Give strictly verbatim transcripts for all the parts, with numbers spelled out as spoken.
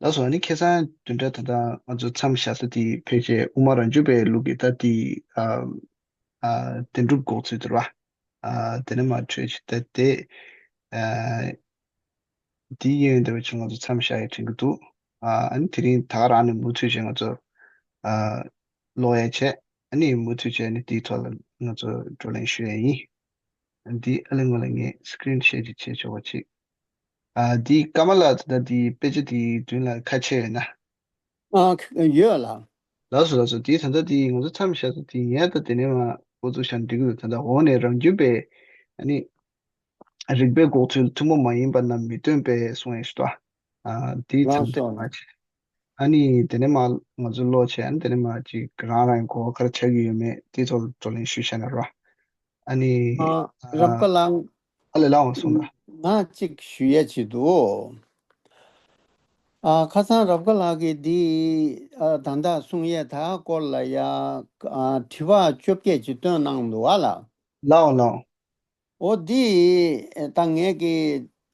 ལགས་སོ། ཨ་ནི་ཁ་སང་བདུན་ཕྲག་ད་ལྟ་ང་ཚོ་མཚམས་བཞག་ས་དེ་ཕལ་ཆེར་དབུ་མ་རང་བྱུང་པའི་ལུགས་ཀྱི་ད་དེ་ཨ་ཨ་བདེན་གྲུབ་འགོག་ཚུལ་དེ་རེད་བ། ཨ་དེ་ནས་མར་འཕྲོས་བྱས་ད་དེ་ཨ་དེའི་གཡས་གཡོན་དེ་བ་ཆུ་ང་ཚོ་མཚམས་བཞག་ཡས་དྲན་གྱི་འདུག་ཨ་ཨ་ནི་དེ་རིང་ད་ག་རང་ནས་མུ་མཐུད་བྱས་ང་ཚོ་ཨ་ཀློག་ཡས་བྱས། ཨ་ནི་མུ་མཐུད་བྱས་ཨ་ནི་དེའི་ཐོག་ལ་ང་ཚོ་བགྲོ་གླེང་ཞུ་ཡས་ཡིན། འདི་ཨ་ལས་ངོ་ལ་ངས་screen share ཅིག་བྱས་ཆོག་པ་ཅིག་ཨ་འདི་ཀརྨ་ལགས་ད་ལྟ་འདི་དཔེ་ཆ་འདིའི་མདུན་ལ་ཁ་ཕྱེ་ཡོད་ན། ཨ་ཁ་ཡོད་ལགས། ལགས་སོ་ལགས་སོ། འདི་ད་ལྟ་འདི་ང་ཚོ་མཚམས་བཞག་ས་འདི་ངས་ད་དེ་ནས་མར་འགོ་བཙུགས་བཞག་ན་འགྲིག་གི་འདུག་ད་ལྟ་འོག་ནས་རང་རྒྱུད་པའི་ཨ་ནི་རིགས་པས་འགོག་ཚུལ་ཐུན་མོང་མ་ཡིན་པ་རྣམས་མི་སྟོན་པའི་གསུང་ཡས་ཞུ་དོ། ཨ་འདི་ལགས་མཚམས་སོ། བཞག་ན་ཅིག་ཨ་ནི་དེ་ནས་མར་ང་ཚོ་ཀློག་བྱས། ཨ་ནི་དེ་ནས་མར་ཅིག་རང་རང་གི་གོ་བ་ག་རེ་ཆགས་ཀྱི་ཡོད་མེད་དེ་ཚོ་བགྲོ་གླེང་ཞུས་བཞག་ན་རོ། ཨ་ནི་ཨ་ཨ་རབ་དགའ་ལགས། ཨ་ལས་ལགས་འོང་གསུངས་དང་། ང་གཅིག་ཞུ་ཡས་ཅིག་འདུག་ཨ་ཁ་སང་རབ་དགའ་ལགས་ཀྱིས་འདི་ཨ་ད་ལྟ་གསུང་ཡས་ད་སྐོར་ལ་ཡ་ཨ་དྲི་བ་བཅོ་བརྒྱད་ཅིག་བཏོན་གནང་འདུག་ཨ་ལགས། ལགས་འོང་ལགས་འོང་། འོ་འདི་ད་ངས་ཀྱི་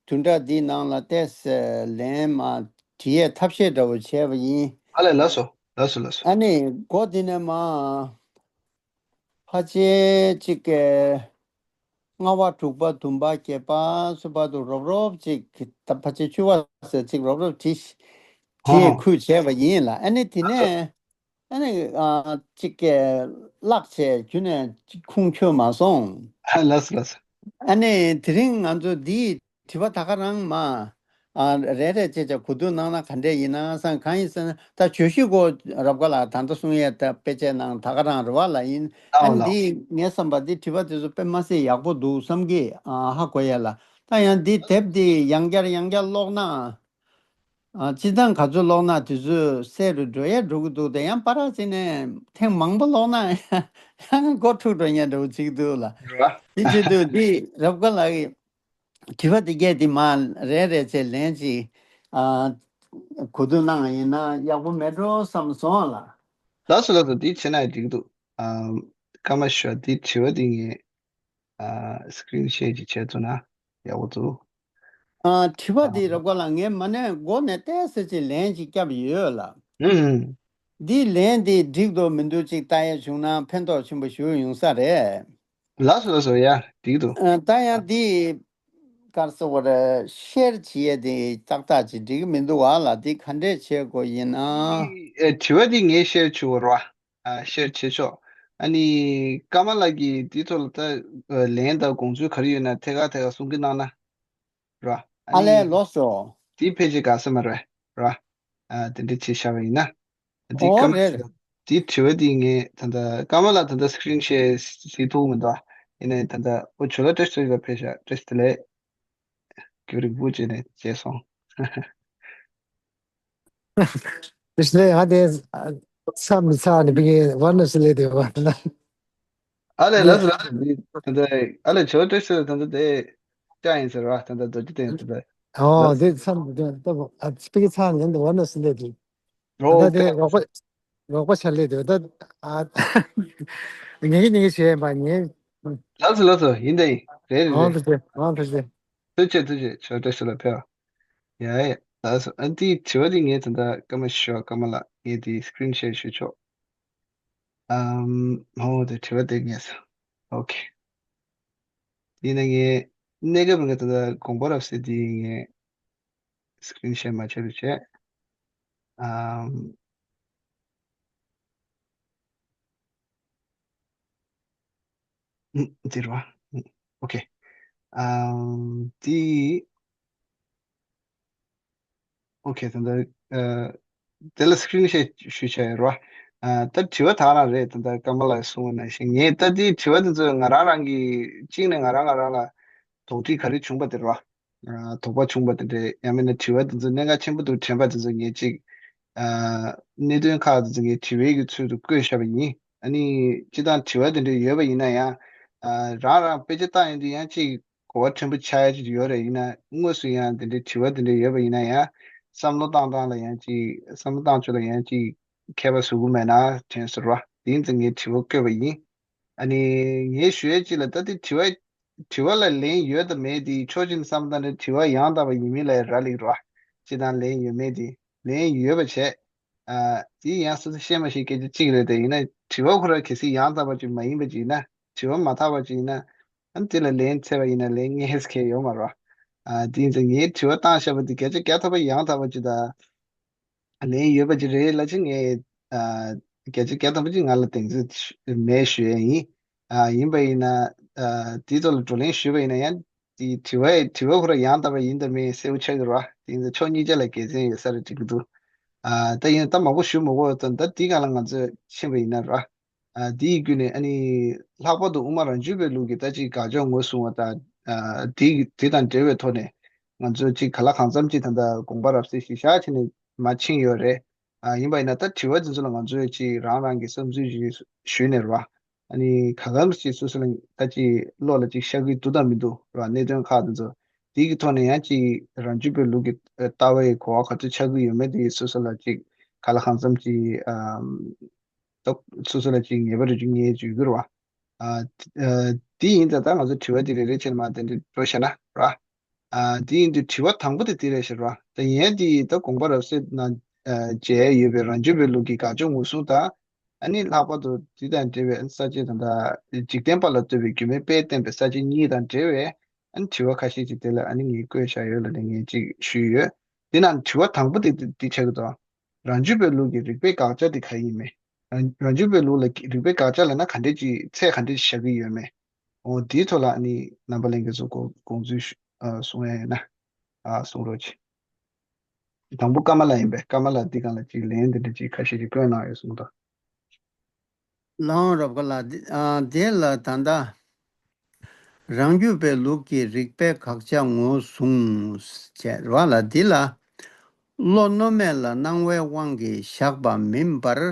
བདུན་ཕྲག་འདིའི་ནང་ལ་ཏོག་ཙམ་ལན་མར་བྲིས་ཡས་ཐབས་ཤེས་འདྲ་བོ་བྱས་པ་ཡིན། ཨ་ལས་ལགས་སོ་ལགས་སོ་ལགས་སོ། ཨ་ནི་འགོ་འདི་ནས་མར་ཕལ་ཆེར་གཅིག་གི་ལྔ་པ་དྲུག་པ་བདུན་པ་བརྒྱད་པ་ཚོ་བར་དུ་རོབ་རོབ་ཅིག་ད་ཕལ་ཆེར་བཅུ་པ་ཟེར་ཅིག་རོབ་རོབ་བྲིས་བྲིས་ཧོ་ཡས་ཁུལ་བྱས་པ་ཡིན་ལགས། ཨ་ནི་དེ་ལགས་སོ། ནས་ཨ་ནི་ཨ་གཅིག་གི་བརླག་བྱས་རྒྱུ་ནས་གཅིག་ཁུངས་འཁྱོལ་མ་སོང་། ཨ་ལགས་སོ་ལགས་སོ། ཨ་ནི་དེ་རིང་ང་ཚོ་འདིའི་དྲི་བ་ད་ག་རང་མ་ཨ་རེ་རེ་བྱས་བྱས་གོ་བསྡུར་གནང་ན་ག་འདྲས་ཡིན་ན་བསམ། གང་ཡིན་ཟེར་ན་ད་བརྗོད་གཞི་སྐོར་རབ་དགའ་ལགས་ད་ལྟ་གསུང་ཡས་ད་དཔེ་ཆའི་ནང་ད་ག་རང་རེད་བ་ལགས། ཡིན་ཨ་ནི་ལགས་འདི་ངའི་བསམ་པ་འདི་དྲི་བ་དེ་ཚོ་དཔེ་མ་སྲིད་ཡག་པོ་འདུག་བསམ་གི་ཨ་ཧ་གོ་ཡས་ལགས། ད་ཡང་འདི་དེབ་འདི་ཡང་བསྐྱར་ཡང་བསྐྱར་ཀློག་ན། ཨ་སྤྱིར་བཏང་ག་ཚོད་ཀློག་ན་དུས་ཚོད་གསལ་རུ་འགྲོ་ཡས་འགྲོ་གི་འདུག་དེ་ཡང་པར་ར་བྱས་ནས་ཐེངས་མང་པོ་ཀློག་ན་ཡང་མགོ་འཁྲུག་འགྲོ་ཉེན་འདྲ་བོ་ཅིག་འདུག་ལགས། རེད་བ། དེ་བྱེད་དུས་འདི་རབ་དགའ་ལགས་ཀྱི་དྲི་བ་དེ་གས་དེ་མར་རེ་རེ་བྱས་ལན་ཅིག་ཨ་གོ་བསྡུར་གནང་བ་ཡིན་ན་ཡག་པོ་མེད་འགྲོ་བསམ་སོང་ལགས། ལགས་སོ་ལགས་སོ། འདི་བྱས་ན་ཡང་འགྲིག་གི་འདུག་ཨ་ཀརྨ་ཞོ་འདི་དྲི་བ་འདི་ངས་ཨ་screen share ཅིག་བྱས་ཐུབ་ན་ཡག་པོ་འདུག་ཨ་དྲི་བ་འདི་རབ་དགའ་ལགས་ངས་མ་ནས་འགོ་ནས་ཏོག་ཙམ་ཅིག་ལན་ཅིག་བརྒྱབ་ཡོད་ལགས། ཨུམ། འདི་ལན་འདི་འགྲིག་འདུག་མི་འདུག་ཅིག་ལྟ་ཡས་བྱུང་ན་ཕན་ཐོགས་ཆེན་པོ་ཞིག་ཡོང་ས་རེད། ལགས་སོ་ལགས་སོ། ཡ་འགྲིག་འདུག་ཨ་ད་ཡང་འདི་ག་རེ་ཟེར་དགོས་རེད། share བྱེད་ཡས་དེ་ཏག་ཏག་ཅིག་འགྲིག་གི་མི་འདུག་བ་ལགས། འདི་ག་འདྲས་བྱེད་དགོས་ཡིན་ན། འདི་ཨེ་དྲི་བ་འདི་ངས་share བྱེད་དགོས་རེད་བ། ཨ་share བྱེད་ཆོག་ཨ་ནི་ཀརྨ་ལགས་ཀྱིས་འདི་ཐོག་ལ་ད་ཨ་ལན་དང་དགོངས་ཚུལ་ག་རེ་ཡོད་ན་ཐད་ཀར་ཐད་ཀར་གསུང་གི་གནང་ན་རེད་བ། ཨ་ཨ་ལས་ནི་ལགས་སོ། འདི་ཕལ་ཆེར་དགའ་ས་མ་རེད་རེད་བ། ཨ་དེ་འདྲ་བྱས་བཞག་པ་ཡིན་ན། འདི་ཨོ་ཀརྨ་རེད། ལགས་འདི་དྲི་བ་འདི་ངས་ད་ལྟ་ཀརྨ་ལགས་ད་ལྟ་screen share བྱེད་ཐུབ་མི་འདུག་ཡིན་ནའི་ད་ལྟ་ཨོ་ཇོ་ལགས་བཀྲ་ཤིས་ལགས་ཕེབས་ཤག་བཀྲ་ཤིས་བདེ་ལེགས། རྒྱུན་རིང་པོ་བྱས་ནས་བྱས་སོང་། བཀྲ་ཤིས་བདེ་ལེགས། ང་དེ་ཚ་མི་ཚ་ནི་བི་ཝར་ན་སི་ལེ་དེ་བ་ན། ཨ་ལས་ལགས་སོ་ལགས་སོ། འདི་ད་ལྟ་ཨ་ལས་ཇོ་ལགས་བཀྲ་ཤིས་ལགས་ད་ལྟ་དེ་ལྕགས་ཡིན་ཟེར་བ་ད་ལྟ་རྡོ་རྗེ་གདན་ད་ལྟ་ཨོ་ལགས་དེ་ཚ་མི་ཚ་ད་བ་ཨ་སྤི་གི་ཚ་ནི་འདི་ཝར་ན་སི་ལེ་དེ། ད་ཨོ་ལྟ་དེ་རོགས་པ་རོགས་པ་ཆ་ལེ་དེ་ད་ཨ་ངེ་གི་ངེ་གི་བྱས་པ་ངེ། ལགས་སོ་ལགས་སོ། ཡིན་ད་ཡིན། རེད་རེད་ཨང་རེད། ཐུགས་རྗེ་ཨང་ཐུགས་རྗེ། ཐུགས་རྗེ་ཆེ་ཐུགས་རྗེ་ཆེ། ཇོ་ལགས་བཀྲ་ཤིས་ལགས་ཕེབས། ཡ་ཡ་ལགས་སོ། ཨ་འདི་དྲི་བ་འདི་ངས་ད་ལྟ་ཀརྨ་ཞོ་ཀརྨ་ལགས་ངས་འདི་screen share ཞུ་ཆོག་ཨམ་ཧོ་དེ་དྲི་བ་དེ་ངས་ཨོ་ཁེ། དེ་ནས་ངས་གནས་སྐབས་ངས་ད་ལྟ་དགོངས་པ་རབ་གསལ་འདི་ངས་screen share མ་བྱས་པ་བྱས། ཨམ། ཨུམ། འདི་རེད་བ། ཨུམ། ཨོ་ཁེ། ཨམ། འདི། ཨོ་ཁེ། ད་ལྟ་ཨ་དེ་ལ་screen share ཞུས་བྱས་ཡོད་རེད་བ། ཨ་ད་དྲི་བ་དག་རང་རེད། ད་ལྟ་ཀརྨ་ལགས་གསུངས་པ་ནང་བཞིན་ངས་ད་འདི་དྲི་བ་འདི་ཚོ་ང་རང་རང་གིས་གཅིག་ནས་ང་རང་ང་རང་ལ་དོགས་འདྲི་ག་རེ་བྱུང་པ་དེ་རེད་བ། ཨ་དོགས་པ་བྱུང་པ་དེ་འདྲས་ཡང་མིན་ན་དྲི་བ་དེ་ཚོ་གནད་འགག་ཆེན་པོ་འདུག་དྲན་པ་དེ་ཚོ་ངས་ཅིག་ཨ་གནད་དོན་ཁག་དེ་ཚོ་ངས་དྲི་བའི་གི་ཚུལ་དུ་བཀོད་བཞག་པ་ཡིན། ཨ་ནི་སྤྱིར་བཏང་དྲི་བ་དེ་འདྲས་ཡོད་པ་ཡིན་ན་ཡང་ཨ་རང་རང་དཔེ་ཆ་བལྟ་ཡོང་དུས་ཡང་ཅིག་གོ་བ་ཕྲན་བུ་ཆགས་ཡ་ཅིག་ཡོད་རེད། ཡིན་ན་དངོས་སུ་ཡང་དེ་འདྲའི་དྲི་བ་དེ་འདྲས་ཡོད་པ་ཡིན་ན་ཡང་བསམ་བློ་བཏང་སྟངས་ལ་ཡང་ཅིག་བསམ་བློ་བཏང་ཕྱོགས་ལ་ཡང་ཅིག་ཁྱད་པར་བཟོ་གི་མེད་ན་དྲན་སོང་ར། དེ་ཡིན་ཙང་ངས་དྲི་བ་བཀོད་པ་ཡིན། ཨ་ནི་ངས་ཞུ་ཡ་ཅིག་ལ་ད་དེ་དྲི་བ་དྲི་བ་ལ་ལན་ཡོད་དང་མེད་དེ་ཕྱོགས་གཅིག་ནས་བསམ་བློ་བཏང་ནས་དྲི་བ་ཡང་དག་པ་ཡིན་མིན་ལ་རག་ལས་ར། སྤྱིར་བཏང་ལན་ཡོད་མེད་དེ། ལན་ཡོད་པ་བྱས། ཨ། དེ་ཡང་སོ་སོ་ཤེས་མ་ཤེས་སྐད་ཆ་གཅིག་རེད་དེ། ཡིན་ན་དྲི་བ་ཁོ་རང་གལ་སྲིད་ཡང་དག་པ་ཅིག་མ་ཡིན་པ་ཅིག་ཡིན་ན། དྲི་བ་མ་དག་པ་ཅིག་ཡིན་ན། ཨ་ནི་དེ་ལ་ལན་འཚོལ་བ་ཡིན་ན་ལན་རྙེད་ཡས་མཁན་ཡོད་མ་རེད་བ། ཨ། དེ་ཡིན་ཙང་ངས་དྲི་བ་བཏང་བཞག་པ་དེ་བརྒྱ་ཆ་བརྒྱ་ཐམ་པ་ཡང་དག་པ་ཅིག་དང་། ལན་ཡོད་པ་ཅིག་རེད་ལབ་ཅིག་ངས། ཨ། བརྒྱ་ཆ་བརྒྱ་ཐམ་པ་ཅིག་ང་ལ་གདེང་ཚོད་མེད་ཞུ་ཡས་ཡིན། ཨ། ཡིན་པ་ཡིན་ན། ཨ། དེའི་ཐོག་ལ་བགྲོ་གླེང་ཞུས་པ་ཡིན་ན་ཡང་། དེའི་དྲི་བ་དྲི་བ་ཁོ་རང་ཡང་དག་པ་ཡིན་དང་མིན་གསལ་པོ་ཆགས་ཀྱི་རེད་བ། དེ་ཡིན་ཙང་ཕྱོགས་གཉིས་ཆ་ལ་དགེ་མཚན་ཡོད་ས་རེད་དྲན་གྱི་འདུག། ཨ། ད་ཡིན་ད་མང་པོ་ཞུ་མི་དགོས་དང་། ད་དེའི་སྒང་ལ་ང་ཚོས་ཕྱིན་པ་ཡིན་ན་ར། ཨ། དེའི་བརྒྱུད་ནས་ཨ་ནི་ལྷག་པར་དུ་དབུ་མ་རང་རྒྱུད་པའི་ལུགས་ཀྱི་ད་ཅིག་དགག་བྱ་ངོས་བཟུང་བ་དང་། ཨ། དེ་དེ་དང་འབྲེལ་བའི་ཐོག་ནས་ང་ཚོས་ཅིག་གང་ལ་གང་འཚམ་ཅིག་ད་ལྟ་དགོངས་པ་རབ་གསལ་གཞིར་བཞག་བྱས་ནས་མར་ཕྱིན་ཡོད་རེད། ཨ། ཡིན་པ་ཡིན་ན་ད་དྲི་བ་དེ་ཚོ་ལ་ང་ཚོས་ཅིག་རང་རང་གི་བསམ་ཚུལ་ཞིག་ཞུས་ནས་རེད་བ། ཨ་ནི་ག་གམ་ཞིག་སོ་སོ་ལ་ད་ཅིག་བློ་ལ་ཅིག་ཤར་གྱི་འདུག་དང་མི་འདུག་རེད་བ། གནད་དོན་ཁག་དེ་ཚོ་དེ་གི་ཐོག་ནས་ཡང་ཅིག་རང་རྒྱུད་པའི་ལུགས་ཀྱི་ལྟ་བའི་གོ་བ་ག་ཚོད་ཆགས་ཀྱི་ཡོད་མེད་དེ་སོ་སོ་ལ་ཅིག་གང་ལ་གང་འཚམ་ཅིག་ཨམ། ད་སོ་སོ་ལ་ཅིག་ངེས་པ་རེ་ཅིག་ངེས་ཅིག་ཡོད་ཀྱི་རེད་བ། ཨ། ཨ། དེ་ཡིན་ཙང་ད་ང་ཚོ་དྲི་བ་དེ་རེ་རེ་བྱས་ནས་མར་དེ་འདྲ་འགྲོ་བྱས་ན་ར། ཨ། དེ་ཡིན་དུས་དྲི་བ་དང་པོ་དེ་དེ་རེད་ཤག་ར། ད་ཡིན་ཡང་དེ་ད་དགོངས་པ་རབ་གསལ་ནང་། ཨ། མཇལ་ཡོད་པའི་རང་རྒྱུད་པའི་ལུགས་ཀྱི་དགག་བྱ་ངོས་བཟུང་དང་། ཨ་ནི་ལྷག་པར་དུ་དེ་དང་འབྲེལ་བའི་ས་བཅད་དང་། ད་འཇིག་རྟེན་པ་ལ་ལྟོས་པའི་སྒྱུ་མའི་དཔེས་བསྟན་པའི་ས་བཅད་གཉིས་དང་འབྲེལ་བའི་ཨ་ནི་དྲི་བ་ཁ་ཤས་ཅིག་དེ་ལ་ཨ་ནི་ངས་བཀོད་བཞག་ཡོད་ལབ་ནས་ངས་ཅིག་ཞུས་ཡོད། དེ་ནང་དྲི་བ་དང་པོ་དེ་དེ་དེ་ཆགས་ཀྱི་འདུག། རང་རྒྱུད་པའི་ལུགས་ཀྱི་རིགས་པའི་དགག་བྱ་དེ་ག་ཡིན་མེད། རང་རང་རྒྱུད་པའི་ལུགས་ལ་རིགས་པའི་དགག་བྱ་ལབ་ན་ག་འདྲས་ཀྱི་ཚད་ག་འདྲས་བཞག་གི་ཡོད་མེད། འོ་དེའི་ཐོག་ལ་ཨ་ནི་རྣམ་པ་ལྷན་རྒྱས་ཚོ་དགོངས་དགོངས་ཚུལ་ཞུ། ཨ། གསུང་ཡ་ཡིན་ན། ཨ། གསུང་རོགས་གྱིས། དང་པོ་ཀ་མ་ལ་ཡིན་པས། ཀ་མ་ལ་འདི་སྒང་ལ་ཅིག་ལན་འདི་འདྲ་ཅིག་ཁ་ཤས་ཅིག་བཀོད་གནང་ཡོད་གསུངས་དང་། ལའང་རབ་དགའ་ལགས། འདི། ཨ། དེ་ལ་ད་ལྟ་རང་རྒྱུད་པའི་ལུགས་ཀྱི་རིགས་པའི་དགག་བྱ་ངོས་བཟུང་བྱས་རེད་བ་ལ། འདི་ལ་བློ་རྣོ་མེད་ལ་སྣང་བའི་དབང་གིས་བཞག་པ་མིན་པར།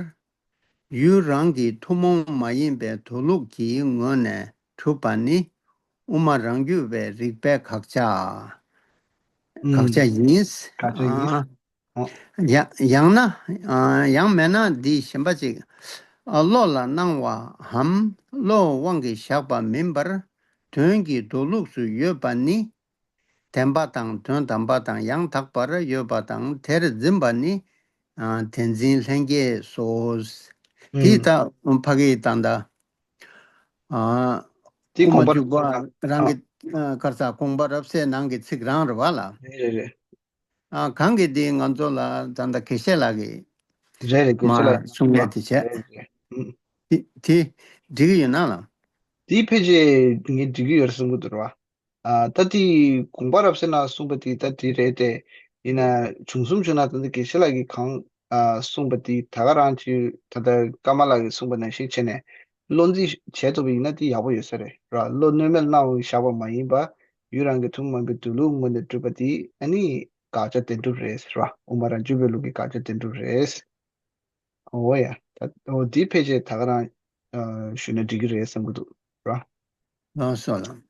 ཡུལ་རང་གི་ཐུན་མོང་མ་ཡིན་པའི་མདོ་ལུགས་ཀྱི་ངོས་ནས་གྲུབ་པ་ནི་དབུ་མ་རང་རྒྱུད་པའི་རིགས་པའི་དགག་བྱ། དགག་བྱ་ཡིན། དགག་བྱ་ཡིན། ཨ། ཡང་ཡང་ན། ཨ། ཡང་མིན་ན་འདི་གཞན་པ་ཅིག། ཨ། བློ་ལ་སྣང་བའམ་བློའི་དབང་གིས་བཞག་པ་མིན་པར། དོན་གྱི་མདོ་ལུགས་སུ་ཡོད་པ་ནི། བདེན་པ་དང་དོན་དམ་པ་དང་ཡང་དག་པར་ཡོད་པ་དང་དེར་འཛིན་པ་ནི། ཨ། བདེན་འཛིན་ལྷན་སྐྱེས་སོ། དེ་ད་ཕ་གི་ད་ལྟ། ཨ། དེ་དབུ་མ་དགོངས་པ་འཇུག་པ་རང་གི། ཨ། ག་རེ་ཟ། དགོངས་པ་རབ་གསལ་ནང་གི་ཚིག་རང་རེད་བ་ལ། རེད་རེད་རེད། ཨ། གང་གི་དེ་ང་ཚོ་ལ་ད་ལྟ་དགེ་བཤེས་ལགས་ཀྱིས་རེད་རེད། དགེ་བཤེས་ལགས་མ་ཀྱིས་གསུང་ཡས་དེ་བྱས། རེད་རེད། ཨུམ། དེ་དེ་འགྲིག་གི་ཡོད་ན་ལ། དེ་ཕལ་ཆེར་ངས་འགྲིག་གི་ཡོད་རེད་བསམ་གྱི་འདུག་ར། ཨ། ད་དེ་དགོངས་པ་རབ་གསལ་ནང་གསུངས་པ་དེ་ད་དེ་རེད་དེ། ཡིན་ན་བྱུང་གསུམ་བྱུང་ན་ད་ལྟ་དགེ་བཤེས་ལགས་ཀྱིས་གང་། ཨ། གསུངས་པ་དེ་ད་ག་རང་ཅིག་ད་ལྟ་ཀ་མ་ལགས་ཀྱིས་གསུངས་པ་ནང་བཞིན་བྱས་ནས་བློ་འཛིན་བྱས་ཐུབ་པ་ཡིན་ན་དེ་ཡག་པོ་ཡོད་ས་རེད་ར། བློ་རྣོ་མེད་སྣང་བ་བཞག་པ་མ་ཡིན་པ། ཡུལ་རང་གི་ཐུན་མོང་མ་ཡིན་པའི་མདོ་ལུགས་ངོས་ནས་གྲུབ་པ་དེ་ཨ་ནི་དགག་བྱ་བདེན་གྲུབ་རེད་ཟེར་བ། དབུ་མ་རང་རྒྱུད་པའི་ལུགས་ཀྱི་དགག་བྱ་བདེན་གྲུབ་རེད། འོ་ཡ། ད་འོ་འདི་ཕལ་ཆེར་ད་ག་རང་ཨ་ཞུས་ན་འགྲིག་གི་རེད་བསམ་གྱི་འདུག་ར། ལགས་སོ་ལགས།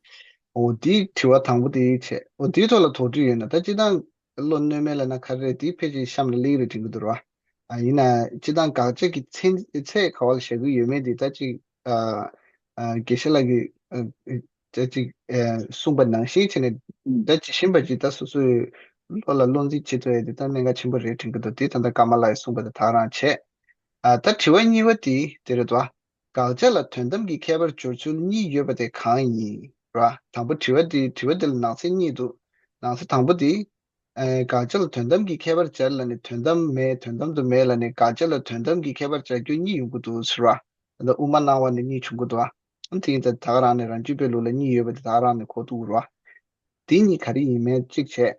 འོ་འདི་དྲི་བ་དང་པོ་དེ་བྱས། འོ་འདིའི་ཐོག་ལ་དོགས་འདྲི་ཡོད་ན། ད་སྤྱིར་བཏང་བློ་རྣོ་མེད་ལབ་ན་ག་རེ་རེད། འདི་ཕལ་ཆེར་གཤམ་ལ་སླེབས་ཀྱི་རེད་དྲན་གྱི་འདུག་ར། ཨ་ཡིན་ན་སྤྱིར་བཏང་དགག་བྱ་གི་ཚད་ཚད་ག་བ་ལ་བཞག་གི་ཡོད་མེད་དེ་ད་ཅིག་ཨ་ཨ་དགེ་བཤེས་ལགས་ཀྱིས་ཨ་ཨ་ད་ཅིག་ཨ་གསུངས་པ་ནང་བཞིན་བྱས་ནས་ད་ཇི་བཞིན་པ་ཅིག་ད་སོ་སོའི་བློ་ལ་བློ་འཛིན་བྱེད་ཐུབ་ཡ་དེ་ད་གནད་འགག་ཆེན་པོ་རེད་དྲན་གྱི་འདུག། དེ་ད་ལྟ་ཀ་མ་ལགས་ཀྱིས་གསུངས་པ་དེ་ད་ག་རང་བྱས། ཨ་ད་དྲི་བ་གཉིས་པ་དེ་དེ་རེད་དོ། དགག་བྱ་ལ་དོན་དམ་གྱི་ཁྱད་པར་སྦྱོར་ཚུལ་གཉིས་ཡོད་པ་དེ་གང་ཡིན་ར། དང་པོ་དྲི་བ་དེ་དྲི་བ་དེ་ལ་ནང་གསེས་གཉིས་འདུག། ནང་གསེས་དང་པོ་དེ། ཨེ་དགག་བྱ་ལ་དོན་དམ་གྱི་ཁྱད་པར་སྦྱར་ལབ་ནས་དོན་དམ་མེད་དོན་དམ་དུ་མེད་ལབ་ནས་དགག་བྱ་ལ་དོན་དམ་གྱི་ཁྱད་པར་སྦྱར་རྒྱུ་གཉིས་ཡོང་གི་འདུག་ཟེར་བ། ད་དབུ་མ་སྣང་བ་ནས་གཉིས་བྱུང་གི་འདུག་བ། ཨ་དེ་ཡིན་ཙང་ད་ག་རང་ནས་རང་རྒྱུད་པའི་ལུགས་ལ་གཉིས་ཡོད་པ་དེ་ད་ག་རང་ནས་གོ་ཐུབ་ཀྱི་རེད་བ། དེ་གཉིས་ག་རེ་ཡིན་མིན་གཅིག་བྱས།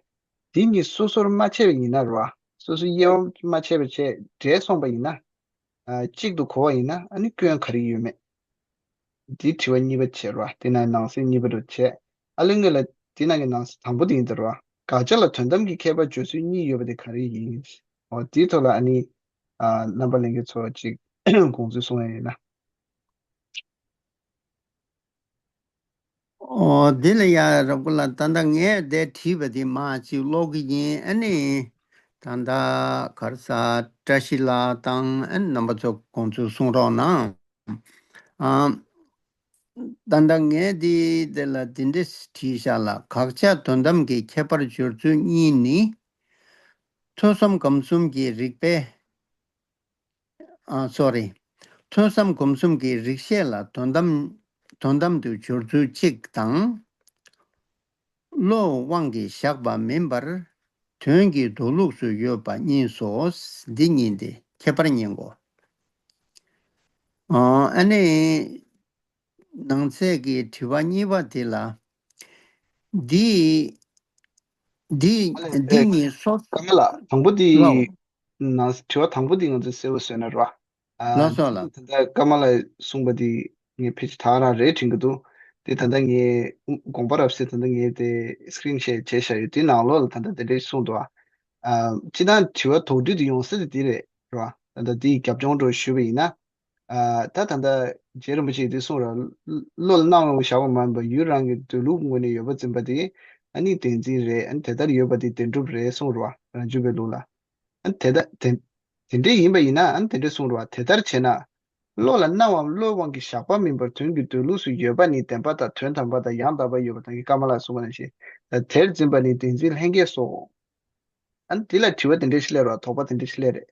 དེ་གཉིས་སོ་སོར་མ་ཕྱེ་བ་ཡིན་ན་རེད་བ། སོ་སོའི་དབྱེ་བ་མ་ཕྱེ་བ་བྱས་འདྲེས་སོང་པ་ཡིན་ན། ཨ་གཅིག་ཏུ་གོ་བ་ཡིན་ན་ཨ་ནི་སྐྱོན་ག་རེ་ཡོད་མེད། འདི་དྲི་བ་གཉིས་པ་བྱས་ར། དེ་ནས་ནང་གསེས་གཉིས་པ་རུ་བྱས། ཨ་ལས་ངོས་ལ་དེ་ནང་གི་ནང་གསེས་དང་པོ་དེ་ཡིན་ད་ར། དགག་བྱ་ལ་དོན་དམ་གྱི་ཁྱད་པར་སྦྱོར་ཚུལ་གཉིས་ཡོད་པ་དེ་ག་རེ་ཡིན། འོ་དེའི་ཐོག་ལ་ཨ་ནི་ཨ་རྣམ་པ་ལྷན་རྒྱས་ཚོ་ཅིག་དགོངས་ཚུལ་གསུང་ཡ་ཡིན་ན། འོ་དེ་ལ་ཡ་རབ་གོ་ལ་ད་ལྟ་ངས་དེ་བྲིས་པ་དེ་མ་ཅིག་ཀློག་གི་ཡིན། ཨ་ནི་ད་ལྟ་ག་རེ་ཟ། བཀྲ་ཤིས་ལགས་དང་ཨ་ནི་རྣམ་པ་ཚོ་དགོངས་ཚུལ་གསུང་རོགས་གནང་། ཨ། ད་ལྟ་ངས་འདི་དེ་ལ་འདི་འདྲས་བྲིས་བཞག་ལ། དགག་བྱ་དོན་དམ་གྱི་ཁྱད་པར་སྦྱོར་ཚུལ་གཉིས་ནི། ཐོས་བསམ་སྒོམ་གསུམ་གྱི་རིགས་པས། ཨ། སོ་རི། ཐོས་བསམ་སྒོམ་གསུམ་གྱི་རིགས་ཤེས་ལ་དོན་དམ། དོན་དམ་དུ་སྦྱོར་ཚུལ་གཅིག་དང་། བློའི་དབང་གིས་བཞག་པ་མིན་པར་དོན་གྱི་མདོ་ལུགས་སུ་ཡོད་པ་གཉིས་སོ། འདི་གཉིས་ཏེ་ཁྱད་པར་གཉིས་གོ། ཨ་ནི། ནང་གསེས་ཀྱི་དྲི་བ་གཉིས་པ་དེ་ལ། འདི། འདི། ཨ་ལས། འདི་ཨེ། གཉིས་སོ། ཀརྨ་ལགས། དང་པོ་འདི། ལགས། ནང་དྲི་བ་དང་པོ་འདི་ང་ཚོས་གསལ་པོ་བཟོས་ན་རོ། ཨ། ལགས་སོ་ལགས། ད་ལྟ་ཀརྨ་ལགས་གསུངས་པ་འདི་ངས་ཕལ་ཆེར་ད་རང་རེད་དྲན་གྱི་འདུག་དེ་ད་ལྟ་ངས་དགོངས་པ་རབ་གསལ། ད་ལྟ་ངས་དེ་སི་ཀི་རིན་ཤོཊ་བྱས་བཞག་ཡོད། དེ་ནང་ལོགས་ལ་ད་ལྟ་དེ་འདྲས་གསུངས་འདུག་ཨ། སྤྱིར་བཏང་དྲི་བ་དོགས་འདྲི་དེ་ཡོང་ས་དེ་དེ་རེད་རོ། ད་ལྟ་དེའི་རྒྱབ་ལྗོངས་འདྲ་ཞུས་པ་ཡིན་ན། ཨ། ད་ད་ལྟ་རྗེ་རིན་པོ་ཆེས་འདི་གསུངས་ར། བློ་ལ་སྣང་བ་བཞག་པ་མ་ཡིན་པར་ཡུལ་རང་གི་འདོད་ལུགས་ངོས་ནས་ཡོད་པ་འཛིན་པ་དེ་ཨ་ནི་བདེན་འཛིན་རེད། ཨ་ནི་དེ་ལྟར་ཡོད་པ་དེ་བདེན་གྲུབ་རེད་གསུངས་ར། རང་རྒྱུད་པའི་ལུགས་ལ། ཨ་ནི་དེ་ལྟ་དེ་དེ་འདྲས་ཡིན་པ་ཡིན་ན། ཨ་ནི་དེ་འདྲས་གསུངས་ར། དེ་ལྟར་བྱས་ན། བློ་ལ་སྣང་བའམ་བློའི་དབང་གིས་བཞག་པ་མིན་པར་དོན་གྱི་མདོ་ལུགས་སུ་ཡོད་པ་ནི་བདེན་པ་དང་དོན་དམ་པ་དང་ཡང་དག་པར་ཡོད་པ་དང་། ཀརྨ་ལགས་གསུངས་པ་ནང་བཞིན་དེར་འཛིན་པ་ནི་བདེན་འཛིན་ལྷན་སྐྱེས་སོ། ཨ་ནི་དེ་ལ་དྲི་བ་དེ་འདྲ་ཞིག་སླེབས་རོགས། དོགས་པ་དེ་འདྲ་ཞིག་སླེབས་རེད།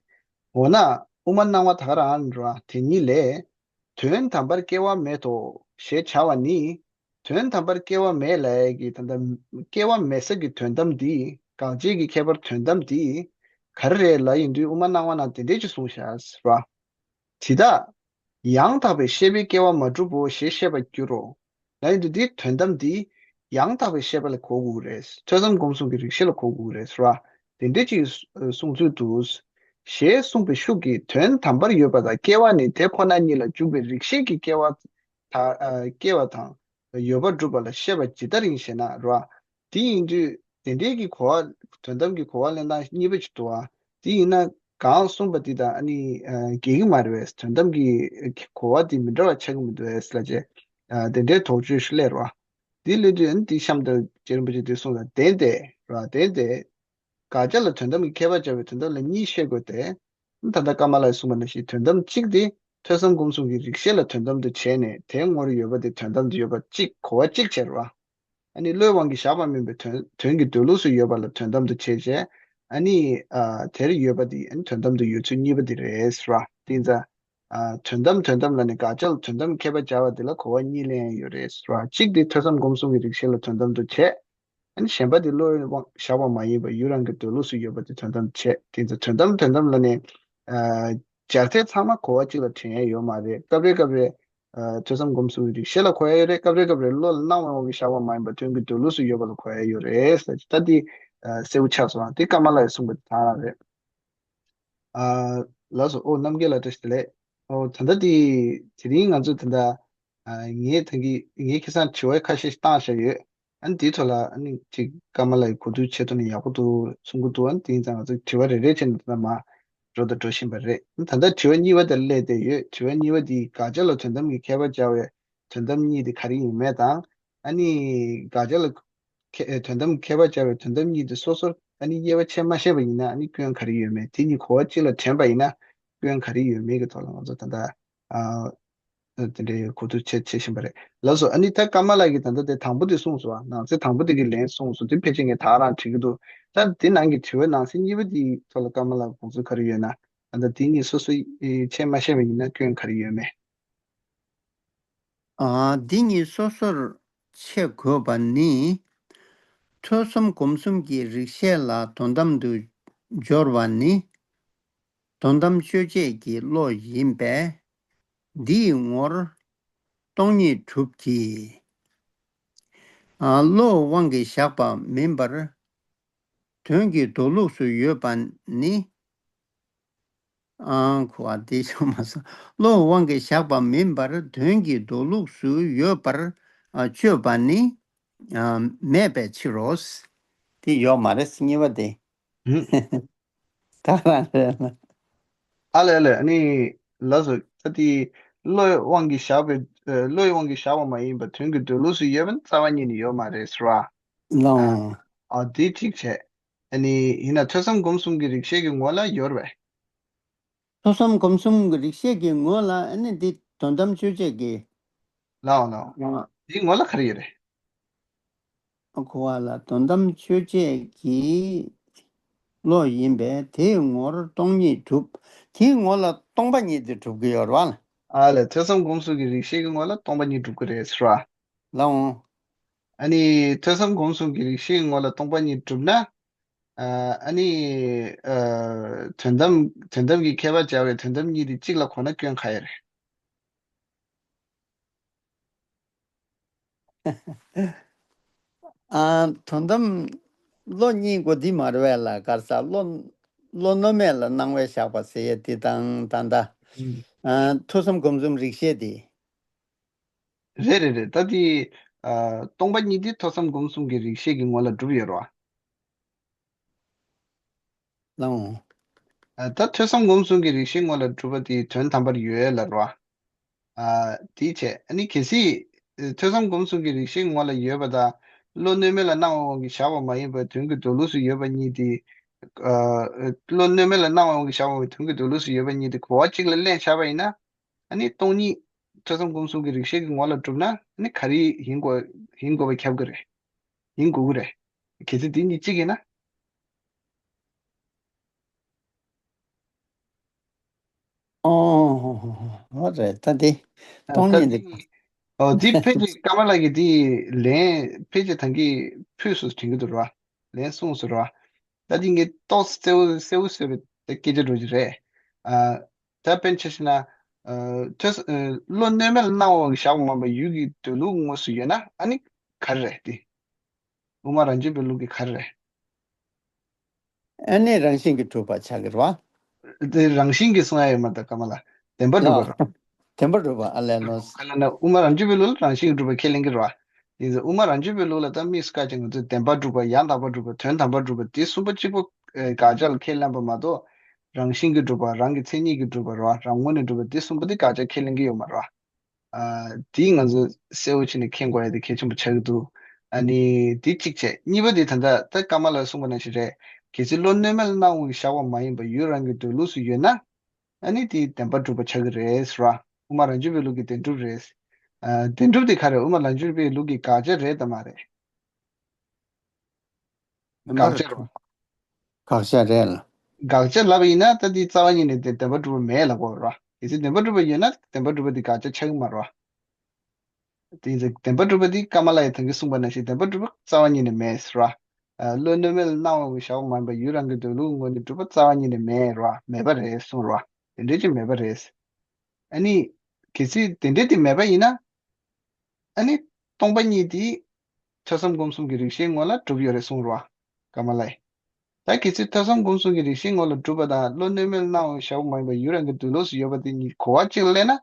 འོ་ན་དབུ་མ་སྣང་བ་ད་ག་རང་རེད་རོགས། དེ་ཉིད་ལས། དོན་དམ་པར་སྐྱེ་བ་མེད་དོ་ཞེས་བྱ་བ་ནི། དོན་དམ་པར་སྐྱེ་བ་མེད་ལབ་ཀྱི་ད་ལྟ་སྐྱེ་བ་མེད་ས་གི་དོན་དམ་འདི། དགག་བྱའི་གི་ཁྱད་པར་དོན་དམ་འདི་ག་རེ་རེད་ལབ་ཡིན་དུས། དབུ་མ་སྣང་བ་ནང་དེ་འདྲས་ཅིག་གསུངས་བཞག་རོགས། དེ་དག་ཡང་དག་པའི་ཤེས་པས་སྐྱེ་བ་མ་གྲུབ་བོ་ཞེས་བཤད་པར་འགྱུར་རོ། ལབ་ཡིན་དུས་འདིའི་དོན་དམ་འདི་ཡང་དག་པའི་ཤེས་པ་ལ་གོ་དགོས་རེད། ཐོས་བསམ་སྒོམ་གསུམ་གྱི་རིགས་ཤེས་ལ་གོ་དགོས་རེད་ཟེར་བ། དེ་འདྲ་ཅིག་གསུངས་ཚུལ་འདུག་ཞེས་གསུངས་པའི་ཤུགས་ཀྱིས་དོན་དམ་པར་ཡོད་པ་དང་སྐྱེ་བ་ནི་དེ་ཁོ་ན་ཉིད་ལ་འཇུག་པའི་རིགས་ཤེས་ཀྱི་སྐྱེ་བ་དང་། སྐྱེ་བ་དང་ཡོད་པར་སྒྲུབ་པ་ལ་བཤད་པ་ཇི་ལྟར་ཡིན་ཞེ་ན་རོ། དེ་ཡིན་དུས་དེ་འདྲའི་གི་གོ་བ། དོན་དམ་གྱི་གོ་བ་ལེན་སྟངས་གཉིས་པ་ཅིག་འདུག་བ། དེ་ཡིན་ན་གང་གསུངས་པ་དེ་དང་ཨ་ནི་འགལ་གྱི་མ་རེད་པས། དོན་དམ་གྱི་གོ་བ་དེ་མི་འདྲ་བ་ཆགས་ཀྱི་མི་འདུག་པས་ལབ་བྱས། དེ་འདྲའི་དོགས་གཅོད་ཞིག་སླེབས་རོ། དེ་སླེབས་དུས་ཨ་ནི་དེའི་གཤམ་དུ་རྗེ་རིན་པོ་ཆེ་དེ་གསུངས་ལ། བདེན་ཏེ་རོ། བདེན་ཏེ། དགག་བྱ་ལ་དོན་དམ་གྱི་ཁྱད་པར་སྦྱར་བའི་དོན་དམ་ལ་གཉིས་བཤད་དགོས་ཏེ། ད་ལྟ་ཀརྨ་ལགས་གསུངས་པ་ནང་བཞིན་དོན་དམ་གཅིག་དེ་ཐོས་བསམ་སྒོམ་གསུམ་གྱི་རིགས་ཤེས་ལ་དོན་དམ་དུ་བྱས་ནས། དེའི་ངོར་ཡོད་པ་དེ་དོན་དམ་དུ་ཡོད་པ་གཅིག་གོ་བ་གཅིག་བྱས་རོ། ཨ་ནི་བློའི་དབང་གིས་བཞག་པ་མིན་པའི་དོན། དོན་གྱི་མདོ་ལུགས་སུ་ཡོད་པ་ལ་དོན་དམ་དུ་བྱས་བྱས། ཨ་ནི་ཨ་དེར་ཡོད་པ་དེ་ཨ་ནི་དོན་དམ་དུ་ཡོད་ཚུལ་གཉིས་པ་དེ་རེད་ཟེར་བ། དེ་ཡིན་ཙང་། ཨ་དོན་དམ་དོན་དམ་ལབ་ནས་དགག་བྱ་ལ་དོན་དམ་ཁྱད་པར་སྦྱར་བ་དེ་ལ་གོ་བ་གཉིས་ལེན་ཡོད་རེད་ཟེར་བ། གཅིག་དེ་ཐོས་བསམ་སྒོམ་གསུམ་གྱི་རིགས་ཤེས་ལ་དོན་དམ་དུ་བྱས། ཨ་ནི་གཞན་པ་དེ་བློའི་དབང་བཞག་པ་མ་ཡིན་པར་ཡུལ་རང་གི་མདོ་ལུགས་སུ་ཡོད་པ་དེ་དོན་དམ་བྱས། དེ་ཚོ་དོན་དམ་དོན་དམ་ལབ་ནས། ཨ། སྦྱར་ཚད་ཚང་མ་གོ་བ་གཅིག་ལ་དྲན་ཡ་ཡོད་མ་རེད། སྐབས་རེ་སྐབས་རེ། ཨ། ཐོས་བསམ་སྒོམ་གསུམ་གྱི་རིགས་ཤེས་ལ་གོ་ཡ་ཡོད་རེད། སྐབས་རེ་སྐབས་རེ་བློ་ལ་སྣང་བའི་དབང་གིས་བཞག་པ་མ་ཡིན་པར་དོན་གྱི་མདོ་ལུགས་སུ་ཡོད་པ་ལ་གོ་ཡ་ཡོད་རེད་ཟེར། ད་དེ་གསལ་པོ་ཆགས་སོང་། དེ་ཀརྨ་ལགས་ཀྱིས་གསུངས་པ་དེ་དེ་རང་རེད། ཨ། ལགས་སོ། ཨོ། རྣམ་རྒྱལ་ལགས་བཀྲ་ཤིས་བདེ་ལེགས། ཨོ། ད་ལྟ་དེ་དེ་རིང་ང་ཚོ་ད་ལྟ། ཨ། ངས་ད་གིན་ངས་ཁ་སང་དྲི་བ་ཁ་ཤས་ཤིག་བཏང་བཞག་ཡོད། ཨ་ནི་དེའི་ཐོག་ལ་ཨ་ནི་ཅིག་ཀརྨ་ལགས་ཀྱི་གོ་བསྡུར་བྱེད་ཐུབ་ན་ཡག་པོ་འདུག་གསུང་གི་འདུག་ཨ་ནི་དེ་ཡིན་ཙང་ང་ཚོ་དྲི་བ་རེ་རེ་བྱས་ནས་ད་ལྟ་མར་འགྲོ་དང་འགྲོ་བཞིན་པ་རེད། ཨ་ནི་ད་ལྟ་དྲི་བ་གཉིས་པ་དེ་སླེབས་བསྡད་ཡོད། དྲི་བ་གཉིས་པ་དེ་དགག་བྱ་ལ་དོན་དམ་གྱི་ཁྱད་པར་སྦྱར་བའི་དོན་དམ་གཉིས་དེ་ག་རེ་ཡིན་མིན་དང་། ཨ་ནི་དགག་བྱ་ལ་ཁྱད། དོན་དམ་ཁྱད་པར་སྦྱར་བའི་དོན་དམ་གཉིས་དེ་སོ་སོར་ཨ་ནི་དབྱེ་བ་ཕྱེ་མ་ཤེས་པ་ཡིན་ན་ཨ་ནི་སྐྱོན་ག་རེ་ཡོད་མེད། དེ་གཉིས་གོ་བ་གཅིག་ལ་དྲན་པ་ཡིན་ན་སྐྱོན་ག་རེ་ཡོད་མེད་ཀྱི་ཐོག་ལ་ང་ཚོ་ད་ལྟ། ཨ། དེ་འདྲའི་གོ་བསྡུར་བྱེད་བྱེད་བཞིན་པ་རེད། ལགས་སོ། ཨ་ནི་ད་ཀརྨ་ལགས་ཀྱིས་ད་ལྟ་དེ་དང་པོ་དེ་གསུངས་སོང་བ། ནང་གསེས་དང་པོ་དེ་གི་ལན་གསུངས་སོང་། དེ་ཕལ་ཆེར་ངས་ད་ག་རང་དྲི་གི་འདུག་ད་དེ་ནང་གི་དྲི་བ་ནང་གསེས་གཉིས་པ་དེའི་ཐོག་ལ་ཀརྨ་ལགས་དགོངས་ཚུལ་ག་རེ་ཡོད་ན། ད་ལྟ་དེ་གཉིས་སོ་སོ་ཕྱེ་མ་ཤེས་པ་ཡིན་ན་སྐྱོན་ག་རེ་ཡོད་མེད། ཨ། འདི་གཉིས་སོ་སོར་ཕྱེ་དགོས་པ་ནི། ཐོས་བསམ་སྒོམ་གསུམ་གྱི་རིགས་ཤེས་ལ་དོན་དམ་དུ་སྦྱོར་བ་ནི། དོན་དམ་དཔྱོད་བྱེད་ཀྱི་བློ་ཡིན་པས། འདིའི་ངོར་སྟོང་ཉིད་གྲུབ་ཀྱི། ཨ། བློའི་དབང་གིས་བཞག་པ་མིན་པར་དོན་གྱི་མདོ་ལུགས་སུ་ཡོད་པ་ནི། ཨང་། གོ་བ་འདི་ཤོར་མ་སོང་། བློའི་དབང་གིས་བཞག་པ་མིན་པར་དོན་གྱི་མདོ་ལུགས་སུ་ཡོད་པར། ཨ། དཔྱོད་པ་ནི། ཨ། མེད་པའི་ཕྱིར་རོ། དེ་ཡོད་མ་རེད། གཉིས་པ་དེ། ཧུམ། ད་རང་རེད་ན། ཨ་ལས་ཨ་ལས། ཨ་ནི་ལགས་སོ། ད་དེ་བློའི་དབང་གིས་བཞག་པའི། ཨ། བློའི་དབང་གིས་བཞག་པ་མ་ཡིན་པར་དོན་གྱི་མདོ་ལུགས་སུ་ཡོད་པ་ནི་རྩ་བ་ཉིད་ནས་ཡོད་མ་རེད་ཟེར་བ། ལགས། ཨ། དེ་གཅིག་བྱས། ཨ་ནི་ཡིན་ན་ཐོས་བསམ་སྒོམ་གསུམ་གྱི་རིགས་ཤེས་ཀྱི་ངོ་ལ་ཡོད་རེད་པས། ཐོས་བསམ་སྒོམ་གསུམ་གྱི་རིགས་ཤེས་ཀྱི་ངོ་ལ་ཨ་ནི་འདི་དོན་དམ་དཔྱོད་བྱེད་ཀྱི། ལའོ་ལའོ། ཨ། འདིའི་ངོ་ལ་ག་རེ་ཡོད་རེད། ཨ། གོ་བ་ལ་དོན་དམ་དཔྱོད་བྱེད་ཀྱི། བློ་ཡིན་པས་དེའི་ངོར་སྟོང་ཉིད་གྲུབ། དེའི་ངོ་ལ་སྟོང་པ་ཉིད་དེ་གྲུབ་ཀྱི་ཡོད་རེད་བ། ཨ་ལས། ཐོས་བསམ་སྒོམ་གསུམ་གྱི་རིགས་ཤེས་ཀྱི་ངོ་ལ་སྟོང་པ་ཉིད་གྲུབ་ཀྱི་རེད་ཟེར་བ། ལའོ། ཨ་ནི་ཐོས་བསམ་སྒོམ་གསུམ་གྱི་རིགས་ཤེས་ཀྱི་ངོ་ལ་སྟོང་པ་ཉིད་གྲུབ་ན། ཨ་ནི་ཨ་དོན་དམ་དོན་དམ་གྱི་ཁྱད་པར་སྦྱར་བའི་དོན་དམ་གཉིས་དེ་གཅིག་ལ་གོ་ན་སྐྱོན་ག་ཡོད་རེད། ཨ། དོན་དམ་བློ་གཉིས་གོ་འདི་མ་རེད་བས་ལ་གར་ས་བློ། བློ་རྣོ་མེད་ལ་སྣང་བས་བཞག་པ་ཟེར་ཡས་འདི་དང་ད་ལྟ། ཨ། ཐོས་བསམ་སྒོམ་གསུམ་རིགས་ཤེས་འདི། རེད་རེད་རེད། ད་འདི་ཨ། སྟོང་པ་ཉིད་འདི་ཐོས་བསམ་སྒོམ་གསུམ་གྱི་རིགས་ཤེས་ཀྱི་ངོ་ལ་གྲུབ་ཡོད་རེད་བ། ལའོ། ཨ། ད་ཐོས་བསམ་སྒོམ་གསུམ་གྱི་རིགས་ཤེས་ངོ་ལ་གྲུབ་པ་དེ་དོན་དམ་པར་ཡོད་ལ་རོ། ཨ། དེའི་ཆེད་ཨ་ནི་གལ་སྲིད་ཐོས་བསམ་སྒོམ་གསུམ་གྱི་རིགས་ཤེས་ངོ་ལ་ཡོད་པ་དང་བློ་གནོད་མེད་ལ་སྣང་བའི་དབང་གིས་བཞག་པ་མ་ཡིན་པར་དོན་གྱི་མདོ་ལུགས་སུ་ཡོད་པ་གཉིས་དེ། ཨ། བློ་གནོད་མེད་ལ་སྣང་བའི་དབང་གིས་བཞག་པ་མ་ཡིན་པར་དོན་གྱི་མདོ་ལུགས་སུ་ཡོད་པ་གཉིས་དེ་གོ་བ་གཅིག་ལ་ལེན་བྱས་པ་ཡིན་ན། ཨ་ནི་སྟོང་ཉིད་ཐོས་བསམ་སྒོམ་གསུམ་གྱི་རིགས་ཤེས་ཀྱི་ངོ་ལ་གྲུབ་ན་ཨ་ནི་ག་རེ་ཡིན་དགོས་ཡིན་དགོས་པ་ཁྱབ་ཀྱི་རེད། ཡིན་དགོས་ཀྱི་རེད། གལ་སྲིད་དེ་གཉིས་གཅིག་ཡིན་ན། ཨོ་རེད། ད་དེ་ཨ། སྟོང་ད་ཉིད་དེ། དེ་ཨོ་དེ་ཕལ་ཆེར་ཀ་མ་ལ་གིས་དེ་ལན་ཕལ་ཆེར་ད་གིན་ཕུལ་སོང་དྲན་གྱི་འདུག་ར། ལན་གསུངས་སོང་ར། ད་དེ་ངས་ཏོག་ཙམ་གསལ་བོ་གསལ་བོ་བཟོས་པའི་སྐད་ཆ་འདྲ་ཅིག་རེད། ཨ། ད་དཔེར་ན་ཆ་བཞག་ན། ཨ། ཐོས་ཨ། བློ་གནོད་མེད་ལ་སྣང་བའི་དབང་གིས་བཞག་པ་མ་ཡིན་པར་ཡུལ་གྱི་འདོད་ལུགས་དངོས་སུ་ཡོད་ན་ཨ་ནི་ག་རེ་རེད་དེ། དབུ་མ་རང་རྒྱུད་པའི་ལུགས་ཀྱི་ག་རེ་རེད། ཨ་ནི་རང་བཞིན་གྱིས་གྲུབ་པ་ཆགས་ཀྱི་རེད་བ། དེ་རང་བཞིན་གྱིས་གསུང་ཡ་ཡོད་མ་རེད་ཀ་མ་ལ། བདེན་པར་གྲུབ་པ་རེད། བདེན་པར་གྲུབ་པ་ཨ་ལས་ལོ། ག་ལ་ན་དབུ་མ་རང་རྒྱུད་པའི་ལུགས་ལ་རང་བཞིན་གྱིས་གྲུབ་པ་ཁས་ལེན་གྱི་རེད་བ། དེ་ཚོ་དབུ་མ་རང་རྒྱུད་པའི་ལུགས་ལ་ད་དམིགས་སུ་བཀར་ཅིང་ང་ཚོས་བདེན་པར་གྲུབ་པ་ཡང་དག་པར་གྲུབ་པ་དོན་དམ་པར་གྲུབ་པ་དེ་གསུམ་པོ་གཅིག་པོ་དགག་བྱ་ལ་ཁས་ལེན་པ་མ་གཏོགས། རང་བཞིན་གྱིས་གྲུབ་པ་རང་གི་མཚན་ཉིད་ཀྱིས་གྲུབ་པ་རེད་བ་རང་ངོས་ནས་གྲུབ་པ་དེ་གསུམ་པོ་དེ་དགག་བྱ་ཁས་ལེན་གྱི་ཡོད་མ་རེད་བ། ཨ། དེ་ང་ཚོ་གསལ་བོ་བྱས་ནས་མཁྱེན་དགོས་ཡ་དེ་གལ་ཆེན་པོ་ཆགས་ཀྱི་འདུག་ཨ་ནི་དེ་གཅིག་བྱས་གཉིས་པ་དེ་ད་ལྟ་ད་ཀ་མ་ལ་གསུངས་པ་ནང་བཞིན་རེད། གལ་སྲིད་བློ་གནོད་མེད་ལ་སྣང་བའི་བཞག་པ་མ་ཡིན་པར་ཡུལ་རང་གི་འདོད་ལུགས་སུ་ཡོད་ན། ཨ་ནི་དེ་བདེན་པར་གྲུབ་པ་ཆགས་ཀྱི་རེད་ཟེར་བ། དབུ་མ་རང་རྒྱུད་པའི་ལུགས་ཀྱི་བདེན་གྲུབ་རེད། ཨ། བདེན་གྲུབ་དེ་ག་རེ་དབུ་མ་རང་རྒྱུད་པའི་ལུགས་ཀྱི་དགག་བྱ་རེད་དམ་མ་རེད། དགག་བྱ་རེད། དགག་བྱ་རེད་ལ། དགག་བྱ་ལབ་པ་ཡིན་ན་ད་འདི་རྩ་བ་ཉིད་ནས་དེ་བདེན་པར་གྲུབ་པ་མེད་ལབ་དགོས་རེད་བ། གལ་སྲིད་བདེན་པར་གྲུབ་པ་ཡོད་ན་བདེན་པར་གྲུབ་པ་འདི་དགག་བྱ་ཆགས་ཀྱི་མ་རེད་བ། དེ་ཡིན་ཙང་བདེན་པར་གྲུབ་པ་འདི་ཀ་མ་ལ་ཡི་ད་གིན་གསུངས་པ་ནང་བཞིན་བདེན་པར་གྲུབ་པ་རྩ་བ་ཉིད་ནས་མེད་ཟེར་བ། ཨ། བློ་གནོད་མེད་ལ་སྣང་བའི་བཞག་པ་མ་ཡིན་པར་ཡུལ་རང་གི་འདོད་ལུགས་ངོས་ནས་གྲུབ་པ་རྩ་བ་ཉིད་ནས་མེད་རེད་བ། མེད་པ་རེད་གསུངས་རེད་བ། དེ་འདྲ་ཅིག་མེད་པ་རེད། ཨ་ནི། གལ་སྲིད་དེ་འདྲ་དེ་མེད་པ་ཡིན་ན། ཨ་ནི། སྟོང་པ་ཉིད་དེ། ཐོས་བསམ་སྒོམ་གསུམ་གྱི་རིགས་ཤེས་ངོ་ལ་གྲུབ་ཡོད་རེད་གསུངས་རོ། ཀ་མ་ལ་ཡི། ད་གལ་སྲིད་ཐོས་བསམ་སྒོམ་གསུམ་གྱི་རིགས་ཤེས་ངོ་ལ་གྲུབ་པ་དང་བློ་གནོད་མེད་ལ་སྣང་བའི་བཞག་པ་མ་ཡིན་པར་ཡུལ་རང་གི་འདོད་ལུགས་སུ་ཡོད་པ་དེ་གཉིས་གོ་བ་གཅིག་ལ་སླེབས་ན།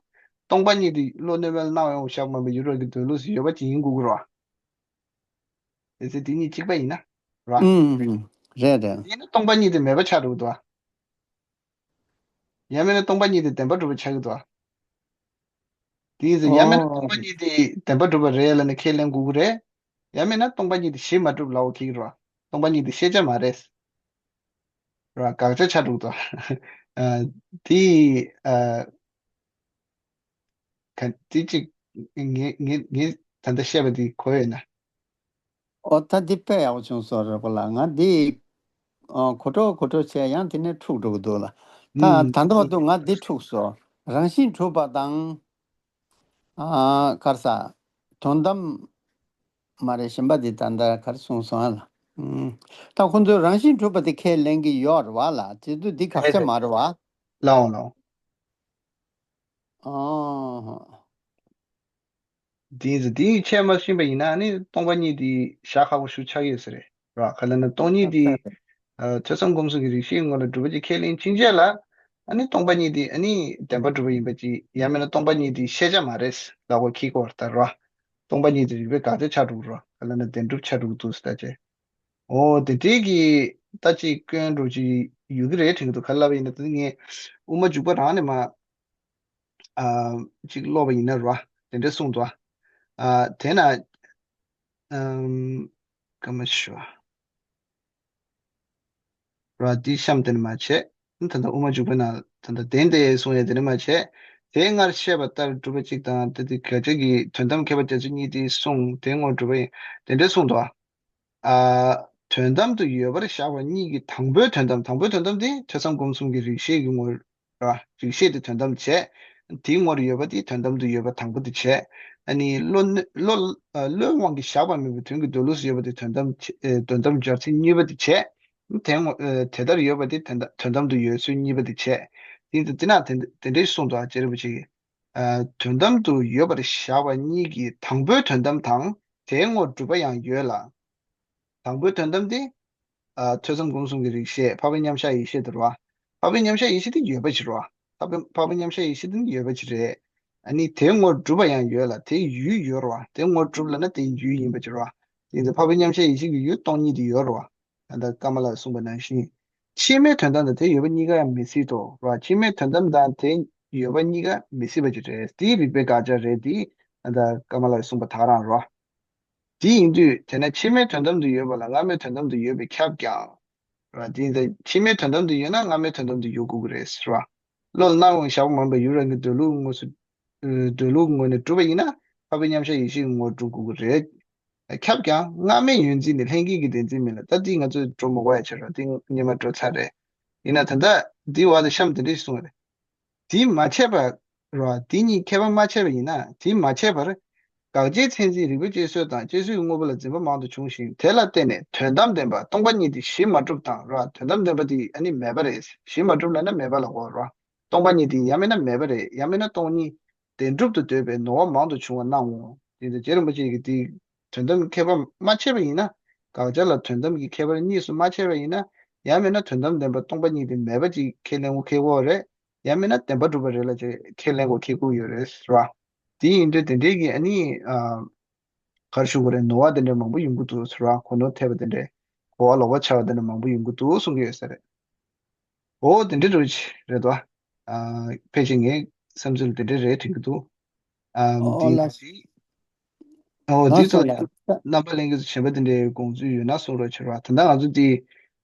སྟོང་པ་ཉིད་དེ་བློ་གནོད་མེད་ལ་སྣང་བའི་བཞག་པ་མ་ཡིན་པར་ཡུལ་རང་གི་འདོད་ལུགས་སུ་ཡོད་པ་ཅིག་ཡིན་དགོས་ཀྱི་རོ། དེ་ཚེ་དེ་གཉིས་གཅིག་པ་ཡིན་ན། ར། ཨུམ། རེད་རེད། ཡིན་ན་སྟོང་པ་ཉིད་དེ་མེད་པ་ཆགས་འགྲོ་གི་འདུག་ཨ། ཡང་མིན་ན་སྟོང་པ་ཉིད་དེ་བདེན་པར་གྲུབ་པ་ཆགས་ཀྱི་འདུག་ཨ། དེ་ཡིན་ཙང་ཡང་མིན་ན་ཨོ། སྟོང་པ་ཉིད་དེ་བདེན་པར་གྲུབ་པ་རེད་ལབ་ནས་ཁས་ལེན་དགོས་ཀྱི་རེད། ཡང་མིན་ན་སྟོང་པ་ཉིད་དེ་གཞི་མ་གྲུབ་ལབ་པ་ཁེལ་གྱི་རེད་བ། སྟོང་པ་ཉིད་དེ་ཤེས་བྱ་མ་རེད། ར། དགག་བྱ་ཆགས་འགྲོ་གི་འདུག་ཨ། དེ་ཨ། ག་དེ་གཅིག་ངས་ངས་ངས་ད་ལྟ་བཤད་པ་དེ་གོ་ཡོད་ན། ཨོ་ད་འདི་དཔེ་ཡག་པོ་བྱུང་སོང་རེད་པ་ལ། ང་འདི་ཨ་གོ་འཕྲོ་གོ་འཕྲོ་བྱས་ཡང་དེ་ནས་འཁྲུག་འགྲོ་གི་འདུག་ལ། ད་ཨུམ། ད་ལྟ་བར་དུ་ང་འདི་འཁྲུག་སོང་། རང་བཞིན་གྲུབ་པ་དང་། ཨ་གར་ས། དོན་དམ་མ་རེད། གཞན་པ་འདི་ད་ལྟ་གར་གསུངས་སོང་ཨ་ལ། ཨུམ། ད་ཁོ་ཚོས་རང་བཞིན་གྲུབ་པ་དེ་ཁས་ལེན་གྱི་ཡོད་རེད་བ་ལ། དེ་ཚོ་འདི་དགག་བྱ་མ་རེད་བ། ལའོ་ལའོ། ཨོ། དེ་ཡིན་ཙང་དེ་ཡིས་ཆད་མ་ཕྱིན་པ་ཡིན་ན་ནི་སྟོང་པ་ཉིད་དེ་བཞག་ཁག་པོ་ཞིག་ཆགས་ཡོད་ས་རེད། ར། ག་ལ་ན་སྟོང་ཉིད་དེ་ཨ་ཐོས་བསམ་སྒོམ་གསུམ་གྱི་རིགས་ཤེས་ངོ་ལ་གྲུབ་པ་ཅིག་ཁས་ལེན་ཕྱིན་ཆད་ལ་ཨ་ནི་སྟོང་པ་ཉིད་དེ་ཨ་ནི་བདེན་པར་གྲུབ་པ་ཡིན་པ་ཅིག་ཡང་མིན་ན་སྟོང་པ་ཉིད་དེ་ཤེས་བྱ་མ་རེད་ལབ་པ་ཁེལ་གྱི་ཡོད་རེད་ད་ར། སྟོང་པ་ཉིད་དེ་རིགས་པས་དགག་བྱ་ཆགས་འགྲོ་གི་ར། ག་ལ་ན་བདེན་གྲུབ་ཆགས་འགྲོ་གི་འདུག་ཟེར་ད་ཅེ། ཨོ་དེ་འདྲའི་གི་ད་ཅིག་སྐྱོན་འགྲོ་ཅིག་ཡོད་ཀྱི་རེད་དྲན་གྱི་འདུག་ག་ལ་བ་ཡིན་ན་ད་ངས་དབུ་མ་འཇུག་པ་རང་ནས་མ། ཨ། ཅིག་ཀློག་པ་ཡིན་ན་ར། དེ་འདྲ་གསུངས་འདུག་ཨ། དེ་ན། ཨམ། ཀ་མ་ཤོ། ར་འདི་གཤམ་དེ་ནས་མ་བྱས། ད་ལྟ་དབུ་མ་འཇུག་པའི་ནང་ད་ལྟ་བདེན་ཏེ་གསུང་ཡས་དེ་ནས་མ་བྱས། དེ་སྔར་བཤད་པ་ལྟར་གྲུབ་པ་གཅིག་དང་དེ་དེ་ག་ཅིག་གི་དོན་དམ་ཁྱད་པར་རྒྱ་མཚོ་གཉིས་དེ་གསུངས་དེ་ངོ་གྲུབ་པ་ཡིན་དེ་འདྲ་གསུངས་འདུག་ཨ། ཨ། དོན་དམ་དུ་ཡོད་པར་བཞག་པ་གཉིས་ཀྱི་དང་པོའི་དོན་དམ། དང་པོའི་དོན་དམ་དེ་ཐོས་བསམ་སྒོམ་གསུམ་གྱི་རིགས་ཤེས་ཀྱི་ངོར། ར། རིགས་ཤེས་དེ་དོན་དམ་བྱས། དེའི་ངོར་ཡོད་པ་དེ་དོན་དམ་དུ་ཡོད་པ་དང་པོ་དེ་བྱས། ཨ་ནི་བློ་ནི་བློ་ཨ་བློའི་དབང་གིས་བཞག་པ་མིན་པའི་དོན་གྱི་མདོ་ལུགས་སུ་ཡོད་པ་དེ་དོན་དམ་བྱས། ཨེ་དོན་དམ་སྦྱར་ཚིག་གཉིས་པ་དེ་བྱས། དེ་ངོ་ཨེ་དེ་ལྟར་ཡོད་པ་དེ་དོན་དམ་དོན་དམ་དུ་ཡོད་ཚུལ་གཉིས་པ་དེ་བྱས། དེ་ཡིན་དུས་དེ་ན་དེ་དེ་འདྲའི་གསུངས་འདུག་ཨ། རྗེ་རིན་པོ་ཆེ་གིས། ཨ་དོན་དམ་དུ་ཡོད་པར་བཞག་པ་གཉིས་ཀྱི་དང་པོའི་དོན་དམ་དང་དེའི་ངོར་གྲུབ་པ་ཡང་ཡོད་ལ། དང་པོའི་དོན་དམ་དེ། ཨ་ཐོས་བསམ་སྒོམ་གསུམ་གྱི་རིགས་ཤེས། འཕགས་པའི་མཉམ་གཞག་ཡེ་ཤེས་དེ་རེད་བ། འཕགས་པའི་མཉམ་གཞག་ཡེ་ཤེས་དེ་ཡོད་པ་ཅིག་རེད་བ། འཕགས་པའི་འཕགས་པའི་མཉམ་གཞག་ཡེ་ཤེས་དེ་ནི་ཡོད་པ་ཅིག་རེད། ཨ་ནི་དེའི་ངོར་གྲུབ་པ་ཡང་ཡོད་ལ་དེའི་ཡུལ་ཡོད་རེད་བ། དེའི་ངོར་གྲུབ་ལབ་ན་དེའི་ཡུལ་ཡིན་པ་ཅིག་རེད་བ། དེ་ཡིན་ཙང་འཕགས་པའི་མཉམ་གཞག་ཡེ་ཤེས་ཀྱི་ཡུལ་སྟོང་ཉིད་དེ་ཡོད་རེད་བ། ད་ལྟ་ཀ་མ་ལ་གསུངས་པ་ནང་བཞིན། ཕྱི་མའི་དོན་དམ་དང་དེ་ཡོད་པ་གཉིས་ཀ་ཡང་མི་སྲིད་དོ་རེད་བ། ཕྱི་མའི་དོན་དམ་དང་དེ་ཡོད་པ་གཉིས་ཀ་མི་སྲིད་པ་ཅིག་རེད། དེའི་རིགས་པའི་དགག་བྱ་རེད་དེ། ད་ལྟ་ཀ་མ་ལ་གསུངས་པ་ད་ག་རང་རེད་བ། དེ་ཡིན་དུས་དེས་ན་ཕྱི་མའི་དོན་དམ་དུ་ཡོད་པ་ལ་སྔ་མའི་དོན་དམ་དུ་ཡོད་པས་ཁྱབ་ཀྱང་། ར། དེ་ཡིན་ཙང་ཕྱི་མའི་དོན་དམ་དུ་ཡོད་ན་སྔ་མའི་དོན་དམ་དུ་ཡོད་དགོས་ཀྱི་རེད་ཟེར་བ། བློ་ལ་སྣང་བའི་ཞག་པོ་མ་ཡིན་པར་ཡུལ་རང་གི་འདོད་ལུགས་དངོས་སུ། ཨ་འདོད་ལུགས་ངོས་ནས་གྲུབ་པ་ཡིན་ན་འཕགས་པའི་མཉམ་གཞག་ཡེ་ཤེས་ཀྱི་ངོར་གྲུབ་དགོས་ཀྱི་རེད། ཁྱབ་ཀྱང་སྔ་མའི་ཡོད་འཛིན་ནི་ལྷན་སྐྱེས་ཀྱི་བདེན་འཛིན་མིན་ལ། ད་འདི་ང་ཚོས་འགྲོ་མ་དགོས་ཡ་ཆེ་ར། འདི་སྔོན་མ་འགྲོ་ཚར་རེད། ཡིན་ན་ད་ལྟ་འདི་བར་དུ་གཤམ་དེ་འདྲ་ཞིག་གསུངས་པ་རེད། དེ་མ་ཆད་པར། ར། དེ་གཉིས་ཁྱད་པར་མ་ཕྱེ་བ་ཡིན་ན། དེ་མ་ཆད་པར། དགག་བྱའི་མཚན་འཛིན་རིགས་པས་དཔྱད་བཟོད་དང་དཔྱད་བཟོད་ཀྱི་དངོས་པོ་ལ་འཛིན་པ་མང་དུ་འབྱུང་ཞིང་དེ་ལ་བརྟེན་ནས་དོན་དམ་བདེན་པ་སྟོང་པ་ཉིད་དེ་གཞི་མ་གྲུབ་དང་། ར། དོན་དམ་བདེན་པ་དེ་ཨ་ནི་མེད་པ་རེད། གཞི་མ་གྲུབ་ལབ་ན་མེད་པ་ལ་གོ་ར། སྟོང་པ་ཉིད་དེ་ཡང་མིན་ན་མེད་པ་རེད། ཡང་མིན་ན་སྟོང་ཉིད་བདེན་གྲུབ་ཏུ་འདོད་པའི་ནོར་བ་མང་དུ་འབྱུང་བ་སྣང་ངོ་། དེ་ཚོ་རྗེ་རིན་པོ་ཆེ་གིས་དེ། དོན་དམ་ཁྱད་པར་མ་ཕྱེ་བ་ཡིན་ན། དགག་བྱ་ལ་དོན་དམ་གྱི་ཁྱད་པར་གཉིས་སུ་མ་ཕྱེ་བ་ཡིན་ན། ཡང་མིན་ན་དོན་དམ་བདེན་པ་སྟོང་པ་ཉིད་དེ་མེད་པ་ཅིག་ཁས་ལེན་དགོས་ཁེལ་གོ་རེད། ཡང་མིན་ན་བདེན་པ་གྲུབ་པ་རེད་ལབ་ཅིག་ཁས་ལེན་དགོས་ཁེལ་གོ་ཡོད་རེད་ཟེར་བ། དེ་ཡིན་དུས་དེ་འདྲའི་གི་ཨ་ནི། ཨ། ག་རེ་ཞུ་དགོས་རེད། ནོར་བ་དེ་འདྲ་མང་པོ་ཡོང་གི་འདུག་ཟེར་བ། གོ་ནོར་ཐེབས་པ་དེ་འདྲ། གོ་བ་ལོག་པ་ཆགས་པ་དེ་འདྲ་མང་པོ་ཡོང་གི་འདུག་གསུང་གི་ཡོད་ས་རེད། འོ་དེ་འདྲ་འདྲ་བོ་ཅིག་རེད་དོ། ཨ། ཕལ་ཆེར་ངའི་བསམ་ཚུལ་དེ་འདྲ་རེད་དྲན་གྱི་འདུག་ཨམ། འོ་དེ་ལགས་སོ། འོ་ལགས་དེ་སོ་ཚོ་ལགས། རྣམ་པ་ལྷན་རྒྱས་ཚོ་གཞན་པ་དེ་འདྲའི་དགོངས་ཚུལ་ཡོད་ན་གསུང་རོགས་བྱེད་རོགས། ད་ལྟ་ང་ཚོ་དེ།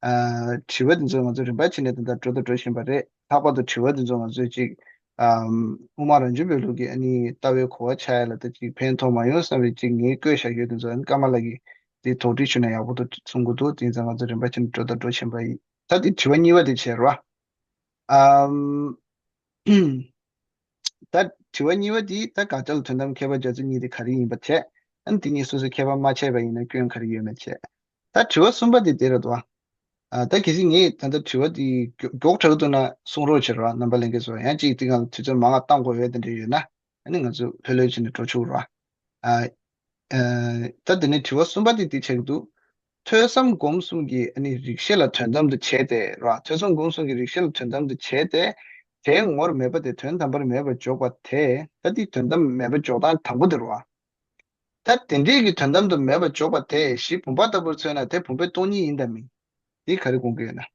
ཨ། དྲི་བ་དེ་ཚོ་ང་ཚོ་རིམ་པ་བྱས་ནས་ད་ལྟ་འགྲོ་དང་འགྲོ་བཞིན་པ་རེད། ལྷག་པར་དུ་དྲི་བ་དེ་ཚོ་ང་ཚོས་ཅིག་ཨམ། དབུ་མ་རང་བྱུང་པའི་ལུགས་ཀྱི་ཨ་ནི་ལྟ་བའི་གོ་བ་ཆགས་ཡ་ལ་ད་ཅིག་ཕན་ཐོགས་མ་ཡོང་བསམ་པའི་ཅིག་ངས་བཀོད་བཞག་ཡོད་དེ་ཚོ་ཨ་ནི་ཀརྨ་ལགས་ཀྱིས་དེ་དོགས་འདྲི་ཞུས་ན་ཡག་པོ་འདུག་གསུང་གི་འདུག་དེ་ཡིན་ཙང་ང་ཚོ་རིམ་པ་བྱས་ནས་འགྲོ་དང་འགྲོ་བཞིན་པ་ཡིན། ད་དེ་དྲི་བ་གཉིས་པ་དེ་བྱས་རོགས། ཨམ། ད་དྲི་བ་གཉིས་པ་དེ་ད་དགག་བྱ་ལ་དོན་དམ་ཁྱད་པར་སྦྱར་ཚུལ་གཉིས་དེ་ག་རེ་ཡིན་པ་བྱས། ཨ་ནི་དེ་གཉིས་སོ་སོའི་ཁྱད་པར་མ་ཕྱེ་བ་ཡིན་ན་སྐྱོན་ག་རེ་ཡོད་མེད་བྱས། ད་དྲི་བ་གསུམ་པ་དེ་དེ་རེད་དོ། ཨ། ད་གལ་སྲིད་ངས་ད་ལྟ་དྲི་བ་དེ་མགྱོགས་མགྱོགས་དྲག་ཏུ་ན་གསུང་རོགས་བྱེད་རོགས། རྣམ་པ་ལྷན་རྒྱས་ཚོ་ཡང་ཅིག་དེ་སྒང་ལ་དུས་ཚོད་མང་བ་བཏང་དགོས་ཡོད་དེ་འདྲ་ཡོད་ན། ཨ་ནི་ང་ཚོ་ལྷོད་ལྷོད་བྱས་ནས་འགྲོ་ཆོག་རོགས། ཨ། ཨ། ད་དེ་ནས་དྲི་བ་གསུམ་པ་དེ་འདི་ཆགས་ཀྱི་འདུག་ཐོས་བསམ་སྒོམ་གསུམ་གྱི་ཨ་ནི་རིགས་ཤེས་ལ་དོན་དམ་དུ་བྱས་ཏེ་ར། ཐོས་བསམ་སྒོམ་གསུམ་གྱི་རིགས་ཤེས་ལ་དོན་དམ་དུ་བྱས་ཏེ། དེའི་ངོར་མེད་པ་དེ་དོན་དམ་པར་མེད་པར་འཇོག་པ་དེ། ད་འདི་དོན་དམ་མེད་པར་འཇོག་སྟངས་དང་པོ་དེ་རེད་བ། ད་དེ་འདྲའི་གི་དོན་དམ་དུ་མེད་པར་འཇོག་པ་དེ་གཞི་བུམ་པ་ལྟ་བུར་མཚོན་ན་དེ་བུམ་པའི་སྟོང་ཉིད་ཡིན་དམ་མིན། འདི་ག་རེ་དགོངས་ཀྱི་ཡོད་ན།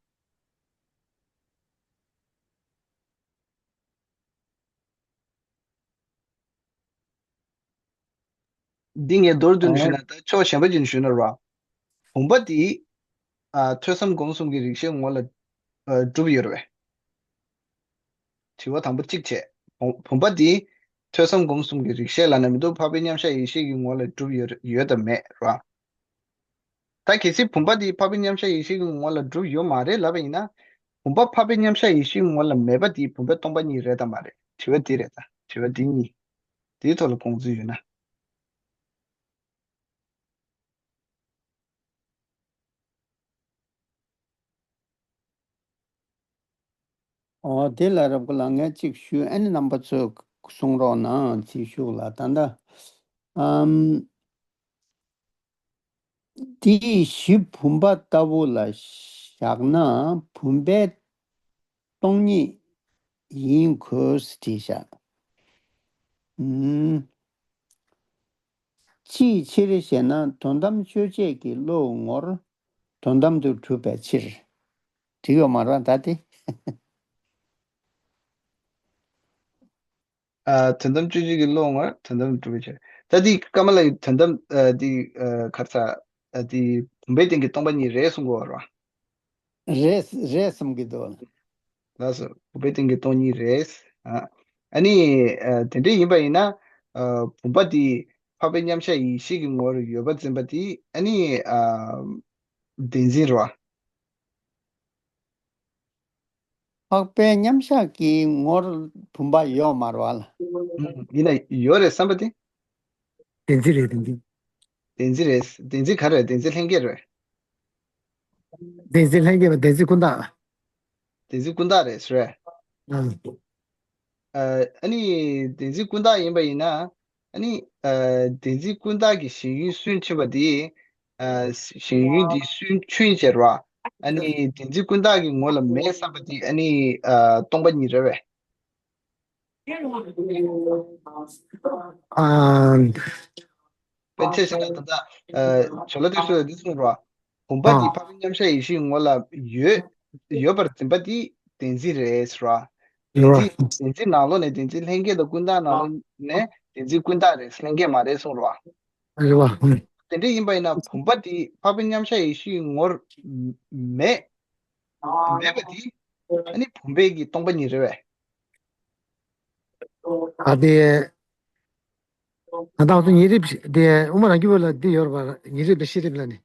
འདི་ངས་མདོར་བསྡུས་ནས་ཞུས་ན། ད་ཕྱོགས་གཞན་པ་ཅིག་ནས་ཞུས་ན་ར། བུམ་པ་འདི། ཨ། ཐོས་བསམ་སྒོམ་གསུམ་གྱི་རིགས་ཤེས་ངོ་ལ། ཨ། གྲུབ་ཡོད་རེད་པས། དྲི་བ་དང་པོ་གཅིག་བྱས། བུམ་བུམ་པ་འདི་ཐོས་བསམ་སྒོམ་གསུམ་གྱི་རིགས་ཤེས་ལབ་ན་མི་འདུག་འཕགས་པའི་མཉམ་གཞག་ཡེ་ཤེས་ཀྱི་ངོ་ལ་གྲུབ་ཡོད་ཡོད་དམ་མེད་ར། ད་གལ་སྲིད་བུམ་པ་འདི་འཕགས་པའི་མཉམ་གཞག་ཡེ་ཤེས་ཀྱི་ངོ་ལ་གྲུབ་ཡོད་མ་རེད་ལབ་པ་ཡིན་ན། བུམ་པ་འཕགས་པའི་མཉམ་གཞག་ཡེ་ཤེས་ཀྱི་ངོ་ལ་མེད་པ་འདི་བུམ་པའི་སྟོང་པ་ཉིད་རེད་དམ་མ་རེད། དྲི་བ་འདི་རེད། ད་དྲི་བ་འདི་གཉིས། འདིའི་ཐོག་ལ་དགོངས་ཚུལ་ཡོད་ན། འོ་དེ་ལ་རབ་གོ་ལ་ངས་གཅིག་ཞུ། ཨ་ནི་རྣམ་པ་ཚོས་གསུང་རོགས་གནང་། ཅིག་ཞུ་ལ་ད་ལྟ། ཨམ། དེའི་གཞི་བུམ་པ་ལྟ་བུ་ལ་བཞག་ན་བུམ་པའི་སྟོང་ཉིད་ཡིན་དགོས་བྲིས་བཞག་ཨམ། ཅིའི་ཕྱིར་ཞེ་ན། དོན་དམ་དཔྱོད་བྱེད་ཀྱི་བློའི་ངོར་དོན་དམ་དུ་གྲུབ་པའི་ཕྱིར། འགྲིག་ཡོད་མ་རེད་ད་དེ། ཨ། དོན་དམ་དཔྱོད་བྱེད་ཀྱི་བློའི་ངོར་དོན་དམ་དུ་གྲུབ་པའི་ཕྱིར། ད་འདི་ཀརྨ་ལགས་ཀྱིས་དོན་དམ། ཨ། འདི། ཨ། ག་རེ་ཟ། ཨ། འདི་བུམ་པའི་སྟེང་གི་སྟོང་པ་ཉིད་རེད་གསུང་གི་ཡོད་རེད་བ། རེད་རེད་བསམ་གྱི་འདུག་ལགས་སོ། བུམ་པའི་སྟེང་གི་སྟོང་ཉིད་རེད། ཨ། ཨ་ནི། ཨ། དེ་འདྲ་ཡིན་པ་ཡིན་ན། ཨ། བུམ་པ་འདི་འཕགས་པའི་མཉམ་གཞག་ཡེ་ཤེས་ཀྱི་ངོར་ཡོད་པ་འཛིན་པ་འདི་ཨ་ནི། ཨ། བདེན་འཛིན་རེད་བ། འཕགས་པའི་མཉམ་གཞག་གི་ངོར་བུམ་པ་ཡོད་མ་རེད་བ་ལ། ཨུམ། ཡིན་ན་ཡོད་རེད་བསམ་པ་དེ། བདེན་འཛིན་རེད། བདེན་འཛིན། བདེན་འཛིན་རེད། བདེན་འཛིན་ག་རེ་རེད། བདེན་འཛིན་ལྷན་སྐྱེས་རེད། བདེན་འཛིན་ལྷན་སྐྱེས་པ། བདེན་འཛིན་ཀུན་བརྟགས། བདེན་འཛིན་ཀུན་བརྟགས་རེད་ཟེར་བས། ཨང་། ཨ་ནི་བདེན་འཛིན་ཀུན་བརྟགས་ཡིན་པ་ཡིན་ན། ཨ་ནི་ཨ་བདེན་འཛིན་ཀུན་བརྟགས་ཀྱི་ཞེན་ཡུལ་སུན་འབྱིན་པ་དེ། ཨ་ཞེན་ཡུལ་འདི་སུན་འབྱིན་བྱས་ར། ཨ་ནི་བདེན་འཛིན་ཀུན་བརྟགས་ཀྱི་ངོ་ལ་མེད་བསམ་པ་དེ་ཨ་ནི་ཨ་སྟོང་པ་ཉིད་རེད་བས། ཨ། དཔེར་ཆ་བཞག་ན་ད་ལྟ་ཨ་བྱ་ལ་དུས་སུ་འདི་གསུངས་ར། བུམ་པ་འདི་ཨ་འཕགས་པའི་མཉམ་གཞག་ཡེ་ཤེས་ངོ་ལ་ཡོད། ཡོད་པར་འཛིན་པ་འདི་བདེན་འཛིན་རེད་ཟེར་ར། བདེན་ར། འཛིན། བདེན་འཛིན་ནང་ལོགས་ནས་བདེན་འཛིན་ལྷན་སྐྱེས་དང་ཀུན་བརྟགས་ནང་ལོགས་ནས་བདེན་འཛིན་ཀུན་བརྟགས་རེད། ལྷན་སྐྱེས་མ་རེད་གསུངས་ར། རེད་བ། དེ་འདྲ་ཡིན་པ་ཡིན་ན་བུམ་པ་འདི་འཕགས་པའི་མཉམ་གཞག་ཡེ་ཤེས་ངོར་མེད། མེད་པ་འདི་ཨ་ནི་བུམ་པའི་གི་སྟོང་པ་ཉིད་རེད་བས། ཨ་དེ། ད་ལྟ་ང་ཚོ་ཉེ་རིབ་དེ་དབུ་མ་རང་རྒྱུད་པ་ལ་འདི་ཡོད་རེད་པ། ཉེ་རིབ་དང་ཤེས་རིབ་ལ་ནི།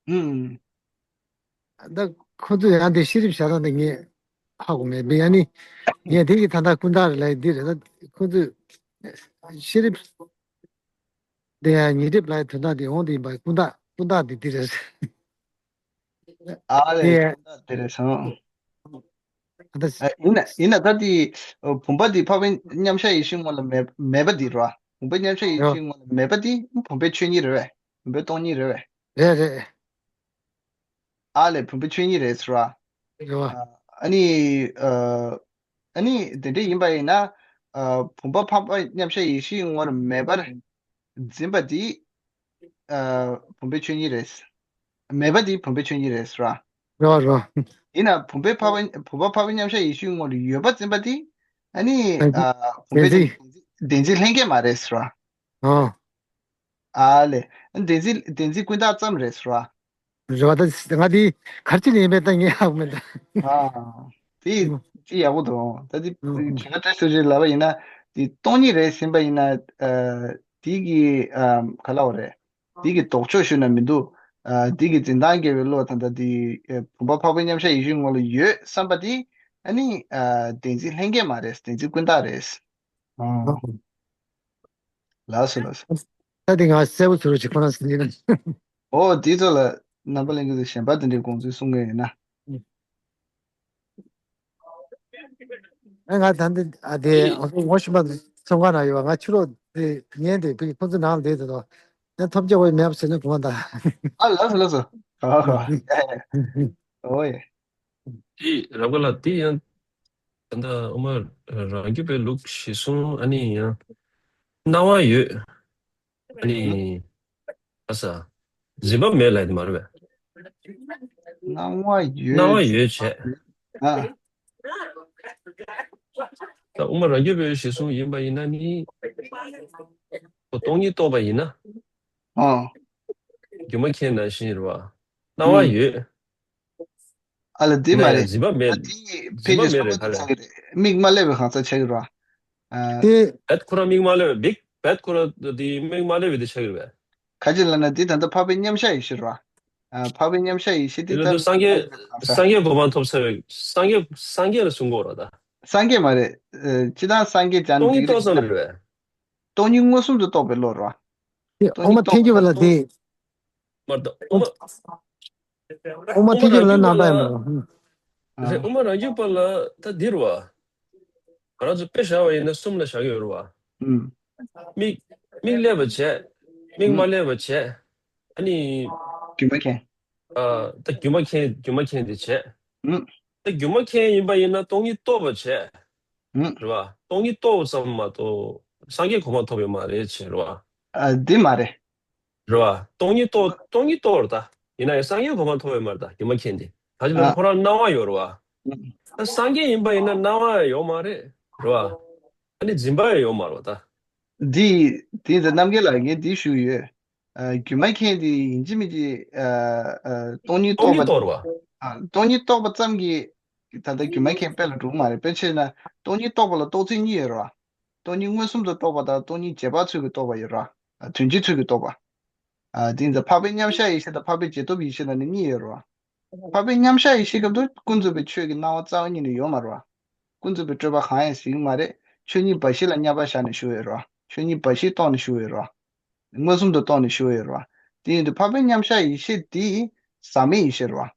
ཨུམ། ད་ཁོ་ཚོས་ཡང་དེ་ཤེས་རིབ་བྱ་སྟངས་དེ་ངས་ཧ་གོ་མེད་པས། ཡང་ནི་ངས་དེ་གི་ད་ལྟ་ཀུན་བརྟགས་ལ་འདི་རེད། ད་ཁོ་ཚོས་ཤེས་རིབ་དེ་ཡང་ཉེ་རིབ་ལ་དོན་དག་དེ་འོང་དེ་ཡིན་པ། ཀུན་བརྟགས། ཀུན་བརྟགས་དེ་འདི་རེད། ཨ་ལས། དེ་ཀུན་བརྟགས་དེ་རེད་སོང་། ད་ཨ་ཡིན་ན་ཡིན་ན་ད་དེ་བུམ་པ་དེ་འཕགས་པའི་མཉམ་གཞག་ཡེ་ཤེས་ངོ་ལ་མེད་མེད་པ་དེ་རེད་བ། བུམ་པའི་མཉམ་གཞག་ཡེ་ཡོ། ཤེས་ངོ་ལ་མེད་པ་དེ་བུམ་པའི་ཆོས་ཉིད་རེད་བས། བུམ་པའི་སྟོང་ཉིད་རེད་བས། རེད་རེད། ཨ་ལས། བུམ་པའི་ཆོས་ཉིད་རེད་ཟེར་བ། རེད་བ། ཨ་ནི་ཨ་ཨ་ནི་དེ་འདྲ་ཡིན་པ་ཡིན་ན། ཨ་བུམ་པ་འཕགས་པ་མཉམ་གཞག་ཡེ་ཤེས་ངོར་མེད་པར་འཛིན་པ་དེ་ཨ་བུམ་པའི་ཆོས་ཉིད་རེད། མེད་པ་དེ་བུམ་པའི་ཆོས་ཉིད་རེད་ཟེར་བ། རེད་བ། རེད་བ། ཡིན་ན་བུམ་པའི་འཕགས་པ་བུམ་པ་འཕགས་པའི་མཉམ་གཞག་ཡེ་ཤེས་ངོར་ཡོད་པར་འཛིན་པ་དེ་ཨ་ནི་བདེན་ཨ་བུམ་པའི་བདེན་འཛིན། བདེན་འཛིན་ལྷན་སྐྱེས་མ་རེད་ཟེར་བ། ཨོ། ཨ་ལས། བདེན་འཛིན། བདེན་འཛིན་ཀུན་བརྟགས་ཙམ་རེད་ཟེར་བ། རེད་བ། ད་ང་དེ་ག་རེ་བྱས་ནས་ཡིན་པས་ད་ངས་ཧ་གོ་མེད་ད། ཨ། དེ་ཅི་ཡག་པོ་འདུག་ད་དེ་ཨུ། བྱ་བ་བཀྲ་ཤིས་རེད་ལབ་པ་ཡིན་ན། དེ་སྟོང་ཉིད་རེད་ཟིན་པ་ཡིན་ན། ཨ་དེ་གི་ཨ་ག་ལབ་དགོས་རེད། དེ་གི་ལྡོག་ཕྱོགས་ཞུ་ན་མི་འདུག་ཨ་དེ་གི་འཛིན་སྟངས་འགལ་བའི་བློ་ད་ལྟ་དེ་ཨ་བུམ་པ་འཕགས་པའི་མཉམ་གཞག་ཡེ་ཤེས་ངོ་ལ་ཡོད་བསམ་པ་དེ་ཨ་ནི་ཨ་བདེན་འཛིན་ལྷན་སྐྱེས་མ་རེད། བདེན་འཛིན་ཀུན་བརྟགས་རེད། ཨ། ལགས་སོ་ལགས་སོ། ད་དེ་ང་གསལ་པོ་ཚོར་བ་ཅིག་ཁོ་རང་ཟིན་གྱི་ན། ཨོ་དེ་ཚོ་ལ་རྣམ་པ་ལྷན་རྒྱས་ཚོ་གཞན་པ་དེ་འདྲའི་དགོངས་ཚུལ་གསུང་གི་ཡོད་ན། ཨ་ང་ད་འདི་ཨ་དེ་ཨ་ངོ་ཤེས་པ་ཚོང་ཁང་ན་ཡོད་པ། ང་ཕྱི་ལོགས་དེ་ཉན་དེ་བི་ཁོང་ཚོ་ནང་བསྡད་དེ་དོ། ཡང་ཐོབ་རྒྱ་བའི་མེད་པ་ཟེར་ན་གོ་མ་ད། ཨ་ལགས་སོ་ལགས་སོ། ཨོ་ཡེ། དེ་རབ་དགའ་ལགས་དེ་ཡང་། ད་ལྟ་དབུ་མ་རང་རྒྱུད་པའི་ལུགས་གཞི་བཟུང་ཨ་ནི་ཡང་སྣང་བ་ཡོད། ཨ་ནི་ཨ་ས་འཛིན་པ་མེད་ལབ་དེ་མ་རེད་པས། སྣང་བ་ཡོད། སྣང་བ་ཡོད་བྱས། ཨ། ད་དབུ་མ་རང་རྒྱུད་པའི་གཞི་བཟུང་ཡིན་པ་ཡིན་ན་ནི། ཁོ་སྟོང་ཉིད་རྟོགས་པ་ཡིན་ན། ཨ། སྒྱུ་མ་མཁན་ནང་བཞིན་རེད་བ། སྣང་བ་ཨུ། ཡོད། ཨ་ལ་དེ་མ་ཡིན་ན་ཡང་རེད། འཛིན་པ་མེད། ཨ་དེ་འཛིན་ཕལ་པ་ཆེར་མེད་བསམ་པ་རེད་ག་ལ། དེ་ཚ་གི་རེད། མིག་མ་སླེབས་པའི་གང་ཚ་ཆགས་ཀྱི་རེད་བ། ཨ། དེ། བེད་ཁོ་རང་མིག་མ་སླེབས་པའི་བེད་ཁོ་རང་དེ་མིག་མ་སླེབས་པའི་དེ་ཆགས་ཀྱི་རེད་བས། ག་ཅི་ལབ་ན་དེ་ད་ལྟ་འཕགས་པའི་མཉམ་གཞག་ཡེ་ཤེས་རེད་བ། ཨ་འཕགས་པའི་མཉམ་གཞག་ཡེ་ཤེས་དེ་དེ་ད་ལ་དུ་སངས་རྒྱས་གང་ཚ། སངས་རྒྱས་གོ་འཕང་ཐོབ་ཚར་བའི་སངས་རྒྱས་སངས་རྒྱས་ལ་གསུང་གི་ཡོད་རེད་ད། སངས་རྒྱས་མ་རེད། ཨ་སྤྱིར་བཏང་སངས་རྒྱས་ཀྱང་སྟོང་ཉིད་རྟོགས་ཙམ་རེད་བས། སྟོང་ཉིད་མངོན་སུམ་དུ་རྟོགས་པའི་བློ་རེད་བ། དེ་སྟོང་ཨོ་མ་ཉིད་ཐེན་རྒྱུ་བ་རྟོགས་ལ་དེ། མ་གཏོགས་དབུ་མ། ཨོ་མ་ཐེན་རྒྱུ་བ་ལ་རྣམ་པ་ཡང་མ་རེད། དབུ་མ་རང་རྒྱུད་པ་ལ་ད་འདི་རེད་བ། ང་རང་ཚོ་དཔེ་བཞག་པ་ཡིན་ན་གསུམ་ལ་བཞག་གི་ཡོད་རེད་བ། ཨུམ། མིག་མིག་སླེབས་པ་བྱས། མིག་མ་ཨུམ། སླེབས་པ་བྱས། ཨ་ནི། སྒྱུ་མ་མཁན། ཨ་ད་སྒྱུ་མ་མཁན་སྒྱུ་མ་མཁན་དེ་བྱས། ཨུམ། ད་སྒྱུ་མ་མཁན་ཡིན་པ་ཡིན་ན་སྟོང་ཉིད་རྟོགས་པ་བྱས། ཨུམ། རེད་བ། སྟོང་ཉིད་རྟོགས་པ་ཙམ་མ་གཏོགས་སངས་རྒྱས་གོ་འཕང་ཐོབ་ཡོད་མ་རེད་བྱས་རེད་བ། ཨ་འདི་མ་རེད། རེད་བ། སྟོང་ཉིད་རྟོགས་སྟོང་ཉིད་རྟོགས་རེད་ད། ཡིན་ན་ཡང་སངས་རྒྱས་གོ་འཕང་ཐོབ་ཡོད་མ་རེད་ད་སྒྱུ་མ་མཁན་དེ། ད་ཅི་ལ་ཨ། ཁོ་རང་སྣང་བ་ཡོད་རེད་བ། ཨུམ། ད་སངས་རྒྱས་ཡིན་པ་ཡིན་ན་སྣང་བ་ཡོད་མ་རེད། རེད་བ། ཨ་ནི་འཛིན་པ་ཡང་ཡོད་མ་རེད་བ་ད། འདི་འདི་ད་རྣམ་རྒྱལ་ལགས་ངས་འདི་ཞུ་ཡོད། ཨ་སྒྱུ་མ་མཁན་འདི་ཡིན་གཅིག་མིན་གཅིག་ཨ་ཨ་སྟོང་ཉིད་སྟོང་རྟོགས་ཉིད་པ། རྟོགས་རེད་བ། ཨ་སྟོང་ཉིད་རྟོགས་པ་ཙམ་གྱིས་ད་ལྟ་སྒྱུ་མ་མཁན་དཔེ་ལ་འགྲོ་གི་མ་རེད། དཔེ་བྱས་ན་སྟོང་ཉིད་རྟོགས་པ་ལ་རྟོགས་ཚིག་གཉིས་ཡོད་རེད་བ། སྟོང་ཉིད་མངོན་སུམ་དུ་རྟོགས་པ་དང་སྟོང་ཉིད་རྗེས་དཔག་ཚུལ་གྱིས་རྟོགས་པ་ཡོད་རེད་བ། དོན་སྤྱིའི་ཚུལ་གྱིས་རྟོགས་པ། ཨ་དེ་ཡིན་ཙང་འཕགས་པའི་མཉམ་གཞག་ཡེ་ཤེས་དང་འཕགས་པའི་རྗེས་ཐོབ་ཡེ་ཤེས་ལ་ནི་གཉིས་ཡོད་རེད་བ། འཕགས་པའི་མཉམ་གཞག་ཡེ་ཤེས་སྐབས་དུ་ཀུན་རྫོབ་པའི་ཆོས་ཀྱི་སྣང་བ་རྩ་བ་ཉིད་ནས་ཡོད་མ་རེད་བ། ཀུན་རྫོབ་པའི་སྤྲོས་པ་གང་ཡང་ཟིན་གྱི་མ་རེད། ཆོས་ཉིད་འབའ་ཞིག་ལ་མཉམ་པར་བཞག་ནས་བཞུགས་ཡོད་རེད་བ། ཆོས་ཉིད་འབའ་ཞིག་རྟོགས་ནས་བཞུགས་ཡོད་རེད་བ། མངོན་སུམ་དུ་རྟོགས་ནས་བཞུགས་ཡོད་རེད་བ། དེ་ཡིན་དུས་འཕགས་པའི་མཉམ་གཞག་ཡེ་ཤེས་དེ་ཟག་མེད་ཡེ་ཤེས་རེད་བ།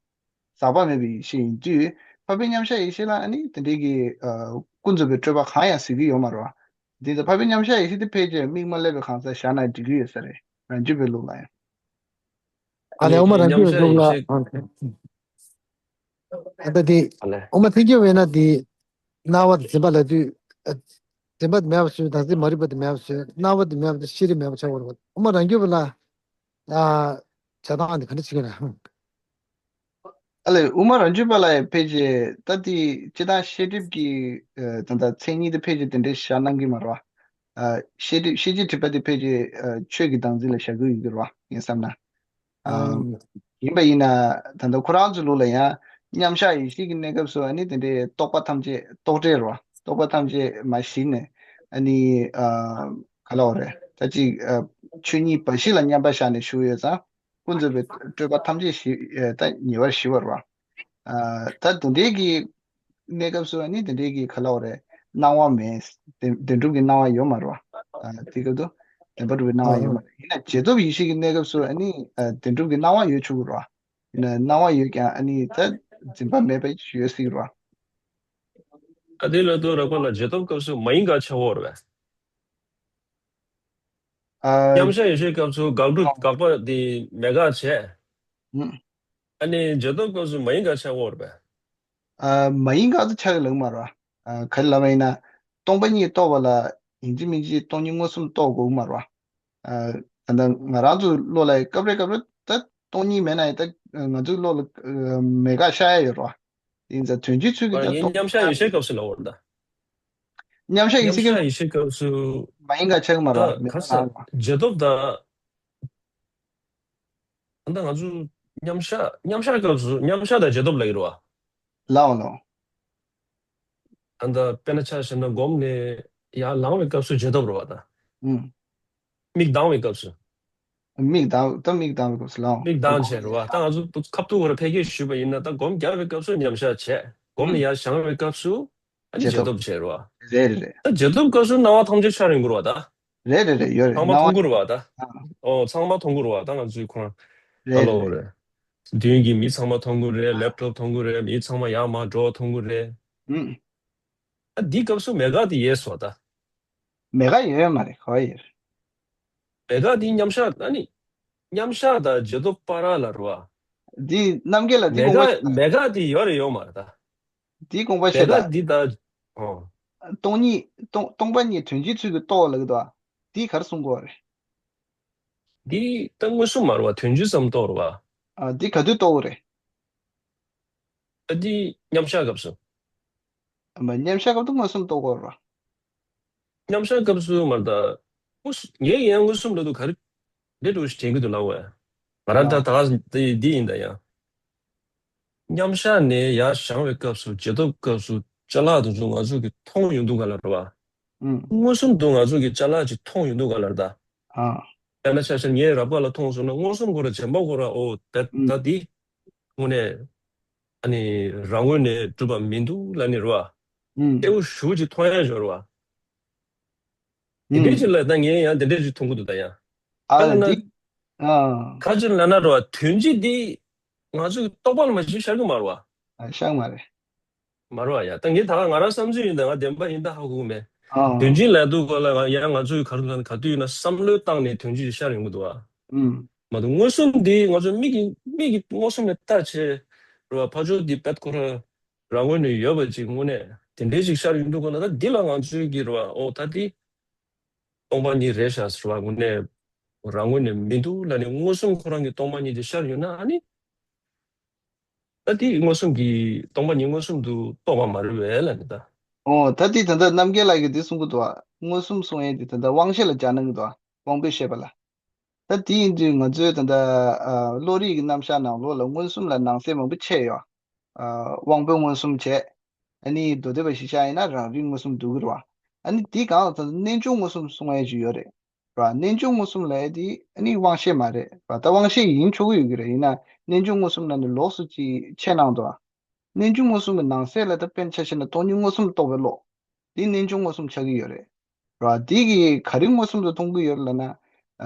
ཟག་པ་མེད་པའི་ཡེ་ཤེས་ཡིན་དུས། འཕགས་པའི་མཉམ་གཞག་ཡེ་ཤེས་ལ་ཨ་ནི་དེ་འདྲའི་གི་ཨ་ཀུན་རྫོབ་པའི་སྤྲོས་པ་གང་ཡང་ཟེར་གྱི་ཡོད་མ་རེད་བ། དེ་ཚོ་འཕགས་པའི་མཉམ་གཞག་ཡེ་ཤེས་དེ་ཕལ་ཆེར་དམིགས་མ་སླེབས་པའི་གང་ཟག་བཞག་ན་འགྲིག་གི་ཡོད་ས་རེད། རང་རྒྱུད་པའི་ལུགས་ལ་ཡང་། ཨ་ལས་ཨོ་མ་རང་རྒྱུད་པའི་ལུགས་ལ། ཨ་ད་དེ་ཨོ་མ་ཐེག་ཆེན་བས་ན་དེ་སྣང་བ་དང་འཛིན་པ་ལབ་དུས། ཨ་འཛིན་པ་དེ་མེད་པ་བཟོས། བདག་འཛིན་མ་རིག་པ་དེ་མེད་པ་བཟོས། སྣང་བ་དེ་མེད་པ་དེ་ཤེས་རིག་མེད་པ་ཆགས་པ་རེད། ཨོ་མ་རང་རྒྱུད་པ་ལ་ཨ་བྱ་སྟངས་དེ་ག་འདྲ་བྱེད་ཀྱི་རེད། ཨ་ལས་དབུ་མ་རང་རྒྱུད་པ་ལ་ཡང་ཕལ་ཆེར་ད་དེ་སྤྱིར་བཏང་ཤེས་སྒྲིབ་ཀྱི་ཨ་ད་ལྟ་མཚན་ཉིད་དེ་ཕལ་ཆེར་དེ་འདྲའི་བཞག་གནང་གི་མ་རེད་བ། ཨ་ཤེས་སྒྲིབ་ཤེས་བྱའི་སྒྲིབ་པ་དེ་ཕལ་ཆེར་ཨ་ཆོས་ཀྱི་བདག་འཛིན་ལ་བཞག་གི་ཡོད་ཀྱི་རེད་བ་ངས་བསམ་ན། ཨ་ཨང་། ཡིན་པ་ཡིན་ན་ད་ལྟ་ཁོ་རང་ཚོའི་ལུགས་ལ་ཡང་མཉམ་གཞག་ཡེ་ཤེས་ཀྱི་གནས་སྐབས་སུ་ཨ་ནི་དེ་འདྲའི་རྟོག་པ་ཐམས་ཅད་རྟོག་བྲལ་རེད་བ། རྟོག་པ་ཐམས་ཅད་མར་ཞིག་ནས་ཨ་ནི་ཨ་ག་ལབ་དགོས་རེད། ད་ཅིག་ཨ་ཆོས་ཉིད་འབའ་ཞིག་ལ་མཉམ་པར་བཞག་ནས་བཞུགས་ཡོད་ཙང་། ཀུན་རྫོབ་པའི་སྤྲོས་པ་ཐམས་ཅད་ཞི་ཨེ་ད་ཉེ་བར་ཞི་བར་བ། ཨ་ད་དེ་འདྲའི་གི་གནས་སྐབས་སུ་ཨ་ནི་དེ་འདྲའི་གི་ག་ལབ་དགོས་རེད། སྣང་བ་མེད། བདེན་བདེན་གྲུབ་ཀྱི་སྣང་བ་ཡོད་མ་རེད་བ། ཨ་དེ་སྐབས་དུ་བདེན་པ་གྲུབ་པའི་སྣང་བ་ཡོད་མ་རེད། ཡིན་ན་རྗེས་ཐོབ་ཡེ་ཤེས་ཀྱི་གནས་སྐབས་སུ་ཨ་ནི་ཨ་བདེན་གྲུབ་ཀྱི་སྣང་བ་ཡོད་ཆོག་གི་རེད་བ། ཡིན་ན་སྣང་བ་ཡོད་ཀྱང་ཨ་ནི་ད་འཛིན་པ་མེད་པ་ཡོད་སྲིད་རེད་བ། ཨ་དེ་ལ་དུ་རགས་པ་ལ་རྗེས་ཐོབ་སྐབས་སུ་མ་ཡིན་དགག་བྱ་བོར་བས། ཨ་མཉམ་གཞག་ཡེ་ཤེས་སྐབས་སུ་དགག་སྒྲུབ་དགག་པ་དེ་མེད་དགག་བྱས། ཨ་ནི་རྗེས་ཐོབ་སྐབས་སུ་མ་ཡིན་དགག་བྱ་བོར་བས། ཨ་མ་ཡིན་དགག་ཏུ་ཆགས་ཀྱི་ལུགས་མ་རེད་བ། ཨ་ག་རེ་ལབ་པ་ཡིན་ན། སྟོང་པ་ཉིད་རྟོགས་པ་ལ་ཡིན་གཅིག་མིན་གཅིག་སྟོང་ཉིད་མངོན་སུམ་རྟོགས་དགོས་ཀྱི་མ་རེད་བ། ཨ་ད་ལྟ་ང་རང་ཚོའི་བློ་ལ་སྐབས་རེ་སྐབས་རེ་ད་སྟོང་ཉིད་མེད་ན་ཡང་ད་ང་ཚོའི་བློ་ལ་ཨ་མེད་དགག་ཤར་ཡ་ཡོད་རེད་བ། ཡིན་ཙང་དོན་སྤྱིའི་ཚུལ་གྱིས་ཨ་ཀྱང་ངས་སྟོང་མཉམ་གཞག་ཡེ་ཤེས་སྐབས་སུ་ལབ་པ་རེད་ད། མཉམ་གཞག་ཡེ་ཤེས་མཉམ་ཀྱི་གཞག་ཡེ་ཤེས་སྐབས་སུ་མ་ཡིན་དགག་ཆགས་ཀྱི་མ་རེད་ད་བ། མེད་ག་ས་ན་རེད་བ། རྗེས་ཐོབ་དང་། ད་ལྟ་ང་ཚོ་མཉམ་གཞག་མཉམ་གཞག་སྐབས་སུ་མཉམ་གཞག་དང་རྗེས་ཐོབ་ལབ་ཀྱི་རེད་བ། ལའོ་ལའོ། ད་ལྟ་དཔེར་ན་ཆ་བཞག་ན་སྒོམ་ནས་ཡར་ལངས་པའི་སྐབས་སུ་རྗེས་ཐོབ་རེད་བ་ད། ཨུམ། མིག་གདངས་པའི་སྐབས་སུ། མིག་གདངས་ད་མིག་གདངས་པའི་སྐབས་སུ་ལའོ། མིག་གདངས་བྱས་རེད་བ། ད་ང་ཚོ་ཁ་ཐུག་གོ་ར་ཕལ་སྐད་ཞུས་པ་ཡིན་ན་ད་སྒོམ་རྒྱག་པའི་སྐབས་སུ་མཉམ་གཞག་བྱས། སྒོམ་ནས་ཨུམ། ཡར་བཞེངས་པའི་སྐབས་སུ་ཨ་ནི་རྗེས་རྗེས་ཐོབ། ཐོབ་བྱས་རེད་བ། རེད་རེད་རེད། ད་རྗེས་ཐོབ་སྐབས་སུ་སྣང་བ་ཐམས་ཅད་ཤར་ཡོང་གི་རེད་བ་ད། རེད་རེད་རེད་ཡོད་རེད་ཚང་མ་སྣང་མཐོང་གི་རེད་བ་ད། བ། ཨ་ཨོ་ཚང་མ་མཐོང་གི་རེད་བ་ད་ང་ཚོའི་ཁོ་རང་། རེད་ཧ་རེད་ལོ་རེད། རེད། མདུན་གྱི་མི་ཚང་མ་མཐོང་གི་རེད། ལེབ་ཊོབ་མཐོང་གི་རེད། མི་ཚང་མ་ཡར་མར་འགྲོ་མཐོང་གི་རེད། ཨུམ། ཨ་འདི་སྐབས་སུ་མེད་དགག་དེ་ཡོད་སོང་ད། མེད་དགག་ཡོད་ཡོད་མ་རེད་ག་བ་ཡོད་རེད། མེད་དགག་དེ་མཉམ་གཞག་ཨ་ནི། མཉམ་གཞག་དང་རྗེས་ཐོབ་བར་ལ་རེད་བ། འདི་རྣམ་རྒྱལ་ལ་འདི་མེད་དགག་དགག་མེད་དགག་དེ་ཡོད་རེད་ཡོད་མ་རེད་ད། འདི་དགོངས་པ་མེད་བཞེས་དགག་དང་། འདི་ད། ཨོ། སྟོང་ཉིད་སྟོང་སྟོང་པ་ཉིད་དོན་སྤྱིའི་ཚུལ་གྱིས་རྟོགས་ལབ་ཀྱི་འདུག་ཨ། འདི་ག་རེ་གསུང་དགོས་རེད། འདི་ད་མངོན་སུམ་མ་རེད་བ་དོན་སྤྱི་ཙམ་རྟོགས་རེད་བ། ཨ་འདི་ག་དུས་རྟོགས་དགོས་རེད། ཨ་འདི་མཉམ་གཞག་སྐབས་སུ། ཨ་མ་མཉམ་གཞག་སྐབས་སུ་མངོན་སུམ་རྟོགས་དགོས་རེད་བ། མཉམ་གཞག་སྐབས་སུ་མ་རེད་ད། མངོན་སུམ་ངས་ཡང་མངོན་སུམ་ལབ་དུས་ག་རེ། འདྲེ་འགྲོ་ཞིག་དྲན་གྱི་འདུག་ལབ་བས། ང་རང་ད་ད་ག་འདི་འདི་ཡིན་ད་ཡང་། མཉམ་གཞག་ནས་ཡར་བཞེངས་པའི་སྐབས་སུ་རྗེས་ཐོབ་སྐབས་སུ་ཅ་ལག་དེ་ཚོ་ང་ཚོ་གི་མཐོང་ཡོང་དུས་ག་ལ་རེད་བ། ཨུམ། མངོན་སུམ་དུ་ང་ཚོ་གི་ཅ་ལག་ཅིག་མཐོང་ཡོང་དུས་ག་ལ་རེད་ད། ཨ། དཔེར་ན་ཆ་བཞག་ངས་རབ་དགའ་ལ་མཐོང་སོང་ན་མངོན་སུམ་ཁོ་ར་བྱམས་པ་ཁོ་ར་ཨོ་ད་ཨུམ། ད་འདི། དངོས་གནས། ཨ་ནི་རང་ངོས་ནས་གྲུབ་པ་མི་འདུག་ལབ་ནི་རེད་བ། ཨུམ། གསལ་པོ་ཞེ་པོ་ཅིག་མཐོང་ཡ་ཞིག་རེད་བ། དེ་འདྲའི་ཅིག་ལ་ད་ངས་ཡང་དེ་འདྲའི་ཅིག་མཐོང་གི་འདུག་ད་ཡང་། ཨ་ད་ལ་ན། འདི། ཨ། ཁ་ཅིག་ལ་ན་རེད་བ་དོན་སྤྱི་འདི། ང་ཚོའི་རྟོག་པ་ལ་མ་གཞི་ཤར་གི་མ་རེད་བ། ཨ་ཤར་མ་རེད། མ་རེད་བ་ཡ་ད་ངས་ད་ག་ང་རང་བསམ་ཚུལ་ཡིན་ད་ང་བདེན་པ་ཡིན་ད་ཧ་གོ་གི་མེད། ཨ། དོན་སྤྱི་ལ་འདུག་ག་ལ་ཡང་ང་ཚོའི་ག་རེ་ལ་ག་དུས་ཡིན་ན་བསམ་བློའི་སྟེང་ནས་དོན་སྤྱི་ཤར་ཡོང་གི་འདུག་བ། ཨུམ། མ་གཏོགས་མངོན་སུམ་འདི་ང་ཚོ་མིག་གིས་མིག་གིས་མངོན་སུམ་ནས་ལྟ་བྱས་རེད་བ་ཕར་ཕྱོགས་འདི་དཔེ་ཁོ་ར་རང་ངོས་ནས་ཡོད་པ་ཅིག་དངོས་གནས་དེ་འདྲའི་ཅིག་ཤར་ཡོང་འདུག་ག་ན་ད་འདི་ལ་ང་ཚོའི་གི་རེད་བ་ཨོ་ད་འདི་སྟོང་པ་ཉིད་རེད་ཤག་ཟེར་བ་དངོས་གནས་རང་ངོས་ནས་མི་འདུག་ལབ་ནས་མངོན་སུམ་ཁོ་རང་གི་སྟོང་པ་ཉིད་དེ་ཤར་ཡོང་ན་ཨ་ནི། ད་དེ་མངོན་སུམ་གྱི་སྟོང་པ་ཉིད་མངོན་སུམ་དུ་རྟོགས་པ་མ་རེད་པས་ལབ་ནས་ད། ཨོ་ད་དེ་ད་ལྟ་རྣམ་རྒྱལ་ལགས་ཀྱིས་དེ་གསུང་གི་འདུག་བ། མངོན་སུམ་གསུང་ཡས་དེ་ད་ལྟ་དབང་ཤེས་ལ་སྦྱར་གནང་གི་འདུག་བ། དབང་པོས་ཤེས་པ་ལ། ད་དེ་ཡིན་དུས་ང་ཚོའི་ད་ལྟ་ཨ་བློ་རིག་གི་རྣམ་གཞག་ནང་ལོགས་ལ་མངོན་སུམ་ལ་ནང་གསེས་མང་པོ་ཕྱེ་ཡོད། ཨ་དབང་པོའི་མངོན་སུམ་བྱས། ཨ་ནི་མདོ་སྡེ་པ་ཞིག་ཆགས་ཡིན་ན་རང་རིག་མངོན་སུམ་འདུག་གི་རེད་བ། ཨ་ནི་དེ་གང་ལ་ད་ལྟ་རྣལ་འབྱོར་མངོན་སུམ་གསུང་ཡས་ཅིག་ཡོད་རེད། ར། རྣལ་འབྱོར་མངོན་སུམ་ལབ་ཡ་དེ་ཨ་ནི་དབང་ཤེས་མ་རེད་ར། ད་དབང་ཤེས་ཡིན་ཆོག་གི་ཡོད་ཀྱི་རེད། ཡིན་ན་རྣལ་འབྱོར་མངོན་སུམ་ལབ་ནས་ལོགས་སུ་ཅིག་ཕྱེ་གནང་འདུག་ཨ། རྣལ་འབྱོར་མངོན་སུམ་གྱི་ནང་གསེས་ལ་ད་དཔེར་ན་ཆ་བཞག་ན་སྟོང་ཉིད་མངོན་སུམ་རྟོགས་པའི་བློ། འདི་རྣལ་འབྱོར་མངོན་སུམ་ཆགས་ཀྱི་ཡོད་རེད། ར། འདི་གིས་ག་རེ་མངོན་སུམ་དུ་མཐོང་གི་ཡོད་རེད་ལབ་ན། ཨ།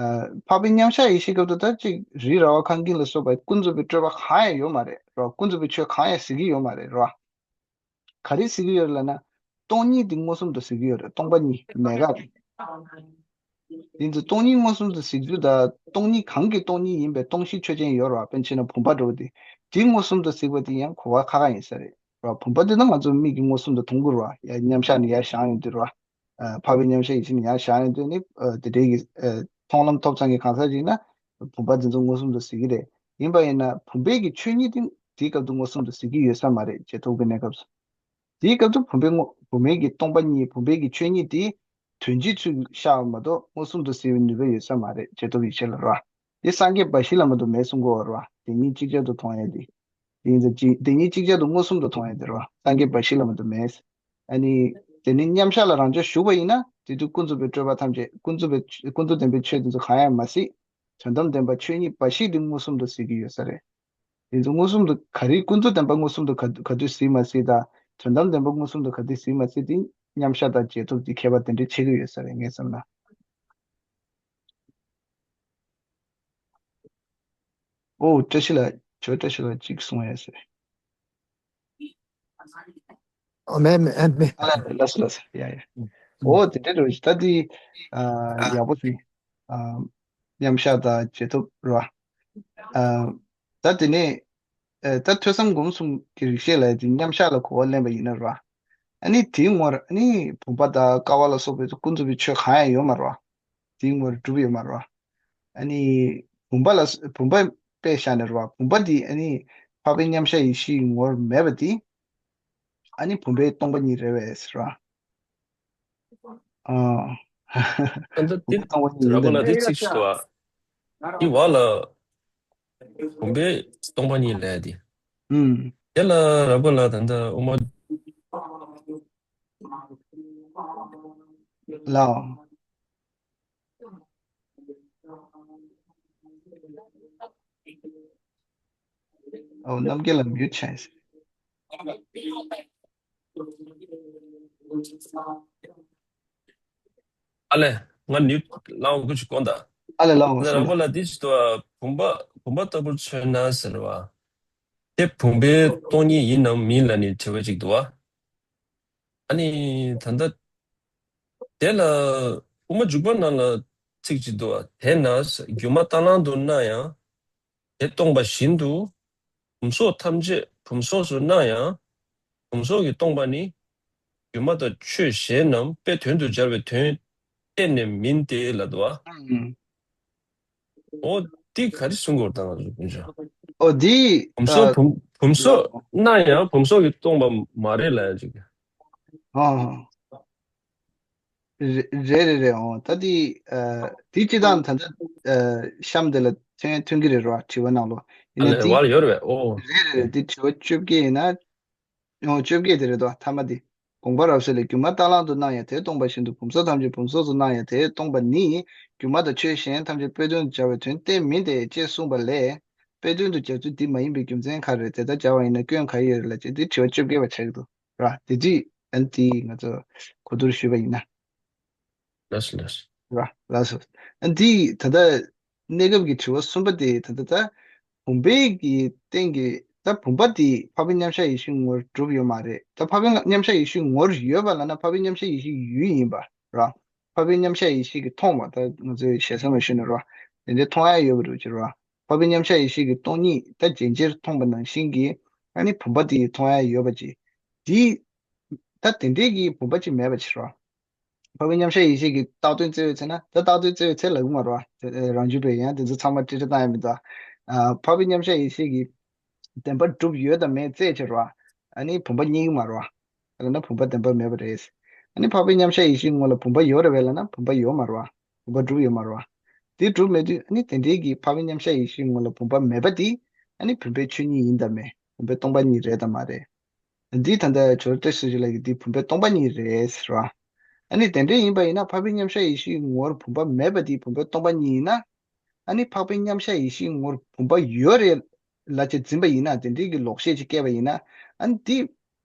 འཕགས་པའི་མཉམ་གཞག་ཡེ་ཤེས་སྐབས་དུ་ད་ཅིག་རི་ར་བ་ཁང་ཀིན་ལ་སོགས་པ་ཀུན་རྫོབ་པའི་སྤྲོས་པ་གང་ཡང་ཡོད་མ་རེད་ར། ཀུན་རྫོབ་པའི་ཆོས་གང་ཡང་གཟིགས་ཀྱི་ཡོད་མ་རེད་ར། ག་རེ་གཟིགས་ཀྱི་ཡོད་རེད་ལབ་ན། སྟོང་ཉིད་འདི་མངོན་སུམ་དུ་གཟིགས་ཀྱི་ཡོད་རེད། སྟོང་པ་ཉིད་མེད་དགག་རེད། དེ་ཚོ་སྟོང་ཉིད་མངོན་སུམ་དུ་གཟིགས་རྒྱུ་དང་སྟོང་ཉིད་གང་གི་སྟོང་ཉིད་ཡིན་པའི་སྟོང་གཞི་ཆོས་ཅན་ཡོད་རེད་བ། དཔེར་ན་ཆ་བཞག་ན་བུམ་པ་འདྲ་བོ་དེ། དེ་མངོན་སུམ་དུ་གཟིགས་པ་དེ་ཡང་གོ་བ་ཁག་ཁག་ཡིན་ས་རེད་ར། བུམ་པ་དེ་ད་ང་ཚོ་མིག་གིས་མངོན་སུམ་དུ་མཐོང་གི་རེད་བ། ཡ་མཉམ་གཞག་ནས་ཡར་བཞེངས་ཡོང་དུས་རེད་བ། ཨ། འཕགས་པའི་མཉམ་གཞག་ཡེ་ཤེས་ནས་ཡར་བཞེངས་ཡོང་དུས་ནི། ཨ། དེ་འདྲའི་གི། ཨ། མཐོང་ལམ་ཐོབ་ཚང་གི་གང་ཟག་ཅིག་ཡིན་ན། བུམ་པ་དེ་ཚོ་མངོན་སུམ་དུ་གཟིགས་ཀྱི་རེད། ཡིན་པ་ཡིན་ན་བུམ་པའི་གི་ཆོས་ཉིད་དེ་དེའི་སྐབས་སུ་མངོན་སུམ་དུ་གཟིགས་ཀྱི་ཡོད་ས་མ་རེད། རྗེས་ཐོབ་ཀྱི་གནས་སྐབས་སུ། དེའི་སྐབས་སུ་བུམ་པའི་དངོས། བུམ་པའི་གི་སྟོང་པ་ཉིད། བུམ་པའི་གི་ཆོས་ཉིད་དེ་དོན་སྤྱིའི་ཚུལ་ཤར་བ་མ་གཏོགས་མངོན་སུམ་དུ་གཟིགས་པའི་ནུས་པ་ཡོད་ས་མ་རེད། རྗེས་ཐོབ་ཡིད་ཆེས་ལ་ར། དེ་སངས་རྒྱས་འབའ་ཞིག་ལ་མ་གཏོགས་མེད་གསུང་གི་ཡོད་རེད་བ། དེ་ཉིད་ཅིག་ཅར་དུ་མཐོང་ཡས་དེ། དེ་ཡིན་ཙང་ཅི། དེ་ཉིད་ཅིག་ཅར་དུ་མངོན་སུམ་དུ་མཐོང་ཡས་དེ་རེད་བ། སངས་རྒྱས་འབའ་ཞིག་ལ་མ་གཏོགས་མེད། ཨ་ནི། དེ་ནི་མཉམ་གཞག་ལ་རང་ཅག་ཞུགས་པ་ཡིན་ན། དེ་དུས་ཀུན་རྫོབ་པའི་སྤྲོས་པ་ཐམས་ཅད། ཀུན་རྫོབ་པའི། ཀུན་རྫོབ་བདེན་པའི་ཆོས་དེ་ཚོ་གང་ཡང་མ་གཟིགས། དོན་དམ་བདེན་པ་ཆོས་ཉིད་འབའ་ཞིག་དེ་མངོན་སུམ་དུ་གཟིགས་ཀྱི་ཡོད་ས་རེད། དེ་ཚོ་མངོན་སུམ་དུ་ག་རེ། ཀུན་རྫོབ་བདེན་པ་མངོན་སུམ་དུ་ག་ག་དུས་གཟིགས་མ་གཟིགས་དང་། དོན་དམ་བདེན་པ་མངོན་སུམ་དུ་ག་དུས་གཟིགས་མ་གཟིགས་དེ། མཉམ་གཞག་དང་རྗེས་ཐོབ་དེ་ཁྱད་པར་དེ་འདྲའི་ཕྱེ་གི་ཡོད་ས་རེད། ངས་བསམ་ན། ཨོ། བཀྲ་ཤིས་ལགས། ཇོ་བཀྲ་ཤིས་ལགས་གཅིག་གསུང་ཡ་ཟེར། ཨོ་མེད་མེད་མེད། ཨ་ལ་ལགས་སོ་ལགས་སོ། ཡ་ཡ། ཨོ་དེ་འདྲ་རེད། ད་དེ། ཨ། ཡག་པོ་ཞིག་ཨ། མཉམ་གཞག་དང་རྗེས་ཐོབ་རེད་བ། ཨ། ད་དེ་ནས། ཨ། ད་ཐོས་བསམ་སྒོམ་གསུམ་གྱི་རིགས་ཤེས་ལ་དེ་མཉམ་གཞག་ལ་གོ་བ་ལེན་པ་ཡིན་ན་རེད་བ། ཨ་ནི་དེའི་ངོར་ཨ་ནི་བུམ་པ་དང་ཀ་བ་ལ་སོགས་པའི་ཀུན་རྫོབ་པའི་ཆོས་གང་ཡང་ཡོད་མ་རེད་བ། དེའི་ངོར་གྲུབ་ཡོད་མ་རེད་བ། ཨ་ནི་བུམ་པ་ལ། བུམ་པ་དཔེ་བཞག་ནས་རེད་བ། བུམ་པ་འདི་ཨ་ནི་འཕགས་པའི་མཉམ་གཞག་ཡེ་ཤེས་ཀྱི་ངོར་མེད་པ་དེ། ཨ་ནི་བུམ་པའི་སྟོང་པ་ཉིད་རེད་པས་ཟེར་བ། ཨ། ད་ལྟ་བུམ་པའི་སྟོང་པ་ཉིད་ར་ཡིན་པ་ལ་ད་ནི། དེ་ཚིག་ཞིག་འདུག་ཨ། དེ་བ་ལ་བུམ་པའི་སྟོང་པ་ཉིད་ལབ་དེ། ཨུམ། དེ་ལ་ར་བ་ལ་ད་ལྟ་དབུ་མ། ལའོ། ཨོ། རྣམ་རྒྱལ་ལགས་མིའུ་ཊི་བྱས། ཨ་ལས། ང་ནི་ལའོ་ཀུ་ཅི་ཀོན་ད། ཨ་ལས་ལའོ། ད་ར་བ་ལ་དེ་ཅི་ཏོ་བུམ་པ། བུམ་པ་ལྟ་བུར་མཚོན་ན་ཟེར་བ། དེ་བུམ་པའི་སྟོང་ཉིད་ཡིན་ནམ་མིན་ལ་ནི་དྲི་བ་ཅིག་འདུག་བ། ཨ་ནི་ད་ལྟ་དེ་ལ་དབུ་མ་འཇུག་པ་ནང་ལ་ཚིག་ཅིག་འདུག་བ། དེས་ན་སྒྱུ་མ་རྟ་གླང་དུ་སྣང་ཡང་། དེ་སྟོང་པ་བཞིན་དུ། བུམ་སོགས་ཐམས་ཅད་བུམ་སོགས་སུ་སྣང་ཡང་། བུམ་སོགས་ཀྱིས་སྟོང་པ་ནི། སྒྱུ་མ་དང་ཆོས་གཞན་རྣམས་དཔེ་དོན་དུ་སྦྱར་བའི་དོན་གཏན་ནས་མིན་ཏེ་ལབ་འདུག་བ། ཨང་། འོ་འདི་ག་རེ་གསུང་དགོས་ད་ང་ཚོ་སྤུན་ཆ། ཨོ་འདི། བུམ་སོགས། ཨ། བུམ། བུམ་སོགས་ལའོ། སྣང་ཡང་བུམ་སོགས་ཀྱིས་སྟོང་པ་མ་རེད་ལབ་ཡ་ཅིག་ཨང་། རེད་རེད་རེད། འོ་ད་འདི། ཨ། འདི་སྤྱིར་བཏང་ད་ལྟ། ཨ། གཤམ་དེ་ལ་ཐོན་ཐོན་གྱི་རེད་རོ། དྲི་བ་ནང་ལོགས་ཡིན་ན། ཨ་ལས་འདི་བར་ཡོད་རེད་པས། ཨོ། རེད་རེད་རེད། འདི་དྲི་བ་བཅོ་བརྒྱད་ཡིན་ན། ཨོ་བཅོ་བརྒྱད་དེ་རེད་དོ། ཐ་མ་འདི། དགོངས་པ་རབ་གསལ་ལས། སྒྱུ་མ་རྟ་གླང་དུ་སྣང་ཡང་དེ་སྟོང་པ་བཞིན་དུ། བུམ་སོགས་ཐམས་ཅད་བུམ་སོགས་སུ་སྣང་ཡང་དེ་སྟོང་པ་ནི། སྒྱུ་མ་དང་ཆོས་གཞན་ཐམས་ཅད་དཔེ་དོན་དུ་སྦྱར་བའི་དོན་གཏན་མིན་ཏེ་ཅེས་གསུངས་པ་ལས། དཔེ་དོན་དུ་སྦྱར་ཚུལ་འདི་མ་ཡིན་པའི་རྒྱུ་མཚན་ག་རེ་རེད། དེ་ལྟར་སྦྱར་བ་ཡིན་ན་སྐྱོན་ག་ཡོད་རེད་ལབ་ཅེས་འདི་དྲི་བ་བཅོ་བརྒྱད་པ་ཆགས་ཀྱི་འདུག་ར། དེ་དུས་ཨ་ནི་དེ་ང་ཚོ་གོ་བསྡུར་ཞུས་པ་ཡིན་ན། ལགས་སོ་ལགས་སོ། ར། ལགས་སོ། ཨ་ནི་དེ་ད་ལྟ་གནས་སྐབས་ཀྱི་དྲི་བ་གསུམ་པ་དེ་ད་ལྟ་ད་བུམ་པའི་གི་སྟེང་གི་ད་བུམ་པ་དེ་འཕགས་པའི་མཉམ་གཞག་ཡེ་ཤེས་ངོར་གྲུབ་ཡོད་མ་རེད། ད་འཕགས་པའི་མཉམ་གཞག་ཡེ་ཤེས་ངོར་ཡོད་པ་ལབ་ན་འཕགས་པའི་མཉམ་གཞག་ཡེ་ཤེས་ཡུལ་ཡིན་པ་ར། འཕགས་པའི་མཉམ་གཞག་ཡེ་ཤེས་ཀྱིས་མཐོང་བ། ད་ང་ཚོས་ཞལ་ཟས་མ་ཞུས་ན་ར། དེ་འདྲའི་མཐོང་ཡ་ཡོད་པ་རེད་ཅེས་ར། འཕགས་པའི་མཉམ་གཞག་ཡེ་ཤེས་ཀྱི་སྟོང་ཉིད་ད་རྗེན་ཅེར་མཐོང་བ་ནང་བཞིན་གྱི་ཨ་ནི་བུམ་པ་དེ་མཐོང་ཡ་ཡོད་པ་ཅིག་དེ། ད་དེ་འདྲའི་གི་བུམ་པ་ཅིག་མེད་པ་ཅིག་ར། འཕགས་པའི་མཉམ་གཞག་ཡེ་ཤེས་ཀྱིས་བཏགས་དོན་བཙལ་བའི་ཚེ་ན། ད་བཏགས་དོན་བཙལ་བའི་ཚེ་ལབ་ཀྱི་མ་རེད་བ། རང་རྒྱུད་པས་ཡང་དེ་ཚོ་ཚང་མ་ཀྲི་ཀྲི་བཏང་ཡ་མི་འདུག་ཨ། འཕགས་པའི་མཉམ་གཞག་ཡེ་ཤེས་ཀྱིས་བདེན་པར་གྲུབ་ཡོད་དམ་མེད་བཙལ་བྱས་རེད་བ། ཨ་ནི་བུམ་པ་རྙེད་ཀྱི་མ་རེད་བ། ལབ་ན་བུམ་པ་བདེན་པ་མེད་པ་རེད། ཨ་ནི་འཕགས་པའི་མཉམ་གཞག་ཡེ་ཤེས་ངོ་ལ་བུམ་པ་ཡོད་རེད་བས་ལབ་ན་བུམ་པ་ཡོད་མ་རེད་བ། བུམ་པ་གྲུབ་ཡོད་མ་རེད་བ། དེ་གྲུབ་མེད་དུས་ཨ་ནི་དེ་འདྲའི་གི་འཕགས་པའི་མཉམ་གཞག་ཡེ་ཤེས་ངོ་ལ་བུམ་པ་མེད་པ་དེ་ཨ་ནི་བུམ་པའི་ཆོས་ཉིད་ཡིན་དམ་མེད། བུམ་པའི་སྟོང་པ་ཉིད་རེད་དམ་མ་རེད། འདི་ད་ལྟ་ཇོ་བོ་བཀྲ་ཤིས་ལགས་ཀྱིས་འདི་བུམ་པའི་སྟོང་པ་ཉིད་རེད་ཟེར་བ། ཨ་ནི་དེ་འདྲ་ཡིན་པ་ཡིན་ན་འཕགས་པའི་མཉམ་གཞག་ཡེ་ཤེས་ངོར་བུམ་པ་མེད་པ་དེ་བུམ་པའི་སྟོང་པ་ཉིད་ཡིན་ན། ཨ་ནི་འཕགས་པའི་མཉམ་གཞག་ཡེ་ཤེས་ངོར་བུམ་པ་ཡོད་རེད་ལབ་བྱས་འཛིན་པ་ཡིན་ན། དེ་འདྲའི་གི་ལོག་ཤེས་ཅིག་སྐྱེས་པ་ཡིན་ན། ཨ་ནི་དེ་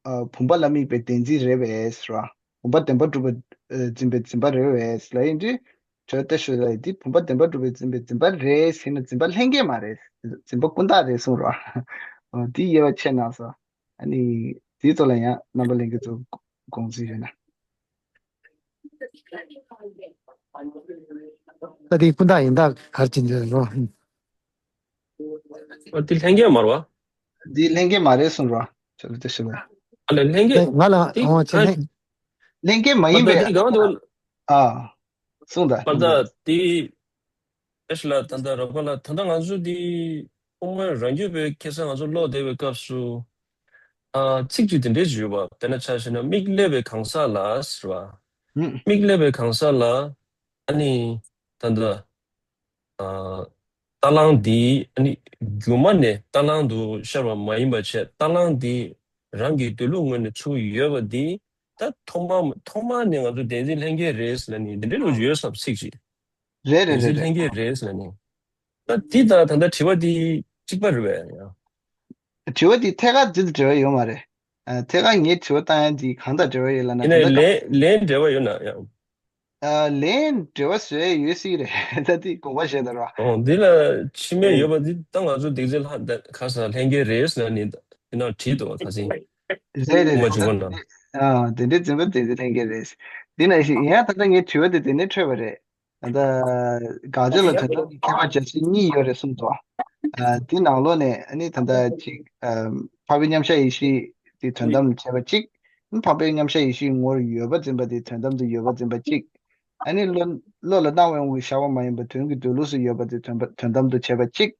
ཨ་བུམ་པ་ལ་དམིགས་པའི་བདེན་འཛིན་རེད་པས་ར། བུམ་པ་བདེན་པར་གྲུབ་པ་ཨ་འཛིན་པའི་འཛིན་པ་རེད་པས་ལབ་ཡིན་དུས། ཇོ་ཏེ་ཤོད་ལ་དེ་བུམ་པ་བདེན་པར་གྲུབ་པའི་འཛིན་པའི་འཛིན་པ་རེད་ཟེར་ན་འཛིན་པ་ལྷན་སྐྱེས་མ་རེད། འཛིན་པ་ཀུན་བརྟགས་རེད་གསུངས་ར། འོ་དེ་དབྱེ་བ་ཕྱེ་གནང་སོང་། ཨ་ནི་དེའི་ཐོག་ལ་ཡང་རྣམ་པ་ལྷན་རྒྱས་ཚོ་དགོངས་ཚུལ་ཡོད་ན། ད་དེ་ཀུན་བརྟགས་ཡིན་ད་གར་གྱིན་འདྲ་རོ། ཨ་དེ་ལྷན་སྐྱེས་མ་རེད་བ། འདི་ལྷན་སྐྱེས་མ་རེད་གསུངས་རོ། ཆ་ལ་དེ་ཤི་བས། ཨ་ལས་ལྷན་སྐྱེས། ང་ལ་དེ་འོ་ཆེ་ཨ་ལྷན། ལྷན་སྐྱེས་མ་ཡིན་པའི། ཨ་ད་དེ་གང་དུ། ཨ། གསུངས་ད། པར་ད་དེ། ཨེ་ཤི་ལ་ད་ལྟ་རབ་དགའ་ལ་ད་ལྟ་ང་ཚོ་འདི་དབུ་མ་རང་རྒྱུད་པའི་ཁ་སང་ང་ཚོ་ཀློག་བསྡད་པའི་སྐབས་སུ། ཨ་ཚིག་ཅིག་དེ་འདྲས་ཞིག་ཡོད་པ་དེ་ན་ཆ་བཞག་ན་མིག་བསླད་པའི་གང་ཟག་ལ་ཟེར་བ། ཧུམ། མིག་བསླད་པའི་གང་ཟག་ལ་ཨ་ནི་ད་ལྟ་ཨ་རྟ་གླང་འདི་ཨ་ནི་སྒྱུ་མ་ནས་རྟ་གླང་དུ་ཤར་བ་མ་ཡིན་པ་བྱས་རྟ་གླང་འདི་རང་གི་འདོད་ལུགས་ངོས་ནས་ཚུར་ཡོད་པ་འདི་ད་ཐོག་མ་ཐོག་མ་ནས་ང་ཚོ་བདེན་འཛིན་ལྷན་སྐྱེས་རེད་ཟེར་ལབ་ནས་འདི་འདྲས་ལོ་ཡོད་ས་ཚིག་ཅིག་རེད་རེད་བདེན་རེད་འཛིན་རེད། ལྷན་སྐྱེས་རེད་ཟེར་ལབ་ནས། ད་འདི་དང་ད་ལྟ་དྲི་བ་འདི་གཅིག་པ་རེད་པས། དྲི་བ་འདི་ཐད་ཀར་འདི་དང་འབྲེལ་བ་ཡོད་མ་རེད། ཨ་ཐད་ཀར་ངས་དྲི་བ་བཏང་ཡ་འདི་གང་དང་འབྲེལ་བ་ཡོད་ལབ་ན་ཡིན་ད་ནའི་ལྟ་ལན་ལན་འབྲེལ་བ་ཡོད་ན་ཡང་། ཨ་ལན་འབྲེལ་བ་བཟོས་ཡོད་སྲིད་རེད། ད་འདི་དགོངས་པ་བཞེས་ད་ར། ཨོ་འདི་ལ་ཕྱི་མས་ཡོད་པ་འདི་ད་ང་ཚོ་འདི་ཚེ་ལྷ་ད་ཁ་སང་ལྷན་སྐྱེས་རེད་ཟེར་ནས་འདི་ནང་བྲིས་འདུག་བ་ཁ་སང་། རེད་རེད་དབུ་མ་རེད་ད། འཇུག་པ་ན། ཨ་དེ་འདྲའི་འཛིན་པ་དེ་འདྲའི་ལྷན་སྐྱེས་རེད། འདི་ན་ཞིག་ཡིན་ཡང་ད་ལྟ་ངས་དྲི་བ་དེ་དེ་ནས་འཕྲོས་པ་རེད། ད་ལྟ་དགག་བྱ་ལ་དོན་དམ་གྱི་ཁྱད་པར་འབྱེད་ཚུལ་གཉིས་ཡོད་རེད་གསུངས་འདུག་ཨ་དེ་ནང་ལོགས་ནས་ཨ་ནི་ད་ལྟ་ཅིག་ཨ་འཕགས་པའི་མཉམ་གཞག་ཡེ་ཤེས་དེ་དོན་དམ་བྱས་པ་གཅིག་འཕགས་པའི་མཉམ་གཞག་ཡེ་ཤེས་ངོར་ཡོད་པ་འཛིན་པ་དེ་དོན་དམ་དུ་ཡོད་པ་འཛིན་པ་གཅིག་ཨ་ནི་བློ་བློ་ལ་སྣང་བའི་དབང་གིས་བཞག་པ་མ་ཡིན་པ་དོན་གྱི་འདོད་ལུགས་སུ་ཡོད་པ་དེ་དོན་པ་དོན་དམ་དུ་བྱས་པ་གཅིག་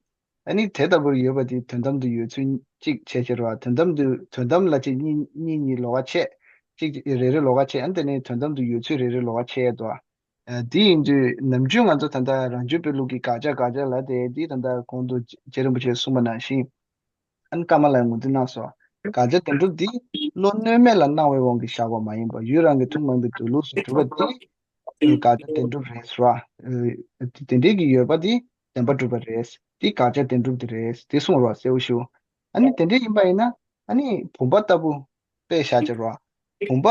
ཨ་ནི་དེ་ལྟ་བུར་ཡོད་པ་དེ་དོན་དམ་དུ་ཡོད་ཚུལ་གཅིག་བྱས་ཕྱིར་བ་དོན་དམ་དུ་དོན་དམ་ལ་ཅིག་གཉིས་གཉིས་གཉིས་ལོགས་ཀ་ཕྱེ། གཅིག་རེ་རེ་ལོགས་ཀ་ཕྱེ་ཨ་ནི་དེ་ནས་དོན་དམ་དུ་ཡོད་ཚུལ་རེ་རེ་ལོགས་ཀ་ཕྱེ་ཡས་དོ། ཨ་དེ་ཡིན་དུས་ནམ་རྒྱུན་ང་ཚོ་ད་ལྟ་རང་རྒྱུད་པའི་ལུགས་ཀྱི་དགག་བྱ་དགག་བྱ་ལ་དེ་དེ་ད་ལྟ་གོང་དུ་རྗེ་རིན་པོ་ཆེས་གསུངས་པ་ནང་བཞིན། ཨ་ནི་ཀརྨ་ལགས་ངོས་འཛིན་གནང་སོང་། དགག་བྱ་བདེན་གྲུབ་འདི་བློ་གནོད་མེད་ལ་སྣང་བའི་དབང་གིས་བཞག་པ་མ་ཡིན་པར་ཡུལ་རང་གི་ཐུན་མོང་མའི་འདོད་ལུགས་སུ་གྲུབ་པ་འདི་དགག་བྱ་བདེན་གྲུབ་རེད་ཟེར་བ། དེ་འདྲའི་གི་ཡོད་པ་འདི་བདེན་པར་གྲུབ་པ་རེད། འདི་དགག་བྱ་བདེན་གྲུབ་འདི་རེད་དེ་གསུངས་རོགས་གསལ་བོ་ཞུ། ཨ་ནི་དེ་འདྲའི་ཡིན་པ་ཡིན་ན་ཨ་ནི་བུམ་པ་ལྟ་བུ། དཔེ་བཞག་ཅེས་རོ། བུམ་པ།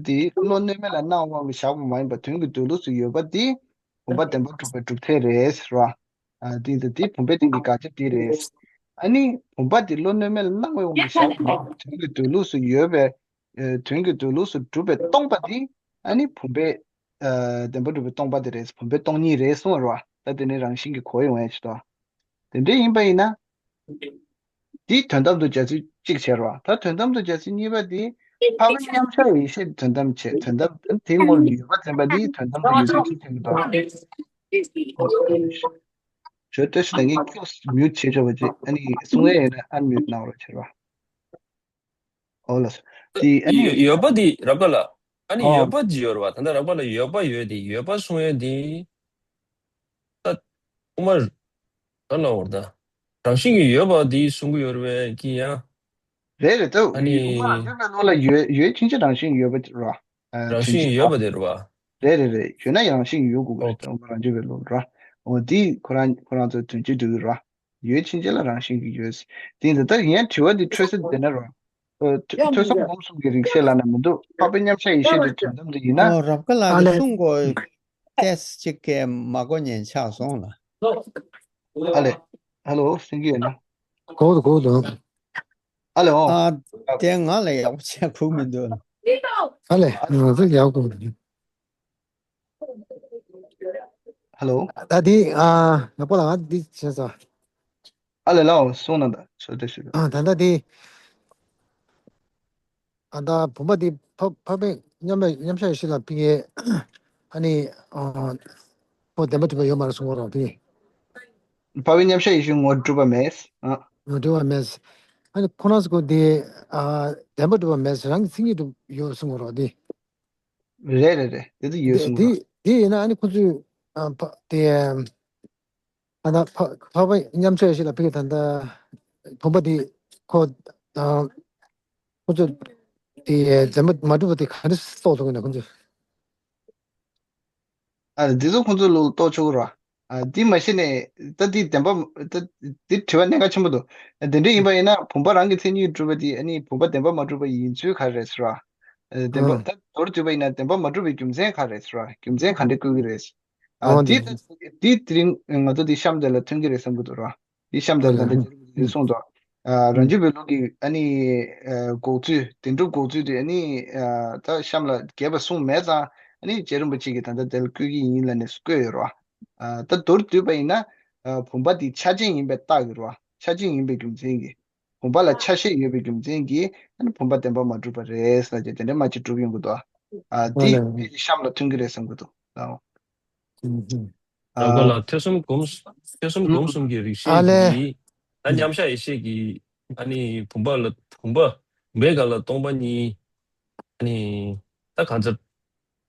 འདི་བློ་གནོད་མེད་ལ་སྣང་བའི་དབང་གིས་བཞག་པ་མ་ཡིན་པར་དོན་གྱི་འདོད་ལུགས་སུ་ཡོད་པ་འདི། བུམ་པ་བདེན་པར་གྲུབ་པའི་གྲུབ་མཐས་རེད་རོ། ཨ་འདི་འདི་འདི་བུམ་པའི་སྟེང་གི་དགག་བྱ་འདི་རེད། ཨ་ནི་བུམ་པ་འདི་བློ་གནོད་མེད་ལ་སྣང་བའི་དབང་གིས་བཞག་པ་མ་ཡིན་པར་དོན་གྱི་འདོད་ལུགས་སུ་ཡོད་པའི། ཨ་དོན་གྱི་འདོད་ལུགས་སུ་གྲུབ་པས་སྟོང་པ་འདི། ཨ་ནི་བུམ་པའི། ཨ་བདེན་པར་གྲུབ་པའི་སྟོང་པ་འདི་རེད། བུམ་པའི་སྟོང་ཉིད་རེད་གསུངས་རོ། ད་དེ་ནི་རང་བཞིན་གྱིས་གོ་ཡོང་ཡ་ཞིག་ཏོ། དེ་འདྲ་ཡིན་པ་ཡིན་ན། འདི་དོན་དམ་དུ་བྱ་ཚུལ་གཅིག་བྱས་རོ། ད་དོན་དམ་དུ་བྱ་ཚུལ་གཉིས་པ་འདི། འཕགས་པའི་མཉམ་གཞག་ཡེ་ཤེས་དོན་དམ་བྱས་དོན་དམ་དེའི་ངོར་ཡོད་པ་འཛིན་པ་འདི་དོན་དམ་དུ་ཡོད་ཚུལ་གཅིག་བྱས་མི་འདུག་ཇོ་ཏོ་ཤི་ད་ངས་ཁྱོད་མིའུ་ཊི་བྱེད་ཆོག་པ་ཅིག་ཨ་ནི་གསུང་ཡས་ཡོད་ན་ཨན་མིའུ་ཊི་གནང་རོགས་བྱེད་རོ། ཨོ་ལགས་སོ། དེ་ཨ་ནི། ཡོད་ཡོད་པ་འདི་རབ་དགའ་ལགས། ཨ་ནི་ཨོ། ཡོད་པ་འདི་ཡོད་རེད་བ། ད་ལྟ་རབ་དགའ་ལགས་ཡོད་པ་ཡོད་དེ་ཡོད་པ་གསུང་ཡས་འདི། ད། དབུ་མ། ག་ལ་འོར་ད། རང་བཞིན་གྱིས་ཡོད་པ་འདི་གསུང་གི་ཡོད་རེད་པས་ཀྱི་ཡང་། རེད་རེད་ད། ཨ་ནི། དབུ་མ་རང་རྒྱུད་པའི་ལུགས་ལ་ཡོད་ཡོད་ཕྱིན་ཆད་རང་བཞིན་གྱིས་ཡོད་པ་རེད་བ། ཨ་རང་བཞིན་གྱིས་ཡོད་པ་དེ་རེད་བ། རེད་རེད་རེད། ཡོད་ན་ཡང་རང་བཞིན་གྱིས་ཡོད་དགོས་ཀྱི་རེད། ཨོ་ཁེ། དབུ་མ་རང་རྒྱུད་པའི་ལུགས་རེད་བ། འོ་འདི་ཁོ་རང་ཁོ་རང་ཚོ་དོན་སྤྱི་འགྲོ་གི་རེད་བ། ཡོད་ཕྱིན་ཆད་ལ་རང་བཞིན་གྱིས་ཡོད། དེ་འདི་ལྟར་ཡིན་དྲི་བ་འདི་འཕྲོས་ཚད་དེ་ན་རོ། ཨ་ཐོས་ཐོས་བསམ་སྒོམ་གསུམ་གྱི་རིགས་ཤེས་ལ་ན་མི་འདུག་འཕགས་པའི་མཉམ་གཞག་ཡེ་ཤེས་དེ་དོན་དམ་དུ་ཡིན་ན། ཨོ་རབ་དགའ་ལགས་ཀྱིས་གསུང་དགོས། ཏེས་གཅིག་གི་མ་གོ་ཉན་ཆགས་སོང་ལ། ཨ་ལེ། ཧ་ལོ་གསན་གྱི་ཡོད་ན། གོ་འདུག་གོ་འདུག་ཨ་ལེ་ཨོ། ཨ་དེ་ང་ལ་ཡག་པོ་བྱས་གོ་མི་འདུག་ཨ་ལེ་ང་ཚོ་ཡག་གོ་མི་འདུག་ཧ་ལོ། ད་དེ་ཨ་ཡག་པོ་ལ་ང་འདི་བྱས་ས། ཨ་ལེ་ལའོ་གསུང་ན་ད་ཆོས་དེ་ཞུ། ཨ་ད་ལྟ་དེ་ཨ་ད་བུམ་པ་དེ་འཕགས་འཕགས་པའི་མཉམ་མཉམ་གཞག་ཡེ་ཤེས་ལ་ཕི་གེ་ཨ་ནི་ཨ་ཁོ་བདེན་པ་གྲུབ་པ་ཡོད་མ་རེད་གསུང་གོ་རོགས་ཕི། འཕགས་པའི་མཉམ་གཞག་ཡེ་ཤེས་ངོ་གྲུབ་པ་མེད། ཨ་ངོ་གྲུབ་པ་མེད། ཨ་ནི་ཁོ་རང་ཚོ་གོ་དེ་ཨ་བདེན་པ་གྲུབ་པ་མེད་རང་གི་མཚན་ཉིད་གྲུབ་ཡོད་གསུང་གོ་རོགས་དེ། རེད་རེད་རེད་དེ་ཚོ་ཡོད་གསུང་གི་འདུག་དེ་དེ་ཡིན་ན་ཨ་ནི་ཁོ་ཚོས་ཨ་ཕ་དེ་ཨ་ད་ཕ་ཕ་བ་མཉམ་གཞག་ཡེ་ཤེས་ལ་ཕ་གི་ད་ལྟ་བུམ་པ་དེ་ཁོ་ཨ་ཁོ་ཚོ་དེ་བདེན་པ་མ་གྲུབ་པ་དེ་ག་འདྲ་རྟོགས་ཐུབ་ཀྱི་ན་ཁོ་ཚོས། ཨ་འདི་ཚོ་ཁོང་ཚོའི་ལུགས་ལ་གཏོགས་ཆོག་གི་རེད་བ། ཨ་འདི་མ་གཞི་ནས་ད་འདི་བདེན་པ་ད་འདི་དྲི་བ་གནད་འགག་ཆེན་པོ་འདུག་དེ་འདྲ་ཡིན་པ་ཡིན་ན་བུམ་པ་རང་གི་མཚན་ཉིད་གྲུབ་པ་དེ་ཨ་ནི་བུམ་པ་བདེན་པ་མ་གྲུབ་པ་ཡིན་ཚུལ་ག་རེ་རེད་ཟེར་བ། ཨ་བདེན་པ་ཨ་ད་མདོར་བསྡུས་པ་ཡིན་ན་བདེན་པ་མ་གྲུབ་པའི་རྒྱུ་མཚན་ག་རེ་རེད་ཟེར་བ། རྒྱུ་མཚན་ག་འདྲ་བཀོད་ཀྱི་རེད། ཨ་ཨོ་འདི་འདི་ད་འདི་དེ་རིང་ང་ཚོ་འདི་གཤམ་དེ་ལ་ཐོན་གྱི་རེད་བསམ་གྱི་འདུག་ར། འདི་གཤམ་དེ་ལ་ད་ལྟ་རྗེ་རིན་པོ་ཆེས་གསུངས་འདུག་ཨ་རང་རྒྱུད་པའི་ལུགས་ཀྱི་ཨ་ནི་ཨ་འགོག་ཚུལ་བདེན་གྲུབ་འགོག་ཚུལ་དེ་ཨ་ནི་ཨ་ད་གཤམ་ལ་རྒྱས་པ་གསུངས་མེད་ཙང་ཨ་ནི་རྗེ་རིན་པོ་ཆེ་གིས་ད་ལྟ་དེ་ལ་བཀོད་ཀྱི་ཡིན་ལབ་ནས་བཀོད་ཡོད་རེད་བ། ཨ་ད་མདོར་བསྡུས་པ་ཡིན་ན་ཨ་བུམ་པ་འདི་ཆ་ཅན་ཡིན་པའི་རྟགས་ཡོད་རེད་བ། ཆ་ཅན་ཡིན་པའི་རྒྱུ་མཚན་གྱིས། བུམ་པ་ལ་ཆ་ཤས་ཡོད་པའི་རྒྱུ་མཚན་གྱིས་ཨ་ནི་བུམ་པ་བདེན་པ་མ་གྲུབ་པ་རེད་ཟེར་ཏེ་དེ་འདྲ་མ་ཅིག་གྲུབ་ཡོང་གི་འདུག་ཨ་ཨོ་འདི་ལེ་ཨོ་ལེ། དཔེ་གཤམ་ལ་ཐོན་གྱི་རེད་བསམ་གྱི་འདུག་ཨ་ཨོ། ཨ་ལགས་པ་ལགས། ཐོས་བསམ་སྒོམ་ཐོས་བསམ་སྒོམ་གསུམ་གྱི་རིགས་ཨ་ཤེས་ལེ། ཀྱིས་ད་མཉམ་གཞག་ཡེ་ཤེས་ཀྱིས་ཨ་ནི་བུམ་པ་ལ་བུམ་པ་བུམ་པའི་སྒང་ལ་སྟོང་པ་ཉིད་ཨ་ནི་ད་གང་ཚེ་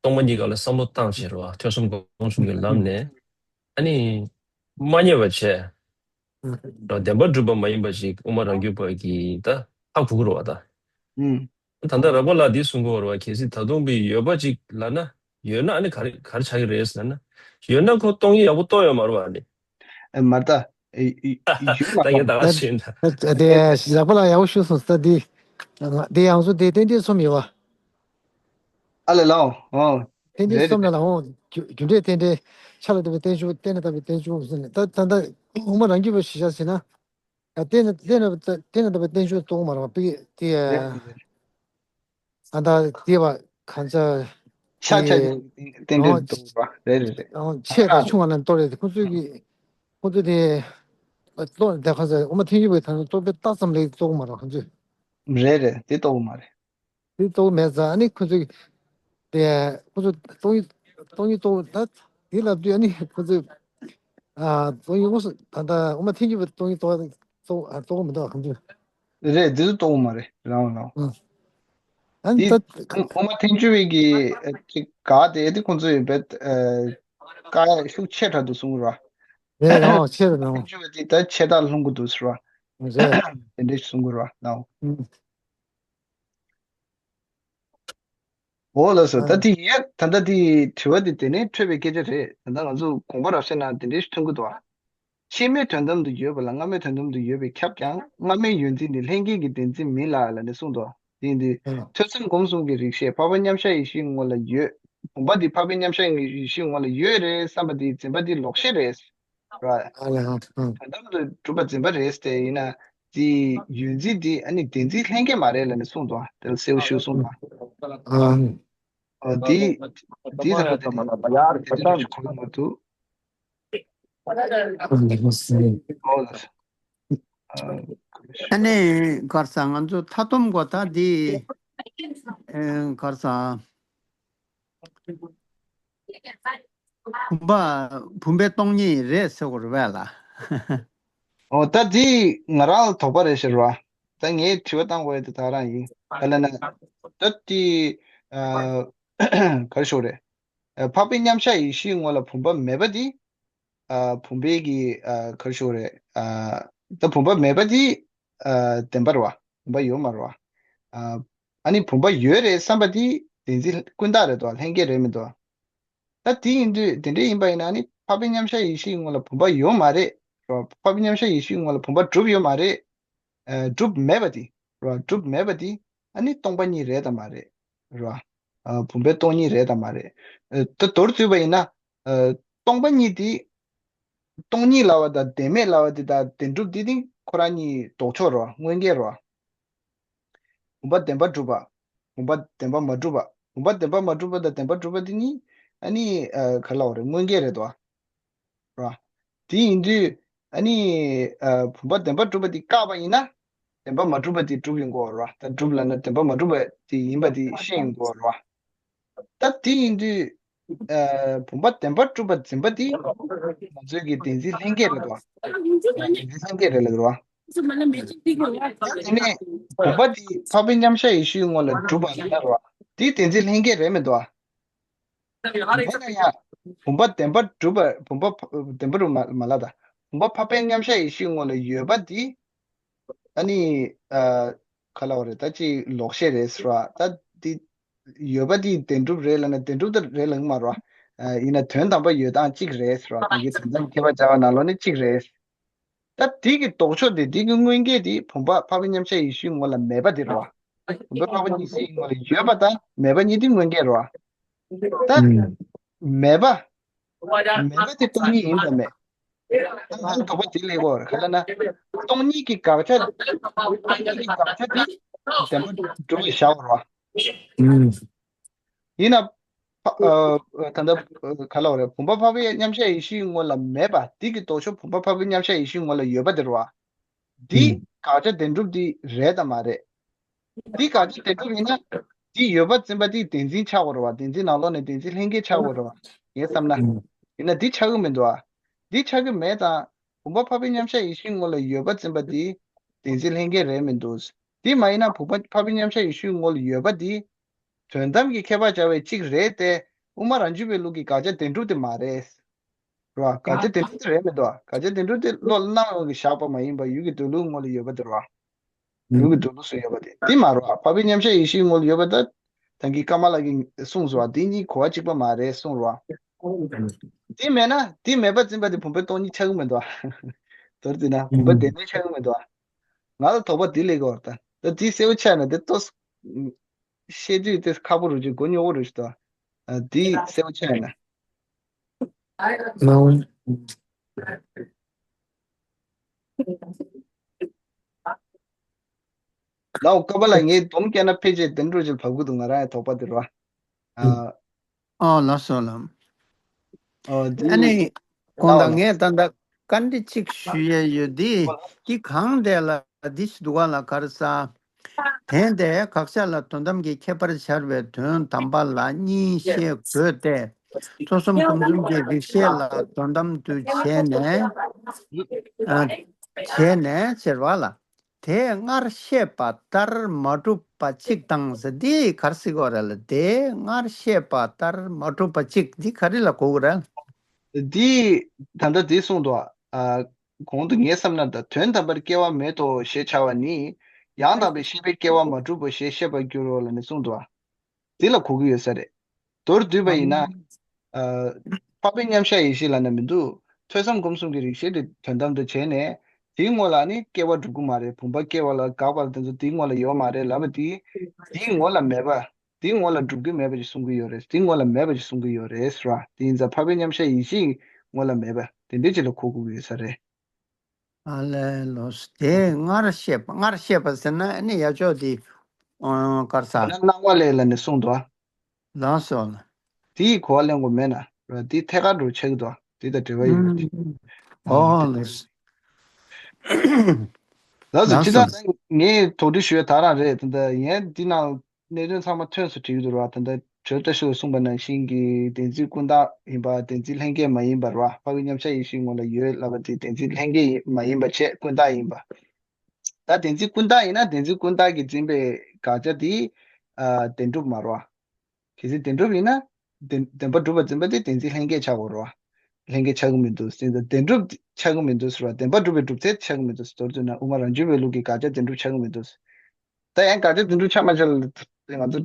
སྟོང་པ་ཉིད་སྒང་ལ་བསམ་བློ་བཏང་བྱས་རེད་བ། ཐོས་བསམ་སྒོམ་གསུམ་གྱི་ལམ་ནས་ཨ་ནི་མ་རྙེད་པ་བྱས། ཨ་བདེན་པར་གྲུབ་པ་མ་ཡིན་པ་ཞིག་དབུ་མ་རང་རྒྱུད་པ་གིས་ད་ཧ་གོ་གི་རེད་བ་ད། ཨུམ། ད་ལྟ་རགས་པ་ལགས་འདི་གསུང་གི་ཡོད་རེད་བ། གལ་སྲིད་ད་དུང་བའི་ཡོད་པ་ཅིག་ལབ་ན་ཡོད་ན་ཨ་ནི་ག་རེ་ག་རེ་ཆགས་ཀྱི་རེད་ཟེར་ན། ཡོད་ན་ཁོ་སྟོང་ཉིད་ཡག་པོ་རྟོགས་ཡོད་མ་རེད་བ་ཨ་ནི། ཨེ་མ་རེད་ད། ཨེ་ཡོད་མ་ད་ངས་ད་ག་ད་ཞུས་ན། ད་དེ་རགས་པ་ལགས་ཡག་པོ་ཞུས་སོང་ད་འདི། ང་འདི་ཡང་སུ་དེ་ཏན་ཏན་གསུམ་ཡོད་བ། ཨ་ལས་ལའོ། ཨོ། ཏན་ཏན་རེད་རེད་གསུམ་ལ་རེད། ལའོ། རྒྱུ་རྒྱུ་འབྲས་རྟེན་འབྲེལ། ཆ་ལ་དད་པའི་བརྟན་བཞུགས། བརྟེན་ལ་དད་པའི་བརྟན་བཞུགས་ཟེར་ནས་ད་ད་ད་དབུ་མ་རང་རྒྱུད་པ་གཞི་བཞག་ཟེར་ན། ད་བརྟེན་ལ་བརྟེན་ལ་བརྟེན་ལ་དད་པའི་བརྟན་བཞུགས་རྟོགས་མ་རེད་བ་པི་དེ། རེད་རེད། ཨ་ད་དེ་བ་གང་ཚ། ཤ་ཆ་དེ་རྟེན་འབྲེལ་ཨོ་རྟོགས་པ་རེད་རེད་རེད། ཨོ་ཆེ་དང་ཆུང་བ་ལ་གཏོགས་རེད། ཁོ་ཚོས་ཀྱི་ཁོ་ཚོས་དེ་རྟོགས་དེ་གང་ཚ་དབུ་མ་ཐལ་འགྱུར་བའི་ཐང་རྟོགས་པའི་རྟགས་ཙམ་ལས་རྟོགས་མ་རེད་ཁོ་ཚོས། རེད་རེད་དེ་རྟོགས་མ་རེད། དེ་རྟོགས་མེད་ཙང་ཨ་ནི་ཁོ་ཚོས་དེ་ཁོ་ཚོ་སྟོང་ཉིད་སྟོང་ཉིད་རྟོགས་ད་དེ་ལབ་དུས་ཨ་ནི་ཁོ་ཚོས་ཨ་སྟོང་ཉིད་དངོས་སུ་ད་ལྟ་དབུ་མ་ཐལ་འགྱུར་བའི་སྟོང་ཉིད་རྟོགས་རྟོགས་མི་འདུག་ཁོ་ཚོས། རེད་དེ་ཚོ་རྟོགས་མ་རེད་རང་རང་། ཨ་ཨ་ནི་དེ་ད་དབུ་མ་ཐལ་འགྱུར་བའི་གི་ཅིག་ག་དེ་དེ་ཁོ་ཚོས་ཡོད་པའི་ཀ་ཤུགས་ཆེ་དྲགས་འདུག་གསུང་གི་ར། རེད་རང་ཆེ་རེད་རང་། ཐལ་འགྱུར་བའི་དེ་ད་ཆེ་དྲགས་ལྷུང་གི་འདུག་ཟེར་བ། རེད། དེ་འདྲས་གསུང་གི་ར་ནའོ། ཨ། འོ་ལགས་སོ། ད་དེ་ཡིན་ཡ་ད་ལྟ་དེ་དྲི་བ་དེ་དེ་ནས་འཕྲོས་པའི་སྐད་ཆ་རེད། ད་ལྟ་ང་ཚོ་དགོངས་པ་རབ་གསལ་ནང་དེ་འདྲའི་ཞིག་ཐོན་གྱི་འདུག་ཕྱི་མའི་དོན་དམ་དུ་ཡོད་པ་ལ་སྔ་མའི་དོན་དམ་དུ་ཡོད་པས་ཁྱབ་ཀྱང་སྔ་མའི་ཡོད་འཛིན་ནི་ལྷན་སྐྱེས་ཀྱི་བདེན་འཛིན་མིན་ལ་ལབ་ནས་གསུངས་འདུག་དེ་ཡིན་དུས་ཨ་ཐོས་བསམ་སྒོམ་གསུམ་གྱི་རིགས་ཤེས་འཕགས་པ་མཉམ་གཞག་ཡེ་ཤེས་ངོ་ལ་ཡོད། བུམ་པ་འདི་འཕགས་པའི་མཉམ་གཞག་ཡེ་ཤེས་ངོ་ལ་ཡོད་རེད་བསམ་པ་འདི་འཛིན་པ་འདི་ལོག་ཤེས་རེད། ར། ཨ་ལས་ཧང་ཧང་། དོན་དམ་དུ་གྲུབ་པ་འཛིན་པ་རེད་དེ་ཡིན་ན། དེ་ཡོད་འཛིན་དེ་ཨ་ནི་བདེན་འཛིན་ལྷན་སྐྱེས་མ་རེད་ལབ་ནས་གསུངས་འདུག་དེ་ལ་གསལ་པོ་ཞིག་གསུངས་དང་། ཨ། ཨ་དེ་དེ་ཚང་མ་དེ་དེ་དེ་ཚོ་གོ་མ་ཐུབ། ཨ་ནི་གར་ས་ང་ཚོ་མཐའ་སྡོམ་གོ་ད་དེ་གར་ས། བུམ་པ་བུམ་པའི་སྟོང་ཉིད་རེད་ཟེར་བ་རེད་པས་ལ། ཨོ་ད་དེ་ང་རང་ལ་དོགས་པ་རེད་ཟེར་བ། ད་ངས་དྲི་བ་བཏང་དགོས་ཡ་དེ་ད་རང་ཡིན། ག་ལ་ན། ད་དེ་ཨ་ག་རེ་ཞུ་དགོས་རེད། ཨ་འཕགས་པའི་མཉམ་གཞག་ཡེ་ཤེས་ངོ་ལ་བུམ་པ་མེད་པ་དེ། ཨ་བུམ་པའི་གི་ཨ་ག་རེ་ཞུ་དགོས་རེད། ཨ་ད་བུམ་པ་མེད་པ་དེ་ཨ་བདེན་པ་རེད་བ། བུམ་པ་ཡོད་མ་རེད་བ། ཨ་ཨ་ནི་བུམ་པ་ཡོད་རེད་བསམ་པ་དེ་བདེན་འཛིན་ཀུན་བརྟགས་རེད་དོ། ལྷན་སྐྱེས་རེད་མི་འདུག་ད་དེ་ཡིན་དུས་དེ་འདྲ་ཡིན་པ་ཡིན་ན་ནི་འཕགས་པའི་མཉམ་གཞག་ཡེ་ཤེས་ངོ་ལ་བུམ་པ་ཡོད་མ་རེད་རོ། འཕགས་པའི་མཉམ་གཞག་ཡེ་ཤེས་ངོ་ལ་བུམ་པ་གྲུབ་ཡོད་མ་རེད། ཨ་གྲུབ་མེད་པ་དེ་རོ། གྲུབ་མེད་པ་དེ་ཨ་ནི་སྟོང་པ་ཉིད་རེད་དམ་མ་རེད་རོ། ཨ་བུམ་པའི་སྟོང་ཉིད་རེད་དམ་མ་རེད། ཨ་ད་མདོར་བསྡུས་པ་ཡིན་ན་ཨ་སྟོང་པ་ཉིད་དེ་སྟོང་ཉིད་ལབ་པ་དང་བདེན་མེད་ལབ་པ་དེ་དང་བདེན་གྲུབ་དེ་ནི་ཁོ་རང་གཉིས་ལྡོག་ཕྱོགས་རོ། དངོས་འགལ་རོ། བུམ་པ་བདེན་པར་གྲུབ་པ། བུམ་པ་བདེན་པར་མ་གྲུབ་པ། བུམ་པ་བདེན་པར་མ་གྲུབ་པ་དང་བདེན་པར་གྲུབ་པ་དེ་གཉིས་ཨ་ནི་ཨ་ག་རེ་ལབ་དགོས་རེད། དངོས་འགལ་རེད་དོ། ར། དེ་ཡིན་དུས་ཨ་ནི་ཨ་བུམ་པ་བདེན་པར་གྲུབ་པ་དེ་བཀག་པ་ཡིན་ན་བདེན་པར་མ་གྲུབ་པ་དེ་གྲུབ་ཡོང་གི་ཡོད་རེད་བ། ད་གྲུབ་ལབ་ན་བདེན་པར་མ་གྲུབ་པ་དེ་ཡིན་པ་དེ་ཤེས་ཡོང་གི་ཡོད་རེད་བ། ད་དེ་ཡིན་དུས་ཨ་བུམ་པ་བདེན་པར་གྲུབ་པ་འཛིན་པ་དེ་ང་ཚོའི་གི་བདེན་འཛིན་ལྷན་སྐྱེས་རེད་བ། བདེན་འཛིན་ལྷན་སྐྱེས་རེད་ལབ་རེད་བ། ད་དེ་ནས་བུམ་པ་དེ་འཕགས་པའི་མཉམ་གཞག་ཡེ་ཤེས་ངོ་ལ་གྲུབ་པ་ལབ་རེད་བ། དེ་བདེན་འཛིན་ལྷན་སྐྱེས་རེད་མི་འདུག་བ། ཡིན་ན་ཡང་བུམ་པ་བདེན་པར་གྲུབ་པ། བུམ་པ་བདེན་པར་གྲུབ་མ་མ་ལབ་ད། བུམ་པ་འཕགས་པའི་མཉམ་གཞག་ཡེ་ཤེས་ངོ་ལ་ཡོད་པ་དེ་ཨ་ནི་ཨ་ག་ལབ་དགོས་རེད། ད་ཅིག་ལོག་ཤེས་རེད་ཟེར་བ། ད་དེ་ཡོད་པ་དེ་བདེན་གྲུབ་རེད་ལབ་ན་བདེན་གྲུབ་ད་རེད་ལབ་ཀྱི་མ་རེད་བ། ཡིན་ན་དོན་དམ་པ་ཡོད་སྟངས་གཅིག་རེད་ཟེར་བ། གང་གི་དོན་དམ་ཁྱད་པར་བྱ་བ་ནང་ལོགས་ནི་གཅིག་རེད། ད་དེ་གི་ལྡོག་ཕྱོགས་དེ་དེ་གི་དངོས་འགལ་དེ་བུམ་པ་འཕགས་པའི་མཉམ་གཞག་ཡེ་ཤུའི་ངོ་ལ་མེད་པ་དེ་རེད་བ། བུམ་པ་འཕགས་པའི་མཉམ་གཞག་ཡེ་ཤུའི་ངོ་ལ་ཡོད་པ་དང་མེད་པ་གཉིས་དེ་དངོས་འགལ་རེད་བ། ད་མེད་པ། མེད་པ་དེ་སྟོང་ཉིད་ཡིན་པ་མེད། ད་ང་ཚོ་དོགས་པ་དེ་སླེབས་ཀྱི་ཡོད་རེད། ག་ལབ་ན། སྟོང་ཉིད་ཀྱི་དགག་བྱ། སྟོང་ཉིད་ཀྱི་དགག་བྱ་དེ་བདེན་པར་གྲུབ་པར་བཞག་པ་རེད་བ། ཡིན་ན། ཕ- ཨ- ཨ- ད་ལྟ་ཨ- ག་ལབ་རེད། བུམ་པ་འཕགས་པའི་མཉམ་གཞག་ཡེ་ཤུའི་ངོ་ལ་མེད་པ་དེ་གི་ལྡོག་ཕྱོགས་བུམ་པ་འཕགས་པའི་མཉམ་གཞག་ཡེ་ཤུའི་ངོ་ལ་ཡོད་པ་དེ་རེད་བ། འདི་དགག་བྱ་བདེན་གྲུབ་དེ་རེད་དམ་མ་རེད། འདི་དགག་བྱ་བདེན་གྲུབ་ཡིན་ན། འདི་ཡོད་པ་འཛིན་པ་དེ་བདེན་འཛིན་ཆགས་དགོས་རེད་བ། བདེན་འཛིན་ནང་ལོགས་ནས་བདེན་འཛིན་ལྷན་སྐྱེས་ཆགས་དགོས་རེད་བ། ངས་བསམ་ན། ཡིན་ན་འདི་ཆགས་ཀྱི་མི་འདུག་ཨ། འདི་ཆགས་ཀྱི་མེད་ཙང་། བུམ་པ་འཕགས་པའི་མཉམ་གཞག་ཡེ་ཤུའི་ངོ་ལ་ཡོད་པ་འཛིན་པ་དེ་བདེན་འཛིན་ལྷན་སྐྱེས་རེད་མི་འདུག་དེ་མ་ཡིན་ན་བུམ་པ་འཕགས་པའི་མཉམ་གཞག་ཡེ་ཤུའི་ངོ་ལ་ཡོད་པ་དེ། དོན་དམ་གྱི་ཁྱད་པར་བྱ་བའི་གཅིག་རེད་དེ། དབུ་མ་རང་རྒྱུད་པའི་ལུགས་ཀྱི་དགག་བྱ་བདེན་གྲུབ་དེ་མ་རེད། རེད་བ། དགག་བྱ་བདེན་གྲུབ་དེ་རེད་མི་འདུག་བ། དགག་བྱ་བདེན་གྲུབ་དེ་བློ་ལ་སྣང་བའི་དབང་གིས་བཞག་པ་མ་ཡིན་པར་ཡུལ་གྱི་འདོད་ལུགས་ངོ་ལ་ཡོད་པ་དེ་རེད་བ། ཡུལ་གྱི་འདོད་ལུགས་སུ་ཡོད་པ་དེ་དེ་མ་རེད་བ། འཕགས་པའི་མཉམ་གཞག་ཡེ་ཤུའི་ངོ་ལ་ཡོད་པ་ད། ད་གིན་ཀ་མ་ལ་གིས་གསུངས་སོང་བ། དེ་གཉིས་གོ་བ་གཅིག་པ་མ་རེད་གསུངས་རེད་བ། དེ་མེད་ན་དེ་མེད་པ་འཛིན་པ་དེ་བུམ་པའི་སྟོང་ཉིད་ཆགས་ཀྱི་མི་འདུག་བ། མདོར་བསྡུས་ན་བུམ་པ་བདེན་མེད་ཆགས་ཀྱི་མི་འདུག་བ། ང་ལ་དོགས་པ་དེ་སླེབས་ཀྱི་ཡོད་རེད་ད། ད་དེ་གསལ་པོ་ཆགས་ན་དེ་ཏོག་ཙམ། བཤད་དུས་དེ་ཁག་པོ་རུ་ཅིག་མགོ་རྙོག་པོ་རུ་ཞིག་འདུག་ཨ། དེ་གསལ་པོ་ཆགས་ན། ལའོ་ཀ་པ་ལ་ངས་སྡོམ་བསྐྱལ་ན་ཕལ་ཆེར་དེ་འདྲ་ཅིག་བབས་ཀྱི་འདུག་ང་རང་ཡང་དོགས་པ་དེ་རེད་བ། ཨ། ཨོ་ལགས་སོ་ལགས། ཨོ་དེ། ཨ་ནི། དགོངས་ལའོ་དག་ལ། ངས་ད་ལྟ་བཀའ་འདྲི་གཅིག་ཞུ་ཡས་ཡོད་དེ། འདི་གང་དེ་ལ་འདི་ཞིག་འདུག་ག་ལ་གར་ས། དེ་འདྲའི་དགག་བྱ་ལ་དོན་དམ་གྱི་ཁྱད་པར་སྦྱར་བའི་དོན་དམ་པ་ལ་གཉིས་ཤེས་དགོས་ཏེ། ཐོས་བསམ་སྒོམ་གསུམ་གྱི་རིགས་ཤེས་ལ་དོན་དམ་དུ་བྱས་ནས། ཨ། བྱས་ནས་ཟེར་བ་ལ། དེ་སྔར་བཤད་པ་ལྟར་མ་གྲུབ་པ་གཅིག་དང་ཟེར་འདི་ག་རེ་ཟེར་དགོས་རེད་ལ། དེ་སྔར་བཤད་པ་ལྟར་མ་གྲུབ་པ་གཅིག་འདི་ག་རེ་ལ་གོ་དགོས་རེད། འདི་ད་ལྟ་འདི་གསུངས་འདུག་ཨ། གོང་དུ་ངས་བསམ་ན་ད་དོན་དམ་པར་སྐྱེ་བ་མེད་དོ་ཞེས་བྱ་བ་ནི། ཡང་དག་པའི་ཤེས་པས་སྐྱེ་བ་མ་གྲུབ་བོ་ཞེས་བཤད་པར་འགྱུར་རོ་ལབ་ནས་གསུངས་འདུག་ཨ། དེ་ལ་གོ་གི་ཡོད་ས་རེད། མདོར་བསྡུས་པ་ཡིན་ན། ཨ། འཕགས་པའི་མཉམ་གཞག་ཡེ་ཤེས་ལབ་ན་མི་འདུག་ཐོས་བསམ་སྒོམ་གསུམ་གྱི་རིགས་ཤེས་དེ་དོན་དམ་དུ་བྱས་ནས། དེའི་ངོ་ལ་ནི་སྐྱེ་བ་འགྲུབ་ཀྱི་མ་རེད། བུམ་པ་སྐྱེ་བ་ལ་དགག་པ་ལ་དེ་ཚོ་དེའི་ངོ་ལ་ཡོད་མ་རེད་ལབ་པ་དེ། དེའི་ངོ་ལ་མེད་པ། དེའི་ངོ་ལ་འགྲུབ་ཀྱི་མེད་པ་ཞིག་གསུང་གི་ཡོད་རེད། དེའི་ངོ་ལ་མེད་པ་ཞིག་གསུང་གི་ཡོད་རེད་ཟེར་བ་དེ་ཡིན་ཙང་། འཕགས་པའི་མཉམ་གཞག་ཡེ་ཤེས་ཀྱི་ངོ་ལ་མེད་པ་དེ་འདྲའི་ཅིག་ལ་གོ་དགོས་ཀྱི་ཡོད་ས་རེད། ཨ་ལས་ལོས། དེ་སྔར་བཤད་པ། སྔར་བཤད་པ་ཟེར་ན་ཨ་ནི་ཡ་ཅོག་དེ། ཨ། གར་ས། ད་ནི་སྣང་བ་ལས་ལ་ནི་གསུངས་འདུག་ལགས་སོ་ལགས། དེའི་གོ་བ་ལེན་དགོས་མེད་ན་ར། དེ་ཐད་ཀར་འགྲོ་ཆགས་ཀྱི་འདུག་དེ་དང་འབྲེལ་བ་ཡོད་རེད། ཨ། ཨོ་ལགས་སོ། ལགས་སོ། ལགས་སོ། སྤྱིར་བཏང་ངས་དོགས་འདྲི་ཞུ་ཡ་ད་རང་རེད། ད་ལྟ་ཡན་འདི་ནང་གནད་དོན་ཚང་མ་ཐོན་སོང་བྲིས་ཀྱི་འདུག་ར། ད་ལྟ་གྲོལ་བཀྲ་ཤིས་པས་གསུངས་པ་ནང་བཞིན་གྱི་བདེན་འཛིན་ཀུན་བཏགས་ཡིན་པ། བདེན་འཛིན་ལྷན་སྐྱེས་མ་ཡིན་པ་ར། འཕགས་པའི་མཉམ་གཞག་ཡེ་ཤེས་ངོ་ལ་ཡོད་ལབ་པ་དེ་བདེན་འཛིན་ལྷན་སྐྱེས་མ་ཡིན་པ་བྱས་ཀུན་བཏགས་ཡིན་པ། ད་བདེན་འཛིན་ཀུན་བཏགས་ཡིན་ན་བདེན་འཛིན་ཀུན་བཏགས་ཀྱིས་འཛིན་པའི་དགག་བྱ་དེ། ཨ། བདེན་གྲུབ་མ་རེད་བ། གལ་སྲིད་བདེན་གྲུབ་ཡིན་ན། བདེན་བདེན་པར་གྲུབ་པར་འཛིན་པ་དེ་བདེན་འཛིན་ལྷན་སྐྱེས་ཆགས་དགོས་རེད་བ། ལྷན་སྐྱེས་ཆགས་ཀྱི་མི་འདུག་ཟེར་ན་བདེན་གྲུབ་ཆགས་ཀྱི་མི་འདུག་ཟེར་བ། བདེན་པར་གྲུབ་པའི་གྲུབ་ཚད་ཆགས་ཀྱི་མི་འདུག་མདོར་བསྡུས་ན་དབུ་མ་རང་རྒྱུད་པའི་ལུགས་ཀྱི་དགག་བྱ་བདེན་གྲུབ་ཆགས་ཀྱི་མི་འདུག་ད་ཡང་དགག་བྱ་བདེན་གྲུབ་ཆགས་མ་ཆགས་ལ་ང་ཚོ་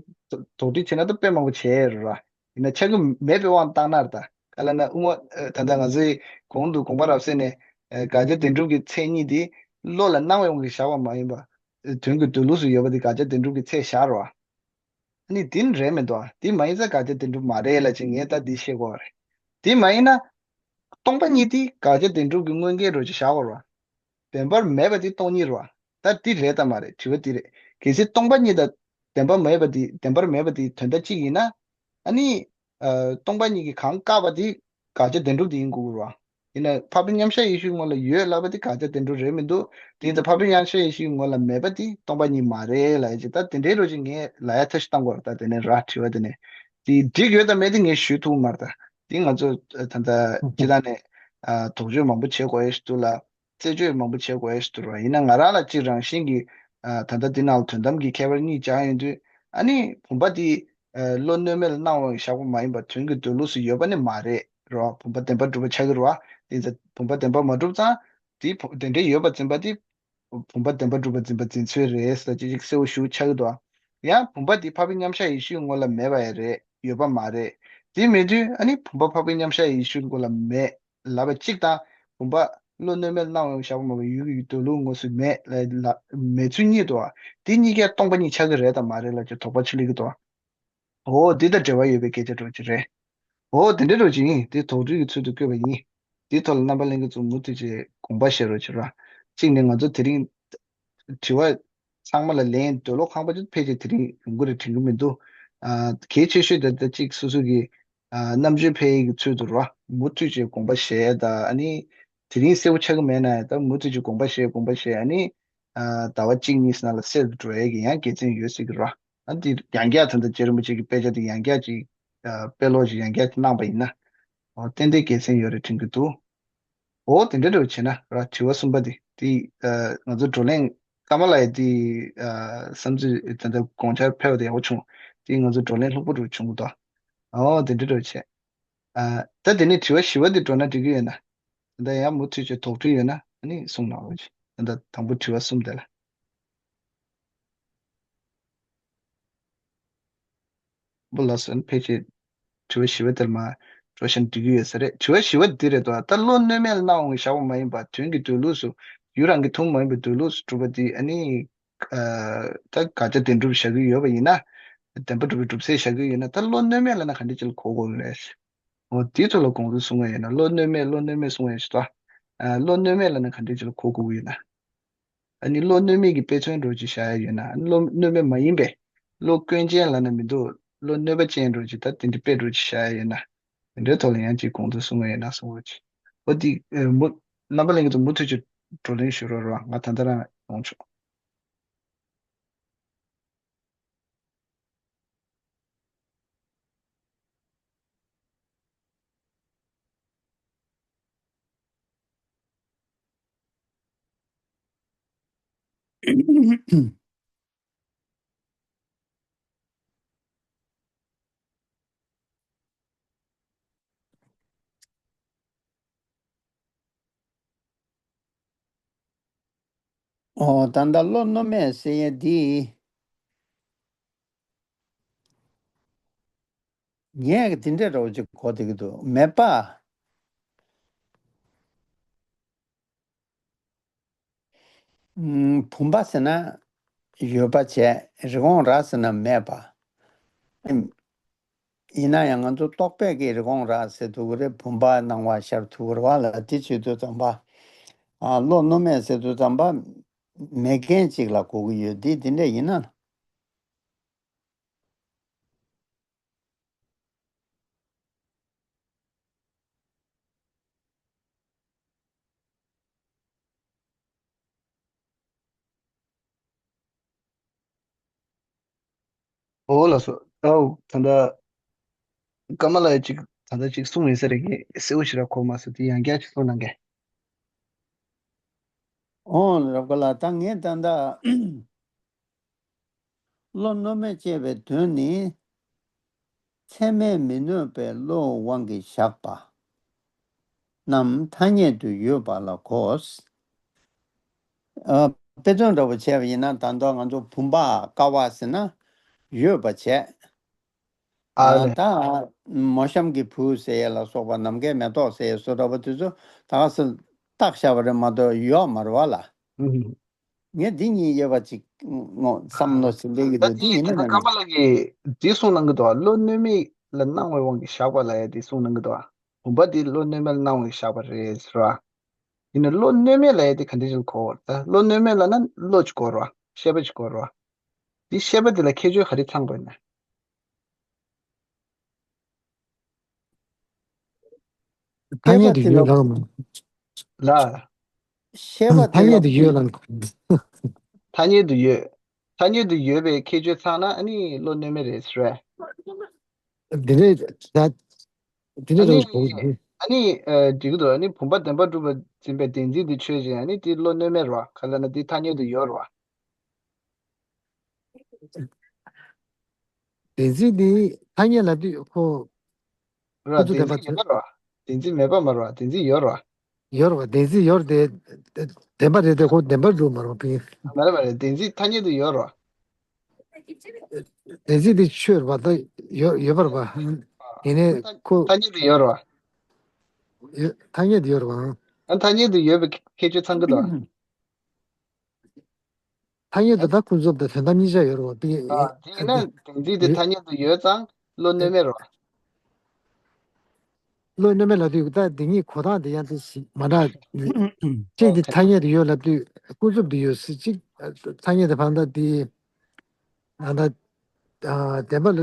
དོགས་འདྲི་བྱས་ན་ད་དཔེ་མང་པོ་བྱས་ཡོད་རེད་བ། ཡིན་ན་ཆགས་ཀྱི་མེད་པའི་དབང་བཏང་ན་རེད་ད། ག་ལབ་ན་དབུ་མ། ཨ། ད་ལྟ་ང་ཚོའི་གོང་དུ་དགོངས་པ་རབ་གསལ་ནས། ཨ། དགག་བྱ་བདེན་གྲུབ་ཀྱི་མཚན་ཉིད་དེ་བློ་ལ་སྣང་བའི་དབང་གིས་བཞག་པ་མ་ཡིན་པ། དོན་གྱི་འདོད་ལུགས་སུ་ཡོད་པ་དེ་དགག་བྱ་བདེན་གྲུབ་ཀྱི་ཚད་བཞག་རེད་བ། ཨ་ནི་དེ་ནི་རེད་མི་འདུག་ཨ། དེ་མ་ཡིན་ཙང་དགག་བྱ་བདེན་གྲུབ་མ་རེད་ལབ་ཅིག་ངས་ད་འདི་བཤད་དགོས་པ་རེད། དེ་མ་ཡིན་ན། སྟོང་པ་ཉིད་དེ་དགག་བྱ་བདེན་གྲུབ་ཀྱི་དངོས་འགལ་རེད་ཅེས་བཞག་དགོས་རེད་བ། བདེན་པར་མེད་པ་དེ་སྟོང་ཉིད་རེད་བ། ད་འདི་རེད་དམ་མ་རེད་དྲི་བ་འདི་རེད། གལ་སྲིད་སྟོང་པ་ཉིད་དང་བདེན་པ་མེད་པ་དེ། བདེན་པར་མེད་པ་དེ་དོན་དག་གཅིག་ཡིན་ན། ཨ་ནི། ཨ། སྟོང་པ་ཉིད་ཀྱིས་གང་བཀག་པ་དེ་དགག་བྱ་བདེན་གྲུབ་དེ་ཡིན་དགོས་ཀྱི་རེད་བ། ཡིན་ན་འཕགས་པའི་མཉམ་གཞག་ཡེ་ཤུའི་ངོ་ལ་ཡོད་ལབ་པ་དེ་དགག་བྱ་བདེན་གྲུབ་རེད་མི་འདུག་དེ་ཡིན་ཙང་འཕགས་པའི་མཉམ་གཞག་ཡེ་ཤུའི་ངོ་ལ་མེད་པ་དེ་སྟོང་པ་ཉིད་མ་རེད་ལབ་ཡ་ཅིག་ད་དེ་འདྲའི་རོ་ཅིག་ངས་ལབ་ཡ་ཐབས་ཤེས་བཏང་དགོས་རེད། ད་དེ་ནས་ར་དྲི་བ་དེ་ནས་དེ་འགྲིག་ཡོད་དམ་མེད་དེ་ངས་ཞུ་ཐུབ་མ་རེད། ད་དེ་ང་ཚོ་ད་ལྟ་སྤྱི་བཏང་ནས་ཨ་དོགས་གཅོད་མང་པོ་བྱེད་དགོས་ཡ་ཞིག་འདུག་ལ། རྩད་གཅོད་མང་པོ་བྱེད་དགོས་ཡ་ཞིག་འདུག་ར། ཡིན་ན་ང་རང་ལ་གཅིག་རང་བཞིན་གྱིས་ཨ་ད་ལྟ་འདི་ནང་ལ་དོན་དམ་གྱི་ཁྱད་པར་གཉིས་སྦྱར་ཡོང་དུས། ཨ་ནི་བུམ་པ་འདི་ཨ་བློ་གནོད་མེད་ལ་སྣང་བ་བཞག་པ་མ་ཡིན་པར་དོན་གྱི་འདོད་ལུགས་སུ་ཡོད་པ་ནི་མ་རེད་རོ། བུམ་པ་བདེན་པར་གྲུབ་པ་ཆགས་ཀྱི་རེད་བ། དེ་ཚེ་བུམ་པ་བདེན་པར་མ་གྲུབ་ཙང་། དེ་བུ་དེ་འདྲའི་ཡོད་པ་འཛིན་པ་དེ་བུམ་པ་བདེན་པར་གྲུབ་པ་འཛིན་པ་འཛིན་ཚུལ་རེད་ཟེར་ཅིག་ཅིག་གསལ་པོ་ཞེ་པོ་ཆགས་ཀྱི་འདུག་ཡང་བུམ་པ་དེ་འཕགས་པའི་མཉམ་གཞག་ཡེ་ཤུའི་ངོ་ལ་མེད་པ་ཡང་རེད། ཡོད་པ་མ་རེད། དེ་མེད་དུས་ཨ་ནི་བུམ་པ་འཕགས་པའི་མཉམ་གཞག་ཡེ་ཤེས་སྐོར་ལ་མེད་ལབ་པ་གཅིག་དང་། བུམ་པ་བློ་གནོད་མེད་ལ་སྣང་བའི་བཞག་པ་མ་གཏོགས་ཡུལ་གྱི་འདོད་ལུགས་དངོས་སུ་མེད་ལ་ལ་མེད་ཚུལ་གཉིས་འདུག་པ། དེ་གཉིས་ཀས་སྟོང་པ་ཉིད་ཆགས་ཀྱི་རེད་དམ་མ་རེད་ལབ་ཀྱི་དོགས་པ་ཆེ་སླེབས་ཀྱི་འདུག་པ། འོ་འདི་དང་འབྲེལ་བ་ཡོད་པའི་སྐད་ཆ་འདྲ་པོ་ཅིག་རེད། འོ་དེ་འདྲ་འདྲ་པོ་ཅིག་ཡིན། དེ་དོགས་འདྲི་གི་ཚུལ་དུ་བཀོད་པ་ཡིན། དེའི་ཐོག་ལ་རྣམ་པ་ལྷན་རྒྱས་ཚོ་མུ་མཐུད་བྱས་དགོངས་པ་བཞེས་རོགས་བྱེད་རོགས། གཅིག་ནས་ང་ཚོ་དེ་རིང་དྲི་བ་ཚང་མ་ལ་ལན་འདོད་བློ་ཁེངས་པ་ཅིག་ཕལ་ཆེར་དེ་རིང་ཡོང་གི་རེད་དྲན་གྱི་མི་འདུག་ཨ་གལ་ཆེ་ཤོས་དེ་ད་གཅིག་སོ་སོ་གི་ཨ་རྣམ་དཔྱོད་འཕེལ་ཡས་ཀྱི་ཚུལ་དུ་རོ། མུ་མཐུད་བྱས་དགོངས་པ་བཞེས་ཡས་དང་ཨ་ནི་དེ་རིང་གསལ་པོ་ཆགས་ཀྱི་མེད་ན་ཡང་ད་མུ་མཐུད་བྱས་དགོངས་པ་བཞེས་དགོངས་པ་བཞེས་ཨ་ནི་ཨ་ཟླ་བ་གཅིག་གཉིས་ནང་ལ་གསལ་དུ་འགྲོ་ཡས་ཀྱི་ཡང་དགེ་མཚན་ཡོད་སྲིད་ཀྱི་རོ། ཨ་འདི་ཡང་བསྐྱར་ད་ལྟ་རྗེ་རིན་པོ་ཆེ་གི་དཔེ་ཆ་འདི་ཡང་བསྐྱར་ཅིག་ཨ་དཔེ་ཀློག་ཅིག་ཡང་བསྐྱར་ཅིག་གནང་པ་ཡིན་ན། འོ་ཏན་ཏན་དགེ་མཚན་ཡོད་རེད་དྲན་གྱི་འདུག་འོ་དེ་འདྲ་འདྲ་བྱས་ན་ར་དྲི་བ་གསུམ་པ་འདི་དེ་ཨ་ང་ཚོ་བགྲོ་གླེང་ཀརྨ་ལགས་ཡི་དེ་ཨ་བསམ་ཚུལ་ད་ལྟ་དགོངས་འཆར་ཕེབས་པ་དེ་ཡག་པོ་བྱུང་། དེ་ང་ཚོ་བགྲོ་གླེང་ལྷུག་པོ་འདྲ་བྱུང་གི་འདུག་འོ་དེ་འདྲ་འདྲ་བྱས། ཨ་ད་དེ་ནས་དྲི་བ་བཞི་པ་འདི་འགྲོ་ན་འགྲིག་གི་ཡོད་ན། ད་ལྟ་ཡང་མུ་མཐུད་བྱས་དོགས་འདྲི་ཡོད་ན་ཨ་ནི་གསུང་གནང་རོགས་གྱིས། ད་ལྟ་དང་པོ་དྲི་བ་གསུམ་དེ་ལ། འོ་ལགས་སོ། ཕལ་ཆེར་དྲི་བ་བཞི་པ་དེར་མ་འགྲོ་བཞིན་འགྲིག་གི་ཡོད་ས་རེད། དྲི་བ་བཞི་པ་འདི་རེད་དོ། ད་བློ་གནོད་མེད་ལ་སྣང་བའི་བཞག་པ་མ་ཡིན་པ་དོན་གྱི་འདོད་ལུགས་སུ་ཡུལ་རང་གི་ཐུན་མོང་མ་ཡིན་པའི་འདོད་ལུགས་སུ་གྲུབ་པ་འདི་ཨ་ནི་ཨ་ད་དགག་བྱ་བདེན་གྲུབ་བཞག་གི་ཡོད་པ་ཡིན་ན། བདེན་པ་གྲུབ་པའི་གྲུབ་ཚད་བཞག་གི་ཡོད་ན་ད་བློ་གནོད་མེད་ལབ་ན་ག་འདྲ་ཅིག་ལ་གོ་དགོས་ཀྱི་རེད། འོ་དེའི་ཐོག་ལ་དགོངས་ཚུལ་གསུང་གི་ཡོད་ན། བློ་གནོད་མེད་བློ་གནོད་མེད་གསུང་གི་ཡོད་ཅེས་དང་། ཨ་བློ་གནོད་མེད་ལབ་ན་ག་འདྲ་ཅིག་ལ་གོ་དགོས་ཀྱི་ཡོད་ན། ཨ་ནི་བློ་གནོད་མེད་ཀྱི་དཔེ་མཚོན་འདྲ་ཅིག་བཞག་ཡ་ཡོད་ན། བློ་གནོད་མེད་མ་ཡིན་པའི་བློ་སྐྱོན་ཅན་ལབ་ན་མི་འདུག་བློ་གནོད་པ་ཅན་འདྲ་ཅིག་ད་དེ་འདྲའི་དཔེ་འདྲ་ཅིག་བཞག་ཡ་ཡོད་ན། དེ་འདྲའི་ཐོག་ལ་ཡང་ཅིག་དགོངས་ཚུལ་གསུང་གི་ཡོད་ན་གསུང་རོགས་གྱིས། འོ་དེ་ཨ་མུ་རྣམ་པ་ལྷན་རྒྱས་ཚོ་མུ་མཐུད་ཀྱིས་བགྲོ་གླེང་ཞུ་རོགས་རོགས། ང་ད་ལྟ་རང་ཡོང་ཆོག་ཨོ་ད་ལྟ་བློ་གནོད་མེད་ཟེར་ཡས་འདི། ངས་འདི་འདྲ་འདྲ་པོ་ཅིག་གོ་བསྡད་ཀྱི་འདུག་མེད་པ། ཨུམ། བུམ་པ་ཟེར་ན་ཡོད་པ་བྱས། རི་བོང་རྭ་ཟེར་ན་མེད་པ། ཨུམ། ཡིན་ན་ཡང་ང་ཚོ་རྟོག་པས་ཀྱིས་རི་བོང་རྭ་ཟེར་ཐུབ་ཀྱི་རེད། བུམ་པ་སྣང་བ་ཤར་ཐུབ་ཀྱི་རེད་པ་ལ། དེ་བྱེད་དུས་ཙམ་པ། ཨ་བློ་གནོད་མེད་ཟེར་དུས་ཙམ་པ། མེད་མཁན་ཅིག་ལ་གོ་གི་ཡོད། འདི་འདི་འདྲ་ཡིན་ན། ཨོ་ལགས་སོ། ཨོ་ད་ལྟ་ཀརྨ་ལགས་ཀྱིས་ད་ལྟ་ཅིག་གསུངས་ཡོད་ས་རེད། ངས་གསལ་པོ་ཞེ་དྲག་གོ་མ་སོང་། དེ་ཡང་བསྐྱར་ཅིག་གསུང་གནང་གས། ཨོ་རབ་དགའ་ལགས། ད་ངས་ད་ལྟ་བློ་གནོད་མེད་ཅེས་པའི་དོན་ནི། ཚད་མས་མི་གནོད་པའི་བློའི་དབང་གིས་བཞག་པ་རྣམས་ཐ་སྙད་དུ་ཡོད་པ་ལ་གོ། ཨ་དཔེ་མཚོན་འདྲ་པོ་བྱས་པ་ཡིན་ན། ད་དུང་ང་ཚོ་བུམ་པ་ཀ་བ་ཟེར་ན་ཡོད་པ་བྱས། ཨ་ཨ་ལེ། ད་མོ་གཤམ་གྱི་བུ་ཟེར་ཡས་ལ་སོགས་པ། ནམ་མཁའི་མེ་ཏོག་ཟེར་ཡས་བཟོ་འདྲ་པོ་དེ་ཚོ་ད་ག་སེ་བཏགས་བཞག་པ་རེད་མ་གཏོགས་ཡོད་མ་རེད་པ་ལ། ཨུ་ཧུ། ངས་འདི་གཉིས་དབྱེ་བ་ཅིག་ངོ་བསམ་བློ་ཞིག་སླེབས་ཀྱི་ད་འདུག་འདི་དེ་ཡིན་ན་ད་ལྟ་མིན་ན། ཀརྨ་ལགས་ཀྱིས་འདི་གསུངས་གནང་གི་འདུག་བློ་གནོད་མེད་ལ་སྣང་བའི་དབང་གིས་བཞག་པ་ལབ་ཡ་འདི་གསུངས་གནང་གི་འདུག་བུམ་པ་འདི་བློ་གནོད་མེད་ལ་སྣང་བའི་བཞག་པ་རེད་ཟེར་བ། ཡིན་ན་བློ་གནོད་མེད་ལབ་ཡ་འདི་ག་འདྲ་ཞིག་གོ། ད་བློ་གནོད་མེད་ལབ་ན་བློ་ཅིག་དགོས་རེད་པ། ཤེས་པ་ཅིག་དགོས་རེད་པ། འདི་ཤེས་པ་འདི་ལ་ཁྱད་ཆོས་ག་རེ་ཚང་དགོས་ན། ཐ་སྙད་དུ་ཡོད་ལ། ལ། ཤེས་པ་ཐ་སྙད་དུ་ཡོད་ལ། ཐ་སྙད་དུ་ཡོད། ཐ་སྙད་དུ་ཡོད་པའི་ཁྱད་ཆོས་ཚང་ན་ཨ་ནི་བློ་གནོད་མེད་རེད་ཟེར་བས། འདི་འདྲའི་ད་འདི་འདྲའི་ཨ་ནི་རང་གོ་གི་འདུག་ཨ་ནི་ཨ་འགྲིག་གི་འདུག་ཨ་ནི་བུམ་པ་བདེན་པར་གྲུབ་པ་འཛིན་པའི་བདེན་འཛིན་འདི་ཆོས་ཅན། ཨ་ནི་འདི་བློ་གནོད་མེད་རེད་པ། ག་ལ་ན་འདི་ཐ་སྙད་དུ་ཡོད་རེད་པ། བདེན་འཛིན་འདི་ཐ་སྙད་ལབ་དུས་ཁོ། ར་ཁོ་ཚོ་བདེན་བདེན་པ་འཛིན་ཡོད་ཚོད། ར། བདེན་འཛིན་མེད་པ་མ་ར། བདེན་འཛིན་ཡོད་ར། ཡོད་ར། བདེན་འཛིན་ཡོད་རེད་དེ། བདེན་པ་རེད་དེ་ཁོ་བདེན་པར་འགྲོ་མ་ར་བ། མ་རེད་མ་རེད། བདེན་འཛིན་ཐ་སྙད་དུ་ཡོད་ར། བདེན་འཛིན་འདི་ཆོས་ར་བ་ད་ཡོད་ཡོད་པ་ར་བ། ཡིན་ནའི་ཁོ་ཐ་སྙད་དུ་ཡོད་རེད་བ། ཡོད་ཐ་སྙད་དུ་ཡོད་རེད་བ། ཨ་ཐ་སྙད་དུ་ཡོད་པའི་ཁྱད་ཆོས་ཚང་གི་འདུག་ཐ་སྙད་དུ་ད་ཀུན་རྫོབ་དང་དོན་དམ་གཉིས་ཆ་ཡོད་རེད་བ། དེ་ཨ་དེ་ཡིན་ན་དེ་འཛིན་དེ་ཐ་སྙད་དུ་ཡོད་ཙང་བློ་གནོད་མེད་རེད་བ། བློ་གནོད་མེད་ལབ་དུས་ད་དེ་གཉིས་གོ་སྟངས་དེ་ཡང་དེ་ཞིག་མ་འདྲ། གཅིག་དེ་ཐ་སྙད་དུ་ཡོད་ལབ་དུས་ཀུན་རྫོབ་དུ་ཡོད་ཟེར། གཅིག་ཐ་སྙད་དུ་བར་ད་དེ་ཨ་ད་བདེན་པ་ལ་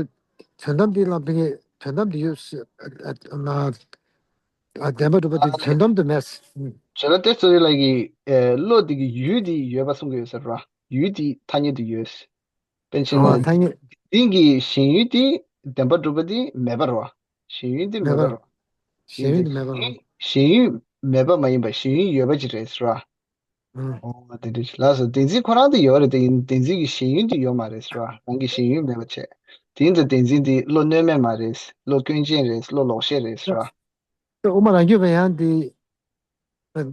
དོན་དམ་དེ་ལ་བི་ངེས་དོན་དམ་དུ་ཡོད་ཟེར། ཨ་ན་ཨ་བདེན་པ་གྲུབ་པ་དེ་དོན་དམ་དུ་མེད་ཟེར། བྱས་ན་ཏེ་སོ་རི་ལ་གི་ཨེ་བློ་དེ་གི་ཡུལ་དེ་ཡོད་པ་གསུང་གི་ཡོད་ཟེར་བ། ཡུལ་དེ་ཐ་སྙད་དུ་ཡོད་ཟེར། པཎ་ཆེན་ཨ་ལ་ཐ་སྙད་དེང་གི་ཞེན་ཡུལ་དེ་བདེན་པ་གྲུབ་པ་དེ་མེད་པ་རེད་བ། ཞེན་ཡུལ་དེ་མེད་མེད་པ་པ་རེད་བ། ཞེན་ཡུལ་དེ་མེད་པ་རེད་བ། ཞེན་ཡུལ་མེད་པ་མ་ཡིན་པ་ཞེན་ཡུལ་ཡོད་པ་ཅིག་རེད་ཟེར་བ། ཨང་། ཨོ་དེ་འདྲ་ཞིག་ལགས་སོ། བདེན་འཛིན་ཁོ་རང་དེ་ཡོད་རེད་དེ། ཡིན་བདེན་འཛིན་གྱི་ཞེན་ཡུལ་དེ་ཡོད་མ་རེད་ཟེར་བ། རང་གི་ཞེན་ཡུལ་མེད་པ་བྱས། དེ་ཡིན་ཙང་བདེན་འཛིན་དེ་བློ་གནོད་མེད་མ་རེད། བློ་སྐྱོན་ཅན་རེད། བློ་ལོག་ཤེས་རེད་ཟེར་བ། དབུ་མ་རང་རྒྱུད་པ་ཡང་དེ་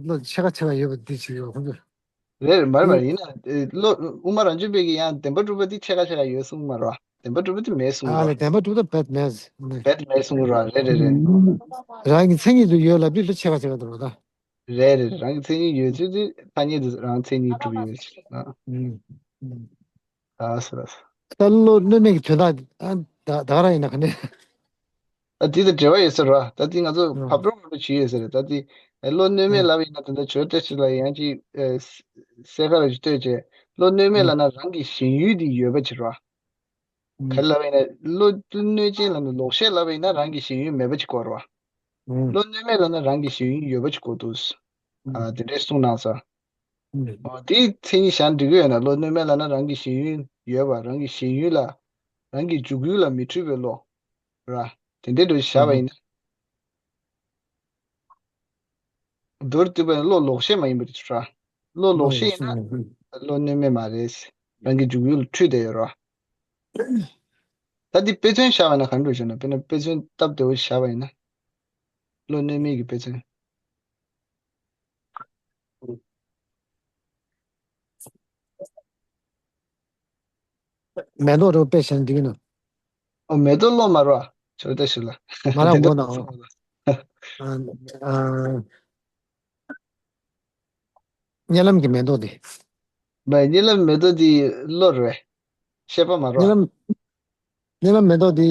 བློ་ཕྱེད་ཀ་ཕྱེད་ཀ་ཡོད་པ་འདི་ཅིག་ཡོད་ཁོང་ཚོ། རེད་རེད། མ་རེད་མ་རེད། ཡིན་ན་ཨེ་བློ་དབུ་མ་རང་རྒྱུད་པའི་གི་ཡང་བདེན་པ་གྲུབ་པ་དེ་ཕྱེད་ཀ་ཕྱེད་ཀ་ཡོད་གསུངས་མ་རེད་བ། བདེན་པ་གྲུབ་པ་དེ་མེད་གསུངས་ཨ་རེད་བ། ལས་བདེན་པ་གྲུབ་པ་རྦད་མེད་ཟེར། རྦད་མེད་གསུངས་རེད་བ། རེད་རེད་རེད། རང་གི་མཚན་ཉིད་དུ་ཡོད་ལབ་དུས་ལ་ཕྱེད་ཀ་ཕྱེད་ཀ་འདུག་རེད་ད། རེད་རེད། རང་གི་མཚན་ཉིད་ཡོད་ཚུལ་དེ་ཐ་སྙད་དུ་རང་མཚན་ཉིད་གྲུབ་ཡོད་ཟེར་ཨ། ཨུམ། ཨུམ། ཨ་སོ་ར་སོ། ད་བློ་གནོད་མེད་ཀྱི་དོན་དག་ཨ་ད་ད་ག་རང་ཡིན་ན་ག་ནས། ཨ་དེ་དང་འབྲེལ་བ་ཡོད་ཟེར་བ། ད་དེ་ང་ཚོ་ཨུམ། བབ་བརྡུང་རུ་བྱེད་ཡོད་ཟེར། ད་དེ་ཨ་བློ་གནོད་མེད་ཨུམ། ལབ་ཡིན་ན་ད་ལྟ་ཇོ་བོ་བཀྲ་ཤིས་ལ་ཡང་ཅིག་ཨ་གསལ་ཁ་རུ་ཅིག་ལྟོས་བྱས། བློ་གནོད་མེད་ལབ་ན་རང་གི་ཞེན་ཡུལ་དེ་ཡོད་པ་ཅིག་རེད་བ། ག་རེ་ལབ་པ་ཡིན་ན་བློ་བློ་གནོད་ཅན་ལབ་ན་ལོག་ཤེས་ལབ་པ་ཡིན་ན་རང་གི་ཞེན་ཡུལ་མེད་པ་ཅིག་གོ་རེད་བ། ཨུམ། བློ་གནོད་མེད་ལབ་ན་རང་གི་ཞེན་ཡུལ་ཡོད་པ་ཅིག་གོ་འདུག་ཨུམ། ཨ་དེ་འདྲས་གསུངས་གནང་སོང་། ཨུམ། འོ་དེའི་མཚན་ཉིད་བཞག་ན་འགྲིག་གི་ཡོད་ན། བློ་གནོད་མེད་ལབ་ན་རང་གི་ཞེན་ཡུལ་ཡོད་པ། རང་གི་ཞེན་ཡུལ་ལ་རང་གི་འཇུག་ཡུལ་ལ་མི་འཁྲུལ་བའི་བློ་ར། དེ་འདྲས་འདྲ་བཞག་པ་ཨུམ། ཡིན་ན། མདོར་བསྡུས་པ་ཡིན་ན་བློ་ལོག་ཤེས་མ་ཡིན་པ་རེད་ཤག་བློ་ལོག་ཤེས་ཡིན་ན་བློ་གནོད་མེད་མ་རེད། རང་གི་འཇུག་ཡུལ་ལ་འཁྲུལ་བསྡད་ཡོད་རེད་བ། ད་འདི་དཔེ་མཚོན་བཞག་པ་ན་ག་འདྲ་ཞུ་ན། དཔེར་ན་དཔེ་མཚོན་སྟབས་བདེ་བོ་བཞག་པ་ཡིན་ན། བློ་གནོད་མེད་ཀྱི་དཔེ་མཚོན། མེ་ཏོག་རེ་དཔེ་བཞག་ན་འགྲིག་གི་ན། ཨོ་མེ་ཏོག་བློ་མ་རེད་བ། ཇོ་བོ་བཀྲ་ཤིས་ལ། མ་རག་དེ་འདྲ་གོ་ན་ཨོ། ཨ་ཨ། གཉིད་ལམ་གྱི་མེ་ཏོག་དེ། མ་གཉིད་ལམ་མེ་ཏོག་དེ་བློ་རེད། ཤེས་པ་མ་རེད་བ། གཉིད་ལམ་གཉིད་ལམ་མེ་ཏོག་དེ།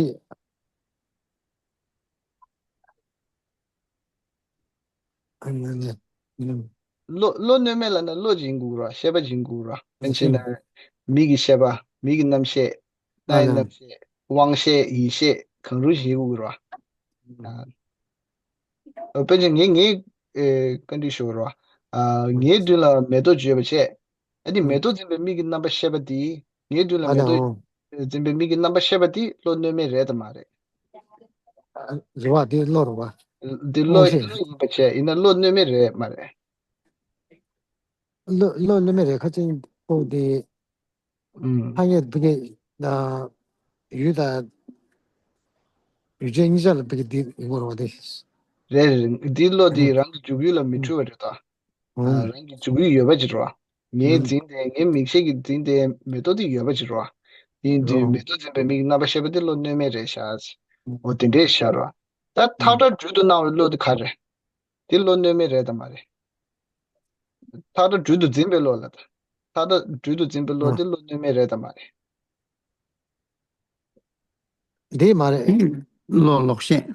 ཨ་ནི་ནི། ཨུམ། བློ་བློ་གནོད་མེད་ལབ་ན་བློ་ཅིག་ཡིན་དགོས་རེད་བ། ཤེས་པ་ཅིག་ཡིན་དགོས་རེད་བ། ཨ་དཔེར་ན་ཆེ་ན་མིག་གི་ཤེས་པ། མིག་གི་རྣམ་ཤེས། རྣ་ཨ་ཡི་ལ། རྣམ་ཤེས། དབང་ཤེས། ཡིད་ཤེས། གང་རུང་ཞིག་ཡིན་དགོས་རེད་བ། ཨ། ཨ་དཔེར་ན་ངས་ངས་ཨེ་བཀའ་འདྲི་ཞུ་བ་རེད་བ། ཨ་ངའི་མདུན་ལ་མེ་ཏོག་ཅིག་ཡོད་པ་བྱས། ཨ་ནི་མེ་ཏོག་འཛིན་པའི་མིག་གི་རྣམ་པ་ཤེས་པ་དེ། ངའི་མདུན་ལ་ཨ་མེ་ནི་ཏོག་འོ། འཛིན་པའི་མིག་གི་རྣམ་པ་ཤེས་པ་དེ་བློ་གནོད་མེད་རེད་དམ་མ་རེད། ཨ་རེད་བ། དེ་བློ་རེད་བ། དེ་བློ་དབང་ཤེས། བློ་ཡིན་པ་བྱས་ཡིན་ན་བློ་གནོད་མེད་རེད་མ་རེད། བློ་བློ་གནོད་མེད་རེད། ཁ་ཅིག་ཕོག་དེ། ཨུམ། ཐ་སྙད་བུ་གེ་དང་ཡུལ་དང་ཡུལ་ཅན་གཉིས་ཆ་ལ་བུ་གེ་དེ་ཡིན་དགོས་རེད་བ་དེ། རེད་རེད། འདིའི་བློ་དེ་ཨུམ། རང་གི་འཇུག་ཡུལ་ལ་མི་ཨུམ། འཁྲུལ་བ་རེད་ད། ཨ་ཨུམ། རང་གི་འཇུག་ཡུལ་ཡོད་པ་ཅིག་རེད་བ། ངའི་ཨུམ། འཛིན་དེ་ངའི་མིག་ཤེས་ཀྱི་འཛིན་དེ་མེ་ཏོག་དེ་ཡོད་པ་ཅིག་རེད་བ། ཡིན་དུས་ཨོ། མེ་ཏོག་འཛིན་པའི་མིག་རྣམ་པ་ཤེས་པ་དེ་བློ་གནོད་མེད་རེད་ཤག་ཨོ་དེ་འདྲས་ཤག་རེད་བ། ད་ཐག་ཨུམ། ཁྲ་སྦྲུལ་དུ་སྣང་བའི་བློ་དེ་ག་རེད། དེ་བློ་གནོད་མེད་རེད་དམ་མ་རེད། ཐག་ཁྲ་སྦྲུལ་དུ་འཛིན་པའི་བློ་ལ་ད། ཐག་ཁྲ་སྦྲུལ་དུ་འཛིན་པའི་བློ་ཨ། དེ་བློ་གནོད་མེད་རེད་དམ་མ་རེད། འདི་མ་རེད། བློ་ལོག་ཤེས།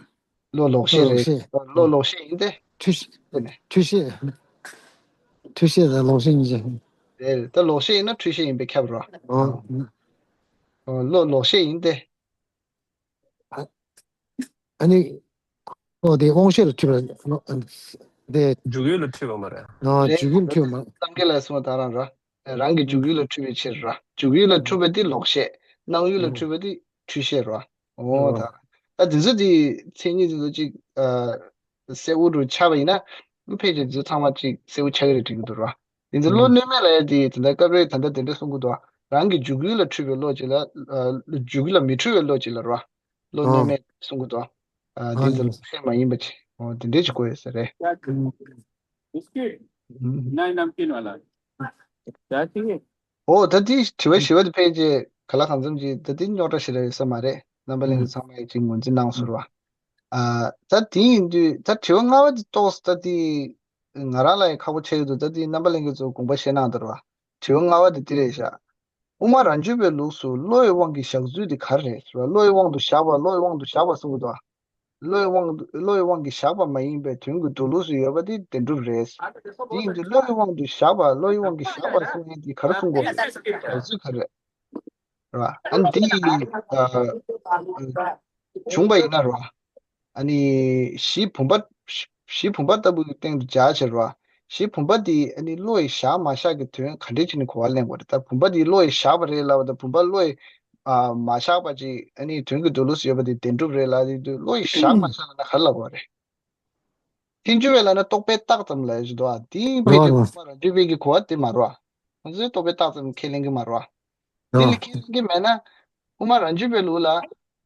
བློ་ལོག་ཤེས་བློ་ལོག་རེད། ཤེས། བློ་ལོག་ཤེས་ཡིན་ཏེ། འཁྲུལ་ཤེས། དེ་ནས། འཁྲུལ་ཤེས། འཁྲུལ་ཤེས་དང་ལོག་ཤེས་གཉིས་ཆ། རེད། ད་ལོག་ཤེས་ཡིན་ན་འཁྲུལ་ཤེས་ཡིན་པས་ཁྱབ་རོ། ཨོ། ཨོ་བློ་ལོག་ཤེས་ཡིན་ཏེ། ཨ་ཨ་ནི། ཨོ་དེ་དབང་ཤེས་ལ་འཁྲུལ་པ་དེ། འཇུག་ཡུལ་ལ་འཁྲུལ་པ་མ་རེད། ཨ་རེད། འཇུག་ཡུལ་འཁྲུལ་པ་མ། གཏམ་སྐད་ལ་སོང་ད་རང་ར། རང་གི་འཇུག་ཡུལ་ལ་འཁྲུལ་པའི་ཕྱིར་ར། འཇུག་ཡུལ་ལ་འཁྲུལ་པ་དེ་ལོག་ཤེས། སྣང་ཡུལ་ལ་འཁྲུལ་པ་དེ་འཁྲུལ་ཤེས་ར། ཨོ་ད། ཨོ། ད་དེ་ཚོ་དེ་མཚན་ཉིད་དེ་ཚོ་གཅིག་ཨ། གསལ་བོ་རུ་ཆགས་པ་ཡིན་ན། ཕལ་ཆེར་དེ་ཚོ་ཚང་མ་གཅིག་གསལ་བོ་ཆགས་ཀྱི་རེད་དྲན་གྱི་འདུག་ར། དེ་ཚོ་བློ་གནོད་མེད་ལ་ཡ་དེ་ད་ལྟ་སྐབས་རེ་ད་ལྟ་དེ་འདྲ་གསུང་གི་འདུག་རང་གི་འཇུག་ཡུལ་ལ་འཁྲུལ་པའི་བློ་གཅིག་ལ། ཨ། འཇུག་ཡུལ་ལ་མི་འཁྲུལ་བའི་བློ་གཅིག་ལ་ར། བློ་གནོད་མེད་གསུང་གི་འདུག་ཨ། དེ་ཚོ་ལོག་ཤེས་མ་ཡིན་པ་ཅིག་ཨོ་དེ་འདྲས་ཅིག་གོ་ཡོད་ས་རེད། ཨུམ། ཨོ་ད་དེ་དྲི་བ་ཞི་བ་དེ་ཕལ་ཆེར་ག་ལ་གང་འཚམ་ཅིག་ད་དེ་རྙོག་དྲ་ཞེ་དྲག་ཡོད་ས་མ་རེད། རྣམ་པ་ལྷན་རྒྱས་ཚང་མས་ཅིག་ངོས་འཛིན་གནང་ཟེར་བ། ཨ། ད་དེ་ཡིན་དུས་ད་དྲི་བ་ལྔ་པ་དེ་ཏོག་ཙམ་ད་དེ་ང་རང་ལ་ཡང་ཁག་པོ་ཆགས་ཀྱི་འདུག་ད་དེ་རྣམ་པ་ལྷན་རྒྱས་ཚོ་དགོངས་པ་བཞེས་གནང་དང་ར། དྲི་བ་ལྔ་པ་དེ་དེ་རེད་ཤག་དབུ་མ་རང་རྒྱུད་པའི་ལུགས་སུ་བློ་ཡི་དབང་གིས་བཞག་ཚུལ་དེ་ག་རེ་རེད་ཟེར་བ། བློ་ཡི་དབང་དུ་བཞག་པ། བློ་ཡི་དབང་དུ་བཞག་པ་གསུང་གི་འདུག་བློ་ཡི་དབང་དུ་བློ་ཡི་དབང་གིས་བཞག་པ་མ་ཡིན་པའི་དོན་གྱི་འགྲོ་ལུགས་སུ་ཡོད་པ་དེ་བདེན་གྲུབ་རེད། དེ་ཡིན་དུས་བློ་ཡི་དབང་དུ་བཞག་པ། བློ་ཡི་དབང་གིས་བཞག་པ་གསུང་མཁན་དེ་ག་རེ་གསུང་དགོས་རེད། བཞག་ཚུལ་ག་རེ་རེད། ར། ཨ་ནི་འདི་ཨ་བྱུང་བ་ཡིན་ན་ར། ཨ་ནི་གཞི་བུམ་པ། གཞི་བུམ་པ་ལྟ་བུའི་སྟེང་དུ་སྦྱར་བྱས་ར། གཞི་བུམ་པ་འདི་ཨ་ནི་བློ་ཡིས་བཞག་མ་བཞག་གི་དོན་ག་འདྲས་བྱས་ནས་གོ་བ་ལེན་དགོས་རེད། ད་བུམ་པ་འདི་བློ་ཡིས་བཞག་པ་རེད་ལབ་པ་དང་། བུམ་པ་བློ་ཡིས་ཨ་མ་བཞག་པ་ཅིག་ཨ་ནི་དོན་གྱི་འགྲོ་ལུགས་སུ་ཡོད་པ་དེ་བདེན་གྲུབ་རེད་ལབ་དུས། བློ་ཡིས་བཞག་མ་བཞག་ལབ་ན་ག་རེ་ལབ་དགོས་རེད། ཐལ་འགྱུར་བས་ལབ་ན་རྟོག་པས་བཏགས་ཙམ་ལབ་ཡ་ཞིག་འདུག་ཨ། དེའི་ཕལ་ཆེར་ཨོ། དབུ་མ་རང་རྒྱུད་པའི་གི་གོ་བ་དེ་མ་རེད་བ། ང་ཚོའི་རྟོག་པས་བཏགས་ཙམ་ཁས་ལེན་གི་མ་རེད་བ། དེ་ལ་ཨོ། ཁས་ལེན་གི་མེད་ན། དབུ་མ་རང་རྒྱུད་པའི་ལུགས་ལ་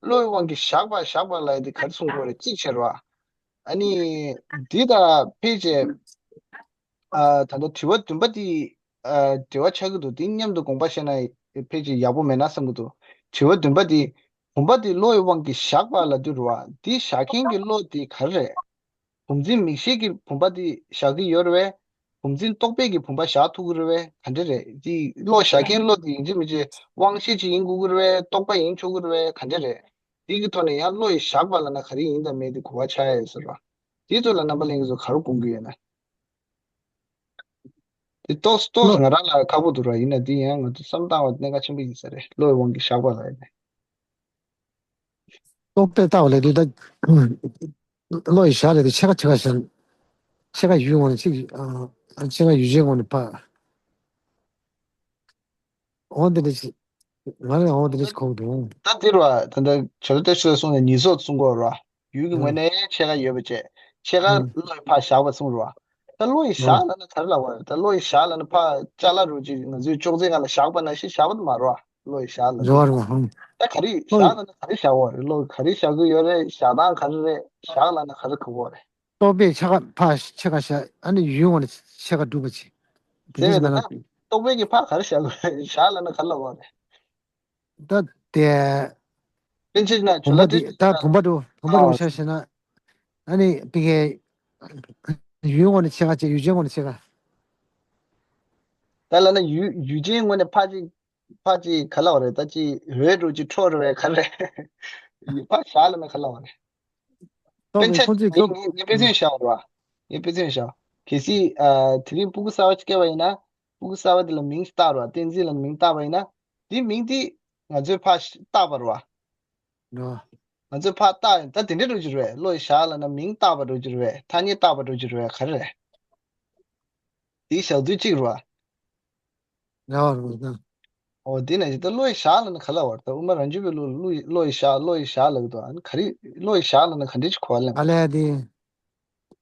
བློའི་དབང་གིས་བཞག་པ་བཞག་པ་ལབ་ཡ་དེ་ག་རེ་གསུང་དགོས་རེད། གཅིག་བྱས་རེད་བ། ཨ་ནི་འདི་དང་ཕལ་ཆེར་ཨ་ད་ལྟ་དྲི་བ་བདུན་པ་དེ་ཨ་འབྲེལ་བ་ཆགས་ཀྱི་འདུག་དེ་མཉམ་དུ་དགོངས་པ་བཞེས་ན་ཕལ་ཆེར་ཡག་པོ་མེད་ན་བསམ་གྱི་འདུག་དྲི་བ་བདུན་པ་དེ། བུམ་པ་དེ་བློ་ཡི་དབང་གིས་བཞག་པ་ལབ་དུས་རེད་བ། དེ་བཞག་མཁན་གྱི་བློ་དེ་ག་རེ་རེད། བུམ་འཛིན་མིག་ཤེས་ཀྱིས་བུམ་པ་དེ་བཞག་གི་ཡོད་རེད་པས། བུམ་འཛིན་རྟོག་པས་ཀྱིས་བུམ་པ་བཞག་ཐུབ་ཀྱི་རེད་པས། ག་འདྲ་རེད། དེ་བློ་བཞག་མཁན་བློ་དེ་ཡིན་གཅིག་མིན་གཅིག་དབང་ཤེས་ཅིག་ཡིན་དགོས་ཀྱི་རེད་པས། རྟོག་པ་ཡིན་ཆོག་གི་རེད་པས། ག་འདྲ་རེད། དེ་གི་ཐོག་ནས་ཡང་བློ་ཡིས་བཞག་པ་ལབ་ན་ག་རེ་ཡིན་དང་མིན་དེ་གོ་བ་ཆགས་ཡ་ཡོད་ཟེར་བ། དེ་ཚོ་ལ་རྣམ་པ་ལྷན་རྒྱས་ཚོ་ག་རེ་དགོངས་ཀྱི་ཡོད་ན། དེ་ཏོག་ཏོག་བློ་ང་རང་ལ་ཁག་པོ་འདུག་ར། ཡིན་ན་དེ་ཡང་ང་ཚོ་བསམ་བཏང་བ་གནད་འགག་ཆེན་པོ་ཡིན་ས་རེད། བློ་ཡི་དབང་གིས་བཞག་པ་ལབ་ཡ་དེ། རྟོག་པས་བཏགས་པ་ལབ་དུས་ད། བློ་ཡིས་བཞག་ལབ་དུས་ཕྱེད་ཀ་ཕྱེད་ཀ་བཞག་ཕྱེད་ཀ་ཡུལ་ངོ་ནས་གཅིག་ཨ། ཕྱེད་ཀ་ཡུལ་ཅན་ངོ་ནས་ཕ། འོ་འདི་འདྲ་ཞིག་ང་ལ་འོ་འདི་འདྲ་ཞིག་གོ་གི་འདུག་ད་འདིར་བ་ད་ལྟ་བྱ་ལ་ཏེ་ཤོད་གསུངས་ནས་ཉིས་སོགས་གསུང་གོ་ར། ཡུལ་གྱི་ངོས་ནས་ཕྱེད་ཀ་ཡོད་པ་བྱས། ཕྱེད་ཀ་ཨ། བློ་ཡིས་ཕར་བཞག་པ་གསུངས་ར། ད་བློ་ཡིས་བཞག་ལབ་ན་ག་རེ་ལབ་པ་རེད། ད་བློ་ཡིས་བཞག་ལབ་ན་ཕར་ཅ་ལག་རུ་ཅིག་ང་ཚོའི་ཅོག་ཙེ་སྒང་ལ་བཞག་པ་ནང་བཞིན་བཞག་པ་དེ་མ་རེད་བ། བློ་ཡིས་བཞག་ལབ་རེད་ན། བ་རེད་བ། ཧང་། ད་ག་རེ་བློ་བཞག་ཡིས་ལབ་ན་ག་རེ་བཞག་པ་རེད། བློ་ག་རེ་བཞག་གི་ཡོད་རེད། བཞག་སྟངས་ག་རེ་རེད། བཞག་ལབ་ན་ག་རེ་གོ་གི་རེད། རྟོག་པས་ཕྱེད་ཀ་ཕར་ཕྱེད་ཀ་བཞག་ཨ་ནི་ཡུལ་ངོ་ནས་ཕྱེད་ཀ་སྒྲུབ་པ་བྱེད། དེ་དེ་འདྲ་ཞིག་བས་ན་ན་ན། རྟོག་པས་ཀྱིས་ཕར་ག་རེ་བཞག་གི་རེད། བཞག་ལབ་ན་ག་རེ་ལབ་པ་རེད། ད་དེ། དེ་ཕྱིར་ན་བུམ་པ་དེ་ད་བུམ་པ་འདྲ་བོ་བུམ་པ་འདྲ་བོ་ཨ། ཆ་བཞག་ན། ཨ་ནི་ཕ་གི་ཡུལ་ངོ་ནས་ཕྱེད་ཀ་བྱས། ཡུལ་ཅན་ངོ་ནས་ཕྱེད་ཀ་ད་ལབ་ན་ཡུལ་ཡུལ་ཅན་ངོས་ནས་ཕར་ཅིག་ཕར་ཅིག་ག་ལབ་པ་རེད། ད་ཅིག་འོད་འདྲ་བོ་ཅིག་འཕྲོ་རེད་པས། ག་རེ་རེད། ཕར་བཞག་ལབ་ན་ག་རེ་ལབ་པ་རེད། དཔེར་ན་ཆ་ཁོང་ཚོས་ངས་ཀྱོག་ངས་ངས་དཔེ་མཚོན་བཞག་པ་རེད་པ། ངས་དཔེ་མཚོན་བཞག་གལ་སྲིད་ཨ་དེ་རིང་སྤུ་གུ་གསར་པ་ཅིག་སྐྱེས་པ་ཡིན་ན། སྤུ་གུ་གསར་པ་དེ་ལ་མིང་ཞིག་བཏགས་རེད་པ། བསྟན་འཛིན་ལབ་མིང་བཏགས་པ་ཡིན་ན། དེ་མིང་དེ་ང་ཚོས་ཕར་བཏགས་པ་རེད་པ། ཨོ། ང་ཚོས་ཕར་བཏགས་ཡིན། ད་དེ་འདྲ་འགྲོ་རྒྱུ་རེད་པས། བློ་ཡིས་བཞག་ལབ་ན་མིང་བཏགས་པ་འགྲོ་རྒྱུ་རེད་པས། ཐ་སྙད་བཏགས་པ་འགྲོ་རྒྱུ་རེད་པས། ག་རེ་རེད། དེའི་བཞག་ཚུལ་གཅིག་རེད་པ། རེད་པ་རེད་པ། ཨོ། དེ་ནང་བཞིན་ད་བློ་ཡིས་བཞག་ལབ་ན་ག་རེ་ལབ་པ་རེད། ད་དབུ་མ་རང་རྒྱུད་པའི་ལུགས་ལ་བློ་ཡིས་བློ་ཡིས་བཞག་བློ་ཡིས་བཞག་ལབ་ཀྱི་འདུག་ཨ་ནི་ག་རེ་བློ་ཡིས་བཞག་ལབ་ན་ག་འདྲ་ཞིག་གོ་བ་ལེན་དགོས། ཨ་ལས་དེ།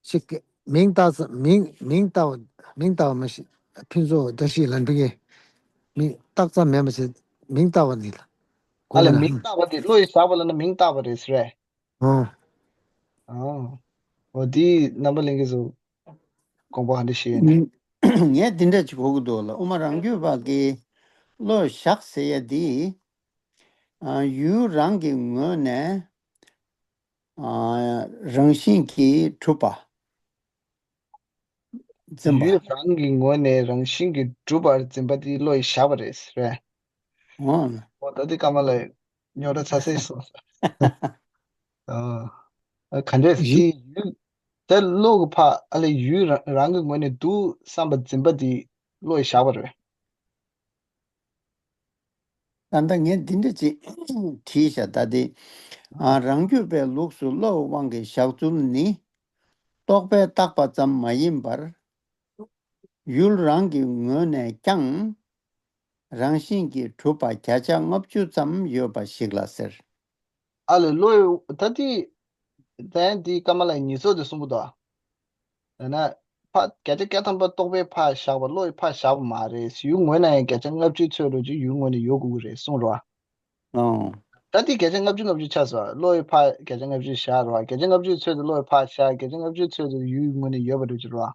ཞིག་གི་མིང་བཏགས་ས་མིང་མིང་བཏགས་པ་མིང་བཏགས་པ་མ་ཞིག་ཕུན་ཚོགས་བཀྲ་ཤིས་ལ་འགྲིག་གི། མིང་བཏགས་ས་མེད་པ་ཞིག་མིང་བཏགས་པ་འདི་ལ་གོ་ཨ་ལས་གི་ན། མིང་བཏགས་པ་དེ་བློ་ཡིས་བཞག་པ་ལབ་ན་མིང་བཏགས་པ་རེད་ཟེར་བས། ཨོ། ཨོ། འོ་དེ་རྣམ་པ་ལྷན་རྒྱས་ཚོ་དགོངས་པ་ག་འདྲ་བཞེས་ཡོད་ན། ངས་འདི་འདྲ་ཅིག་གོ་གི་འདུག་ལ། དབུ་མ་རང་རྒྱུད་པ་གིས་བློ་བཞག་ཟེར་ཡ་འདི། ཨ། ཡུལ་རང་གི་ངོས་ནས། ཨ། རང་བཞིན་གྱིས་གྲུབ་པ་འཛིན་པ། ཡུལ་རང་གི་ངོས་ནས་རང་བཞིན་གྱིས་གྲུབ་པར་འཛིན་པ་དེ་བློ་ཡིས་བཞག་པ་རེད་ཟེར་བས། འོ། འོ་ད་འདི་ཀརྨ་ལགས་རྙོག་དྲ་ཚ་ས་སོང་ས། ཨ། ཨ། ག་འདྲས་ཡིན། དེ་ཡུལ། ད་བློ་གི་ཕར་ཨ་ལས་ཡུལ་རང་རང་གི་ངོས་ནས་འདུག་བསམ་པ་འཛིན་པ་དེ་བློ་ཡིས་བཞག་པ་རེད། ད་ལྟ་ངས་འདི་འདྲ་ཅིག་བྲིས་ཤག་ད་དེ། ཨ། རང་རྒྱུད་པའི་ལུགས་སུ་བློའི་དབང་གིས་བཞག་ཚུལ་ནི། རྟོག་པས་བཏགས་པ་ཙམ་མ་ཡིན་པར། ཡུལ་རང་གི་ངོས་ནས་ཀྱང་། རང་བཞིན་གྱིས་གྲུབ་པ་བརྒྱ་ཆ་ལྔ་བཅུ་ཙམ་ཡོད་པ་ཞིག་ལ་ཟེར། ཨ་ལས་བློའི་ད་དེ། ད་ཡང་དེ་ཀརྨ་ལགས་ཉིས་སོགས་དེ་གསུངས་པ་དང་། ཡང་ན། ཕར་བརྒྱ་ཆ་བརྒྱ་ཐམ་པ་རྟོག་པས་ཕར་བཞག་པ། བློ་ཡིས་ཕར་བཞག་པ་མ་རེད། ཡུལ་ངོས་ནས་ཡང་བརྒྱ་ཆ་ལྔ་བཅུའི་ཚོད་འདྲ་ཅིག་ཡུལ་ངོས་ནས་ཡོད་དགོས་ཀྱི་རེད་གསུངས་རོ། ཨོ། ད་དེ་བརྒྱ་ཆ་ལྔ་བཅུ་ལྔ་བཅུ་ཆགས་སོང་། བློ་ཡིས་ཕར་བརྒྱ་ཆ་ལྔ་བཅུ་བཞག་རོ། བརྒྱ་ཆ་ལྔ་བཅུའི་ཚོད་དེ་བློ་ཡིས་ཕར་བཞག་བརྒྱ་ཆ་ལྔ་བཅུའི་ཚོད་དེ་ཡུལ་ངོས་ནས་ཡོད་པ་འདྲ་ཅིག་རོ།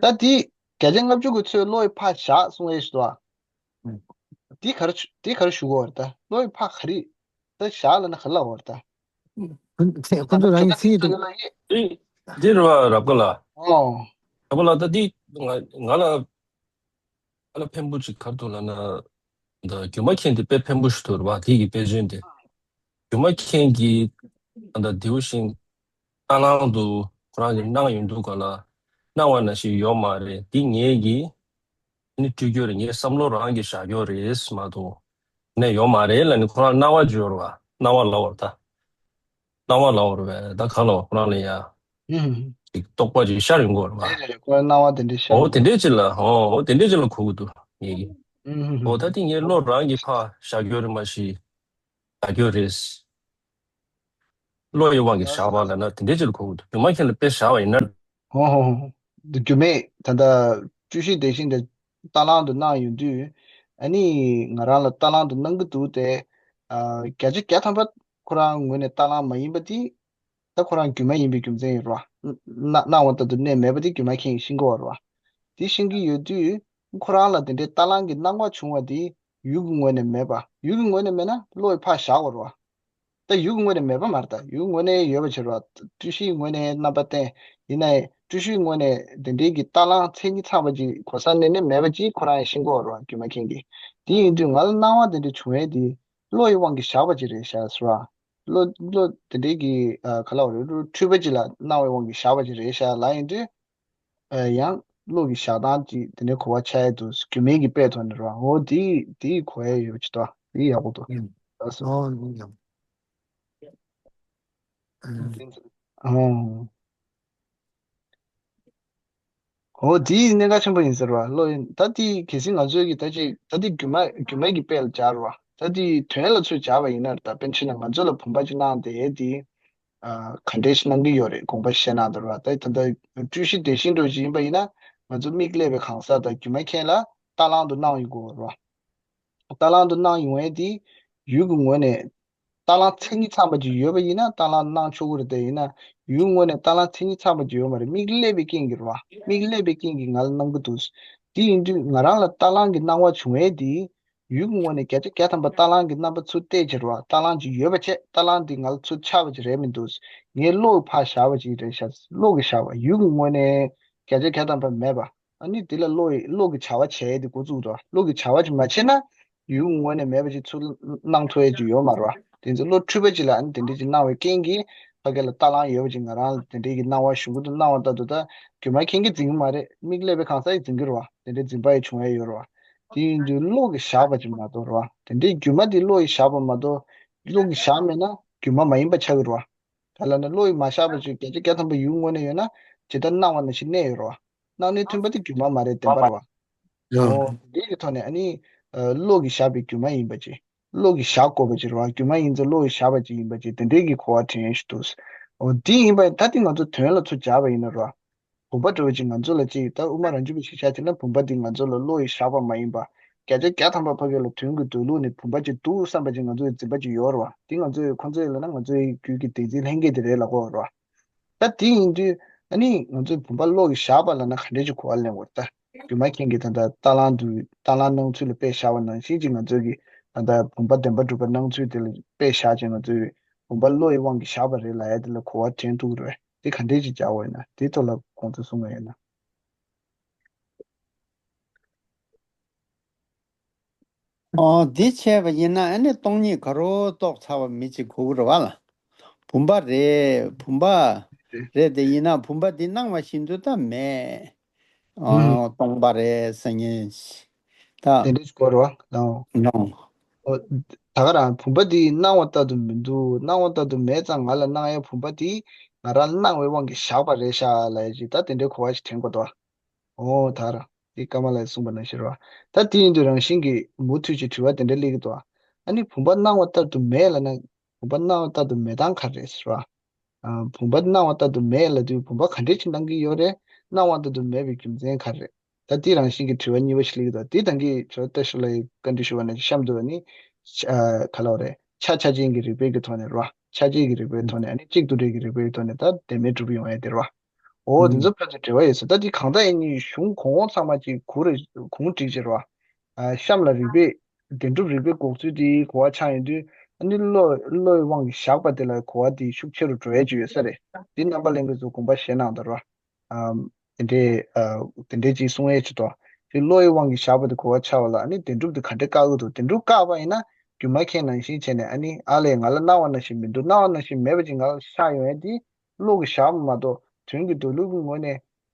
ད་དེ་བརྒྱ་ཆ་ལྔ་བཅུ་གི་ཚོད་བློ་ཡིས་ཕར་བཞག་གསུང་ཡས་ཞིག་འདུག་ཨ། ཨུ། དེ་ག་རེ་དེ་ག་རེ་ཞུ་གི་ཡོད་རེད། ད་བློ་ཡིས་ཕར་ག་རེ། ད་བཞག་ལབ་ན་ག་རེ་ལབ་ཡོད་རེད་ད། ཁོ་ཁོ་ཚོ་རང་གི་མཚན་ཉིད་དུ། འདི་འདི་རེད་བ། རབ་དགའ་ལགས། ཨོ། རབ་དགའ་ལགས། ད་འདི་ང་ང་ལ་ང་ལ་ཕན་པོ་ཅིག་ག་རེ་འདུག་ལབ་ན། ད་སྒྱུ་མ་མཁན་དེ་དཔེ་ཕན་པོ་ཞིག་འདུག་རེད་བ། དེ་གི་དཔེ་མཚོན་དེ། སྒྱུ་མ་མཁན་གྱིས་ད་ལྟ་དེའུ་ཤིང་རྟ་གླང་དུ་ཁོ་རང་གིས་གནང་ཡོང་དུས་ག་ལ། གནང་བ་ནང་བཞིན་ཡོད་མ་རེད། འདི་ངེད་ཀྱིས་ནི་སྤྲུལ་རྒྱུ་རེད། ངའི་བསམ་བློ་རང་གིས་བཞག་རྒྱུ་རེད་མ་གཏོགས་ནས་ཡོད་མ་རེད་ལབ་ནི་ཁོ་རང་སྣང་བ་འཇོག་རེད་བ། སྣང་བ་ལབ་པ་རེད་ད། སྣང་བ་ལབ་པ་རེད་བས། ད་ག་ལ་བ་ཁོ་རང་ལ་ཡ་ཨུམ། ཅིག་རྟོག་པ་ཅིག་ཤར་ཡོང་གི་རེད་བ། རེད་རེད་རེད། ཁོ་རང་སྣང་བ་དེ་འདྲ་ཤར་འོ་དེ་ཡོང་འདྲ་ཅིག་ལ། འོ་འོ་དེ་འདྲ་ཅིག་ལ་གོ་གི་འདུག་ངེད་ཀྱིས། ཨུམ། འོ་ད་དེ་ངའི་བློ་རང་གིས་ཕར་བཞག་རྒྱུ་རེད་མ་གཞི། བཞག་རྒྱུ་རེད། བློ་ཡི་དབང་གིས་བཞག་པ་ལབ་ན་དེ་འདྲའི་ཅིག་ལ་གོ་གི་འདུག་སྒྱུ་མ་མཁན་ལ་དཔེ་བཞག་པ་ཡིན་ན། ཧོ་ཧོ་ཧོ། འདི་སྒྱུ་མས་ད་ལྟ་སྤྲུལ་གཞི་དེ་བཞིན་དུ་རྟ་གླང་དུ་གནང་ཡོང་དུས། ཨ་ནི་ང་རང་ལ་རྟ་གླང་དུ་གནང་གི་འདུག་སྟེ། ཨ། བརྒྱ་ཆ་བརྒྱ་ཐམ་པ་ཁོ་རང་ངོས་ནས་རྟ་གླང་མ་ཡིན་པ་དེ། ད་ཁོ་རང་སྒྱུ་མ་ཡིན་པའི་རྒྱུ་མཚན་ཡོད་རེད་བ། གནང་གནང་བ་ལྟར་དུ་གནས་མེད་པ་དེ་སྒྱུ་མ་མཁན་གྱིས་ཤེས་ཀྱི་ཡོད་རེད་བ། དེ་ཤེས་ཀྱི་ཡོད་དུས་ཁོ་རང་ལ་དེ་འདྲའི་རྟ་གླང་གི་སྣང་བ་བྱུང་བ་དེ་ཡུལ་གྱི་ངོས་ནས་མེད་པ། ཡུལ་གྱི་ངོས་ནས་མེད་ན་བློ་ཡིས་ཕར་བཞག་དགོས་རེད་བ། ད་ཡུལ་གྱི་ངོས་ནས་མེད་པ་མ་རེད། ད་ཡུལ་ངོས་ནས་ཡོད་པ་བྱེད་རེད་བ། སྤྲུལ་གཞིའི་ངོས་ནས་རྣམ་པ་བསྟན། ཡིན་ནའི་སྤྲུལ་གཞིའི་ངོས་ནས་དེ་འདྲའི་གི་རྟ་གླང་མཚན་ཉིད་ཚང་བ་ཅིག་གོ་ས་གནས་ནས་མེད་པ་ཅིག་ཁོ་རང་ཡང་ཤེས་ཀྱི་ཡོད་རེད་བ། སྒྱུ་མ་མཁན་གྱིས། དེ་ཡིན་དུས་ང་ལ་སྣང་བ་དེ་འདྲ་བྱུང་ཡས་དེ་བློ་ཡི་དབང་གིས་བཞག་པ་ཅིག་རེད་ཤག་ཟེར་བ། བློ་བློ་དེ་འདྲའི་གི་ཨ་ག་ལབ་དགོས་རེད། འཁྲུལ་པ་ཅིག་ལ་སྣང་བའི་དབང་གིས་བཞག་པ་ཅིག་རེད་ཤག་ལབ་ཡིན་དུས། ཨ་ཡང་བློ་གི་བཞག་སྟངས་ཅིག་དེ་འདྲའི་གོ་བ་ཆགས་ཡས་འདུག་སྒྱུ་མའི་གི་དཔེ་ཐོག་ནས་རེད་བ། འོ་དེ་དེ་གོ་ཡས་ཡོད་ཅིག་འདུག་དེ་ཡག་པོ་འདུག་ཨ་སོ། ཨོ་ཡང་ཨ། འོ་དེ་གནད་འགག་ཆེན་པོ་ཡིན་ཟེར་བ། བློ་ཡིན་ད་དེ་གལ་སྲིད་ང་ཚོའི་གི་ད་ཅིག་ད་དེ་སྒྱུ་མ་སྒྱུ་མའི་གི་དཔེ་ལ་སྦྱར་བ། ད་དེ་དོན་ལ་ཚུར་སྦྱར་བ་ཡིན་ན་ད་དཔེར་ན་ང་ཚོ་ལ་བུམ་པ་ཅིག་གནང་དེ་དེ། ཨ་ག་འདྲས་ཤིག་གནང་གི་ཡོད་རེད། དགོངས་པ་བཞེས་གནང་དང་ར། ད་ད་ལྟ་སྤྲུལ་གཞི་དེ་བཞིན་འགྲོ་བཞིན་ཡིན་པ་ཡིན་ན་ང་ཚོ་མིག་ཀླད་པའི་གང་ཟག་དང་སྒྱུ་མ་མཁན་ལ་རྟ་གླང་དུ་གནང་ཡོང་གི་ཡོད་རེད་བ། རྟ་གླང་དུ་གནང་ཡོང་ཡས་དེ་ཡུལ་གྱི་ངོས་ནས་རྟ་གླང་མཚན་ཉིད་ཚང་པ་ཅིག་ཡོད་པ་ཡིན་ན་རྟ་གླང་གནང་ཆོག་གི་རེད། དེ་ཡིན་ན་ཡུལ་ངོས་ནས་རྟ་གླང་མཚན་ཉིད་ཚང་པ་ཅིག་ཡོད་མ་རེད། མིག་ཀླད་པའི་རྐྱེན་གྱིས་རེད་བ། མིག་ཀླད་པའི་རྐྱེན་གྱིས་ང་ལ་གནང་གི་འདུག་དེ་ཡིན་དུས་ང་རང་ལ་རྟ་གླང་གི་སྣང་བ་བྱུང་ཡས་དེ། ཡུལ་གྱི་ངོས་ནས་བརྒྱ་ཆ་བརྒྱ་ཐམ་པ་རྟ་གླང་གི་རྣམ་པ་ཚུར་བལྟས་བྱས་རེད་བ། རྟ་གླང་ཅིག་ཡོད་པ་བྱས། རྟ་གླང་འདི་ང་ལ་ཚུར་ཆགས་པ་ཅིག་རེད་མི་འདུག་ངའི་བློ་ཡིས་ཕར་བཞག་པ་ཅིག་རེད་ཤག་བློ་གིས་བཞག་པ། ཡུལ་གྱི་ངོས་ནས་བརྒྱ་ཆ་བརྒྱ་ཐམ་པ་མེད་པ། ཨ་ནི་འདི་ལ་བློ་ཡིས་བློ་གིས་བྱ་བ་བྱས་ཏེ་འགོ་བཙུགས་འདུག་བློ་གིས་བྱ་བ་ཅིག་མ་བྱས་ན་ཡུལ་གྱི་ངོས་ནས་མེད་པ་ཅིག་ཚུར་གནང་ཐུབ་ཡས་ཅིག་ཡོད་མ་རེད་བ། དེ་ཚོ་བློ་འཁྲུལ་པ་ཅིག་ལ་ཨ་ནི་དེ་འདྲས་ཅིག་གནང་བའི་རྐྱེན་གྱིས་ཕ་གི་ལ་རྟ་གླང་ཡོད་པ་ཅིག་ང་རང་ལ་དེ་འདྲས་ཀྱི་སྣང་བ་ཞུ་གི་འདུག་གནང་བ་ལྟ་འདུག་ད་སྒྱུ་མ་མཁན་གྱིས་འཛིན་གྱི་མ་རེད། མིག་ཀླད་པའི་གང་ཟག་གིས་འཛིན་གྱི་རེད་བ། དེ་འདྲའི་འཛིན་པ་ཡི་བྱུང་ཡ་ཡོད་རེད་བ། དེ་ཡིན་དུས་བློ་གིས་བཞག་པ་ཅིག་མ་གཏོགས་རེད་བ། དེ་འདྲའི་སྒྱུ་མ་དེ་བློ་ཡིས་བཞག་པ་མ་གཏོགས་བློ་གིས་བཞག་མེད་ན་སྒྱུ་མ་མ་ཡིན་པ་ཆགས་ཀྱི་རེད་བ། ག་ལབ་ན་བློ་ཡིས་མ་བཞག་པ་ཅིག་བརྒྱ་ཆ་བརྒྱ་ཐམ་པ་ཡུལ་དངོས་ནས་ཡོད་ན་ཇི་ལྟར་སྣང་བ་ནང་བཞིན་གནས་ཡོད་རེད་བ། སྣང་གནས་མཐུན་པ་དེ་སྒྱུ་མ་མ་རེད། བདེན་པ་རེད་བ། ཡང་འོ་དེ་གི་ཐོག་ནས་ཨ་ནི་བློ་གིས་བཞག་པའི་སྒྱུ་མ་ཡིན་པ་ཅིག་བློ་གིས་བཞག་དགོས་པ་ཅིག་རེད་བ། སྒྱུ་མ་ཡིན་ཙང་བློ་ཡིས་བཞག་པ་ཅིག་ཡིན་པ་ཅིག་དེ་འདྲའི་གི་གོ་བ་དྲན་ཞིག་འདུག་འོ་དེ་ཡིན་པ་ད་དེ་ང་ཚོ་དོན་ལ་ཚུར་སྦྱར་བ་ཡིན་ན་རེད་བ། བུམ་པ་འདྲ་བོ་ཅིག་ང་ཚོ་ལ་ཅིག་ད་དབུ་མ་རང་རྒྱུད་པའི་ཤེས་བྱ་བྱས་ན་བུམ་པ་འདི་ང་ཚོ་ལ་བློ་ཡིས་བཞག་པ་མ་ཡིན་པ། བརྒྱ་ཆ་བརྒྱ་ཐམ་པ་ཕ་གི་ལ་དོན་གྱི་སྡོད་ལུགས་ནི་བུམ་པ་ཅིག་འདུག་བསམ་པ་ཅིག་ང་ཚོའི་འཛིན་པ་ཅིག་ཡོད་རེད་བ། འདི་ང་ཚོའི་རྒྱུད་ཀྱི་བདེན་འཛིན་ལྷན་སྐྱེས་དེ་རེད་ལབ་དགོས་རེད་བ། ད་དེ་ཡིན་དུས་ཨ་ནི་ང་ཚོའི་བུམ་པ་བློ་ཡིས་བཞག་པ་ལབ་ན་ག་འདྲས་ཅིག་གོ་བ་ལེན་དགོས་རེད་ད། སྒྱུ་མ་མཁན་གྱིས་ད་ལྟ་རྟ་གླང་དུ་རྟ་གླང་གནང་ཚུལ་ལ་དཔེ་བཞག་པ་ནང་བཞིན་ཅིག་ང་ཚོའི་གི་ད་ལྟ་བུམ་པ་བདེན་པར་གྲུབ་པ་གནང་ཚུལ་དེ་ལ་དཔེ་བཞག་ཅིང་ང་ཚོའི་བུམ་པ་བློ་ཡི་དབང་གིས་བཞག་པ་རེད་ལབ་ཡ་དེ་ལ་གོ་བ་དྲན་ཐུབ་ཀྱི་རེད། དེ་ག་འདྲས་ཅིག་སྦྱར་དགོས་ཡིན་ན་དེའི་ཐོག་ལ་དགོངས་ཚུལ་གསུང་གི་ཡིན་ན། ཨོ་འདི་བྱས་པ་ཡིན་ན་ཨ་ནི་སྟོང་ཉིད་ག་རུ་རྟོགས་ཚར་བ་མི་གཅིག་དགོས་ཀྱི་རེད་བ་ལ། བུམ་པ་རེད། བུམ་པ་རེད་དེ་ཡིན་ན་བུམ་པ་འདི་སྣང་བ་བཞིན་དུ་ད་མེད། ཨོ་སྟོང་པ་རེད་ཟེར་མཁན་ད། དེ་འདྲས་ཅིག་དགོས་རེད་བ་ལ། ནོ། ཨོ། ད་ག་རང་བུམ་པ་འདི་སྣང་བ་ལྟར་དུ་མི་འདུག་སྣང་བ་ལྟར་དུ་མེད་ཙང་ང་ལ་སྣང་ཡའི་བུམ་པ་འདི་ང་རང་སྣང་བའི་དབང་གིས་བཞག་པ་རེད་ཤག་ལབ་ཡ་ཅིག་ད་དེ་འདྲའི་གོ་བ་ཞིག་དྲན་དགོས་འདུག་ཨོ་ད་ར། འདི་ཀ་མ་ལ་ཡིས་གསུངས་པ་ནང་བཞིན་རེད་བ། ད་དེ་ཡིན་དུས་རང་བཞིན་གྱིས་མུ་མཐུད་ཀྱི་དྲི་བ་དེ་འདྲ་སླེབས་ཀྱི་འདུག་ཨ་ནི་བུམ་པ་སྣང་བ་ལྟར་དུ་མེད་ལབ་ན་བུམ་པ་སྣང་བ་ལྟར་དུ་མེད་སྟངས་ག་རེ་རེད་ཟེར་བ། ཨ། བུམ་པ་སྣང་བ་ལྟར་དུ་མེད་ལབ་དུས་བུམ་པ་ག་འདྲས་ཅིག་སྣང་གི་ཡོད་རེད། སྣང་བ་ལྟར་དུ་མེད་པའི་རྒྱུ་མཚན་ག་རེ་རེད། ད་དེ་རང་བཞིན་གྱི་དྲི་བ་གཉིས་པ་ཞིག་སླེབས་ཀྱི་འདུག་དེ་ད་གིན་ཇོ་བཏགས་ཤོ་ལ་ཡི་བཀའ་འདྲི་ཞུ་བ་ནང་བཞིན་གཤམ་དུ་ནི། ཨ། ག་ལབ་རེད། ཆ་ཆ་ཅན་གྱི་རིགས་པའི་གི་ཐོག་ནས་རེད་བ། ཆ་ཅན་གྱི་རིགས་པའི་ཐོག་ནས་ཨ་ནི་གཅིག་ཏུ་འབྲེལ་གྱི་རིགས་པའི་ཐོག་ནས་ད་བདེན་མེད་གྲུབ་ཡོང་ཡ་དེ་རེད་བ། འོ་དེ་ཚོ་ཕན་ཚུན་འབྲེལ་བ་ཡོད་ས་ད་དེ་གང་ལྟར་ཡིན་ནའི་གཞུང་གོང་འོག་ཚང་མ་གཅིག་གུ་རེ་གུང་བསྒྲིགས་བྱས་རེད་བ། ཨ། གཤམ་ལ་རིགས་པས་བདེན་གྲུབ་རིགས་པའི་འགོག་ཚུལ་དེའི་གོ་བ་ཆགས་ཡོང་དུས་ ཨ་ནི་བློ་བློ་ཡི་དབང་གིས་བཞག་པ་དེ་ལ་གོ་བ་དེ་ཤུགས་ཆེ་རུ་འགྲོ་ཡས་ཅིག་ཡོད་ས་རེད། དེ་རྣམ་པ་ལྷན་རྒྱས་ཚོ་དགོངས་པ་བཞེས་གནང་དང་ར། ཨམ། དེ་འདྲའི་ཨ། དེ་འདྲའི་ཅིག་གསུང་ཡས་ཅིག་འདུག་དེ་བློ་ཡི་དབང་གིས་བཞག་པ་དེ་གོ་བ་ཆགས་པ་ལ་ཨ་ནི་བདེན་གྲུབ་དེ་ག་འདྲ་བཀག་གི་འདུག་དེ་འདྲ་བཀག་པ་ཡིན་ན་སྒྱུ་མ་མཁན་ནང་བཞིན་བྱས་ནས་ཨ་ནི་ཨ་ལས་ང་ལ་སྣང་བ་ནང་བཞིན་མི་འདུག་སྣང་བ་ནང་བཞིན་མེད་པ་ཅིག་ང་ལ་ཤར་ཡོང་ཡས་དེ་བློ་གིས་བཞག་པ་མ་གཏོགས་དོན་གྱི་འདོད་ལུགས་ཀྱི་ངོས་ནས།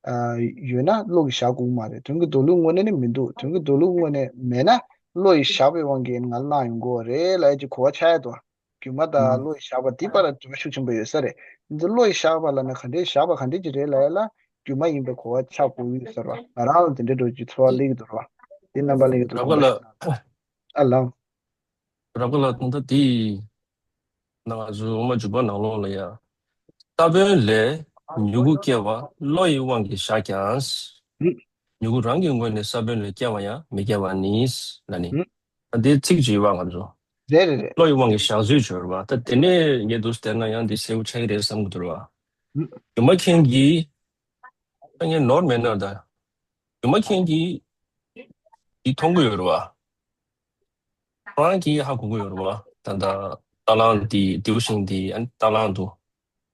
ཨ། ཡོད་ན་བློ་གིས་བཞག་དགོས་ཀྱི་མ་རེད། དོན་གྱི་འདོད་ལུགས་ངོས་ནས་ནི་མི་འདུག་དོན་གྱི་འདོད་ལུགས་ངོས་ནས་མེད་ན་བློ་ཡིས་བཞག་པའི་དབང་གིས་ང་ལ་སྣང་ཡོང་གི་ཡོད་རེད་ལབ་ཡ་ཅིག་གོ་བ་ཆགས་ཡ་འདུག་སྒྱུ་མ་དང་བློ་ཡིས་བཞག་པ་དེ་བར་ལ་འབྲེལ་བ་ཤུགས་ཆེན་པོ་ཡོད་ས་རེད། འདི་བློ་ཡིས་བཞག་པ་ལབ་ན་ག་འདྲས་བཞག་པ་ག་འདྲས་ཅིག་རེད་ལབ་ཡ་ལ་སྒྱུ་མ་ཡིན་པའི་གོ་བ་ཆགས་དགོས་ཀྱི་ཡོད་ས་རེད་བ། ང་རང་ལ་དེ་འདྲས་འགྲོ་རྒྱུའི་ཚོར་བ་སླེབས་ཀྱི་འདུག་རེད་བ། དེ་རྣམ་པ་ལྷན་རྒྱས་ཚོ་རབ་དགོངས་པ་དགའ་ལགས། ཞུ། ཨ་ལགས། རབ་དགའ་ལགས། ད་ལྟ་དེ་ནང་ང་ཚོ་དབུ་མ་འཇུག་པ་ནང་ལོགས་ལ་ཡ། ས་བོན་ལས་མྱུ་གུ་སྐྱེ་བ་བློ་ཡི་དབང་གིས་བཞག་ཀྱང་། ཨུ། མྱུ་གུ་རང་གི་ངོས་ནས་ས་བོན་ལས་སྐྱེ་བ་ཡང་མི་སྐྱེ་བ་ནི། ལབ་ནི། ཨུ། ད་དེ་ཚིག་ཅིག་ཡོད་པ་ང་ཚོ། རེད་རེད་རེད། བློ་ཡི་དབང་གིས་བཞག་ཚུལ་ཅིག་ཡོད་རེད་བ། ད་དེ་ནས་ངས་འདུག་སེ་བལྟས་ན་ཡང་འདི་གསལ་པོ་ཆགས་ཀྱི་རེད་བསམ་གྱི་འདུག་རེད་བ། ཨུ། སྒྱུ་མ་མཁན་གྱིས། ད་ངས་ནོར་མེད་ན་ད། སྒྱུ་མ་མཁན་གྱིས་འདི་མཐོང་གི་ཡོད་རེད་བ། ཁོ་རང་གིས་ཧ་གོ་གི་ཡོད་རེད་བ། ད་ལྟ་རྟ་གླང་འདི་ལྡེའུ་ཤིང་འདི་ཨ་ནི་རྟ་གླང་དུ་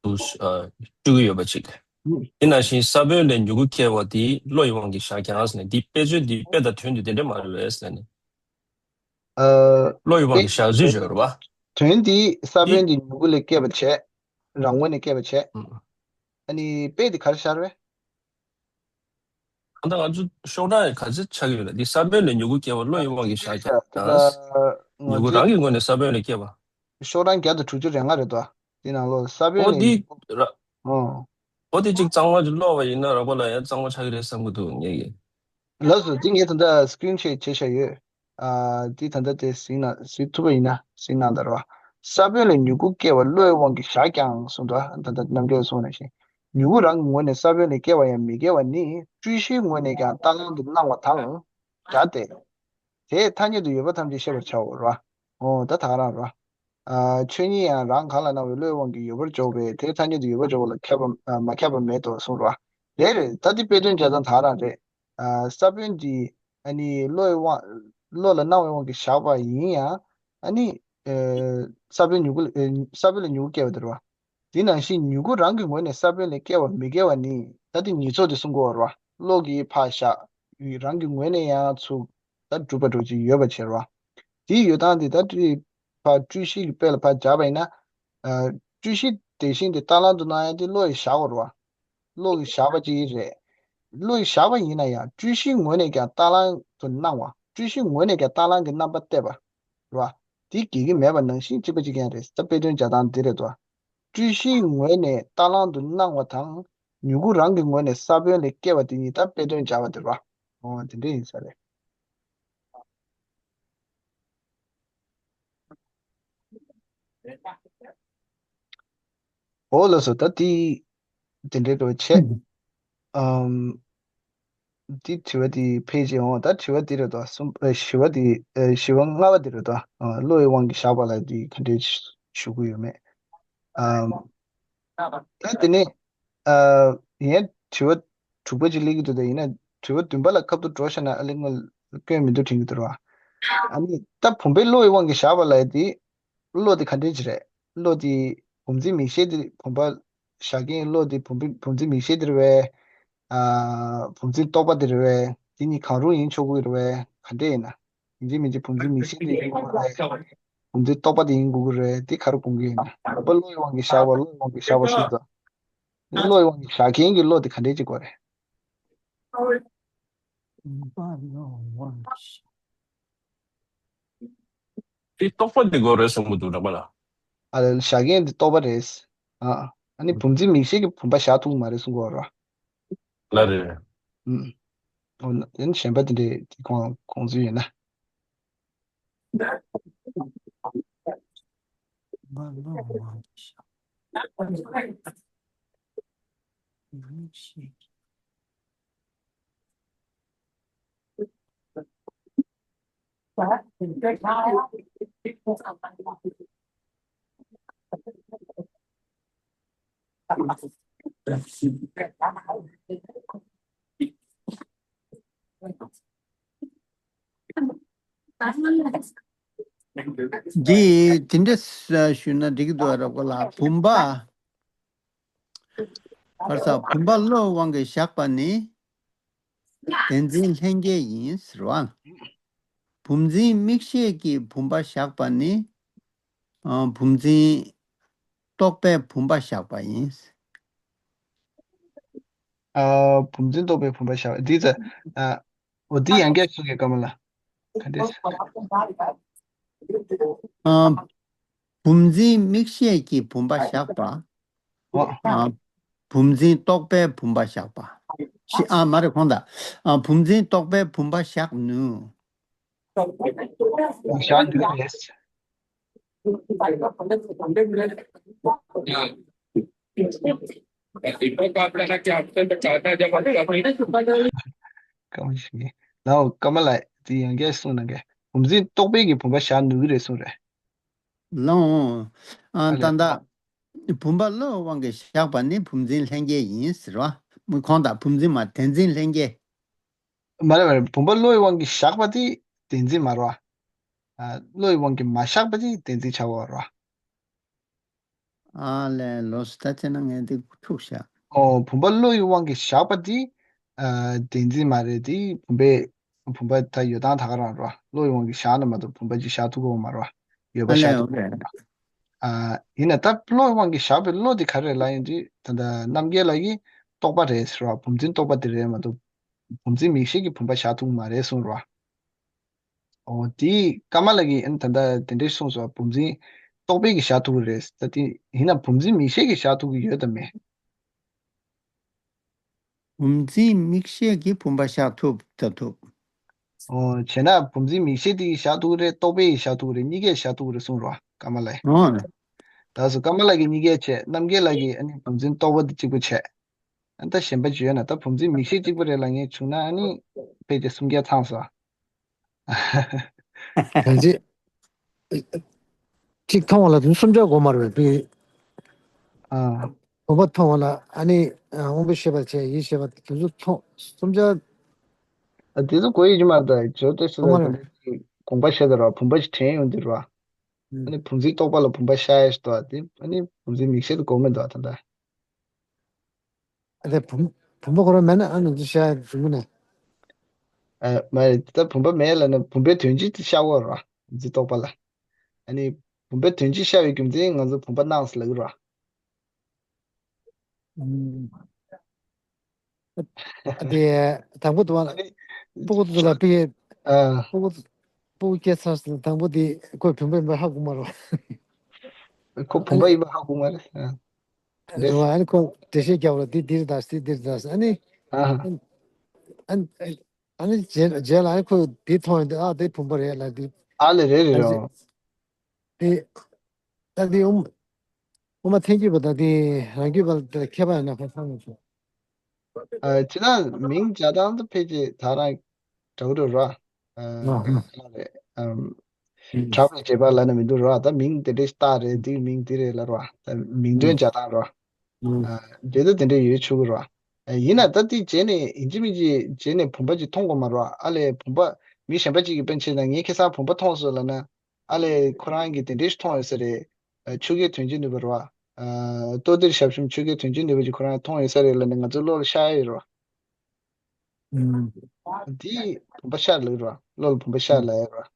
དུ་ཨ་སྤྲུལ་གྱི་ཡོད་པ་ཅིག་དེ་ནང་བཞིན་ས་བོན་ལས་མྱུ་གུ་སྐྱེ་བ་དེ་བློ་ཡི་དབང་གིས་བཞག་ཀྱང་ཟེར་ནས་འདི་དཔེ་མཚོན་འདི་དཔེ་དང་དོན་འདི་དེ་འདྲ་མ་རེད་པས་ཟེར་ནས། ཨ། བློ་ཡི་དབང་གིས་བཞག་ཚུལ་ཅིག་ཡོད་རེད་བ། དོན་འདི་ས་འདི་བོན་འདི་མྱུ་གུ་ལས་སྐྱེས་པ་བྱས། རང་ངོས་ནས་སྐྱེས་པ་བྱས། ཨ་ནི་དཔེ་འདི་ག་རེ་ཤར་བས། ད་ལྟ་ང་ཚོ་ཤོག་གྲངས་ག་ཚོད་ཆགས་ཀྱི་ཡོད་རེད། འདི་ས་བོན་ལས་མྱུ་གུ་སྐྱེ་བ་བློ་ཡི་དབང་གིས་བཞག་ཀྱང་། ད་ལྟ་ང་མྱུ་གུ་ཚོའི་རང་གི་ངོས་ནས་ས་བོན་ལས་སྐྱེ་བ། ཤོག་གྲངས་བརྒྱ་དང་དྲུག་ཅུ་རེ་ལྔ་རེད་དོ། འདི་ནང་ལོགས་ས་བོན་ཨོ་ལས་འདི་མྱུ་གུ། ར། ཨོ། ཨོ་དེ་གཅིག་གཙང་མ་ཅིག་ཀློག་པ་ཡིན་ན་རོགས་པ་ལ་ཡང་གཙང་མ་ཆགས་ཀྱི་རེད་བསམ་གྱི་འདུག་ངས་ཀྱི། ལགས་སོ། འདི་ངས་ད་ལྟ་སི་ཀི་རིན་ཤོཊ་བྱས་བཞག་ཡོད། ཨ། འདི་ད་ལྟ་དེ་གཟིགས་ན་གཟིགས་ཐུབ་པ་ཡིན་ན་གཟིགས་གནང་དང་རོགས། ས་བོན་ལས་མྱུ་གུ་སྐྱེ་བ་བློའི་དབང་གིས་བཞག་ཀྱང་གསུངས་འདུག་ད་ལྟ་རྣམ་རྒྱལ་གསུངས་ནང་བཞིན། མྱུ་གུ་རང་གི་ངོས་ནས་ས་བོན་ལས་སྐྱེ་བ་ཡང་མི་སྐྱེ་བ་ནི་སྤྲུལ་གཞིའི་ངོས་ནས་ཀྱང་རྟ་གླང་དུ་སྣང་བ་དང་སྦྱར་ཏེ། དེས་ཐ་སྙད་དུ་ཡོད་པ་ཐམས་ཅད་ཤེས་པར་བྱའོ་ར། འོ་ད་ད་ག་རང་ར། ཨ། ཆོས་ཉིད་ཡང་རང་གང་ལ་སྣང་བའི་བློའི་དབང་གིས་ཡོད་པར་འཇོག་པས་དེའི་ཐ་སྙད་དུ་ཡོད་པར་འཇོག་པ་ལ་ཁྱབ་པ་མ་ཁྱབ་པ་མེད་དོ་གསུངས་ར། རེད་རེད། ད་འདི་དཔེ་དོན་བྱ་སྟངས་ད་ག་རང་རེད། ཨ། ས་བོན་འདི་ཨ་ནི་བློ་ཡི་དབང་། བློ་ལ་སྣང་བའི་དབང་གིས་བཞག་པ་ཡིན་ཡང་ཨ་ནི། ཨ། ས་བོན་མྱུ་གུ་ལ། ཨ། ས་བོན་ལས་མྱུ་གུ་སྐྱེ་བ་དེ་རེད་བ། དེ་ནང་བཞིན་མྱུ་གུ་རང་གི་ངོས་ནས་ས་བོན་ལས་སྐྱེ་བ་མི་སྐྱེ་བ་ནི་ད་དེ་ཉིས་ཚོགས་དེ་གསུང་གི་ཡོད་རེད་བ། བློ་གིས་ཕར་བཞག་རང་གི་ངོས་ནས་ཡང་ཚུར་ད་གྲུབ་པ་འདྲ་ཅིག་ཡོད་པ་བྱེད་རེད་བ། དེའི་ཡོད་སྟངས་དེ་ད་སྤྲུལ་ཕར་སྤྲུལ་གཞི་གི་དཔེ་ལ་ཕར་སྦྱར་བ་ཡིན་ན། ཨ། སྤྲུལ་གཞི་དེ་བཞིན་དེ་རྟ་གླང་དུ་སྣང་ཡ་དེ་བློ་ཡིས་བཞག་པ་རེད་བ། བློ་ཡིས་བཞག་པ་ཅིག་རེད། བློ་ཡིས་བཞག་པ་ཡིན་ན་ཡང་སྤྲུལ་གཞིའི་ངོས་ནས་ཀྱང་རྟ་གླང་དུ་སྣང་བ། སྤྲུལ་གཞིའི་ངོས་ནས་ཀྱང་རྟ་གླང་གི་རྣམ་པ་གཏད་པ། རེད་བ། དེ་འགལ་གྱི་མེད་པ་ནང་བཞིན་གཅིག་པ་གཅིག་རྐྱང་རེད། ད་དཔེ་དོན་བྱ་སྟངས་འདི་རེད་དོ། སྤྲུལ་གཞིའི་ངོས་ནས་རྟ་གླང་དུ་སྣང་བ་དང་། མྱུ་གུ་རང་གི་ངོས་ནས་ས་བོན་ལས་སྐྱེ་བ་དེ་གཉིས་ད་དཔེ་དོན་སྦྱར་བ་དེ་རེད་བ། འོ་དེ་འདྲ་ཡིན་ས་རེད། འོ་ལགས་སོ། ད་དེ་དེ་འདྲའི་འགྲོ་བྱས། ཨམ། དེ་དྲི་བ་དེ་ཕལ་ཆེར་འོང་། ད་དྲི་བ་དེ་རེད་དོ། གསུམ། ཨ། བཞི་བ་དེ། ཨ། བཞི་བ་ལྔ་བ་དེ་རེད་དོ། ཨ། བློ་ཡི་དབང་གིས་བཞག་པ་ལ་དེ་ག་འདྲས་ཞུ་གི་ཡོད་མེད། ཨམ། ད་དེ་ནས། ཨ། ངས་དྲི་བ་དྲུག་པ་ཅིག་སླེབས་ཀྱི་འདུག་ད་ཡིན་ན་དྲི་བ་བདུན་པ་ལ་ཁ་ཐུག་འགྲོ་བཞག་ན་ཨ་ལེ་ང་སྐྱོན་མི་འདུག་དྲན་གྱི་འདུག་ར། ཨ་ནི་ད་བུམ་པའི་བློ་ཡི་དབང་གིས་བཞག་པ་ལ་དེ། བློ་དེ་ག་འདྲས་ཅིག་རེད། བློ་དེ་བུམ་འཛིན་མིག་ཤེས་དེ་བུམ་པ་བཞག་མཁན་བློ་དེ་བུམ་པའི་བུམ་འཛིན་མིག་ཤེས་དེ་རེད་པས། ཨ། བུམ་འཛིན་རྟོག་པ་དེ་རེད་པས། དེ་གཉིས་གང་རུང་ཡིན་ཆོག་གི་རེད་པས། ག་འདྲས་ཡིན་ན། ཡིན་གཅིག་མིན་གཅིག་བུམ་འཛིན་མིག་ཤེས་དེ་ཡིན་དགོས་རེད། བུམ་འཛིན་རྟོག་པ་དེ་ཡིན་དགོས་ཀྱི་རེད། དེ་ག་རེ་དགོངས་ཀྱི་ཡིན་ན། བུམ་པ་བློ་ཡི་དབང་གིས་བཞག་པ་བློ་ཡི་དབང་གིས་བཞག་པ་ཞིག་དང་། བློ་ཡི་དབང་གིས་བཞག་མཁན་གྱི་བློ་དེ་ག་འདྲས་ཅིག་དགོས་རེད། དེ་རྟོག་པ་དེ་དགོས་རེད་གསུང་གི་འདུག་ར་པ་ལགས། ཨ་ལ་བཞག་མཁན་དེ་རྟོག་པ་རེད། ཨ། ཨ་ནི་བུམ་འཛིན་མིག་ཤེས་ཀྱིས་བུམ་པ་བཞག་ཐུབ་ཀྱི་མ་རེད་གསུང་གི་ཡོད་ར། ལགས་རེད། ཨུམ། འོ་ན་དེ་ནི་གཞན་པ་དེ་འདྲས་དེ་ཁོང་དགོངས་ཚུལ་ཡོད་ན། འདི་དེ་འདྲ་ཞུས་ན་འགྲིག་གི་འདུག་ར་གོ་ལ། བུམ་པ། བར་ས་བུམ་པ་བློའི་དབང་གིས་བཞག་པ་ནི། བདེན་འཛིན་ལྷན་སྐྱེས་ཡིན་ཟེར་བ། བུམ་འཛིན་མིག་ཤེས་ཀྱིས་བུམ་པ་བཞག་པ་ནི། ཨ། བུམ་འཛིན་རྟོག་པས་བུམ་པ་བཞག་པ་ཡིན། ཨ། བུམ་འཛིན་རྟོག་པས་བུམ་པ་བཞག་འདི་ཚ། ཨ། འོ་འདི་ཡང་བསྐྱར་གསུང་གི་སྐར་མ་ལ། ག་འདྲས། ཨ། བུམ་འཛིན་མིག་ཤེས་ཀྱིས་བུམ་པ་བཞག་པ། འོ། ཨ། བུམ་འཛིན་རྟོག་པས་བུམ་པ་བཞག་པ། ཤི། ཨ། མ་རེད། གོང་དང་། ཨ། བུམ་འཛིན་རྟོག་པས་བུམ་པ་བཞག་ནུས། བཞག་ནུས་རེད། ལའོ་སྐར་མ་ལ་དེ་ཡང་བསྐྱར་གསུང་གནང་གས། བུམ་འཛིན་རྟོག་པས་ཀྱིས་བུམ་པ་བཞག་ནུས་ཀྱི་རེད་གསུངས་རེད། ལའོ། ཨ། ཨ་ལས། ད་ལྟ་བུམ་པ་བློའི་དབང་གིས་བཞག་པ་ནི་བུམ་འཛིན་ལྷན་སྐྱེས་ཡིན་ཟེར་བ། མི་གོང་དང་བུམ་འཛིན་མ་བདེན་འཛིན་ལྷན་སྐྱེས། མ་རེད་མ་རེད། བུམ་པ་བློའི་དབང་གིས་བཞག་པ་དེ་བདེན་འཛིན་མ་རེད་བ། ཨ། བློའི་དབང་གིས་མ་བཞག་པ་དེ་བདེན་འཛིན་ཆགས་པ་རེད་བ། ཨ་ལས། ལོས། ད་བྱས་ན་ངས་འདི་འཁྲུག་བཞག་ཨོ། བུམ་པ་བློ་ཡི་དབང་གིས་བཞག་པ་འདི། ཨ། བདེན་འཛིན་མ་རེད། འདི་བུམ་པའི། བུམ་པ་ད་ཡོད་སྟངས་ད་ག་རང་རེད་བ། བློ་ཡི་དབང་གིས་བཞག་ན་མ་གཏོགས་བུམ་པ་ཅིག་བཞག་ཐུབ་ཀྱི་ཡོད་མ་རེད་བ། ཡོད་པ་ཨ་ལས། བཞག་ཐུབ་ཀྱི་ཡོད་མ་རེད་བ། ཨ། ཡིན་ན་ད་བློ་ཡི་དབང་གིས་བཞག་པའི་བློ་འདི་ག་རེ་རེད་ལབ་ཡོང་དུས། ད་ལྟ་རྣམ་རྒྱལ་ལགས་ཀྱིས་རྟོག་པ་རེད་ཟེར་བ། བུམ་འཛིན་རྟོག་པ་འདི་རེད་མ་གཏོགས། བུམ་འཛིན་མིག་ཤེས་ཀྱིས་བུམ་པ་བཞག་ཐུབ་ཀྱི་མ་རེད་གསུངས་རེད་བ། འོ། དེ་ཀརྨ་ལགས་ཀྱིས་ཨ་ནི་ད་ལྟ་དེ་འདྲས་གསུངས་སོང་། བུམ་འཛིན་རྟོག་པས་ཀྱིས་བཞག་ཐུབ་ཀྱི་རེད། ད་དེ་ཡིན་ན་བུམ་འཛིན་མིག་ཤེས་ཀྱིས་བཞག་ཐུབ་ཀྱི་ཡོད་དམ་མེད། བུམ་འཛིན་མིག་ཤེས་ཀྱིས་བུམ་པ་བཞག་ཐུབ་ད་ཐུབ། འོ། བྱས་ན་བུམ་འཛིན་མིག་ཤེས་དེ་ཡིས་བཞག་ཐུབ་ཀྱི་རེད། རྟོག་པས་ཡིས་བཞག་ཐུབ་ཀྱི་རེད། གཉིས་ཀས་བཞག་ཐུབ་ཀྱི་རེད་གསུངས་རོ་ཀརྨ་ལགས། འོ། ད་སོ་ཀརྨ་ལགས་ཀྱིས་གཉིས་ཀས་བྱས། རྣམ་རྒྱལ་ལགས་ཀྱིས་ཨ་ནི་བུམ་འཛིན་རྟོག་པ་དེ་གཅིག་པོ་བྱས། ཨ། ད་གཞན་པ་ཅིག་ཡོད་ན། ད་བུམ་འཛིན་མིག་ཤེས་གཅིག་པོ་རེད་ལབ་མཁན་བྱུང་ན། ཨ་ནི་ཕལ་ཆེར་སུམ་བརྒྱ་ཚང་སོང་། གང་ཅི། གཅིག་མཐོང་བ་ལ་དུང་སུམ་བརྒྱ་དགོས་མ་རེད་པས། ཨ། དགོངས་པ་མཐོང་བ་ལ། ཨ་ནི་དབང་པོ་ཤེས་པ་བྱས། ཡིད་ཤེས་པ་དུང་སུ་མཐོང་སུམ་བརྒྱ། ཨ། དེ་ཚོ་གོ་ཡི་ཅི་མ་ད་བརྗོད་དེ་སུ་དགོངས་པ་ཤེས་ད་ར། བུམ་པ་ཞིག་དྲན་ཡོང་དུས་ར། ཨ་ནི་བུམ་འཛིན་རྟོག་པ་ལ་བུམ་པ་ཤར་ཡ་ཞིག་འདུག་ཨ། དེ་ཨ་ནི་བུམ་འཛིན་མིག་ཤེས་དུ་གོ་མི་འདུག་ཨ། ད་ལྟ། ཨ། དེ་བུམ་བུམ་པ་ཁོ་རང་མེད་ན་ཨ་ནི་འདི་ཤར་ཡ་འགྲོ་གི་ནས། ཨ། མ་རེད། ད་བུམ་པ་མེད་ལབ་ན་བུམ་པའི་དོན་སྤྱི་དེ་ཤར་བ་ར། བུམ་འཛིན་རྟོག་པ་ལ། ཨ་ནི་བུམ་པའི་དོན་སྤྱི་ཤར་བའི་རྒྱུ་མཚན་ང་ཚོ་བུམ་པ་སྣང་ཟེར་ལབ་ཀྱི་ར། ཨུམ། དེ་དང་པོ་དུ་བ་ལ། ཨ་ནི། སྤུ་གུ་དུ་ལ་པི། ཨ། སྤུ་གུ། སྤུ་གུ་སྐྱེས་ཚར་སོང་། དང་པོ་དེ་ཁོས་བུམ་པ་ཡིན་པ་ཧ་གོ་མ་རེད་བ། ཁོ་ཨ་བུམ་པ་ནི། ཡིན་པ་ཧ་གོ་མ་རེད། ཨ། རེད་རེད། བ། ཨ་ནི་ཁོ་འགྲེལ་བཤད་རྒྱབ་ལ་དེ་འདིར་འདྲ་སི་འདིར་འདྲ་སི། ཨ་ནི། ཨ། ཨ། ཨ་ནི་རྗེས་རྗེས་ལ་ཨ་ནི་ཁོས་དེ་མཐོང་ཡོང་དུས། ཨ། དེ་བུམ་པ་རེད་ལབ་དུས། ཨ་ལས། རེད་རེད། ཨ་ནི་རེད། དེ། ད་དེ་དབུ་མ། དབུ་མ་ཐལ་འགྱུར་བ་དང་དེ་རང་རྒྱུད་པ་ལ་དེ་ལ་ཁྱད་པར་ཡོད་ན་ཧ་ཧ་མི་འདུག་ཨ། ཅི་ད་མིང་བྱ་སྟངས་དེ་ཕལ་ཆེར་ད་རང་འདྲ་བོ་འདྲ་བོ་ར། ཨ། ཨ་ཧ། ག་རེ་ལབ་རེད། ཨམ། ཨུམ། གྲགས་པའི་བྱེད་པ་ལབ་ན་མི་འདུག་ར། ད་མིང་དེ་འདྲའི་རྟགས་རེད། དེའི་མིང་དེ་རེད་ལབ་ར། ད་མིང་དོན་ཨུམ། བྱ་སྟངས་ར། ཨུམ། ཨ། དེ་ད་དེ་འདྲ་ཡོད་ཆོག་གི་ར། ཨ། ཡིན་ན་ད་དེ་རྗེས་ནས་ཡིན་གཅིག་མིན་གཅིག་རྗེས་ནས་བུམ་པ་ཅིག་མཐོང་དགོས་མ་རེད་བ། ཨ་ལས་བུམ་པ། མི་གཞན་པ་ཅིག་གིས་དཔེ་བྱས་ན་ངས་ཁ་སང་བུམ་པ་མཐོང་སོང་ལབ་ན། ཨ་ལས་ཁོ་རང་གིས་དེ་འདྲའི་ཞིག་མཐོང་ཡོད་ས་རེད། ཨ། ཆོས་རྒྱལ་དོན་གྱི་ནུས་པ་རེད་བ། ཨ། ལྟོ་ལྡིར་ཞབས་ཞུམ་ཆོས་རྒྱལ་དོན་གྱི་ནུས་པ་ཅིག་ཁོ་རང་མཐོང་ཡོད་ས་རེད་ལབ་ནས་ང་ཚོའི་བློ་ལ་ཤར་ཡོད་རེད་བ། ཨུམ། དེ་བུམ་པ་ཤར་ལབ་རེད་བ། བློ་ལ་བུམ་པ་ཤར་ལབ་ཡོད་རེད་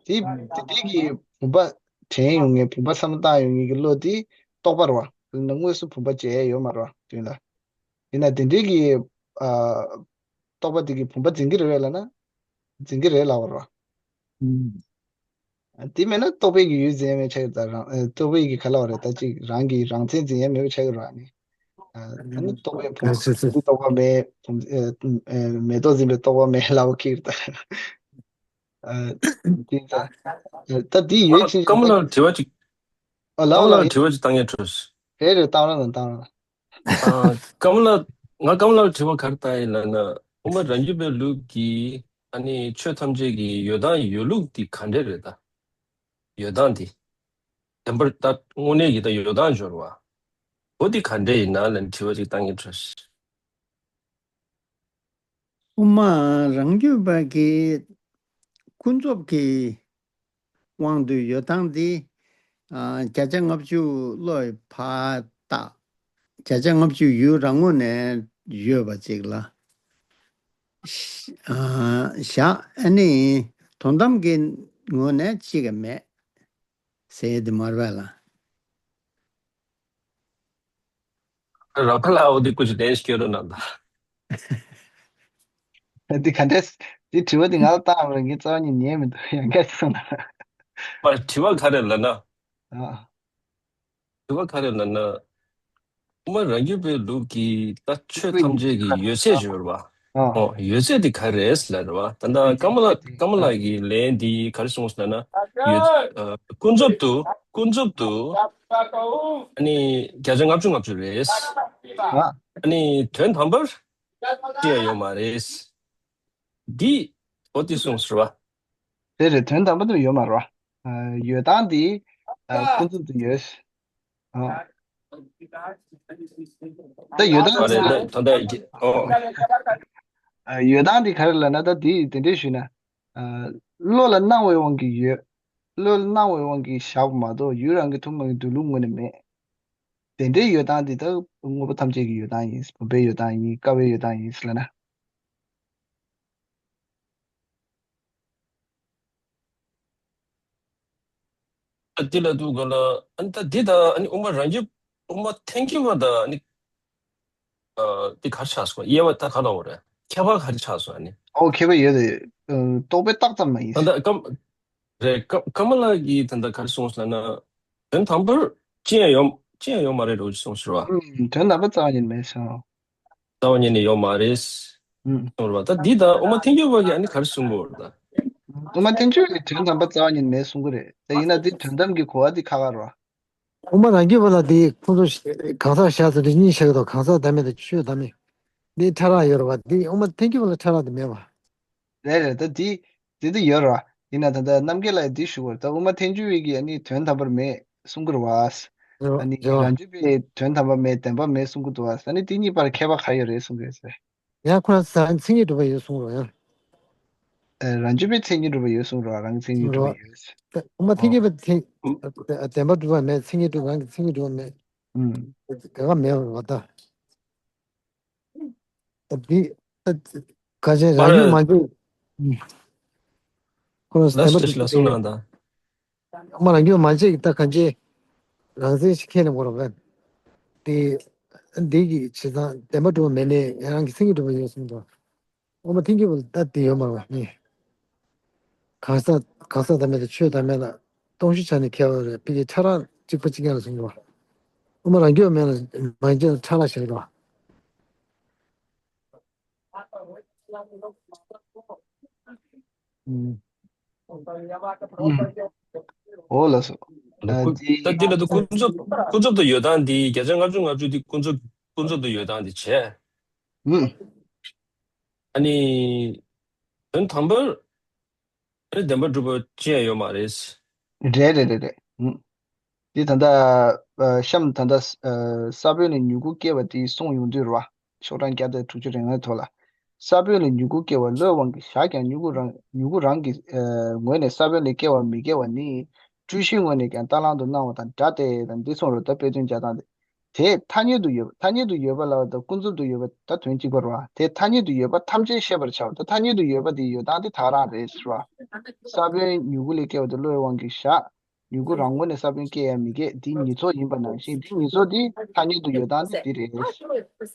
བ། དེ་དེ་དེ་གི་བུམ་པ་དྲན་ཡོང་མཁན། བུམ་པ་བསམ་བློ་བཏང་ཡོང་མཁན་གྱི་བློ་དེ་རྟོག་པ་རེད་བ། དེ་ནི་དངོས་སུ་བུམ་པ་མཇལ་ཡ་ཡོད་མ་རེད་བ། དེ་ལ། ཡིན་ན་དེ་འདྲའི་གི། ཨ། རྟོག་པ་དེ་གིས་བུམ་པ་འཛིན་གྱི་རེད་བས་ལབ་ན། འཛིན་གྱི་རེད་ལབ་པ་རེད་བ། ཨུམ། དེ་མེད་ན་རྟོག་པའི་གི་ཡུལ་འཛིན་ཡ་མེད་ཆགས་ཀྱི་རེད། ད་རང་། ཨ། རྟོག་པའི་གི་ག་ལབ་པ་རེད། ད་ཅིག་རང་གི་རང་མཚན་འཛིན་ཡ་མེད་པ་ཆགས་ཀྱི་རེད་བ་ནི། ཨ། ཨ་ནི་རྟོག་པའི་བུམ། ཨ། སོ་སོ། རྟོག་པ་མེད། བུམ། ཨ། ཨ། མེ་ཏོག་འཛིན་པའི་རྟོག་པ་མེད་ལབ་པ་ཁེག་ད། ཨ། དེ་ད། ད་དེ་ཡོད་ཕྱིན་ཆད། ཀརྨ་ལགས་དྲི་བ་ཅིག་ཨ། ལགས་ཀརྨ་ལགས། དྲི་བ་ཅིག་བཏང་ཡ་འཕྲོས། རེད་རེད། བཏང་རོགས་གནང་། བཏང་རོགས་གནང་། ཨ། ཀརྨ་ལགས། ང་ཀརྨ་ལགས་དྲི་བ་ག་རེ་བཏང་ཡིན་ལབ་ན། དབུ་མ་རང་རྒྱུད་པའི་ལུགས་ཀྱི། ཨ་ནི་ཆོས་ཐམས་ཅད་ཀྱི་ཡོད་དང་ཡོད་ལུགས་འདི་ག་འདྲ་རེད་ད། ཡོད་སྟངས་འདི། བདེན་པར་ད་དངོས་གནས་ཀྱི་ད་ཡོད་སྟངས་སྦྱོར་བ། འོ་འདི་ག་འདྲ་ཡིན་ན་ལབ་དྲི་བ་ཅིག་བཏང་གི་འཕྲོས། དབུ་མ་རང་རྒྱུད་པ་གི་ཀུན་རྫོབ་ཀྱི་ དབང་དུ་ཡོད་སྟངས་འདི། ཨ། བརྒྱ་ཆ་ལྔ་བཅུ་བློས་ཕར་བཏགས། བརྒྱ་ཆ་ལྔ་བཅུ་ཡུལ་རང་ངོས་ནས་ཡོད་པ་ཅིག་ལ། ཨ། བཞག་ཨ་ནི་དོན་དམ་གྱི་ངོས་ནས་གཅིག་ཀྱང་མེད་ཟེར་ཡས་དེ་མ་རེད་པས་ལགས། རོགས་པ་ལགས། འོ་དེ་ཀུ་ཅི་ལན་སྐྱོན་རོགས་གནང་དང་། འདི་ག་འདྲས། འདི་དྲི་བ་འདི་ང་ལ་བཏང་བ་རེད། ངས་རྩ་བ་ཉིད་ཉན་མི་འདུག་ཡང་སྐད་ཆ་གསུངས་ན། པར་དྲི་བ་ག་རེ་ལབ་ན། ཨ། དྲི་བ་ག་རེ་ལབ་ན། དབུ་མ་རང་རྒྱུད་པའི་ལུགས་ཀྱི་ད་ཆོས་ཐམས་ཅད་ཀྱི་ཡོད་ཚད་ཅིག་ཡོད་རེད་པ། ཨོ། ཨོ། ཡོད་ཚད་དེ་ག་རེ་རེད་ལབ་རེད་པ། ད་ལྟ་ཀ་མ་ལ་ཀ་མ་ལ་གི་ལན་འདི་ག་རེ་གསུངས་ཟེར་ན། ཡོད། ཨ། ཀུན་རྫོབ་ཏུ་ཀུན་རྫོབ་ཏུ་ཨ་ནི་བརྒྱ་ཆ་ལྔ་བཅུ་ལྔ་བཅུ་རེད། ཨ། ཨ་ནི་དོན་དམ་པར་ཅི་ཡང་ཡོད་མ་རེད། འདི་འོ་དེ་གསུངས་ཟེར་བ། རེད་རེད། དོན་དམ་པ་དུ་ཡོད་མ་རེད་པ། ཨ། ཡོད་སྟངས་འདི། ཨ། ཀུན་རྫོབ་ཏུ་ཡོད། ཨ། ད་ཡོད་ཨ། སྟངས་རེད། འདི། ད་ད་ད་ཨོ། ཨ། ཡོད་སྟངས་འདི་ག་རེ་ལབ་ན། ད་འདི་དེ་འདྲས་ཞུས་ན། ཨ། བློ་ལ་སྣང་བའི་དབང་གིས་ཡོད། བློ་ལ་སྣང་བའི་དབང་གིས་བཞག་པ་མ་གཏོགས་ཡུལ་རང་གི་ཐུན་མོང་གི་འདུས་ལུགས་ངོས་ནས་མེད། དེ་འདྲའི་ཡོད་སྟངས་འདི་ད་དངོས་པོ་ཐམས་ཅད་ཀྱི་ཡོད་སྟངས་ཡིན། བུམ་པའི་ཡོད་སྟངས་ཡིན། ཀ་བའི་ཡོད་སྟངས་ཡིན་ཟེར་ལབ་ན། ཨ། དེ་ལ་འདུག་ག་ལ། ཨ་ནི་ད་འདི་དང་ཨ་ནི་དབུ་མ་རང་རྒྱུད། དབུ་མ་ཐལ་འགྱུར་བ་དང་ཨ་ནི། ཨ། འདི་ག་རེ་ཆགས་སོང་། དབྱེ་བ་ད་ག་ལ་འོ་རེད། ཁྱད་པར་ག་རེ་ཆགས་སོང་ཨ་ནི། ཨོ། ཁྱད་པར་ཡོད་དེ། ཨ། རྟོག་པས་བཏགས་ཙམ་མ་ཡིན། ད་ལྟ་ཀམ། རེད། ཀ་ཀ་མ་ལ་གིས་ད་ལྟ་ག་རེ་གསུངས་ཟེར་ན། དོན་དམ་པར་ཅི་ཡང་ཡོད་ཅི་ཡང་ཡོད་མ་རེད་འགྲོ་གསུངས་ཟེར་བ། ཨུམ། དོན་དམ་པར་རྩ་བ་ཉིད་མེད་གསུངས། རྩ་བ་ཉིད་ནས་ཡོད་མ་རེད། ཨུམ། གསུངས་རེད་པ། ད་འདི་དང་དབུ་མ་ཐལ་འགྱུར་བ་གིས་ཨ་ནི་ག་རེ་གསུང་གི་ཡོད་རེད་ད། དབུ་མ་ཐལ་འགྱུར་གྱིས་དོན་དམ་པར་རྩ་བ་ཉིད་མེད་གསུང་གི་རེད། ད་ཡིན་ན་འདི་དོན་དམ་གྱི་གོ་བ་འདི་ཁག་ཁག་རེད་པ། དབུ་མ་རང་རྒྱུད་པ་ལ་དེ་ཁོང་ཚོ་གང་ཟག་བཞག་ཚུལ་དེ་གཉིས་བཞག་གི་འདུག་གང་ཟག་བདག་མེད་དང་ཆོས་བདག་མེད། འདི་ཕྲ་རགས་ཡོད་རེད་པ། འདི་དབུ་མ་ཐལ་འགྱུར་བ་ལ་ཕྲ་རགས་དེ་མེད་པ། རེད་རེད། ད་འདི་འདི་འདི་ཡོད་རེད་པ། ཡིན་ན་ད་ལྟ་རྣམ་རྒྱལ་ལགས་འདི་ཞུ་བར། ད་དབུ་མ་ཐལ་འགྱུར་བའི་གི་ཨ་ནི་དོན་དམ་པར་མེད་གསུང་གི་རེད་པ། རེད་པ། ཨ་ནི་རེད་པ། རང་རྒྱུད་པའི་དོན་དམ་པར་མེད། བདེན་པར་མེད་གསུང་གི་འདུག་པ། ཨ་ནི་འདི་གཉིས་བར་ཁྱད་པར་ག་ཡོད་རེད་གསུང་གི་རེད་ཟེར། ཡང་ཁོ་རང་ཚོ་མཚན་ཉིད་གྲུབ་པ་ཡོད་གསུང་རོགས་ཡང་། ཨ། རང་རྒྱུད་པའི་མཚན་ཉིད་གྲུབ་པ་ཡོད་གསུང་རོགས། རང་གི་མཚན་ཉིད་གྲུབ་པ་རོགས། ཡོད། ད་དབུ་མ་ཐལ་འགྱུར་བ་དེ་བདེན་པ་གྲུབ་པ་མེད། མཚན་ཉིད་གྲུབ། རང་གི་མཚན་ཉིད་གྲུབ་པ་མེད། ཨུམ། དེ་ག་ག་མེད་པ་ད། ད་འདི་ད་ག་ཅན་རང་རྒྱུད་མ་འཇིག་ཁོ་རང་བདེན་པ་གྲུབ་པ་དེ། དབུ་མ་རང་རྒྱུད་མ་འཇིག་ད་ག་ཅན་རང་མཚན་ཞིག་ཁས་ལེན་དགོས་རེད་པས། དེ་འདི་གི་བྱས་ཙང་བདེན་པ་གྲུབ་པ་མེད་ནས་ཡང་རང་གི་མཚན་ཉིད་གྲུབ་པ་ཡོད་གསུངས་འདུག་དབུ་མ་ཐལ་འགྱུར་བ་ལ་ད་དེ་ཡོད་མ་རེད་པ། གང་ཟག་གང་ཟག་བདག་མེད་དང་ཆོས་བདག་མེད་ལ་སྟོང་ཤུགས་ཆ་ནས་ཁྱད་པར་རེད། ཕ་གི་ཕྲ་རགས་གཅིག་པ་གཅིག་རྐྱང་ལ་གསུངས་པ། དབུ་མ་རང་རྒྱུད་མེད་ལ་མ་ཡིན་ཅེས་ཕྲ་རགས་བཞག་པ། ཨུམ། ཨུམ། འོ་ལགས་སོ། ད་ཨ་ཀུན་འདི་ད་འདི་ལ་དུ་ཀུན་རྫོབ་ཀུན་རྫོབ་ཏུ་ཡོད་སྟངས་འདི་བརྒྱ་ཆ་ལྔ་བཅུ་ང་བཅུ་འདི་ཀུན་རྫོབ་ཀུན་རྫོབ་ཏུ་ཡོད་སྟངས་འདི་བྱས། ཨུམ། ཨ་ནི། དོན་དམ་པར། ཨ་ནི་བདེན་པར་གྲུབ་པ་ཅི་ཡང་ཡོད་མ་རེད། རེད་རེད་རེད་རེད། ཨུམ། འདི་ད་ལྟ་ཨ་གཤམ་ད་ལྟ་ཨ་ས་བོན་ལས་མྱུ་གུ་སྐྱེ་བ་དེ་གསུངས་ཡོང་དུས་རེད་པ། ཤོག་གྲངས་བརྒྱ་དང་དྲུག་ཅུ་རེ་ལྔའི་ཐོག་ལ། ས་བོན་ལས་མྱུ་གུ་སྐྱེ་བ་བློའི་དབང་གིས་བཞག་ཀྱང་མྱུ་གུ་རང་མྱུ་གུ་རང་གི་ཨ་ངོས་ནས་ས་བོན་ལས་སྐྱེ་བ་མི་སྐྱེ་བ་ནི། སྤྲུལ་གཞིའི་ངོས་ནས་ཀྱང་རྟ་གླང་དུ་སྣང་བ་དང་འདྲ་སྟེ། དང་འདི་གསུངས་རེད། ད་དཔེ་དོན་བྱ་སྟངས་དེ། དེ་ཐ་སྙད་དུ་ཡོད་པ། ཐ་སྙད་དུ་ཡོད་པ་ལ་དང་ཀུན་རྫོབ་ཏུ་ཡོད་པ་ད་དོན་གཅིག་པ་རེད་པ། དེ་ཐ་སྙད་དུ་ཡོད་པ་ཐམས་ཅད་ཤེས་པར་བྱའོ། ད་ཐ་སྙད་དུ་ཡོད་པ་དེ་ཡོད་སྟངས་དེ་ད་ག་རང་རེད་ཟེར་བ། ས་བོན་མྱུ་གུ་ལས་སྐྱེ་བ་དེ་བློའི་དབང་གིས་བཞག་མྱུ་གུ་རང་ངོས་ནས་ས་བོན་སྐྱེ་ཡང་མི་སྐྱེ། དེ་ཉིད་ཚོགས་ཡིན་པ་ནང་བཞིན་དེ་ཉིད་ཚོགས་དེ་ཐ་སྙད་དུ་ཡོད་སྟངས་དེ་འདི་རེད།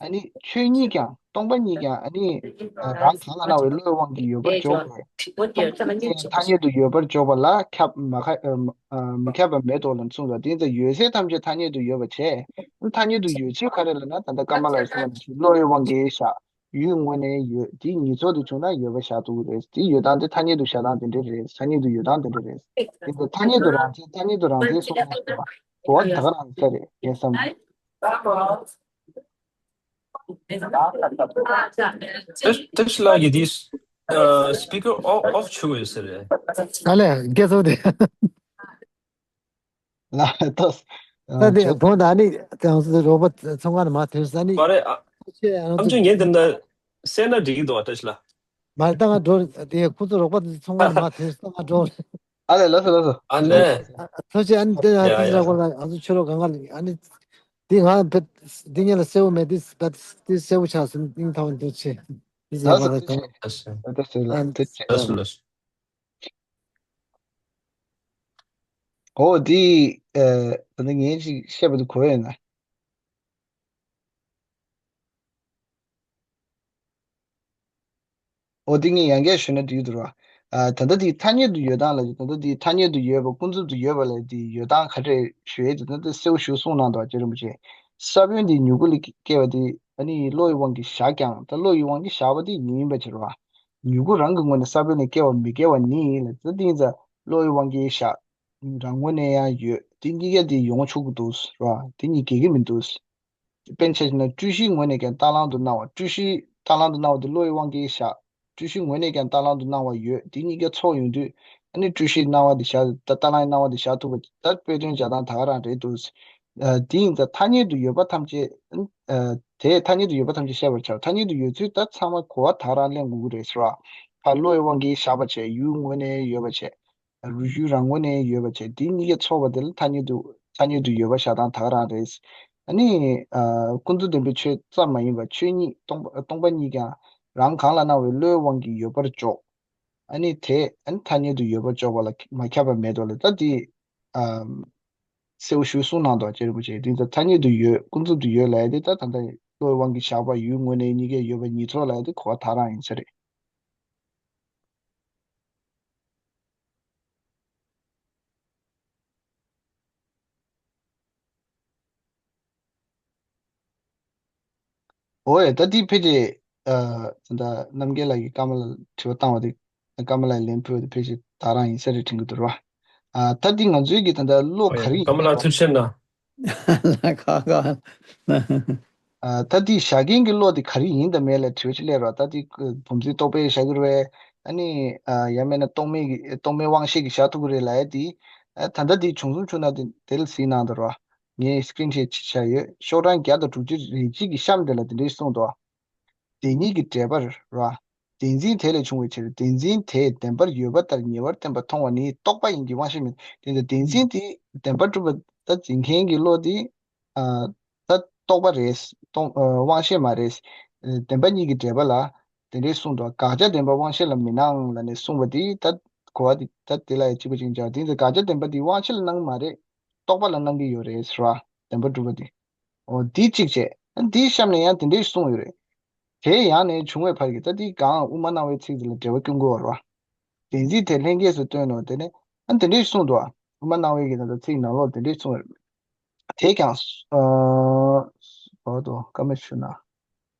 ཨ་ནི་ཆོས་ཉིད་ཀྱང་སྟོང་པ་ཉིད་ཀྱང་ཨ་ནི་རང་གང་ལ་སྣང་བའི་བློའི་དབང་གིས་ཡོད་པར་འཇོག་དགོས། ཐ་སྙད་དུ་ཡོད་པར་འཇོག་པ་ལ་ཁྱབ་མ་ཁྱབ། མི་ཁྱབ་པ་མེད་དོ་ལ་གསུངས་པ། དེ་ཡིན་ཙང་ཡོད་ཚད་ཐམས་ཅད་ཐ་སྙད་དུ་ཡོད་པ་བྱས། ཐ་སྙད་དུ་ཡོད་ཚུལ་ག་རེ་ལབ་ན། ད་ལྟ་ཀ་མ་ལ་གསུངས་པ་ནང་བཞིན་བློ་ཡི་དབང་གིས་བཞག་ཡུལ་དངོས་ནས་ཡོད། དེ་ཉིད་ཚོགས་དེ་བྱུང་ན་ཡོད་པ་བཞག་ཐུབ་ཀྱི་རེད། དེ་ཡོད་སྟངས་དེ་ཐ་སྙད་དུ་བཞག་སྟངས་དེ་འདྲ་རེད། ཐ་སྙད་དུ་ཡོད་སྟངས་དེ་འདྲ་རེད། དེ་ཚོ་ཐ་སྙད་དུ་རང་མཚན་ཐ་སྙད་དུ་རང་མཚན་གསུངས་ན་གོ་བ་ད་ག་རང་ས་རེད་ངས་བསམ། ཏེ་ཏེ་ཤི་ལགས་ཀྱིས་འདི་ཨ་སི་པི་ཀར་ཨོ་ཨོཕ་བྱུང་ཡོད་ས་རེད། ག་ལས་སྐད་ཚོགས་དེ། ལ་ཏོས། ད་དེ་བོད་ད་ནི་དེང་སང་རོགས་པ་ཚོང་ཁང་ནས་མར་ཐོན་ས་ནི། མ་རེད་ཨ། ཁྱེད་ཨ་ནམ་ཚོ་ངས་འདི་འདྲ་གསན་ན་འགྲིག་གི་འདུག་ཨ་ཏེ་ཤི་ལགས། མ་རེད་ད་ང་འགྲོ་དེ་ཁོ་ཚོ་རོགས་པ་ཚོང་ཁང་ནས་མར་ཐོན་ས་ང་འགྲོ། ཨ་ལས། ལགས་སོ། ལགས་སོ། ཨ་ལས། ཨ་ཐུགས་རྗེ། ཨ་ནི་དེ་ཡ་ཨ་ཡ། ཙི་ལ་གོ་ལ་ཨ་ཚོ་ཆོས་ལོ་གང་ག་ཨ་ནི་འདི་ང་བེད་འདི་ངེད་ལ་གསལ་བོ་མེད། འདི་བེད་འདི་གསལ་བོ་ཆགས་སོང་། སྙིང་ཐག་པ་ནས་ཐུགས་རྗེ་ཆེ། འདི་ཡ་ལགས་སོ། གོ་ལ་ཐུགས་རྗེ་གང་ག་ཆེ། ཨ་ཐུགས་རྗེ་ལགས། ཨ་ཐུགས་རྗེ། ལགས་སོ། ལགས་སོ། ཨོ་འདི་ཨ་ད་ནི་ངས་ཅིག་བཤད་པ་འདི་གོ་ཡོད་ན། འོ་དེ་ངས་ཡང་བསྐྱར་ཞུས་ན་འགྲིག་འདུག་ར། ཨ་ད་ལྟ་དེ་ཐ་སྙད་དུ་ཡོད་སྟངས་ལ། ད་ལྟ་དེ་ཐ་སྙད་དུ་ཡོད་པ་ཀུན་རྫོབ་ཏུ་ཡོད་པ་ལ་དེ་ཡོད་སྟངས་ག་རེ་ཞུ་ཡས་དེ་ད་ལྟ་གསལ་པོ་ཞིག་གསུངས་གནང་འདུག་རྗེ་རིན་པོ་ཆེ། ས་བོན་དེ་མྱུ་གུ་ལས་སྐྱེ་བ་དེ་ཨ་ནི་བློ་ཡི་དབང་གིས་བཞག་ཀྱང་། ད་བློ་ཡི་དབང་གིས་བཞག་པ་དེ་ཡིན་པ་ཕྱིར་ར། མྱུ་གུ་རང་གི་ངོས་ནས་ས་བོན་ལས་སྐྱེ་བ་མི་སྐྱེ་བ་ནི་ལ། ད་དེ་ཡིན་ཙང་བློ་ཡི་དབང་གིས་བཞག་རང་ངོས་ནས་ཡང་ཡོད། དེ་གཉིས་ཀ་དེ་ཡོང་ཆོག་གི་འདུག་ར། དེ་གཉིས་འགལ་གྱི་མི་འདུག་དཔེར་ན་ཆ་བཞག་ན་སྤྲུལ་གཞིའི་ངོས་ནས་ཀྱང་རྟ་གླང་དུ་སྣང་བ། སྤྲུལ་གཞི་རྟ་གླང་དུ་སྣང་བ་དེ་བློ་ཡི་དབང་གིས་བཞག་སྤྲུལ་གཞིའི་ངོས་ནས་ཀྱང་རྟ་གླང་དུ་སྣང་བ་ཡོད། དེ་གཉིས་ཀ་ཚོགས་ཡོང་དུས་ཨ་ནི་སྤྲུལ་གཞིའི་སྣང་བ་དེ་བཞག་ད་རྟ་གླང་གི་སྣང་བ་དེ་བཞག་ཐུབ་པ་ད་དཔེ་སྟོན་བྱ་སྟངས་ད་ག་རང་རེད་འདུག་ཨ་དེ་ཡིན་ཙང་ཐ་སྙད་དུ་ཡོད་པ་ཐམས་ཅད་ཨ་དེ་ཐ་སྙད་དུ་ཡོད་པ་ཐམས་ཅད་བཤད་པར་བྱ། ཐ་སྙད་དུ་ཡོད་ཚུལ་ད་ཚང་མ་གོ་བ་ད་ག་རང་ལེན་དགོས་ཀྱི་རེད་ཟེར་བ། ཕར་བློ་ཡི་དབང་གིས་བཞག་པ་བྱས། ཡུལ་ངོས་ནས་ཡོད་པ་བྱས། རུས་ཤུལ་རང་ངོས་ནས་ཡོད་པ་བྱས། དེ་གཉིས་ཀ་ཚོགས་པ་དེ་ལ་ཐ་སྙད་དུ་ཐ་སྙད་དུ་ཡོད་པ་བཞག་སྟངས་ད་ག་རང་རེད། ཨ་ནི་ཨ་ཀུན་རྫོབ་བདེན་པའི་ཆོས་ཙམ་མ་ཡིན་པར་ཆོས་ཉིད་སྟོང་པ་སྟོང་པ་ཉིད་ཀྱང་རང་གང་ལ་སྣང་བའི་བློའི་དབང་གིས་ཡོད་པར་འཇོག་ཨ་ནི་དེ་ཨ་ནི་ཐ་སྙད་དུ་ཡོད་པར་འཇོག་པ་ལ་མ་ཁྱབ་པ་མེད་དོ་ལ། ད་དེ་ཨ་གསལ་པོ་ཞིག་གསུངས་གནང་འདུག་རྗེ་རིན་པོ་ཆེ། དེ་ཚོ་ཐ་སྙད་དུ་ཡོད་ཀུན་རྫོབ་ཏུ་ཡོད་ལབ་ཡ་དེ་ད་ད་ལྟ་བློའི་དབང་གིས་བཞག་པ་ཡུལ་ངོས་ནས་གཉིས་ཀ་ཡོད་པ་གཉིས་ཚོགས་ལབ་ཡ་དེ་གོ་བ་ད་ག་རང་ཡིན་ས་རེད། འོ་ཡ། ད་འདི་ཕལ་ཆེར་ཨ་ད་ལྟ་རྣམ་རྒྱལ་ལགས་ཀྱིས་ཀརྨ་ལགས་ལ་དྲི་བ་བཏང་བ་དེ། ཀརྨ་ལགས་ལན་ཕུལ་བ་དེ་ཕལ་ཆེར་ད་ག་རང་ཡིན་ས་རེད་དྲན་གྱི་འདུག་ར། ཨ་ད་འདི་ང་ཚོའི་གི་ད་ལྟ་བློ་ཨོ་ག་ཡ། རེ་ཀརྨ་ཡིན་ལགས་ཐུགས་རྗེ་གནང་། ལ་ཁ་ཁ། ཨ་ད་འདི་བཞག་མཁན་གྱི་བློ་དེ་ག་རེ་ཡིན་དང་མེད་ལ་དྲི་བ་ཅིག་སླེབས་ར། ད་འདི་བུམ་འཛིན་རྟོག་པས་བཞག་གི་རེད། ཨ་ནི་ཨ་ཡང་མིན་ན་རྟོག་མེད་ཀྱི་རྟོག་མེད་དབང་ཤེས་ཀྱིས་བཞག་ཐུབ་ཀྱི་རེད་ལབ་ཡ་དེ། ཨ་ད་ལྟ་འདི་བྱུང་སོང་བྱུང་ན་དེ་དེ་ལ་གཟིགས་གནང་དང་ར། ངས་སི་ཀྲིན་ཤོཊ་ཅིག་བཞག་ཡོད། ཤོག་གྲངས་བརྒྱ་དང་དྲུག་ཅུ་རེ་གཅིག་གི་གཤམ་དེ་ལ་དེ་འདྲས་གསུངས་འདུག་དེ་གཉིས་ཀྱི་འབྲེལ་པར་ར། བདེན་འཛིན་དེ་ལས་བྱུང་བའི་ཕྱིར། བདེན་འཛིན་དེ་བདེན་པར་ཡོད་པ་ལྟར་ཉེ་བར་བསྟན་པ་མཐོང་བ་ནི་རྟོག་པ་ཡིན་གྱི་དབང་ཤེས་མིན། དེ་ལྟར་བདེན་འཛིན་དེ་བདེན་པར་གྲུབ་པ་ད་འཛིན་མཁན་གྱི་བློ་དེ་ཨ་ད་རྟོག་པ་རེད། སྟོང་ཨ་དབང་ཤེས་མ་རེད། ཨ་བདེན་པ་གཉིས་ཀྱི་འབྲེལ་པ་ལ་དེ་འདྲས་གསུངས་འདུག་དགག་བྱ་བདེན་པ་དབང་ཤེས་ལ་མི་སྣང་ལབ་ནས་གསུངས་པ་དེ་ད་གོ་བ་དེ་ད་དེ་ལ་ཡང་གཅིག་པ་ཅིག་འཇགས། དེ་ཚོ་དགག་བྱ་བདེན་པ་དེ་དབང་ཤེས་ལ་སྣང་གི་མ་རེད། རྟོག་པ་ལ་སྣང་གི་ཡོད་རེད་ཟེར་བ། བདེན་པར་གྲུབ་པ་དེ། འོ་འདི་གཅིག་བྱས། ཨ་འདིའི་གཤམ་ནས་ཡང་དེ་འདྲས་གསུངས་ཡོད་རེད། དེ་ཡང་ནས་བྱུང་བའི་བར་གྱི་ད་འདི་གང་དབུ་མ་སྣང་བའི་ཚིག་དེ་ལ་འབྲེལ་བ་སྐྱོན་དགོས་པ་རེད་བ། བདེན་འཛིན་དེ་ལྷན་སྐྱེས་སུ་སྟོན་ནོ། དེ་ནས་ཨ་འདི་འདྲས་གསུངས་འདུག་དབུ་མ་སྣང་བའི་གི་ད་ལྟ་ཚིག་ནང་ལོགས་དེ་འདྲས་གསུངས་ཡོད་རེད། དེ་ཀྱང་ཨ་བར་དུ་བཀའ་མོལ་ཞུ་ན།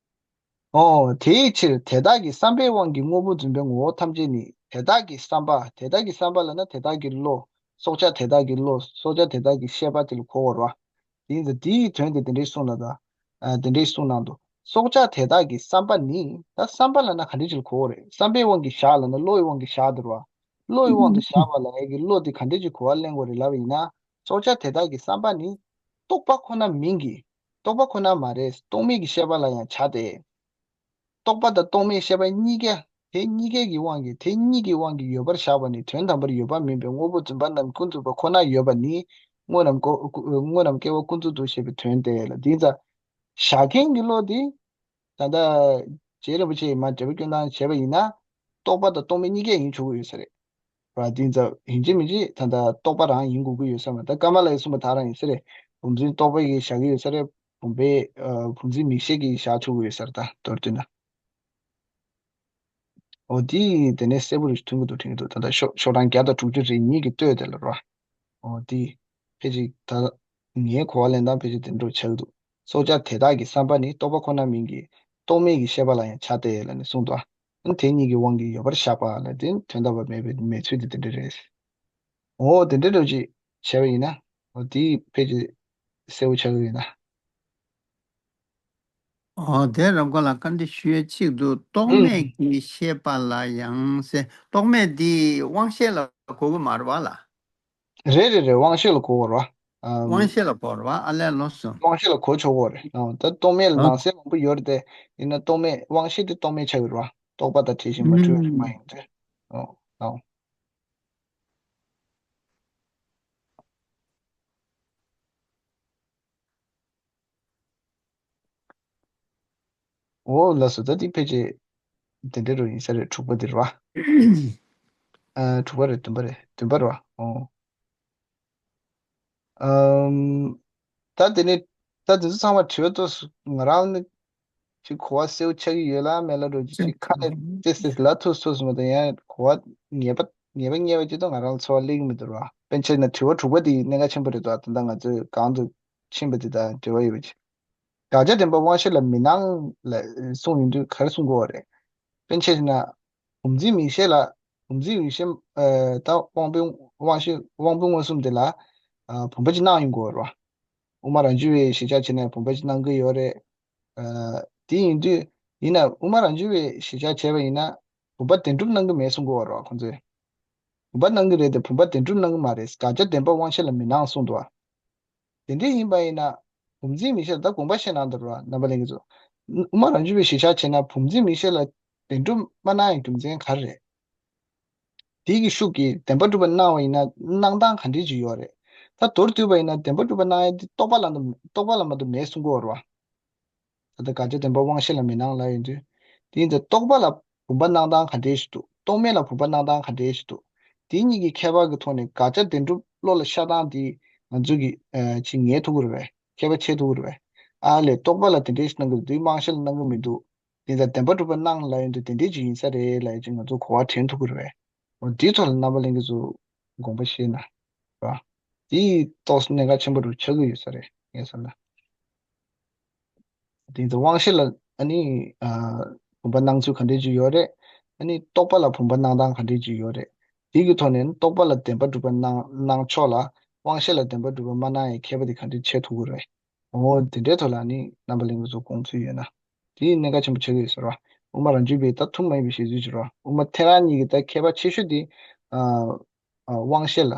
ཨོ། དེའི་ཕྱིར་དེ་དག་གི་བསམ་པའི་དབང་གིས་དངོས་པོ་བརྫུན་པའི་ངོ་བོ་ཐམས་ཅད་ནི། དེ་དག་གི་བསམ་པ། དེ་དག་གི་བསམ་པ་ལབ་ན་དེ་དག་གི་བློ། སྲོག་ཆགས་དེ་དག་གི་བློ། སྲོག་ཆགས་དེ་དག་གི་ཤེས་པ་དེ་ལ་གོ་དགོས་རེད་བ། དེ་ཡིན་ཙང་དེའི་དོན་དེ་དེ་འདྲའི་གསུངས་ལ་ད། ཨ་དེ་འདྲའི་གསུངས་གནང་འདུག་སྲོག་ཆགས་དེ་དག་གི་བསམ་པ་ནི། ད་བསམ་པ་ལབ་ན་ག་འདྲ་ཅིག་ལ་གོ་དགོས་རེད། བསམ་པའི་དབང་གིས་བཞག་ལབ་ན་བློ་ཡི་དབང་གིས་བཞག་འདུག་རེད་བ། བློ་ཡི་དབང་དུ་བཞག་པ་ལ་ཡ་གི་བློ་དེ་ག་འདྲ་ཅིག་གོ་བ་ལེན་དགོས་རེད་ལབ་པ་ཡིན་ན། སྲོག་ཆགས་དེ་དག་གི་བསམ་པ་ནི། རྟོག་པ་ཁོ་ན་མིན་གྱི། རྟོག་པ་ཁོ་ན་མ་རེད། རྟོག་མེད་ཀྱི་ཤེས་པ་ལ་ཡང་བྱ་སྟེ། རྟོག་པ་དང་རྟོག་མེད་ཤེས་པ་གཉིས་ཀ་དེ་གཉིས་ཀའི་གི་དབང་གིས། དེ་གཉིས་ཀྱི་དབང་གིས་ཡོད་པར་བཞག་པ་ནི་དོན་དམ་པར་ཡོད་པ་མིན་པའི་དངོས་པོ་བརྫུན་པ་རྣམས་ཀུན་རྫོབ་པ་ཁོ་ན་ཡོད་པ་ནི། དངོས་རྣམས་ཀོ་དངོས་རྣམས་སྐྱེ་བ་ཀུན་རྫོབ་ཏུ་ཞེས་པའི་དོན་ཏེ་ལ། དེ་ཙང་། བཞག་མཁན་གྱི་བློ་དེ། ད་ལྟ་རྗེ་རིན་པོ་ཆེས་མར་འགྲེལ་པ་སྐྱོན་སྟངས་བྱས་པ་ཡིན་ན། རྟོག་པ་དང་རྟོག་མེད་གཉིས་ཀ་ཡིན་ཆོག་གི་ཡོད་ས་རེད། ར་དེ་ཙང་ཡིན་གཅིག་མིན་གཅིག་ད་ལྟ་རྟོག་པ་རང་ཡིན་དགོས་ཀྱི་ཡོད་ས་མ་རེད། ད་ཀརྨ་ལགས་ཀྱིས་གསུངས་པ་དག་རང་ཡིན་ས་རེད། བུམ་འཛིན་རྟོག་པ་གིས་བཞག་གི་ཡོད་ས་རེད། བུམ་པས་ཨ་བུམ་འཛིན་མིག་ཤེས་ཀྱིས་བཞག་ཆོག་གི་ཡོད་ས་རེད། ད་མདོར་བསྡུས་ན། འོ་དེ་དེ་ནས་གསལ་པོ་རེ་ཞིག་མཐོང་གི་འདུག་དྲན་གྱི་འདུག་ད་ལྟ་ཤོག་ཤོག་གྲངས་བརྒྱ་དང་དྲུག་ཅུ་རེ་གཉིས་ཀྱི་སྟོད་དེ་ལ་ར། འོ་དེ་ཕལ་ཆེར་ད་ངའི་གོ་བ་ལེན་སྟངས་ཕལ་ཆེར་དེ་འདྲ་ཆགས་ཀྱི་འདུག་སྲོག་ཆགས་དེ་དག་གི་བསམ་པ་ནི་རྟོག་པ་ཁོ་ན་མིན་གྱི། རྟོག་མེད་ཀྱི་ཤེས་པ་ལ་ཡང་བྱ་སྟེ་ལབ་ནས་གསུངས་འདུག་ཨ་ནི་དེ་གཉིས་ཀྱི་དབང་གིས་ཡོད་པར་བཞག་པ་ལ་དེ་དོན་དམ་པར་མེད་པའི་མེད་ཚུལ་དེ་དེ་འདྲ་རེད། འོ་དེ་འདྲ་འདྲ་ཅིག་བྱས་པ་ཡིན་ན། འོ་དེ་ཕལ་ཆེར་གསལ་པོ་ཆགས་ཀྱི་ཡོད་ན། ཨོ་དེ་རབ་དགའ་ལགས་བཀའ་འདྲི་ཞུ་ཡས་གཅིག་འདུག་རྟོག་ཨུ། མེད་ཀྱི་ཤེས་པ་ལ་ཡང་ཟེར། རྟོག་མེད་འདི་དབང་ཤེས་ལ་གོ་གི་མ་རེད་བ་ལ། རེད་རེད་རེད། དབང་ཤེས་ལ་གོ་དགོས་རེད་བ། ཨམ། དབང་ཤེས་ལ་གོ་རེད་བ། ཨ་ལས་ལོས་སོ། དབང་ཤེས་ལ་གོ་ཆོག་གོ་རེད། ཨོ་ད་རྟོག་མེད་ལ་ཨོ། ནང་གསེས་མང་པོ་ཡོད་རེད་དེ། ཡིན་ན་རྟོག་མེད་དབང་ཤེས་དེ་རྟོག་མེད་ཆགས་ཡོད་རེད་བ། རྟོག་པ་དང་བྲལ་ཞིང་མ་འཁྲུལ་བ་ཞིག་མ་ཡིན་ཏེ། ཨོ་ཨོ། འོ་ལགས་སོ། ད་འདི་ཕལ་ཆེར་དེ་འདྲ་རུ་ཡིན་ས་རེད། དྲུག་པ་འདི་རེད་བ། ཨ། དྲུག་པ་རེད། བདུན་པ་རེད། བདུན་པ་རེད་བ། འོ། ཨམ། ད་དེ་ནས་ད་དེ་ཚོ་ཚང་མ་དྲི་བ་ཏོག་ཙམ་ང་རང་ནི་ཅིག་གོ་བ་གསལ་པོ་ཆགས་ཀྱི་ཡོད་ལ་མེད་ལ་འགྲོ། ཅིག་ཅིག་ཁ་ནས་ཏོག་ཙམ་ལབ་ཐུབ་ཐུབ་སོང་བ་དང་། ཡང་གོ་བ་ངེས་པ་ངེས་པ་ངེས་པ་ཅིག་ཏུ་ང་རང་ལ་ཚོར་བ་སླེབས་ཀྱི་མི་འདུག་ར། དཔེར་ན་དྲི་བ་དྲུག་པ་དེ་གནད་འགག་ཆེན་པོ་རེད་འདུག་ད་ལྟ་ང་ཚོས་གོང་དུ་ཕྱིན་པ་དེ་དང་འབྲེལ་བ་ཡོད་པ་ཅིག་དགག་བྱ་བདེན་པ་དབང་ཤེས་ལ་མི་སྣང་ལ་གསུངས་ཡོང་དུས་ག་རེ་གསུང་དགོས་པ་རེད། དཔེར་ན་ཆ་བཞག་ན། བུམ་འཛིན་མིག་ཤེས་ལ། བུམ་འཛིན་མིག་ཤེས། ཨ། ད་དབང་པོའི་དབང་ཤེས། དབང་པོ་མངོན་སུམ་དེ་ལ། ཨ། བུམ་པ་ཅིག་སྣང་ཡོང་དགོས་པ་རེད་བ། དབུ་མ་རང་རྒྱུད་པའི་གཞིར་བཞག་བྱས་ན་བུམ་པ་ཅིག་སྣང་གི་ཡོད་རེད། ཨ། དེ་ཡིན་དུས་ཡིན་ན་དབུ་མ་རང་རྒྱུད་པའི་གཞིར་བཞག་བྱས་པ་ཡིན་ན་བུམ་པ་བདེན་གྲུབ་སྣང་གི་མེད་གསུང་གི་ཡོད་རེད་བ་ཁོང་ཚོས། བུམ་པ་སྣང་གི་རེད་དེ་བུམ་པ་བདེན་གྲུབ་སྣང་གི་མ་རེད། དགག་བྱ་བདེན་པ་དབང་ཤེས་ལ་མི་སྣང་གསུངས་འདུག་བ། དེ་འདྲ་ཡིན་པ་ཡིན་ན། བུམ་འཛིན་མིག་ཤེས་ལ་ད་དགོངས་པ་བཞེས་གནང་འདུག་ར་རྣམ་པ་ལྷན་རྒྱས་ཚོ། དབུ་མ་རང་རྒྱུད་པའི་གཞིར་བཞག་བྱས་ན་བུམ་འཛིན་མིག་ཤེས་ལ་བདེན་གྲུབ་མ་སྣང་བའི་རྒྱུ་མཚན་ག་རེ་རེད། དེ་གི་ཤུགས་ཀྱིས་བདེན་པ་གྲུབ་པ་སྣང་བ་ཡིན་ན་སྣང་སྟངས་ག་འདྲས་ཅིག་ཡོད་རེད། ད་མདོར་བསྡུས་པ་ཡིན་ན་བདེན་པ་གྲུབ་པ་སྣང་ཡ་དེ་རྟོག་པ་ལ། རྟོག་པ་ལ་མ་གཏོགས་མེད་གསུང་གི་ཡོད་རེད་བ། ད་ལྟ་དགག་བྱ་བདེན་པ་དབང་ཤེས་ལ་མི་སྣང་ལབ་ཡོང་དུས། དེ་ཡིན་ཙང་རྟོག་པ་ལ་བུམ་པ་སྣང་སྟངས་ག་འདྲས་ཤིག་འདུག་རྟོག་མེད་ལ་བུམ་པ་སྣང་སྟངས་ག་འདྲས་ཤིག་འདུག་དེ་གཉིས་ཀྱི་ཁྱད་པར་གྱི་ཐོག་ནས་དགག་བྱ་བདེན་གྲུབ་བློ་ལ་ཤར་སྟངས་དེ་ང་ཚོས་ཀྱིས། ཨ། ཅིག་ངེས་ཐུབ་ཀྱི་རེད་པས། ཁྱད་པར་ཕྱེ་ཐུབ་ཀྱི་རེད་པས། ཨ་ལས། རྟོག་པ་ལ་དེ་འདྲས་ཤིག་སྣང་གི་འདུག་དེ་དབང་ཤེས་ལ་སྣང་གི་མི་འདུག་དེ་ཡིན་ཙང་བདེན་པ་གྲུབ་པ་སྣང་ལབ་ཡོང་དུས་དེ་འདྲས་ཅིག་ཡིན་ས་རེད་ལབ་ཡ་ཅིག་ང་ཚོ་གོ་བ་དྲན་ཐུབ་ཀྱི་རེད་པས། འོ། དེའི་ཐོག་ལ་རྣམ་པ་ལྷན་རྒྱས་ཚོ་དགོངས་པ་བཞེས་ན་ར། དེ་ཏོག་ཙམ་གནད་འགག་ཆེན་པོ་རུ་ཆགས་ཀྱི་ཡོད་ས་རེད་ངས་བསམ་ན། དེ་ཚོ་དབང་ཤེས་ལ་ཨ་ནི། ཨ། བུམ་པ་སྣང་ཚུལ་ག་འདྲས་ཅིག་ཡོད་རེད། ཨ་ནི་རྟོག་པ་ལ་བུམ་པ་སྣང་སྟངས་ག་འདྲས་ཅིག་ཡོད་རེད། དེ་གི་ཐོག་ནས་རྟོག་པ་ལ་བདེན་པ་གྲུབ་པ་སྣང་སྣང་ཕྱོགས་ལ་དབང་ཤེས་ལ་བདེན་པ་གྲུབ་པ་མ་སྣང་ཡའི་ཁྱད་པར་དེ་ག་འདྲས་ཕྱེ་ཐུབ་ཀྱི་རེད། འོ། དེ་འདྲའི་ཐོག་ལ་ནི་རྣམ་པ་ལྷན་རྒྱས་ཚོ་དགོངས་ཚུལ་ཡོད་ན། དེ་གནད་འགག་ཆེན་པོ་ཆགས་ཀྱི་ཡོད་ཟེར་བ། དབུ་མ་རང་རྒྱུད་པའི་ད་ཐུན་མོང་མ་ཡིན་པའི་བཞེད་ཚུལ་ཅིག་རེད་བ། དབུ་མ་ཐལ་རང་གཉིས་ཀྱི་ད་ཁྱད་པར་ཆེ་ཤོས་དེ། ཨ། ཨ། དབང་ཤེས་ལ།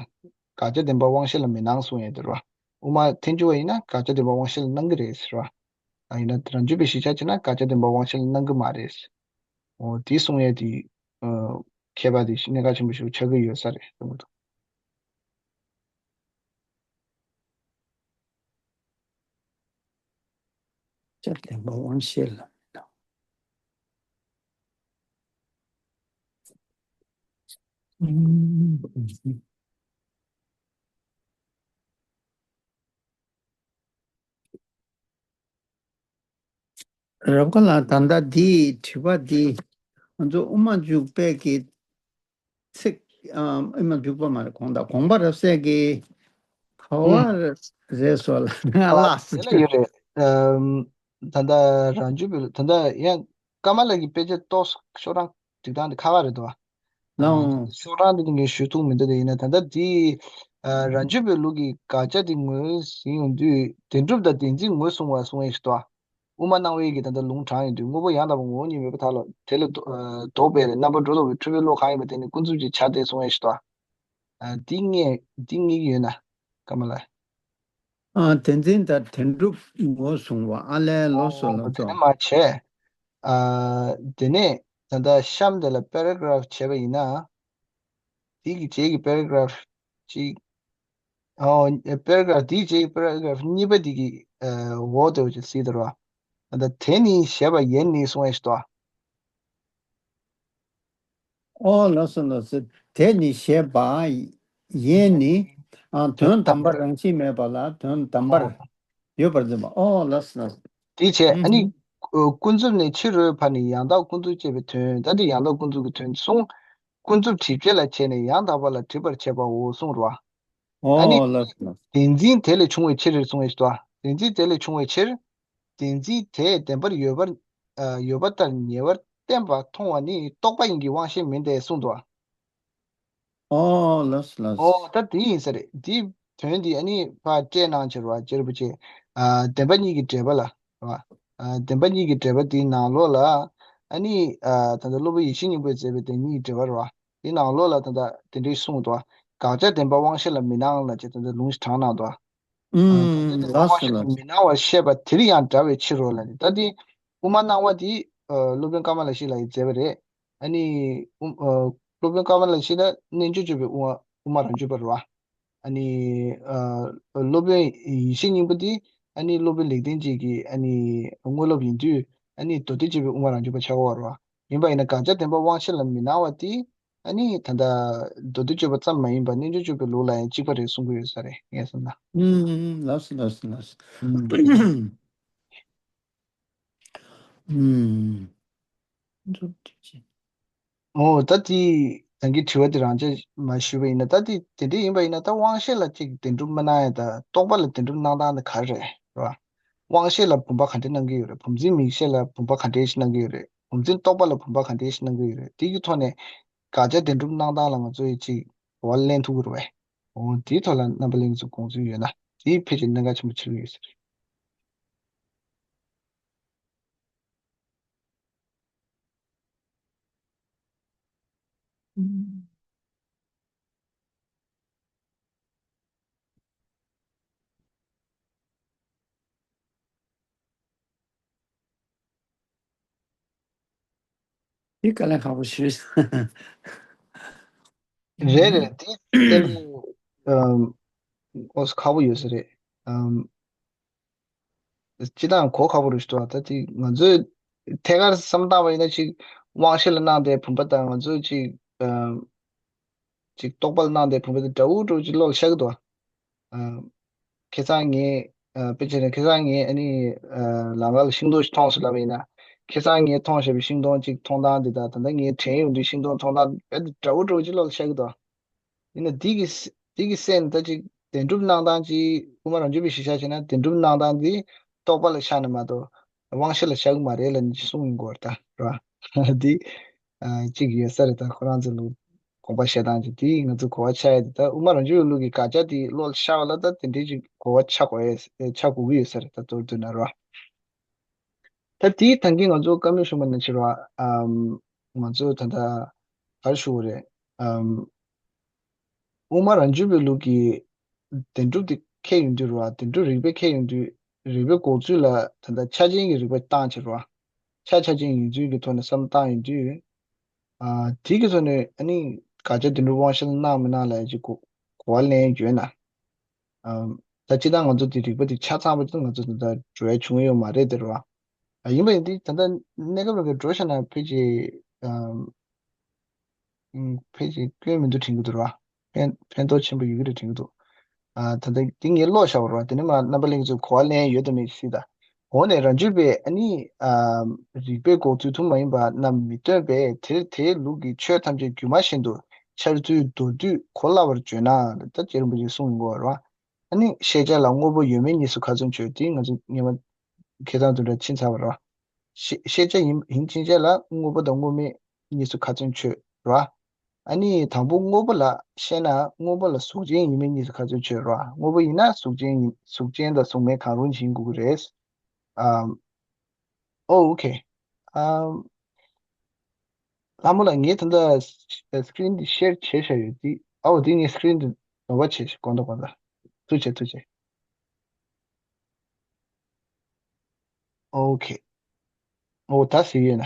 དགག་བྱ་བདེན་པ་དབང་ཤེས་ལ་མི་སྣང་གསུང་ཡས་དེ་རེད་བ། དབུ་མ་ཐལ་འགྱུར་བ་ཡིན་ན་དགག་བྱ་བདེན་པ་དབང་ཤེས་ལ་སྣང་གི་རེད་ཟེར་བ། ཨ། ཡིན་ན་རང་རྒྱུད་པའི་གཞིར་བཞག་བྱས་ན་དགག་བྱ་བདེན་པ་དབང་ཤེས་ལ་སྣང་གི་མ་རེད། འོ། དེ་གསུང་ཡས་དེ། ཨ། ཁྱད་པར་དེ་གནད་འགག་ཆེན་པོ་ཞིག་ཆགས་ཀྱི་ཡོད་ས་རེད་བསམ་གྱི་འདུག་བྱ་བདེན་པ་དབང་ཤེས་ལ་མི་སྣང་། རབ་དགའ་ལགས། ད་ལྟ་འདིའི་དྲི་བ་འདི་ང་ཚོ་དབུ་མ་འཇུག་པའི་གི་ཚིག་ཨ། དབུ་མ་འཇུག་པ་མ་རེད། དགོངས་དག་དགོངས་པ་རབ་གསལ་གྱི་ཁ་བ་ཨུམ། རེད་སོ་ལ་ང་ཨ། ལགས་སོ། དེ་ལ་ཡོད་རེད། ཨམ། ད་ལྟ་རང་རྒྱུད་པའི་ད་ལྟ་ཡང་ཀ་མ་ལ་གི་དཔེ་ཆ་ཏོག་ཙམ་ཤོག་གྲངས་སྒྲིག་སྟངས་དེ་ཁག་ཁག་རེད་དོ། ལའང་། ཤོག་གྲངས་དེ་ངས་ཞུ་ཐུབ་མི་འདུག་དེ་ཡིན་ན་ད་ལྟ་དེ། ཨ། རང་རྒྱུད་པའི་ལུགས་ཀྱི་དགག་བྱ་དེ་ངོས་ཟིན་ཡོང་དུས་བདེན་གྲུབ་དང་བདེན་འཛིན་ངོས་བཟུང་བ་གསུང་ཡས་ཤིག་ཏོ། དབུ་མ་སྣང་བའི་གི་ད་ལྟ་ལུང་དྲངས་ཡོང་དུས་དངོས་པོ་ཡང་དག་པའི་ངོ་བོ་ཉིད་མེད་པར་ཐལ་ལོ། དེ་ལས་ལྡོག་ཨ། ལྡོག་པའི་རྣམ་པར་གྲོལ་ལོ་བའི་འཁྲུལ་པའི་བློ་གང་ཡིན་པ་དེ་ནི་ཀུན་རྫོབ་ཀྱི་ཆ་དེ་གསུང་ཡས་ཤིག་ཏོ། ཨ། འདི་ངས་འདི་ངེས་ཀྱི་ཡོད་ན། ཀ་མ་ལ། ཨ། བདེན་འཛིན་དང་བདེན་གྲུབ་ངོས་བཟུང་བ། ཨ་ལས། ལགས་སོ། ཨོ། ལགས་དེ་སོ། ནས་མ་བྱས། ཨ། དེ་ནས་ད་ལྟ་གཤམ་དེ་ལ་པེ་ར་གྷ་རབ་བྱས་པ་ཡིན་ན། དེ་གི་རྗེས་ཀྱི་པེ་ར་གྷ་རབ་གཅིག་ཨོ། པེ་ར་གྷ་རབ་དེའི་རྗེས་ཀྱི་པེ་ར་གྷ་རབ་གཉིས་པ་དེ་གི། ཨ། འོག་དེ་བ་ཅིག་གཟིགས་དང་ར། ད་ལྟ་དེ་ནི་ཞེས་པ་ཡིན་ནི་གསུང་ཡས་ཤིག་ཏོ། ཨོ། ལགས་སོ། ལགས་སོ། དེ་ནི་ཞེས་པ་ཡིན་ནི། ཨ། དོན་དམ་པར་རང་བཞིན་མེད་པ་ལ་དོན་དམ་པར་ཨོ། ཡོད་པར་འཛིན་པ། ཨོ། ལགས་སོ། ལགས་སོ། དེ་བྱས། ཨ་ནི། ཨུ་ཧུམ། ཨོ། ཀུན་རྫོབ་ནས་ཕྱི་རོལ་བར་ནི་ཡང་དག་ཀུན་རྫོབ་ཅེས་པའི་དོན། ད་འདི་ཡང་དག་ཀུན་རྫོབ་ཀྱི་དོན་གསུངས། ཀུན་རྫོབ་སྒྲིབ་བྱེད་ལ་བྱས་ནས་ཡང་དག་པ་ལ་སྒྲིབ་པར་བྱེད་པའོ་གསུངས་རོ། ཨ་ནི། ཨོ། ལགས་སོ། ལགས་སོ། བདེན་འཛིན་དེ་ལས་བྱུང་བའི་ཕྱིར་གསུངས་ཡས་ཤིག་ཏོ། བདེན་འཛིན་དེ་ལས་བྱུང་བའི་ཕྱིར། བདེན་འཛིན་དེ་བདེན་པར་ཡོད་པར། ཨ། ཡོད་པ་ལྟར་ཉེ་བར་བསྟན་པ་མཐོང་བ་ནི་རྟོག་པ་ཡིན་གྱི་དབང་ཤེས་མིན་ཏེ་གསུངས་འདུག་ཨོ། ལགས་སོ། ལགས་སོ། ཨོ། ད་དེ་ཡིན་ས་རེད། དེའི་དོན་དེ་ཨ་ནི་ཕར་སྤྲད་གནང་བྱས་རེད་བ། རྗེ་རིན་པོ་ཆེ། ཨ། བདེན་པ་གཉིས་ཀྱི་འགྲེལ་པ་ལ་རེད་བ། ཨ། བདེན་པ་གཉིས་ཀྱི་འགྲེལ་པ་དེའི་ནང་ལོགས་ལ། ཨ་ནི། ཨ། ད་ལྟ་སློབ་དཔོན་ཡེ་ཤེས་སྙིང་པོས་མཛད་པའི་བདེན་གཉིས་ཀྱི་འགྲེལ་པ་རེད་བ། དེའི་ནང་ལོགས་ལ་ད་ལྟ་དེ་འདྲའི་གསུངས་འདུག་དགག་བྱ་བདེན་པ་དབང་ཤེས་ལ་མི་སྣང་ལབ་བྱས་ད་ལྟ་ལུང་ཞིག་དྲངས་གནང་འདུག་ཨུམ། ལགས་སོ། ལགས་སོ། མི་སྣང་བར་བཤད་པ་དེར་ཡང་འདྲ་བའི་ཕྱིར་རོ་ལབ་ནས། ད་དེ་དབུ་མ་སྣང་བ་དེ། ཨ། སློབ་དཔོན་ཀ་མ་ལ་ཤཱི་ལ་ཡིས་མཛད་པ་རེད། ཨ་ནི། ཨ། སློབ་དཔོན་ཀ་མ་ལ་ཤཱི་ལ་རྣལ་འབྱོར་སྤྱོད་པའི་དབུ་མ། དབུ་མ་རང་རྒྱུད་པ་རེད་བ། ཨ་ནི། ཨ། སློབ་དཔོན་ཡེ་ཤེས་སྙིང་པོ་དེ་ཨ་ནི་སློབ་དཔོན་ལེགས་ལྡན་འབྱེད་ཀྱི་ཨ་ནི་དངོས་སློབ་ཡིན་དུས། ཨ་ནི་མདོ་སྡེ་སྤྱོད་པའི་དབུ་མ་རང་རྒྱུད་པ་ཆགས་ཀྱི་ཡོད་རེད་བ། ཡིན་པ་ཡིན་ན་དགག་བྱ་བདེན་པ་དབང་ཤེས་ལ་མི་སྣང་བ་དེ་ཨ་ནི་ད་ལྟ་མདོ་སྡེ་སྤྱོད་པ་ཙམ་མ་ཡིན་པར་རྣལ་འབྱོར་སྤྱོད་པའི་ལུགས་ལ་ཡང་གཅིག་པ་རེད་གསུང་གི་ཡོད་ས་རེད། ངས་བསམ་ན། ཨུམ། ལགས་སོ། ལགས་སོ། ལགས་སོ། ཨུམ། ཨུམ། འོ། ད་དེ་ད་གིན་དྲི་བ་དེ་རང་བཅས་མ་ཞུས་པ་ཡིན་ན། ད་དེ་དེ་འདྲ་ཡིན་པ་ཡིན་ན། ད་དབང་ཤེས་ལ་ཅིག་བདེན་གྲུབ་མ་གནང་ཡ། ད་རྟོག་པ་ལ་བདེན་གྲུབ་གནང་སྟངས་དེ་ག་རེ་རེད། རེད་བ། དབང་ཤེས་ལ་བུམ་པ་ག་འདྲ་གནང་གི་ཡོད་རེད། བུམ་འཛིན་མིག་ཤེས་ལ་བུམ་པ་ག་འདྲ་ཞིག་གནང་གི་ཡོད་རེད། བུམ་འཛིན་རྟོག་པ་ལ་བུམ་པ་ག་འདྲ་ཞིག་གནང་གི་ཡོད་རེད། དེ་གི་ཐོག་ནས་དགག་བྱ་བདེན་གྲུབ་གནང་སྟངས་ལ་ང་ཚོ་ཡིས་ཅིག་གོ་བ་ལེན་ཐུབ་ཀྱི་རེད་པས། འོ། དེའི་ཐོག་ལ་རྣམ་པ་གླིང་ཚོ་དགོངས་ཚུལ་ཡོད་ན། དེ་ཕལ་ཆེར་གནད་འགག་ཆེན་པོ་ཆགས་ཀྱི་ཡོད་ས་རེད། འདི་དཀའ་ལས་ཁག་པོ་ཞིག་རེད། རེད་རེད། འདི་གཏན་དུ་ཨམ། ཨོ། ཁག་པོ་ཡོད་ས་རེད། ཨམ། སྤྱིར་བཏང་གོ་ཁག་པོ་རེད་ཤག་ད། དེ་ང་ཚོས་ཐད་ཀར་བསམ་བཏང་བ་ཡིན་ན་ཅིག་དབང་ཤེས་ལ་གནང་སྟེ་བུམ་པ་དང་། ང་ཚོས་ཅིག་ཨམ། ཅིག་རྟོག་པ་ལ་གནང་སྟེ་བུམ་པ་དེ་འདྲ་བོ་འདྲ་བོ་ཅིག་བློ་ལ་ཤར་གྱི་འདུག་ཨ། ཁ་སང་ངས། ཨ། དཔེ་བྱས་ན་ཁ་སང་ངས་ཨ་ནི། ཨ། ལམ་ཁ་ལ་ཤིང་སྡོང་ཞིག་མཐོང་སོང་ལབ་པ་ཡིན་ན། ཁ་སང་ངས་མཐོང་བཞག་པའི་ཤིང་སྡོང་ཅིག་མཐོང་སྟངས་འདི་དང་། ད་ལྟ་ངས་དྲན་ཡོང་དུས་ཤིང་སྡོང་མཐོང་སྟངས་དཔེ་འདྲ་བོ་འདྲ་བོ་ཅིག་བློ་ལ་ཤར་གྱི་འདུག་ཡིན་ན་འདི་གི་འདི་གི་སེམས་ད་ཅིག་བདེན་གྲུབ་གནང་སྟངས་ཅིག་དབུ་མ་རང་རྒྱུད་པའི་གཞིར་བཞག་བྱས་ན། བདེན་གྲུབ་གནང་སྟངས་འདི་རྟོག་པ་ལ་ཤར་ནི་མ་གཏོགས་དབང་ཤེས་ལ་ཤར་གྱི་མ་རེད་ལབ་ནས་ཅིག་གསུངས་ཡོང་གི་ཡོད་རེད་ད། རེད་བ། འདི། ཨ། གཅིག་ཡོད་ས་རེད། ད་ཁོ་རང་ཚོ་ལུགས་དགོངས་པ་བཞེས་སྟངས་ཅིག་དེ་ང་ཚོ་གོ་བ་ཆགས་ཡ་དེ། ད་དབུ་མ་རང་རྒྱུད་ཀྱི་ལུགས་ཀྱི་དགག་བྱ་དེ་བློ་ལ་ཤར་བ་ལ་ད་དེ་འདྲའི་ཅིག་གོ་བ་ཆགས་དགོས་ཡ། ཆགས་དགོས་ཀྱི་ཡོད་ས་རེད། ད་མདོར་བསྡུས་ན། རེད་བ། ད་དེའི་ཐད་ཀྱི་ང་ཚོ་བཀའ་མོལ་ཞུ་བ་ནང་བཞིན་རེད་བ། ཨམ། ང་ཚོ་ད་ལྟ་ག་རེ་ཞུ་དགོས་རེད། ཨམ། དབུ་མ་རང་རྒྱུད་པའི་ལུགས་ཀྱི་བདེན་གྲུབ་དེ་འཁྱེར་ཡོང་དུས་རེད་བ། བདེན་གྲུབ་རིགས་པས་འཁྱེར་ཡོང་དུས། རིགས་པའི་འགོག་ཚུལ་ལ་ད་ལྟ་ཆ་ཅན་གྱི་རིགས་པ་བཏང་བྱས་རེད་བ། ཆ་ཆ་ཅན་ཡིན་ཚུལ་གྱི་ཐོག་ནས་བསམ་བཏང་ཡོང་དུས། ཨ། དེ་གི་ཐོག་ནས་ཨ་ནི་དགག་བྱ་བདེན་གྲུབ་དབང་ཤེས་ལ་གནང་མི་གནང་ལབ་ཡ་ཅིག་གོ་གོ་བ་ལེན་ཡོད་ན། ཨམ། ད་སྤྱིར་བཏང་ང་ཚོ་དེ་རིགས་པ་དེ་ཆ་ཚང་བ་ཅིག་ང་ཚོ་ད་ལྟ་འགྲོ་ཡ་བྱུང་ཡོད་མ་རེད་དེ། རེད་བ། ཨ། ཡིན་པ་ཡིན་དུས་ད་ལྟ་གནས་སྐབས་ལ་འགྲོ་བཞག་ན་ཕལ་ཆེར། ཨམ། ཨུམ། ཕལ་ཆེར་སྐྱོན་མི་འདུག་དྲན་གྱི་འདུག་ར། ཕན་ཕན་ཐོགས་ཆེན་པོ་ཡོད་ཀྱི་རེད་དྲན་གྱི་འདུག་ཨ། ད་ལྟ་འདི་ངས་ཀློག་བཞག་པ་རེད་བ། དེ་ནས་མར་རྣམ་པ་གླིང་ཚོས་གོ་བ་ལེན་ཡོད་དམ་མེད་ཅིག་གཟིགས་དང་། འོ་ན་རང་རྒྱུད་པས་ཨ་ནི། ཨ། རིགས་པས་འགོག་ཚུལ་དུ་མ་ཡིན་པ་རྣམས་མི་སྟོན་པས། དེར་དེའི་ལུགས་ཀྱི་ཆོས་ཐམས་ཅད་སྒྱུ་མ་བཞིན་དུ་འཆར་ཚུལ་མདོར་བསྡུས་གོ་སླ་བར་བརྗོད་ན། ད་རྗེ་རིན་པོ་ཆེས་གསུངས་ཡོད་རེད་བ། ཨ་ནི་ཤེས་བྱ་ལ་དངོས་པོ་ཡོད་མེད་གཉིས་སུ་ཁ་ཚོན་ཆོད། དེ་ང་ཚོ་སྔོན་མ་ཁ་སང་དེ་འདྲ་ཕྱིན་ཚར་བ་རེད་བ། ཤེས་ཤེས་བྱ་ཡིན་ཡིན་ཕྱིན་ཆད་ལ་དངོས་པོ་དང་དངོས་མེད་གཉིས་སུ་ཁ་ཚོན་ཆོད་རེད་བ། ཨ་ནི་དང་པོ་དངོས་པོ་ལ་བཤད་ན་དངོས་པོ་ལ་གཟུགས་ཅན་ཡིན་མིན་གཉིས་སུ་ཁ་ཚོན་ཆོད་རེད་བ། དངོས་པོ་ཡིན་ན་གཟུགས་ཅན་ཡིན། གཟུགས་ཅན་དང་གཟུགས་མེད་གང་རུང་ཞིག་ཡིན་དགོས་ཀྱི་རེད། ཨམ། ཨོ། ཨོ་ཁེ། ཨམ། ལྷ་མོ་ལགས། ངས་ད་ལྟ་སི་ཀི་རིན་འདི་ཤེར་བྱས་བཞག་ཡོད་དེ། ཨོ། དེ་ངས་སི་ཀི་རིན་འདི་ནོར་བ་བྱས་ཤག་དགོངས་དག་དགོངས་དག་ཐུགས་རྗེ་ཆེ། ཐུགས་རྗེ་ཆེ། ཨོ་ཁེ། ཨོ། ད་གཟིགས་ཡོད་ན།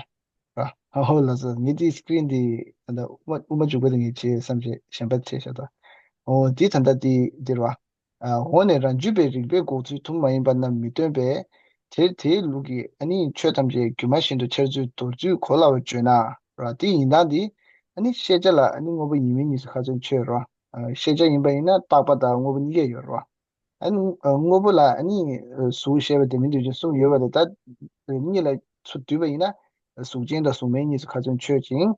ར། ཨོ་ལགས་སོ། ངས་དེ་སི་ཀི་རིན་འདི་ད་ལྟ་དབུ་མ་དབུ་མ་འཇུག་པ་དེ་ངས་བྱས་བསམ་བྱས་གཞན་པ་བྱས་བཞག་ད། ཨོ། འདི་ད་ལྟ་འདི་འདི་ར། ཨ། འོ་ན་རང་རྒྱུད་པས་རིགས་པས་འགོག་ཚུལ་དུ་མ་ཡིན་པ་རྣམས་མི་སྟོན་པས། དེར་དེའི་ལུགས་ཀྱི་ཨ་ནི་ཆོས་ཐམས་ཅད་སྒྱུ་མ་བཞིན་དུ་འཆར་ཚུལ་མདོར་བསྡུས་གོ་སླ་བར་བརྗོད་ན། ར། དེ་ཡིན་སྟངས་འདི་ཨ་ནི་ཤེས་བྱ་ལ་ཨ་ནི་དངོས་པོ་ཡིན་མིན་གཉིས་སུ་ཁ་ཚོན་ཆོད་ར། ཨ། ཤེས་བྱ་ཡིན་པ་ཡིན་ན་རྟག་པ་དང་དངོས་པོ་གཉིས་ཀ་ཡོད་ར། ཨ་ནི་ཨ་དངོས་པོ་ལ་ཨ་ནི་གཟུགས་ཞེས་པ་དེ་མིན་དུ་ཅན་གསུམ་ཡོད་པ་རེད། ད་གཉིས་ལ་ཚུར་བསྡུས་པ་ཡིན་ན་གཟུགས་ཅན་དང་གཟུགས་མེད་གཉིས་སུ་ཁ་ཚོན་ཆོད་ཅིང་།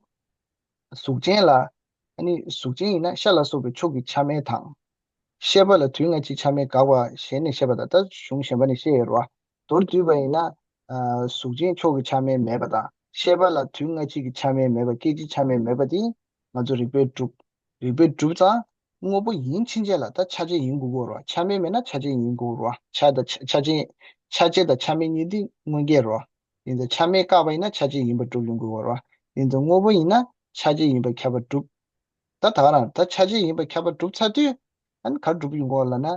གཟུགས་ཅན་ལ་ཨ་ནི་གཟུགས་ཅན་ཡིན་ན་ཤ་ལ་སོགས་པའི་ཕྱོགས་ཀྱི་ཆ་མེད་དང་། ཤེས་པ་ལ་དུས་སྔ་ཕྱིའི་ཆ་མེད་དགག་པ་ཞེས་ནས་བཤད་པ་དང་། ད་གཞུང་གཞན་པ་ནས་བཤད་ཡོད་རེད་བ། མདོར་བསྡུས་པ་ཡིན་ན། ཨ། གཟུགས་ཅན་ཕྱོགས་ཀྱི་ཆ་མེད་མེད་པ་དང་། ཤེས་པ་ལ་དུས་སྔ་ཕྱིའི་ཆ་མེད་མེད་པ། སྐད་ཅིག་ཆ་མེད་མེད་པ་དེ་ང་ཚོ་རིགས་པས་གྲུབ། རིགས་པས་གྲུབ་ཙང་དངོས་པོ་ཡིན་ཕྱིན་ཆད་ལ་ད་ཆ་ཅན་ཡིན་དགོས་ཀྱི་རེད་བ། ཆ་མེད་མེད་ན་ཆ་ཅན་ཡིན་དགོས་རེད་བ། ཆ་དང་ཆ་ཆ་ཅན། ཆ་ཅན་དང་ཆ་མེད་གཉིས་དེ་དངོས་འགལ་རེད་བ། ཡིན་ཙང་ཆ་མེད་བཀག་པ་ཡིན་ན་ཆ་ཅན་ཡིན་པར་གྲུབ་ཡོང་དགོས་ཀྱི་རེད་བ། ཡིན་ཙང་དངོས་པོ་ཡིན་ན་ཆ་ཅན་ཡིན་པར་ཁྱབ་པར་གྲུབ། ད་ད་ག་རང་ད་ཆ་ཅན་ཡིན་པར་ཁྱབ་པར་གྲུབ་ཚར་དུས། ཨ་ནི་ག་རེ་གྲུབ་ཡོང་གི་ཡོད་ལབ་ན།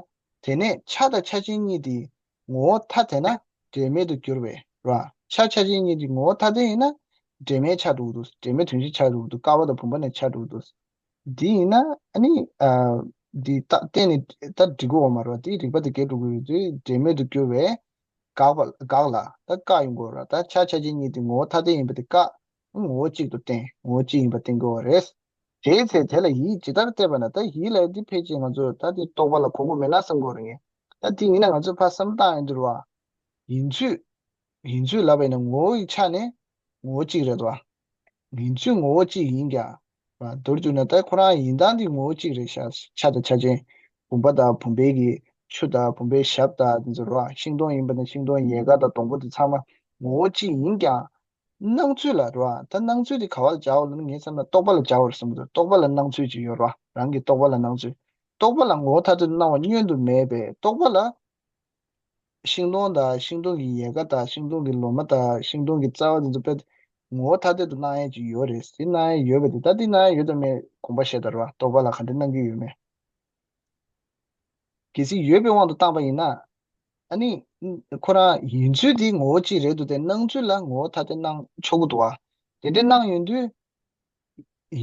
དེ་ནས་ཆ་དང་ཆ་ཅན་གཉིས་དེ་ངོ་བོ་ཐ་དད་ན་འབྲེལ་མེད་དུ་གྱུར་པས་ར། ཆ་ཆ་ཅན་གཉིས་དེ་ངོ་བོ་ཐ་དད་ཡིན་ན་འབྲེལ་མེད་ཆགས་འགྲོ་གི་འདུག་འབྲེལ་མེད་དོན་སྤྱི་ཆགས་འགྲོ་གི་འདུག་ཀ་བ་དང་བུམ་པ་ནས་ཆགས་འགྲོ་གི་འདུག་འདི་ཡིན་ན་ཨ་ནི། ཨ། འདི་ད་གཏན་ནས་ད་འགྲིག་གི་ཡོད་མ་རེད་བ། དེའི་རིགས་པ་དེ་འགལ་འགྲོ་གི་ཡོད་དུས་འབྲེལ་མེད་དུ་གྱུར་པས། དགག་པ་དགག་ལ་ད་བཀག་ཡོང་དགོས་ར། ད་ཆ་ཆ་ཅན་གཉིས་དེ་ངོ་བོ་ཐ་དད་ཡིན་པ་དེ་བཀག་ངོ་བོ་གཅིག་ཏུ་བསྟན། ངོ་བོ་གཅིག་ཡིན་པ་བསྟན་དགོས་པ་རེད། དེའི་ཚེ་དེ་ལ་ཡིད་ཇི་ལྟར་གཏད་པ་ན། ད་ཡིད་ལ་འདི་ཕལ་ཆེར་ང་ཚོས་ད་འདི་རྟོག་པ་ལ་གོ་དགོས་མེད་ན་བསམ་གྱི་ཡོད་རེད། ངས་ད་འདི་ཡིན་ན་ང་ཚོས་ཕར་བསམ་བཏང་ཡོང་དུས་ར། ཡིན་ཚུལ། ཡིན་ཚུལ་ལབ་པ་ཡིན་ན་ངོ་བོ་ཡི་ཆ་ནས་ངོ་བོ་གཅིག་རེད་དོ། ཡིན་ཚུལ་ངོ་བོ་གཅིག་ཡིན་ཀྱང་། མདོར་བསྡུས་ན་ད་ཁོ་རང་ཡིན་སྟངས་འདི་ངོ་བོ་གཅིག་རེད་ཤག་ཆ་དང་ཆ་ཅན། བུམ་པ་དང་བུམ་པའི་གི་ཆུ་དང་བུམ་པའི་ཞབས་དང་འདི་ཚོ་རེད་བ། ཤིང་སྡོང་ཡིན་པ་ན་ཤིང་སྡོང་ཡལ་ག་དང་སྡོང་པོ་དེ་ཚང་མ་ངོ་བོ་གཅིག་ཡིན་ཀྱང་། སྣང་ཚུལ་ལ་རེད་བ། ད་སྣང་ཚུལ་དེ་ག་བ་ལ་སྦྱར་བ་ལབ་ན་ངའི་བསམ་ན་རྟོག་པ་ལ་སྦྱར་བ་རེད་བསམ་གྱི་འདུག་རྟོག་པ་ལ་སྣང་ཚུལ་ཅིག་ཡོད་རེད་བ། རང་གི་རྟོག་པ་ལ་སྣང་ཚུལ། རྟོག་པ་ལ་ངོ་བོ་ཐ་དད་དུ་སྣང་བ་བསྙོན་དུ་མེད་པས་རྟོག་པ་ལ། ཤིང་སྡོང་དང་ཤིང་སྡོང་གི་ཡལ་ག་དང་ཤིང་སྡོང་གི་ལོ་མ་དང་ཤིང་སྡོང་གི་རྩ་བ་དེ་ཚོ་དཔེ་ངོ་བོ་ཐ་དད་དུ་སྣང་ཡས་ཅིག་ཡོད་རེད། དེ་སྣང་ཡས་ཡོད་པ་དེ་ད་དེ་སྣང་ཡས་ཡོད་དམ་མེད་དགོངས་པ་བཞེས་དང་རེད་བ། རྟོག་པ་ལ་ག་འདྲ་སྣང་གི་ཡོད་མེད། གལ་སྲིད་ཡོད་པའི་དབང་དུ་བཏང་པ་ཡིན་ན། ཨ་ནི། ཁོ་རང་ཡིན་ཚུལ་དེ་ངོ་བོ་གཅིག་རེད་འདུག་སྟེ་སྣང་ཚུལ་ལ་ངོ་བོ་ཐ་དད་སྣང་ཆོག་གི་འདུག་བ། དེ་འདྲ་སྣང་ཡོང་དུས།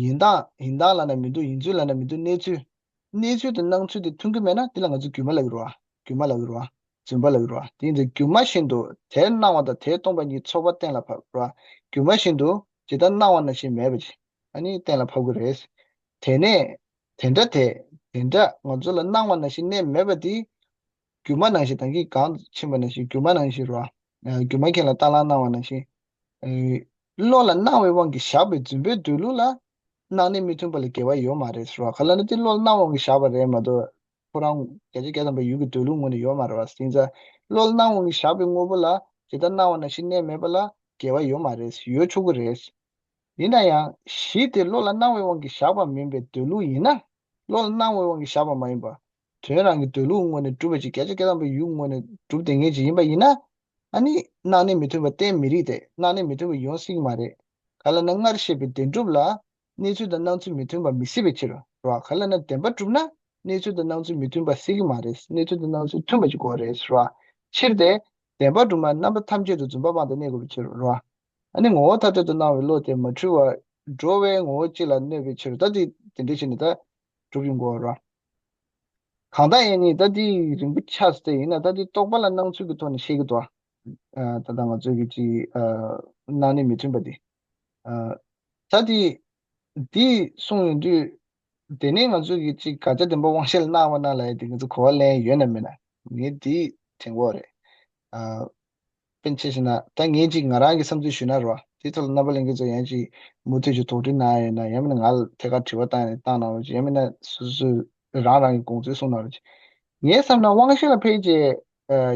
ཡིན་སྟངས་ཡིན་སྟངས་ལབ་ན་མི་འདུག་ཡིན་ཚུལ་ལབ་ན་མི་འདུག་གནས་ཚུལ། གནས་ཚུལ་དང་སྣང་ཚུལ་དེ་མཐུན་གྱི་མེད་ན་དེ་ལ་ང་ཚོས་སྒྱུ་མ་ལབ་ཀྱི་རེད་བ། སྒྱུ་མ་ལབ་ཀྱི་རེད་བ། རྫུན་པ་ལབ་ཀྱི་རེད་བ། དེ་ཡིན་ཙང་སྒྱུ་མ་བཞིན་དུ་དེར་སྣང་བ་དང་དེར་སྟོང་པ་ཉིད་ཚོགས་པ་གཏན་ལ་ཕབ་རེད་བ། སྒྱུ་མ་བཞིན་དུ་ཇི་ལྟར་སྣང་བ་ནང་བཞིན་མེད་པ་ཅིག་ཨ་ནི་གཏན་ལ་ཕབ་ཀྱི་རེད། དེ་ནས་དེ་འདྲ་དེ་དེ་འདྲ་ང་ཚོ་ལ་སྣང་བ་ནང་བཞིན་གནས་མེད་པ་དེ། སྒྱུ་མ་ནང་བཞིན་ད་གིན་གང་ཕྱིན་པ་ནང་བཞིན་སྒྱུ་མ་ནང་བཞིན་རེད་བ། སྒྱུ་མ་མཁན་ལ་རྟ་གླང་སྣང་བ་ནང་བཞིན། བློ་ལ་སྣང་བའི་དབང་གིས་བཞག་པའི་རྫུན་པའི་སྡོད་ལུགས་ལ། སྣང་གནས་མི་མཐུན་པ་ལ་འགལ་བ་ཡོད་མ་རེད་ཟེར་བ། ག་ལ་ན་དེ་བློ་ལ་སྣང་བའི་དབང་གིས་བཞག་པ་རེད་མ་གཏོགས། ཁོ་རང་བརྒྱ་ཆ་བརྒྱ་ཐམ་པ་ཡུལ་གྱི་སྡོད་ལུགས་ངོས་ནས་ཡོད་མ་རེད་བ། ཡིན་ཙང་། བློ་ལ་སྣང་བའི་དབང་གིས་བཞག་པའི་དངོས་པོ་ལ་ཇི་ལྟར་སྣང་བ་ནང་བཞིན་གནས་མེད་པ་ལ་འགལ་བ་ཡོད་མ་རེད། ཡོད་ཆོག་གི་རེད། ཡིན་ན་ཡང་གཞི་དེ་བློ་ལ་སྣང་བའི་དབང་གིས་བཞག་པ་མིན་པའི་སྡོད་ལུགས་ཡིན་ན། བློ་ལ་སྣང་བའི་དབང་གིས་བཞག་པ་མ་ཡིན་པ། དོན་རང་གི་སྡོད་ལུགས་ངོས་ནས་གྲུབ་པ་ཅིག་བརྒྱ་ཆ་བརྒྱ་ཐམ་པའི་ཡུལ་ངོས་ནས་གྲུབ་བསྡད་མཁན་ཅིག་ཡིན་པ་ཡིན་ན། ཨ་ནི་སྣང་གནས་མི་མཐུན་པ་བསྟན་མི་རིགས་ཏེ་སྣང་གནས་མི་མཐུན་པ་ཡོང་སྲིད་ཀྱི་མ་རེད། ག་ལ་ན་སྔར་བཤད་པའི་བདེན་གྲུབ་ལ་གནས་ཚུལ་དང་སྣང་ཚུལ་མི་མཐུན་པ་མི་སྲིད་པའི་ཕྱིར་རོ། ག་ལ་ན་བདེན་པ་གྲུབ་ན་གནས་ཚུལ་དང་སྣང་ཚུལ་མི་མཐུན་པ་སྲིད་ཀྱི་མ་རེད། གནས་ཚུལ་དང་སྣང་ཚུལ་མཐུན་པ་ཅིག་དགོས་རེད་རོ། ཕྱིར་ཏེ། བདེན་པ་གྲུབ་ན་རྣམ་པ་ཐམས་ཅད་དུ་རྫུན་པ་དབང་དུ་གནས་དགོས་པའི་ཕྱིར་རོ། ཨ་ནི་ངོ་བོ་ཐ་དད་དུ་སྣང་བའི་བློ་དེ་མ་འཁྲུལ་བར་འགྲོ་བའི་ངོ་བོ་གཅིག་ལ་གནས་པའི་ཕྱིར་ད་དེ་དེ་འདྲ་བྱས་ནས་ད་གྲུབ་ཡོང་དགོས་རོ། གང་ལྟར་ཡིན་ནི་ད་དེ་རིང་པོ་ཆགས་སོང་སྟེ་ཡིན་ན་ད་དེ་རྟོག་པ་ལ་སྣང་ཚུལ་གྱི་ཐོག་ནས་བཤད་ཀྱི་འདུག་ཨ། ད་ལྟ་ང་ཚོས་ཀྱི་ཅིག་ཨ། སྣང་གནས་མི་མཐུན་པ་དེ། ཨ། ད་དེ་དེ་གསུངས་ཡོང་དུས་དེ་ནས་ང་ཚོས་ཀྱི་ཅིག་དགག་བྱ་བདེན་པ་དབང་ཤེས་ལ་སྣང་བ་སྣང་ལ་ཡ་དེ་ང་ཚོ་གོ་བ་ལེན་ཡོད་ན་མེད་ན་ངས་དེ་དྲན་གྱི་ཡོད་རེད། ཨ། དཔེར་ན་ཆ་བཞག་ན་ད་ངས་ཅིག་ང་རང་གི་བསམ་ཚུལ་ཞུས་ན་རོ། དེའི་ཐོག་ལ་རྣམ་པ་ལྷན་རྒྱས་ཚོ་ཡང་ཅིག་མུ་མཐུད་ཅིག་དོགས་འདྲི་གནང་ཡ་ཡོད་ན་ཡང་མིན་ན་ང་ལ་ཐད་ཀར་དྲི་བ་བཏང་ནས་བཏང་གནང་རོགས་གྱིས། ཡང་མིན་ན་སོ་སོས་རང་རང་གི་དགོངས་ཚུལ་གསུངས་གནང་རོགས་གྱིས། ངའི་བསམ་ན་དབང་ཤེས་ལ་ཕལ་ཆེར་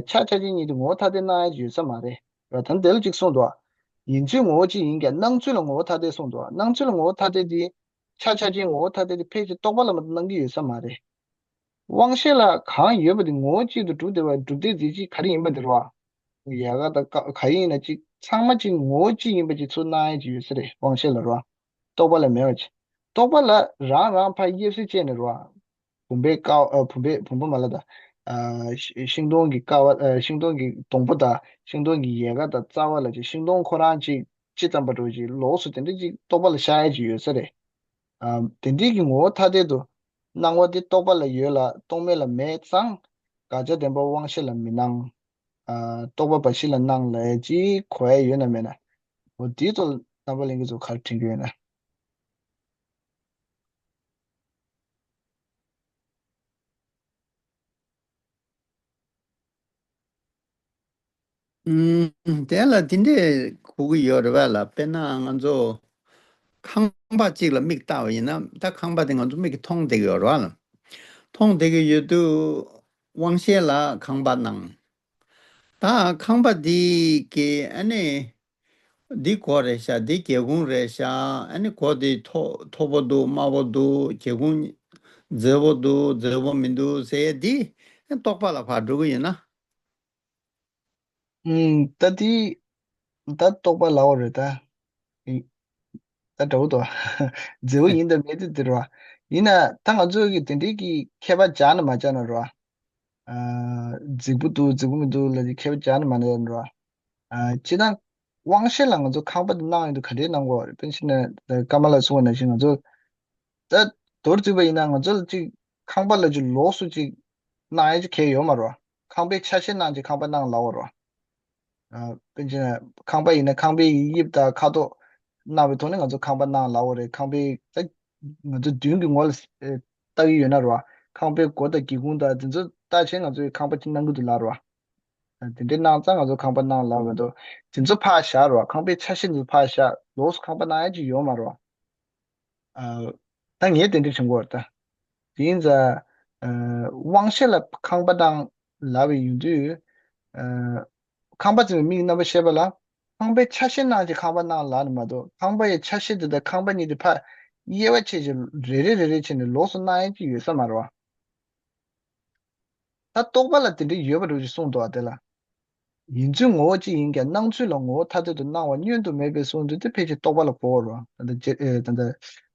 ཆ་ཆ་ཅན་གཉིས་དེ་ངོ་བོ་ཐ་དད་སྣང་ཡ་ཅིག་ཡོད་ས་མ་རེད་ར། ད་འདི་ལ་ཅིག་གསུངས་འདུག་ཡིན་ཚུལ་ངོ་བོ་གཅིག་ཡིན་ཀྱང་སྣང་ཚུལ་ལ་ངོ་བོ་ཐ་དད་གསུངས་འདུག་སྣང་ཚུལ་ལ་ངོ་བོ་ཐ་དད་དེ་ཆ་ཆ་ཅན་ངོ་བོ་ཐ་དད་དེ་ཕལ་ཆེར་རྟོག་པ་ལ་མ་གཏོགས་སྣང་གི་ཡོད་ས་མ་རེད། དབང་ཤེས་ལ་གང་ཡོད་པ་དེ་ངོ་བོ་གཅིག་ཏུ་གྲུབ་བསྡད་པ་གྲུབ་བསྡད་རྫས་གཅིག་ག་རེ་ཡིན་པ་དེ་རེད་བ། ཡལ་ག་དང་ཀ་ག་ཡིན་ན་གཅིག་ཚང་མ་གཅིག་ངོ་བོ་གཅིག་ཡིན་པ་གཅིག་ཚུར་སྣང་ཡས་ཀྱི་ཡོད་ས་རེད་དབང་ཤེས་ལ་རེད་བ། རྟོག་པ་ལ་མེད་པ་གཅིག་རྟོག་པ་ལ་རང་རང་ཕར་དབྱེ་གསལ་བྱས་ནས་རེད་བ། བུམ་པའི་ཀ་ཨ་བུམ་པའི་བུམ་པ་མ་ལ་དང་། ཨ་ཤི་ཤིང་སྡོང་གི་ཀ་བ་ཨ་ཤིང་སྡོང་གི་སྡོང་པོ་དང་ཤིང་སྡོང་གི་ཡལ་ག་དང་རྩ་བ་ལ་གཅིག་ཤིང་སྡོང་ཁོ་རང་གཅིག་ཅི་ཙམ་པ་འགྲོ་གཅིག་ལོགས་སུ་དེ་འདྲ་གཅིག་རྟོག་པ་ལ་ཤར་ཡས་ཀྱི་ཡོད་ས་རེད། ཨ་དེ་འདྲའི་གི་ངོ་བོ་ཐ་དད་དུ་སྣང་བ་དེ་རྟོག་པ་ལ་ཡོད་ལ་རྟོག་མེད་ལ་མེད་ཙང་དགག་བྱ་བདེན་པ་དབང་ཤེས་ལ་མི་སྣང་། ཨ་རྟོག་པ་འབའ་ཞིག་ལ་སྣང་ལབ་ཡས་ཅིག་གོ་ཡས་ཡོད་ན་མེད་ན། འོ་དེའི་ཐོག་ལ་རྣམ་པ་ལྷན་རྒྱས་ཚོ་ག་རེ་དྲན་གྱི་ཡོད་ན། ཨུམ། དེ་ལ་དེ་འདྲས་གོ་གི་ཡོད་རེད་བ་ལ། དཔེར་ན་ང་ཚོ་ཁང་པ་གཅིག་ལ་མིག་བལྟ་བ་ཡིན་ན་ད་ཁང་པ་དེ་ང་ཚོ་མིག་གིས་མཐོང་བསྡད་ཀྱི་ཡོད་རེད་བ་ལ། མཐོང་བསྡད་ཀྱི་ཡོད་དུས་དབང་ཤེས་ལ་ཁང་པ་སྣང་། ད་ཁང་པ་འདི་གི་ཨ་ནི་འདི་སྒོ་རེད་ཤག་འདི་སྒེའུ་ཁུང་རེད་ཤག་ཨ་ནི་སྒོ་འདི་མཐོ་མཐོ་པོ་འདུག་དམའ་པོ་འདུག་སྒེའུ་ཁུང་མཛེས་པོ་འདུག་མཛེས་པོ་མི་འདུག་ཟེར་ཡས་འདི་རྟོག་པ་ལ་ཕར་འགྲོ་གི་ཡོད་ན། ཨུམ། ད་དེ་ད་རྟོག་པ་ལབ་པ་རེད་ད། ཨི། ད་འདྲ་པོ་འདུག་མཛེས་པོ་ཡིན་དང་མེད་དེ་དེ་རེད་བ། ཡིན་ན་ད་ང་ཚོ་གི་དེ་འདྲའི་གི་ཁྱད་པར་སྦྱར་ན་མ་སྦྱར་ན་རེད་བ། ཨ་རྫིག་པོ་འདུག་རྫིག་པོ་མི་འདུག་ལབ་ཀྱི་ཁྱད་པར་སྦྱར་ན་མ་སྦྱར་ན་རེད་བ། ཨ་སྤྱིར་བཏང་དབང་ཤེས་ལ་ང་ཚོ་ཁང་པ་དེ་སྣང་ཡོང་དུས་ག་འདྲའི་སྣང་གི་ཡོད་རེད། དཔེར་ན་ཆ་བཞག་ན་ཀརྨ་ལགས་གསུངས་པ་ནང་བཞིན་ང་ཚོ། ད་མདོར་བརྩིས་པ་ཡིན་ན་ང་ཚོ་ལ་ཅིག་ཁང་པ་ལ་ཅིག་ལོགས་སུ་ཅིག་སྣང་ཡ་ཅིག་གང་ཡང་ཡོད་མ་རེད་བ། ཁང་པའི་ཆ་ཤས་སྣང་ཅིག་ཁང་པ་སྣང་ལབ་པ་རེད་ ཨ། དཔེར་ན་ཁང་པ་ཡིན་ན་ཁང་པའི་དབྱིབས་དང་ཁ་དོག་སྣང་བའི་ཐོག་ནས་ང་ཚོ་ཁང་པ་སྣང་ལབ་དགོས་རེད། ཁང་པའི་ད་ང་ཚོ་མདུན་གྱི་ངོས་ལ་ཨེ་ལྟ་གི་ཡོད་ན་རེད་བ། ཁང་པའི་སྒོ་དང་སྒེའུ་ཁུང་དང་དེ་ཚོ་ལྟ་བྱས་ང་ཚོས་ཁང་པ་ཅིག་སྣང་གི་འདུག་ལབ་རེད་བ། དེ་འདྲའི་སྣང་ཙང་ང་ཚོ་ཁང་པ་སྣང་ལབ་མི་འདུག་དེ་ཚོ་ཕར་བཞག་རོགས། ཁང་པའི་ཆ་ཤས་འདི་ཚོ་ཕར་བཞག་ལོགས་སུ་ཁང་པ་སྣང་ཡ་ཅིག་ཡོད་མ་རེད། ཨ། ད་ངས་དེ་འདྲ་བྱུང་གི་ཡོད་རེད་ད། དེ་ཡིན་ཙང་། ཨ། དབང་ཤེས་ལ་ཁང་པ་སྣང་ལབ་པའི་ཡོང་དུས། ཨ། ཁང་པ་ཟེར་བའི་མིག་རྣམ་པར་ཤེས་པ་ལ། ཁང་པའི་ཆ་ཤས་སྣང་བྱས་ཁང་པ་སྣང་ལབ་ནི་མ་གཏོགས་ཁང་པ་ཡི་ཆ་ཤས་དེ་དང་ཁང་པ་གཉིས་དེ་ཕར་དབྱེ་བ་ཕྱེ་བྱས་རེ་རེ་རེ་རེ་བྱས་ནས་ལོགས་སུ་སྣང་ཡ་ཅིག་ཡོད་ས་མ་རེད་བ། ད་རྟོག་པ་ལ་དེ་འདྲ་ཡོད་པ་འདྲ་ཞིག་གསུངས་འདུག་ཨ། དེ་ལ། ཡིན་ཚུལ་ངོ་བོ་གཅིག་ཡིན་ཀྱང་སྣང་ཚུལ་ལ་ངོ་བོ་ཐ་དད་དུ་སྣང་བ་བསྙོན་དུ་མེད་པའི་གསུང་དོན་དེ་ཕལ་ཆེར་རྟོག་པ་ལ་གོ་བར་བ། ད་ལྟ་རྗེ་ཨེ་ད་ལྟ་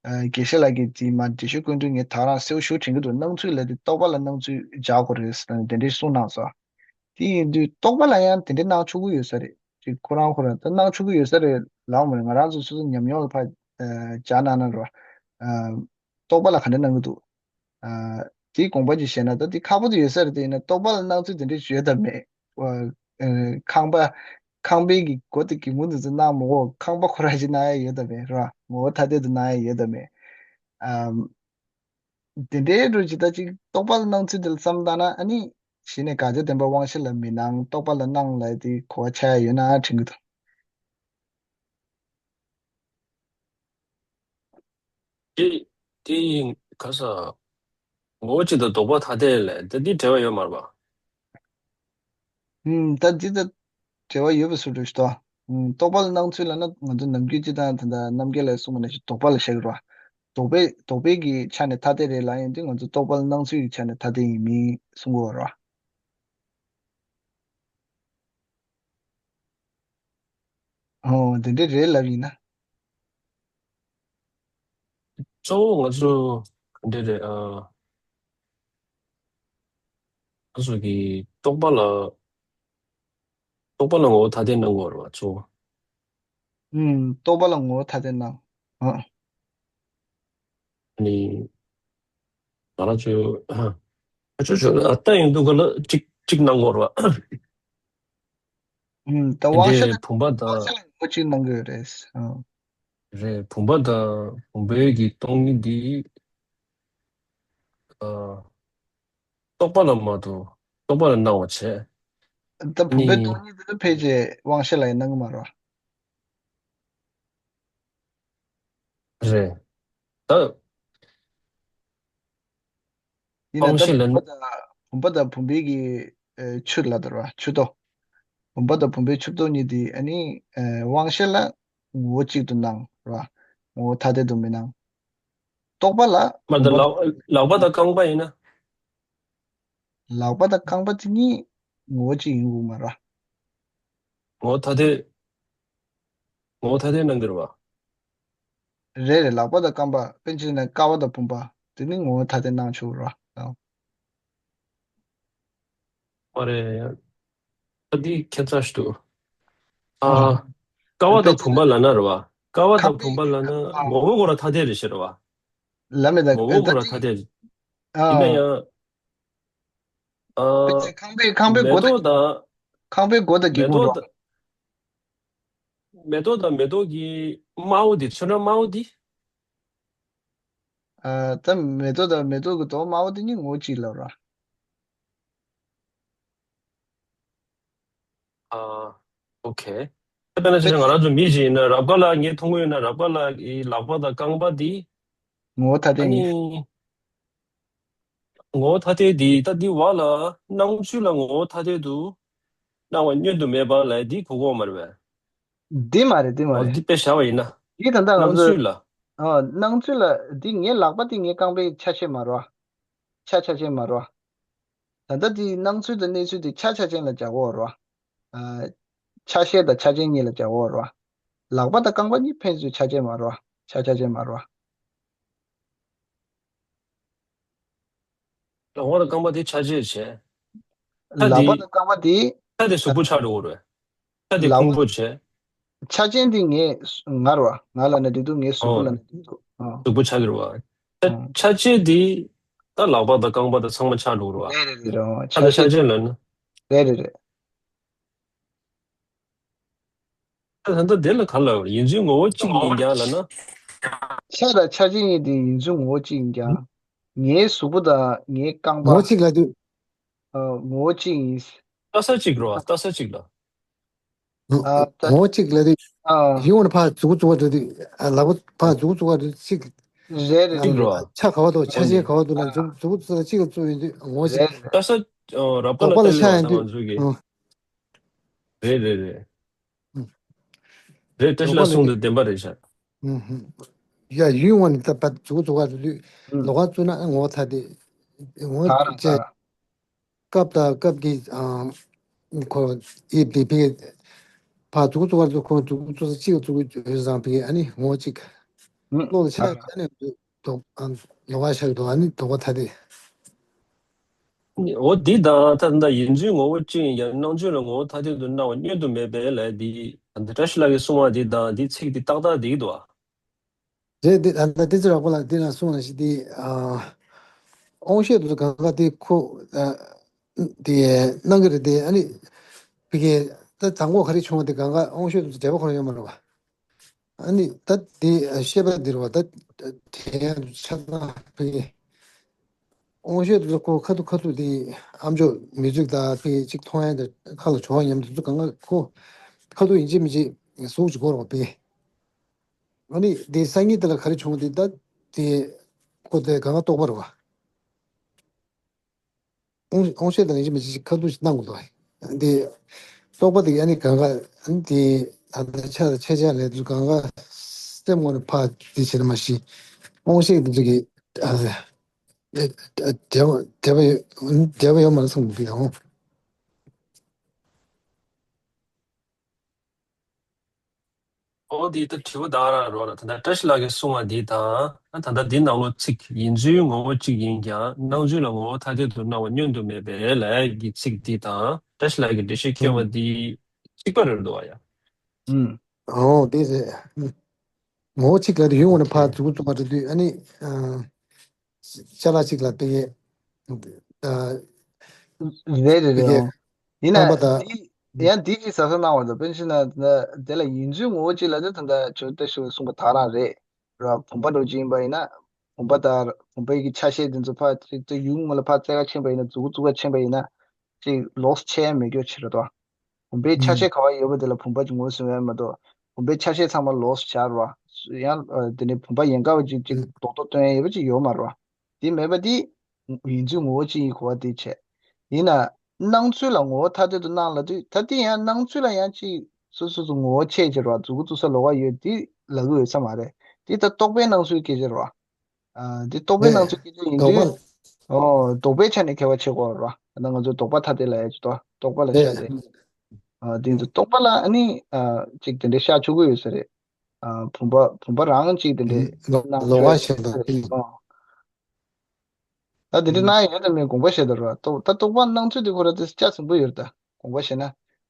ཨ་དགེ་བཤེས་ལགས་ཀྱིས་དེ་མ་འགྲེལ་བཤད་སྐུ་མདུན་ངས་ད་རང་གསལ་པོ་ཞེ་པོ་དྲན་གྱི་འདུག་སྣང་ཚུལ་ལ་དེ་རྟོག་པ་ལ་སྣང་ཚུལ་སྦྱར་དགོས་རེད་ཟེར་ནས་དེ་འདྲའི་གསུང་གནང་སོང་། དེ་ཡིན་དུས་རྟོག་པ་ལ་ཡང་དེ་འདྲའི་སྣང་ཆོག་གི་ཡོད་ས་རེད། ཅིག་ཁོ་རང་ཁོ་རང་ད་སྣང་ཆོག་གི་ཡོད་ས་རེད་ལབ་མ་རེད། ང་རང་ཚོ་སོ་སོ་ཉམས་མྱོང་ལ་ཕར་ཨ་སྦྱར་གནང་ན་རོ། ཨ། རྟོག་པ་ལ་ག་འདྲ་སྣང་གི་འདུག་ཨ། དེའི་དགོངས་པ་ཅིག་བཞེས་ན་ད་དེ་ཁག་པོ་དེ་ཡོད་ས་རེད། དེ་ཡིན་ན་རྟོག་པ་ལ་སྣང་ཚུལ་དེ་འདྲ་ཞིག་ཡོད་དམ་མེད། ཨ། ཨ། ཁང་པ། ཁང་པའི་གི་སྒོ་དེ་གི་ངོས་འདི་ཚོ་སྣང་མ་གོ་ཁང་པ་ཁོ་རང་ཞིག་སྣང་ཡ་ཡོད་དམ་མེད་ར། ངོ་བོ་ཐ་དད་དུ་སྣང་ཡ་ཡོད་དམ་མེད། ཨམ། དེ་འདྲའི་འགྲོ་ཅིག་ད་ཅིག་རྟོག་པ་ལ་སྣང་ཚུལ་དེ་ལ་བསམ་བཏང་ན་ཨ་ནི། གཞི་ནས་དགག་བྱ་བདེན་པ་དབང་ཤེས་ལ་མི་སྣང་རྟོག་པ་ལ་སྣང་ལབ་དེ་གོ་བ་ཆགས་ཡ་ཡོད་ན་དྲན་གི་འདུག་དེ་དེ་ཡིན་ག་ས། ངོ་བོ་གཅིག་དང་ལྡོག་པ་ཐ་དད་ལས་ད་འདི་འབྲེལ་བ་ཡོད་མ་རེད་པ། ཨུམ། ད་འདི་ད་འབྲེལ་བ་ཡོད་པའི་བཟོ་འདྲ་ཞིག་འདུག་ཨུམ། རྟོག་པ་ལ་སྣང་ཚུལ་ལབ་ན་ང་ཚོ་ནམ་རྒྱུན་སྤྱིར་བཏང་ད་ལྟ་རྣམ་རྒྱལ་ལགས་གསུངས་པ་ནང་བཞིན་ལྡོག་པ་ལ་བཞག་གི་རེད་པ། ལྡོག་པའི་ལྡོག་པའི་གི་ཆ་ནས་ཐ་དད་རེད་ལབ་ཡོང་དུས་ང་ཚོ་རྟོག་པ་ལ་སྣང་ཚུལ་གྱི་ཆ་ནས་ཐ་དད་ཡིན་མིན་གསུང་གི་ཡོད་རེད་པ། ཨོ། དེ་འདྲ་རེད་ལབ་ཡིན་ན། གཙོ་བོ་ང་ཚོ་ག་འདྲ་རེད་ཨ། ང་ཚོ་གི་རྟོག་པ་ལ་རྟོག་པ་ལ་ངོ་བོ་ཐ་དད་སྣང་གི་ཡོད་རེད་པ་གཙོ་བོ། ཨུམ། རྟོག་པ་ལ་ངོ་བོ་ཐ་དད་སྣང་། ཨ། ནི། ང་རང་ཚོས་ཨ་ཆོས་ཆོས་ལ་ལྟ་ཡོང་དུས་ག་ལ་གཅིག་གཅིག་སྣང་གི་ཡོད་རེད་པ། ཨུམ། ད་དབང་ཤེས་ལ་དེ་བུམ་པ་དང་། དབང་ཤེས་ལ་ངོ་བོ་གཅིག་སྣང་གི་ཡོད་རེད། ཨ། རེད། བུམ་པ་དང་བུམ་པའི་གི་སྟོང་ཉིད་འདི། ཨ། རྟོག་པ་ལ་མ་གཏོགས་རྟོག་པ་ལ་སྣང་བ་བྱས། ད་བུམ་པའི་ནི། སྟོང་ཉིད་དེ་ཕལ་ཆེར་དབང་ཤེས་ལ་ཡང་སྣང་གི་མ་རེད་པ། རེད། ད། ཡིན་ན་དབང་ད་ཤེས་ལ། བུམ་པ་དང་བུམ་པ་དང་བུམ་པའི་གི་ཨེ་ཆུ་ལ་དར་བ་ཆུ་ཏོ། བུམ་པ་དང་བུམ་པའི་ཆུ་ཏོ་གཉིས་དེ་ཨ་ནི་ཨེ་དབང་ཤེས་ལ་ངོ་བོ་གཅིག་ཏུ་སྣང་ར། ངོ་བོ་ཐ་དད་དུ་མི་སྣང་། རྟོག་པ་ལ་མ་ད་བུམ་པ། ལག་ལག་པ་དང་རྐང་པ་ཡིན་ན། ལག་པ་དང་རྐང་པ་དེ་གཉིས་ངོ་བོ་གཅིག་ཡིན་དགོས་མ་རེད། ངོ་བོ་ཐ་དད། ངོ་བོ་ཐ་དད་སྣང་གི་རེད་པ། རེད་རེད། ལག་པ་དང་རྐང་པ་དཔེར་ན་ཆ་བཞག་ན་ཀ་བ་དང་བུམ་པ་དེ་ནི་ངོ་བོ་ཐ་དད་སྣང་ཆོག་རེད་པ། མ་རེད། ད་འདི་ཁྱད་མཚར་ཞིག་འདུག་ཨ། ཨ། ཀ་བ་དང་བུམ་པ་ལབ་ན་རེད་པ། ཀ་བ་དང་བུམ་པ་ལབ་ན་ཨ། ངོ་བོ་ཁོ་རང་ཐ་དད་རེད་ཤག་རེད་པ། ལབ་མེད་ད་ངོ་བོ་ཁོ་ད་རང་ཐ་དད་རེད། ཨ། ཡིན་ན་ཡང་། ཨ། ཁང་པའི་ཁང་པའི་མེ་སྒོ་དང་། ཏོག་དང་། ཁང་པའི་སྒོ་དང་སྒེའུ་མེ་ཁུང་ཏོག་རོ། དང་། མེ་ཏོག་དང་མེ་ཏོག་གི་དམར་པོ་དེ་ཚོན་ཁྲ་དམར་པོ་དེ། ཨ། ད་མེ་ཏོག་དང་མེ་ཏོག་གི་མདོག་དམར་པོ་དེ་གཉིས་ངོ་བོ་གཅིག་ལབ་ར། ཨ། ཨོ་ཁེ། དཔེར་ན་ཆ་བཞག་ང་རང་ཚོ་མི་ཞིག་ཡིན་ན་རབ་དགའ་ལགས་ངས་མཐོང་གི་ཡོད་ན་རབ་དགའ་ལགས་ཀྱི་ལག་པ་དང་རྐང་པ་འདི། ངོ་བོ་ཐ་དད་ཨ་ནི། ངོ་བོ་ཐ་དད་འདི་ད་འདི་བ་ལ་སྣང་ཚུལ་ལ་ངོ་བོ་ཐ་དད་དུ་སྣང་བ་བསྙོན་དུ་མེད་པ་ལ་འདི་གོ་གོ་མ་རེད་པས། འདི་མ་རེད་འདི་མ་འོ་རེད། འདི་དཔེ་བཞག་པ་ཡིན་ན། འདི་ད་ལྟ་ང་སྣང་ཚོས་ཚུལ་ལ། ཨ། སྣང་ཚུལ་ལ་འདི་ངའི་ལག་པ་འདི་ངའི་རྐང་པའི་ཆ་ཤས་མ་རེད་པ། ཆ་ཆ་ཅན་མ་རེད་པ། ད་ལྟ་འདི་སྣང་ཚུལ་དང་གནས་ཚུལ་དེ་ཆ་ཆ་ཅན་ལ་སྦྱར་དགོས་རེད་པ། ཨ། ཆ་ཤས་དང་ཆ་ཅན་གཉིས་ལ་སྦྱར་དགོས་རེད་པ། ལག་པ་དང་རྐང་པ་གཉིས་ཕན་ཚུན་ཆ་ཅན་མ་རེད་པ། ཆ་ཆ་ཅན་མ་རེད་པ། ལག་པ་དང་རྐང་པ་དེ་ཆ་ཅན་བྱས། ལག་པ་དང་རྐང་པ་དེ། ཆ་དེ་གཟུགས་པོ་ཆགས་འགྲོ་གི་རེད། ཆ་དེ་ལག་ཁོང་པ་པོ་བྱས། ཆ་ཅན་དེ་ངས་ང་རེད་པ། ང་ལབ་ན་འགྲིག་འདུག་ངའི་གཟུགས་པོ་ཨོ། ལབ་ན་འགྲིག་འདུག་ཨ། གཟུགས་པོ་ཆགས་ཀྱི་རེད་པ། ཨ། ཆ་ཆ་ཅན་དེ་ད་ལག་པ་དང་རྐང་པ་དང་ཚང་མ་ཆགས་འགྲོ་གི་རེད་པ། རེད་རེད་རེད། ཨོ། ཆ་དང་ཆ་ཆ་ཅན་ཅན་ལབ་ན། རེད་རེད་རེད། ད་ད་ལྟ་དེ་ལ་ག་ལ་ཡིན་ཚུལ་ངོ་བོ་གཅིག་ཡིན་ཀྱང་ལ་ན། ཆ་དང་ཆ་ཅན་གཉིས་དེ་ཡིན་ཚུལ་ངོ་བོ་གཅིག་ཡིན་ཀྱང་། ངའི་གཟུགས་པོ་དང་ངའི་རྐང་པ། ངོ་བོ་གཅིག་ལ་དུས། ཨ། ངོ་བོ་གཅིག་ཡིན། ལྟ་ས་གཅིག་རོ། ལྟ་ས་གཅིག་ལ། ཨ། ད། ངོ་བོ་གཅིག་ལ་དུས། ཨ། ཡིད་འོང་ནི་ཕར་མཛུབ་གུ་བཙུགས་པ་དུས། ཨ། ལག་པ་ཕར་མཛུབ་གུ་བཙུགས་པ་དུས་གཅིག་རེད་རེད། གཅིག་རེད། རོ། ཆ་ག་བ་འདུག་ཆ་ཨོ་ཅན་ནི། ག་བ་འདུག་ལ་མཛུབ་མཛུབ་གུ་བཙུགས་གཅིག་ལ་བཙུགས་ཡོང་དུས་ངོ་བོ་གཅིག་རེད་རེད། ལྟ་ས། ཨོ། རབ་དཀའ་ལ་དོགས་པ་ལ་བལྟས་ཆ་ཡོང་ཡོད་པ་ད་དུས། ང་ཚོ་གི། ཨོ། རེད་རེད་རེད། ཨུ། རེད། བཀྲ་ཤིས་ལགས་གསུངས་དེ་བདེན་པ་རེད་ཤག་ཨུ་ཧུ། ཡ་ཡུལ་དངོས་ནས་ད་ཕར་མཛུབ་གུ་བཙུགས་པ་དུས། ཨུ། ལོགས་ཀ་བཙུགས་ན་ངོ་བོ་ཐ་དད། ངོ་བོ་གཅིག་ག་ར་ག་ར། སྐབས་དང་སྐབས་ཀྱི་ཨ། ཁོ་དབྱིབས་དེ་ཕ་གི་ཕར་མཛུབ་གུ་བཙུགས་པ་དུས་ཁོ་མཛུབ་གུ་བཙུགས་ས་གཅིག་ལ་བཙུགས་ཡོད་ཙང་ཕ་གི་ཨ་ནི་ངོ་བོ་གཅིག་ཨུ། གློག་ལ་ཆ་ཨ་ནི་དོགས། ཨ། ལོགས་ཀ་ཤར་དོགས། ཨ་ནི་དོགས་པ་ཐ་དད། འོ་འདི་དང་ད་ལྟ་ཡིན་ཚུལ་ངོ་བོ་གཅིག་ཡིན་ཀྱང་སྣང་ཚུལ་ལ་ངོ་བོ་ཐ་དད་དུ་སྣང་བ་བསྙོན་དུ་མེད་པའི་ལས་འདི་ད་ལྟ་བཀྲ་ཤིས་ལགས་ཀྱིས་གསུངས་པ་འདི་དང་འདི་ཚིག་འདི་ཏག་ཏག་འདི་འདུག་ཨ། རེད་དེ་ད་ལྟ་ཏི་ཙི་རག་པ་ལགས་འདི་ན་གསུངས་ན་ཞིག་འདི་ཨ། དབང་ཤེས་དུ་གང་ག་དེ་ཁོ་ཨ། དེ་སྣང་གི་རེད་དེ་ཨ་ནི། ཕ་གི་ད་དང་པོ་ག་རེ་བྱུང་བ་དེ་གང་ག་དབང་ཤེས་དུ་འབྲེལ་བ་ཁོ་རང་ཡོད་མ་རེད་བ། ཨ་ནི་ད་དེ་ཤེས་པ་འདིར་བ་ད་དེ་ཡང་ཆ་ཚང་ཕ་གི། དབང་ཤེས་དེ་ཚོ་ཁོ་ཁ་ཐུག་ཁ་ཐུག་དེ་ཨ་མཆོག་མི་གཟུགས་དང་ཕ་གི་གཅིག་མཐོང་ཡ་དེ་ཁ་ལ་བྱུང་བ་མཉམ་དུ་གང་ག་ཁོ་ཁ་ཐུག་ཡིན་གཅིག་མིན་གཅིག་གཟུགས་གཅིག་གོ་རོགས་ཕ་གི། ཨ་ནི་དེ་སང་ཉིན་དེ་ལ་ག་རེ་བྱུང་དེ་ད་དེ་ཁོ་དེ་གང་ག་རྟོགས་པ་རེད་བ། དབང་དབང་ཤེས་དང་ཡིན་གཅིག་མིན་གཅིག་ཁ་ཐུག་ཅིག་སྣང་དགོས་འདུག་དེ་རྟོག་པ་དེ་ཨ་ནི་གང་ག་ཨ་ནི་དེ་ད་ལྟ་ཆ་ཆ་ཆ་ལས་དུས་གང་ག་སེམས་ངོ་ནས་ཕར་དེ་བྱེད་ན་མ་གཞི་དབང་ཤེས་དེ་ཚོ་གི་ཨ་ཨ་འབྲེལ་བ་འབྲེལ་བ་ཡོད་འབྲེལ་བ་ཡོད་མ་རེད་བསམ་གི་འདུག་ཨོ་འདི་ལྟར་དྲི་བ་དག་རང་རོགས་ལ་ད་ལྟ་བཀྲ་ཤིས་ལགས་ཀྱིས་གསུངས་པ་འདི་དང་ད་ལྟ་འདི་ནང་ལོགས་ཚིག་ཡིན་ཚུལ་ངོ་བོ་གཅིག་ཡིན་ཀྱང་སྣང་ཚུལ་ལ་ངོ་བོ་ཐ་དད་དུ་སྣང་བ་བསྙོན་དུ་མེད་པའི་ལས་ཀྱི་ཚིག་འདི་དང་བཀྲ་ཤིས་ལགས་ཀྱིས་འགྲེལ་བཤད་བསྐྱོན་པ་འདི་གཅིག་པ་རེད་འདུག་བ་ཡ། ཨོ་དེ་རེད། ངོ་བོ་གཅིག་ལ་དུས་ཡུན་འོང་ནས་ཕར་མཛུབ་གུ་བཙུགས་པ་རེད་དུས་ཨ་ནི། ཅ་ལག་ཅིག་ལ་དེ་གས། ཨ། རེད་རེད་རེད། དེ་གས། ཨོ། ཡིན་ན་རྐང་པ་དང་། དེ་ཡང་དེ་གི་ཟ་ས་སྣང་བ་དང་དཔེར་ན་དེ་ལ་ཡིན་ཚུལ་ངོ་བོ་གཅིག་ལ་དེ་ད་ལྟ་ཇོ་བཀྲ་ཤིས་གསུངས་པ་དག་རང་རེད། ར་བུམ་པ་འདྲ་ཅིག་ཡིན་པ་ཡིན་ན། བུམ་པ་དང་བུམ་པའི་གི་ཆ་ཤས་དེ་ཚོ་ཕར་ཅིག་ཏུ་ཡུལ་ངོ་ལ་ཕར་བཙལ་ག་ཕྱིན་པ་ཡིན་ན་མཛུབ་གུ་བཙུགས་ག་ཕྱིན་པ་ཡིན་ན། ཅིག་ལོགས་ཆད་མེད་རྒྱུ་ཆེ་རེད་དོ། བུམ་པའི་ཆ་ཤས་ག་བ་ཡོད་པ་དེ་ལ་བུམ་པ་ཅིག་ངོས་བཟུང་ཡ་མ་གཏོགས་བུམ་པའི་ཆ་ཤས་ཚང་མ་ལོགས་སུ་སྦྱར་བ། ཡང་དེ་ནས་བུམ་པ་ཡན་གར་བ་ཅིག་ཅིག་རྡོག་རྡོག་སྟོན་ཡ་ཡོད་པ་ཅིག་ཡོད་མ་རེད་བ། དེ་མེད་པ་དེ་ཡིན་ཚུལ་ངོ་བོ་གཅིག་ཡིན་གོ་བ་དེ་བྱས། ཡིན་ན་སྣང་ཚུལ་ལ་ངོ་བོ་ཐ་དད་དུ་སྣང་ལབ་དུས་ད་དེ་ཡང་སྣང་ཚུལ་ལ་ཡང་ཅིག་སོ་སོ་སོ་ངོ་བོ་ཆེ་ཆེ་རེད་བ། མཛུབ་གུ་བཙུགས་ས་ལོགས་ཀ་ཡོད་དེ་ལབ་གི་ཡོད་ས་མ་རེད། དེ་ད་རྟོག་པའི་སྣང་ཚུལ་སྐད་ཆ་རེད་བ། ཨ། འདི་རྟོག་པའི་སྣང་ཚུལ་སྐད་ཆ་ཡིན་དུས། ཨོ། ལྡོག་པའི་ཆ་ནས་ཁྱད་པར་ཕྱེ་དགོས་རེད་བ། ད་ང་ཚོ་ལྡོག་པ་ཐ་དད་ལབ་ཡ་ཅིག་འདུག་རྟོག་པ་ལ་བཤད་དེ། ཨ། དེ་ཚོ་རྟོག་པ་ལ་ཨ་ནི། ཨ། ཅིག་དེ་འདྲའི་ཤར་ཆོག་གི་ཡོད་ས་རེད། ཨ། བུམ་པ་བུམ་པ་རང་ཅིག་དེ་འདྲའི་སྣང་ཚུལ་ལ་བཤད་ས་རེད། ཨོ། ད་དེ་འདྲའི་སྣང་ཡ་ཡོད་དམ་མེད་དགོངས་པ་བཞེས་དགོས་རེད་བ། རྟོག་ད་རྟོག་པ་སྣང་ཚུལ་དེ་ཁོ་རང་དེ་རྒྱ་ཆེན་པོ་ཡོད་རེད་ད། དགོངས་པ་བཞེས་ན།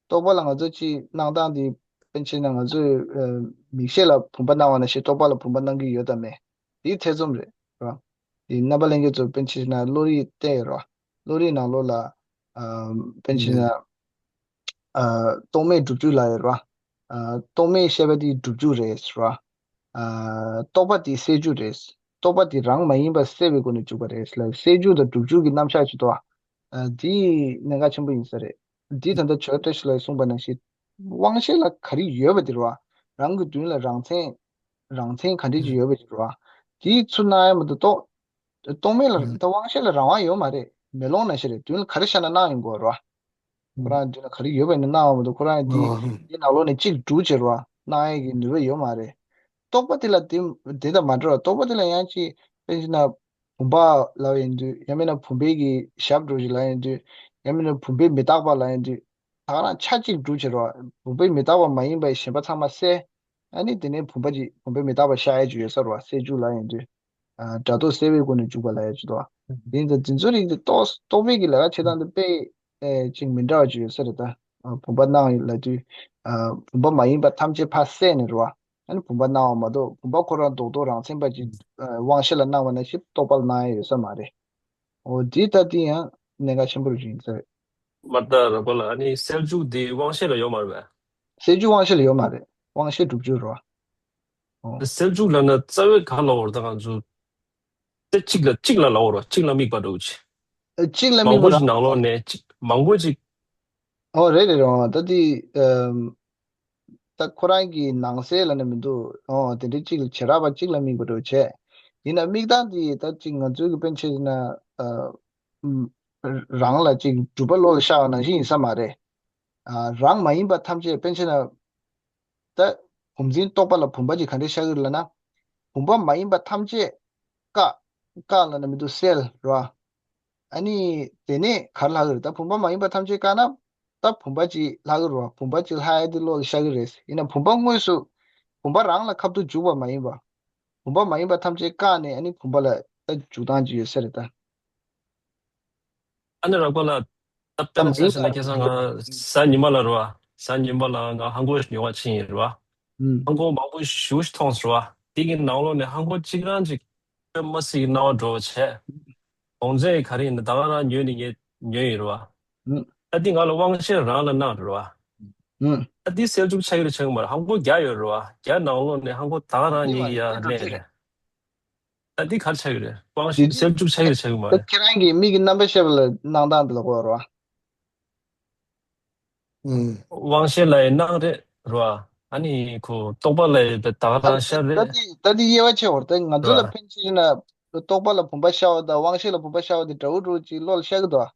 རྟོག་པ་ལ་ང་ཚོ་ཅིག་སྣང་སྟངས་དེ་དཔེར་ན་ཆ་བཞག་ན་ང་ཚོས་མིག་ཤེས་ལ་བུམ་པ་སྣང་བ་ནང་བཞིན་རྟོག་པ་ལ་བུམ་པ་སྣང་གི་ཡོད་དམ་མེད། དེའི་ཐེ་ཚོམ་རེད། ར། དེ་རྣམ་པ་ལྷན་རྒྱས་ཚོ་དཔེར་ན་ཆ་བཞག་ན་བློ་རིག་བལྟས་ཡོད་ར། བློ་རིག་ནང་ལོགས་ལ། ཨ། དཔེར་ན་ཆ་བཞག་ན། ཨ། རྟོག་མེད་སྒྲུབ་བཅུ་ལབ་ཡོད་ར། ཨ། རྟོག་མེད་ཤེས་པ་དེ་སྒྲུབ་བཅུ་རེད་ར། ཨ། རྟོག་པ་དེ་སེལ་རྒྱུ་རེད། རྟོག་པ་དེ་རང་མ་ཡིན་པ་སེལ་བའི་སྒོ་ནས་འཇུག་པ་རེད་ལ་སེལ་རྒྱུ་དང་སྒྲུབ་རྒྱུ་གི་རྣམ་གཞག་ཅིག་འདུག་ཨ། དེ་གནད་འགག་ཆེན་པོ་ཡིན་ས་རེད། འདི་ད་ལྟ་ཇོ་བཀྲ་ཤིས་ལགས་གསུངས་པ་ནང་བཞིན། དབང་ཤེས་ལ་ག་རེ་ཡོད་པ་དེ་རེད་བ། རང་གི་མདུན་ལ་རང་མཚན། རང་མཚན་ག་འདྲས་ཅིག་ཡོད་པ་དེ་རེད་བ། དེའི་ཚུར་སྣང་ཡ་མ་གཏོགས། རྟོག་མེད་ལ་ད་དབང་ཤེས་ལ་རང་དབང་ཡོད་མ་རེད། མེ་ལོང་ནང་བཞིན་རེད། མདུན་ལ་ག་རེ་བཞག་ན་སྣང་ཡོང་གི་རེད་བ། ཁོ་རང་མདུན་ལ་ག་རེ་ཡོད་པ་ཡིན་ན་སྣང་བ་མ་གཏོགས་ཁོ་རང་དེ་དེ་ནང་ལོགས་ནས་གཅིག་སྒྲུག་བྱེད་རེད་བ། སྣང་ཡ་གི་ནུས་པ་ཡོད་མ་རེད། རྟོག་པ་དེ་ལ་དེ་དེ་དང་མ་འདྲ་བ། རྟོག་པ་དེ་ལ་ཡང་ཅིག་དཔེར་ན་བུམ་པ་ལབ་ཡིན་དུས་ཡང་མིན་ན་བུམ་པའི་གི་ཞབས་འགྲོ་ཞིག་ལབ་ཡིན་དུས་ཡང་མིན་ན་བུམ་པའི་མི་རྟག་པ་ལབ་ཡིན་དུས། ད་ག་རང་ཆ་གཅིག་སྒྲུག་བྱེད་རོགས། བུམ་པའི་མི་རྟག་པ་མ་ཡིན་པའི་ཞེན་པ་ཚང་མ་བསལ། ཨ་ནི་དེ་ནས་བུམ་པ་ཅིག་བུམ་པའི་མི་རྟག་པ་ཤར་ཡ་ཅིག་ཡོད་ས་རེད་བ། སེལ་འཇུག་ལབ་ཡོང་དུས། ཨ། སྒྲ་རྟོག་སེལ་བའི་སྒོ་ནས་འཇུག་པ་ལབ་ཡ་ཅིག་འདུག་བ། དེ་ཡིན་ཙང་འཛིན་ཚུལ་རིག་འདི་རྟོག་རྟོག་པའི་གི་ལས་ཀ་བྱེད་སྟངས་འདི་དཔེ་ཨེ་ཅིག་མི་འདྲ་བ་ཅིག་ཡོད་ས་རེད་ད། ཨ། བུམ་པ་སྣང་ཡོད་ལབ་དུས། ཨ། བུམ་པ་མ་ཡིན་པ་ཐམས་ཅད་ཕར་བསལ་ནས་རེད་བ། ཨ་ནི་བུམ་པ་སྣང་བ་མ་གཏོགས་བུམ་པ་ཁོ་རང་རྡོག་རྡོག་རང་མཚན་པ་ཅིག་ཨ། དབང་ཤེས་ལ་སྣང་བ་ནང་བཞིན་རྟོག་པ་ལ་སྣང་ཡ་ཡོད་ས་མ་རེད། འོ་འདི་ལྟ་དེ་ཡང་གནད་འགག་ཆེན་པོ་རེད་ཟེར། མ་ལྟ་རོགས་པ་ལ་ཨ་ནི་སེལ་འཇུག་དེ་དབང་ཤེས་ལ་ཡོད་མ་རེད་པས། སེལ་འཇུག་དབང་ཤེས་ལ་ཡོད་མ་རེད། དབང་ཤེས་དྲུག་ཅུ་རེད་བ། ཨོ། སེལ་ཅུག་ལབ་ན་རྩ་བའི་ག་ལབ་དགོས་རེད། ད་ང་ཚོ་དེ་གཅིག་ལ་གཅིག་ལ་ལབ་དགོས་རེད་བ། གཅིག་ལ་དམིགས་པ་འདྲ་བོ་ཅིག་ཨ། གཅིག་ལ་མང་དམིགས་པ་པོ་ཞིག་རང་། ནང་ལོགས་ཨོ། ནས་གཅིག་མང་པོ་ཅིག་ཨོ། རེད་རེད་རེད། ཨོ། ད་དེ་ཨམ། ད་ཁོ་རང་གི་ནང་གསེས་ལ་ནི་མི་འདུག་ཨོ། དེ་འདྲའི་གཅིག་ལ་བྱེ་བྲག་པ་གཅིག་ལ་དམིགས་པ་འདྲ་བོ་བྱས། ཡིན་ན་དམིགས་སྟངས་དེ་ད་གཅིག་ང་ཚོའི་གི་པཎ་ཆེན་ན་ཨ། ཨམ། རང་ལ་གཅིག་སྒྲུབ་པ་བློ་ལ་ཤར་བ་ནང་བཞིན་ཡིན་ས་མ་རེད། ཨ། རང་མ་ཡིན་པ་ཐམས་ཅད་པཎ་ཆེན་ན། ད་བུམ་འཛིན་རྟོག་པ་ལ་བུམ་པ་ཅིག་ག་འདྲས་ཤར་གི་རེད་ལབ་ན། བུམ་པ་མ་ཡིན་པ་ཐམས་ཅད་བཀག་བཀག་ལབ་ན་མི་འདུག་སེལ་རེད་བ། ཨ་ནི་དེ་ནས་ག་རེ་ལྷག་གི་རེད། ད་བུམ་པ་མ་ཡིན་པ་ཐམས་ཅད་བཀག་ན། ད་བུམ་པ་ཅིག་ལྷག་གི་རེད་བ། བུམ་པ་ཅིག་ལྷག་ཡ་དེ་བློ་ལ་ཤར་གི་རེད། ཡིན་ན་བུམ་པ་དངོས་སུ་བུམ་པ་རང་ལ་ཁ་ཐུག་འཇུག་པ་མ་ཡིན་པ། བུམ་པ་མ་ཡིན་པ་ཐམས་ཅད་བཀག་ནས་ཨ་ནི་བུམ་པ་ལ་ད་འཇུག་སྟངས་ཅིག་ཡོད་ས་རེད་ད། ཨ་ནི་རགས་པ་ལ་ད་དཔེར་ན་ཆ་བཞག་ན་ཁ་སང་ང་གཟའ་ཉི་མ་ལ་རེད་བ། གཟའ་ཉི་མ་ལ་ང་ཧང་གོ་ཉོ་བ་ཕྱིན་ཡིན་རེད་བ། ཧང་གོ་མང་པོ་ཞེ་པོ་ཞིག་མཐོང་སོང་རེད་བ། དེ་གི་ནང་ལོགས་ནས་ཧང་གོ་གཅིག་རང་ཅིག་དཔེ་མ་སྲིད་ཀྱི་སྣང་བ་འགྲོ་བ་བྱས། གོང་ཚད་ག་རེ་ཡིན་ན་ད་ག་རང་ཉོས་ནས་ངས་ཉོས་ཡིན་རེད་བ། ད་འདི་ང་ལ་དབང་ཤེས་རང་ལ་སྣང་རེད་བ། ད་འདི་སེལ་ཅུག་ཆགས་ཀྱི་རེད་ཆགས་ཀྱི་མ་རེད། ཧང་གོ་བརྒྱ་ཡོད་རེད་བ། བརྒྱ་ནང་ལོགས་ནས་ཧང་གོ་ད་ག་རང་ཉིད་ཀྱི་ཡ་གནས་རེད། ད་འདི་ག་རེ་ཆགས་ཀྱི་རེད། དབང་ཤེས་སེལ་ཅུག་ཆགས་ཀྱི་རེད་ཆགས་ཀྱི་མ་རེད། ཁྱེད་རང་གི་མིག་གི་རྣམ་པ་ཤེས་པ་ལ་སྣང་སྟངས་འདི་ལ་གོ་བ་རེད་བ། ཨུམ། དབང་ཤེས་ལ་ཡང་སྣང་རེད་རོ། ཨ་ནི་ཁོ་རྟོག་པ་ལ་ཡང་ད་ག་རང་ཤར་རེད། ད་དེ་ད་དེ་དབྱེ་བ་ཕྱེ་བར་ད་ང་ཚོ་ལ་རོ། ཕན་ཆད་ན་རྟོག་པ་ལ་བུམ་པ་ཤར་བ་དང་དབང་ཤེས་ལ་བུམ་པ་ཤར་བ་དེ་འདྲ་བོ་འདྲ་བོ་ཅིག་བློ་ལ་ཤར་གི་འདུག་ཨ།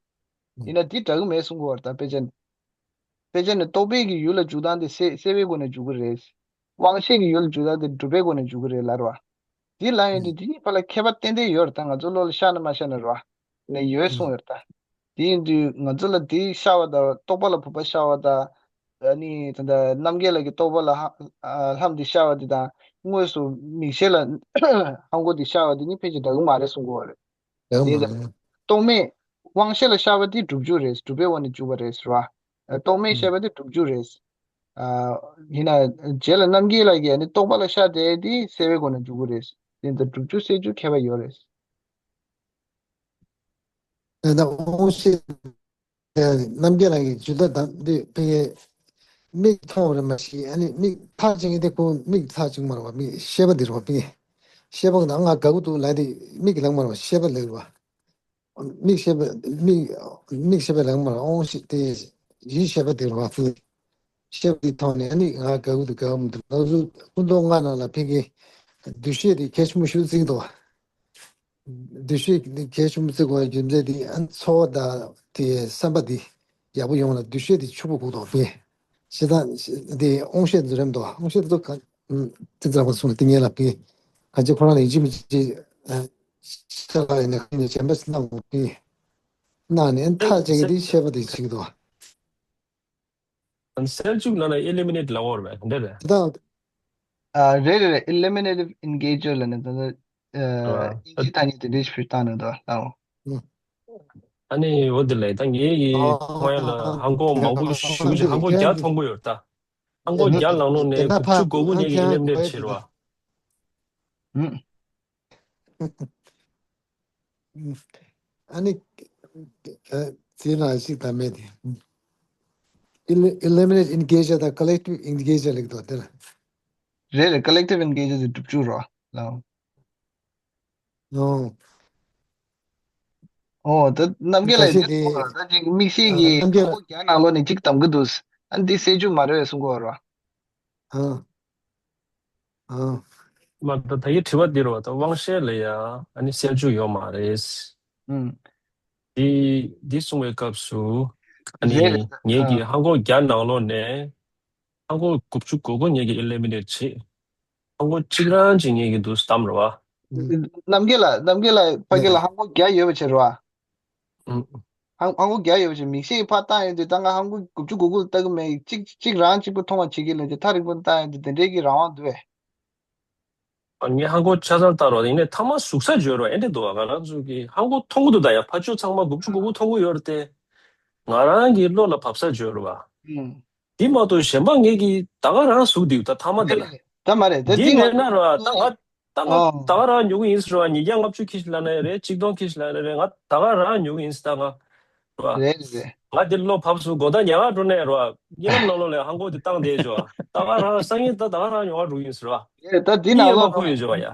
ཡིན་ན་དེ་འདྲ་གི་མེད་གསུང་གི་བར་ད་དཔེ་ཆ་ནི། དཔེ་ཆ་ནི་རྟོག་པའི་གི་ཡུལ་ལ་འཇུག་སྟངས་དེ་སེལ་སེལ་བའི་སྒོ་ནས་འཇུག་གི་རེད། དབང་ཤེས་ཀྱི་ཡུལ་ལ་འཇུག་སྟངས་དེ་སྒྲུབ་པའི་སྒོ་ནས་འཇུག་གི་རེད་ལབ་རོ། དེ་ལབ་ཡོང་དུས་དེ་གཉིས་བར་ལ་ཁྱད་པར་ཏན་ཏན་ཡོད་རེད་ད། ང་ཚོ་བློ་ལ་ཤར་ན་མ་ཤར་ན་རོ། ནས་ཡོད་གསུངས་ཡོད་རེད་ད། དེ་ཡིན་དུས་ང་ཚོ་ལ་དེ་ཤར་བ་དང་རྟོག་པ་ལ་བུམ་པ་ཤར་བ་དང་། ཨ་ནི་ད་ལྟ་རྣམ་རྒྱལ་ལགས་ཀྱི་རྟོག་པ་ལ་ཧ་ཨ་ལྷམ་དེ་ཤར་བ་དེ་དང་དངོས་སུ་མིག་ཤེས་ལ་ཧང་གོ་དེ་ཤར་བ་དེ་གཉིས་ཕལ་ཆེར་འདྲ་གི་མ་རེད་གསུང་གི་ཡོད་རེད། ཡང་དེ་མ་ལ་རེད། རྟོག་མེད་དབང་ཤེས་ལ་ཤར་བ་དེ་སྒྲུབ་བཅུག་རེད། སྒྲུབ་པའི་འོག་ནས་འཇུག་པ་རེད་ཟེར་བ། རྟོག་མེད་ཤར་བ་དེ་སྒྲུབ་བཅུག་རེད། ཨ་ཡིན་ན་རྗེས་ལ་རྣམ་རྒྱལ་ལགས་ཀྱིས་ནི་རྟོག་པ་ལ་ཤར་དེ་དེ་སེལ་བའི་སྒོ་ནས་འཇུག་གི་རེད། དེ་འདི་སྒྲུབ་བཅུག་སེལ་བཅུག་ཁྱད་པར་ཡོད་རེད། ད་དབང་ཤེས་རྣམ་རྒྱལ་ལགས་ཀྱིས་ཇུས་ལྟ་དང་དེ་ཕ་གི་མིག་མཐོང་བ་རེད་མ་གཞི་ཨ་ནི་མིག་ཐག་བཅད་མཁན་དེ་ཁོ་མིག་ཐག་བཅད་མ་རེད་བ། མིག་ཤེས་པ་དེ་རེད་བ། ཕ་གི་ཤེས་པ་ང་དགའ་གི་འདུག་ལབ་དེ་མིག་ལབ་མ་རེད་བ། ཤེས་པ་ལབ་རེད་བ། མིག་ཤེས་པ་མིག་མིག་ཤེས་པ་ལབ་མ་རེད། དབང་ཤེས་དེ་ཡིད་ཤེས་པ་དེ་རེད་བ། ཕ་གི་ཤེས་པ་དེ་ཐོག་ནས་ཨ་ནི་ང་དགའ་གི་འདུག་དགའ་གི་མི་འདུག་ང་ཚོ་སྐུ་མདོག་ལྔ་ནང་ལ་ཕ་གི་འདུ་ཤེས་དེ་གལ་ཆེན་པོ་ཞིག་བརྩི་གི་འདུག་བ། འདུ་ཤེས་ཀྱི་གལ་ཆེན་པོ་བརྩི་དགོས་པའི་རྒྱུ་མཚན་དེ་ཨ་ཚོར་བ་དང་དེ་བསམ་པ་དེ་ཡག་པོ་ཡོང་ལ་འདུ་ཤེས་དེ་ཕྱུག་པོ་དགོས་དོ་པས། ཞེ་སྡང་དེ་དབང་ཤེས་འཛིན་རིམ་དོ། དབང་ཤེས་དེ་ཚོ་ག་དེ་ཙམ་པ་སོང་ལ་དེ་ངེས་ལ་པས། ག་ཅི་ཁོ་རང་ལ་ཡིན་གཅིག་མིན་གཅིག་ཤ་ལ་ཡིན་ན་ག་ནས་བྱམས་པ་སྣང་དགོས་པས། གནང་ནས་ཐག་བཅད་ཀྱི་དེ་ཤེས་པ་དེ་བྱེད་ཀྱི་འདུག་བ། སེལ་བཅུག་ལབ་ན་eliminate་ལབ་ཡོད་རེད་པས། འདི་རེད། དེ་དང་། ཨ་རེད་རེད་རེད། Eliminative Engager་ལབ་ནས་ད་ལྟ་ཨ་ཨིན་ཇི་ཐ་སྙད་དེ་འདྲས་ཞིག་བཏང་ནས་འདུག་ལའོ། ཨ་ནི་འོ་དེ་ལས་ད་ངེད་ཀྱི་ཨ་ཁོང་ཡ་ལ་ཧང་གོ་མང་པོ་ཞུ་ཞིག་ཧང་གོ་བརྒྱ་མཐོང་གི་ཡོད་ད། ཧང་གོ་བརྒྱ་ནང་ལོགས་ནས་དགུ་བཅུ་གོ་དགུ་ངེད་ཀྱི་eliminate་བྱེད་རོགས། ཨ་ནི་ཨ་དེ་ལ་ཞིག་ད་མེད་དེ། Ele- Eliminate engager་དང་collective engager་ལེགས་དོ་དེ་ལ། རེད་རེད། Collective Engager་ཟེར་སྒྲུབ་བཅུག་རོགས་ལའོ། ཨོ། ཨོ་ད་རྣམ་རྒྱལ་ལགས་ཀྱིས་དེ་ད་ཅིག་མིག་ཤེས་ཀྱི་རྣམ་རྒྱལ་ཧང་གོ་བརྒྱ་ནང་ལོགས་ནས་གཅིག་བདམས་ཀྱི་འདུག་ཨ་ནི་དེ་སེལ་བཅུག་མ་རེད་པས་གསུང་གི་ཡོད་རེད་བ། ཨ། ཨ། མ་ད་ད་ཡི་དྲི་བ་འདི་རེད་བ། ད་དབང་ཤེས་ལ་ཡ་ཨ་ནི་སེལ་བཅུག་ཡོད་མ་རེད། ཨུམ། འདི་འདི་གསུང་བའི་སྐབས་སུ་ཨ་ནི་རེད་རེད། ངེད་ཨ། ཀྱི་ཧང་གོ་བརྒྱ་ནང་ལོགས་ནས་ཧང་གོ་དགུ་བཅུ་གོ་དགུ་ངེད་ཀྱི་eliminate་བྱེད། ཧང་གོ་གཅིག་རང་ཅིག་ངེད་ཀྱི་འདུག་བདམས་རེད་བ། རྣམ་རྒྱལ་ལགས་རྣམ་རྒྱལ་ལགས་ཕ་གི་ལ་ཧང་གོ་བརྒྱ་ཡོད་པ་བྱེད་རེད་བ། ཨུམ། ཧང་ཧང་གོ་བརྒྱ་ཡོད་པ་བྱེད། མིག་ཤེལ་ཕར་བཏང་ཡོང་དུས་ད་ང་ཧང་གོ་དགུ་བཅུ་གོ་དགུ་ལ་ལྟ་གི་མེད། གཅིག་གཅིག་རང་གཅིག་པུ་མཐོང་བ་བྱེད་ཀྱི་ལབ་ཀྱི་ཐག་རིང་པོ་ནས་བཏང་ཡོང་དུས་དེ་འདྲའི་གི་རང་དབང་འདུག་བས། ཨ་ངས་ཧང་གོ་ཆ་ཚང་ལྟ་རོགས། ཡིན་ནའི་ཐ་མ་ཟུག་ས་བརྗོད་རོགས་ཨེ་འདྲ་འདུག་ཨ་ང་རང་ཚོ་གི་ཧང་གོ་མཐོང་གི་འདུག་ད་ཡ་ཕར་ཕྱོགས་ཚང་མ་དགུ་བཅུ་གོ་དགུ་མཐོང་གི་ཡོད་རེད་དེ། ང་རང་གི་བློ་ལ་བབས་ས་བརྗོད་རོགས་བ། ཨུམ། འདི་མ་གཏོགས་གཞན་པ་ངེད་ཀྱི་ད་ག་རང་ཟུག་འདུག་ད་ཐ་མ་དེ་ལ། ད་མ་རེད་ད་འདི་འདི་ང་མེད་ན་རོགས་ད་ང་ད་ང་ཨོ། ད་ག་རང་ཉོ་གི་ཡིན་ཟེར་བ། ཉིས་བརྒྱ་ལྔ་བཅུ་ཁྱི་ཞིག་ལ་ན་ཡ་རེད། གཅིག་སྟོང་ཁྱི་ཞིག་ལ་ན་རེད། ང་ད་ག་རང་ཉོ་གི་ཡིན་ཟེར་ད་ང་ རེད་བ། རེད་རེད་རེད། ང་འདི་བློ་ཕབ་སོང་། དགོང་དག་ཉལ་ཁ་འགྲོ་ནས་རེད་བ། གཉིད་ལམ་ནང་ལོགས་ལ་ཧང་གོ་དེ་བཏང་བསྡད་ཡོད་བ། ད་ག་རང་སང་ཉིན་ད་ད་ག་རང་ཉོ་བ་འགྲོ་གི་ཡིན་ཟེར་བ། རེད། ད་འདི་ནང་ལོགས་ལ་དབྱེ་བ་ཕོག་ཡོད་བ་ཡ།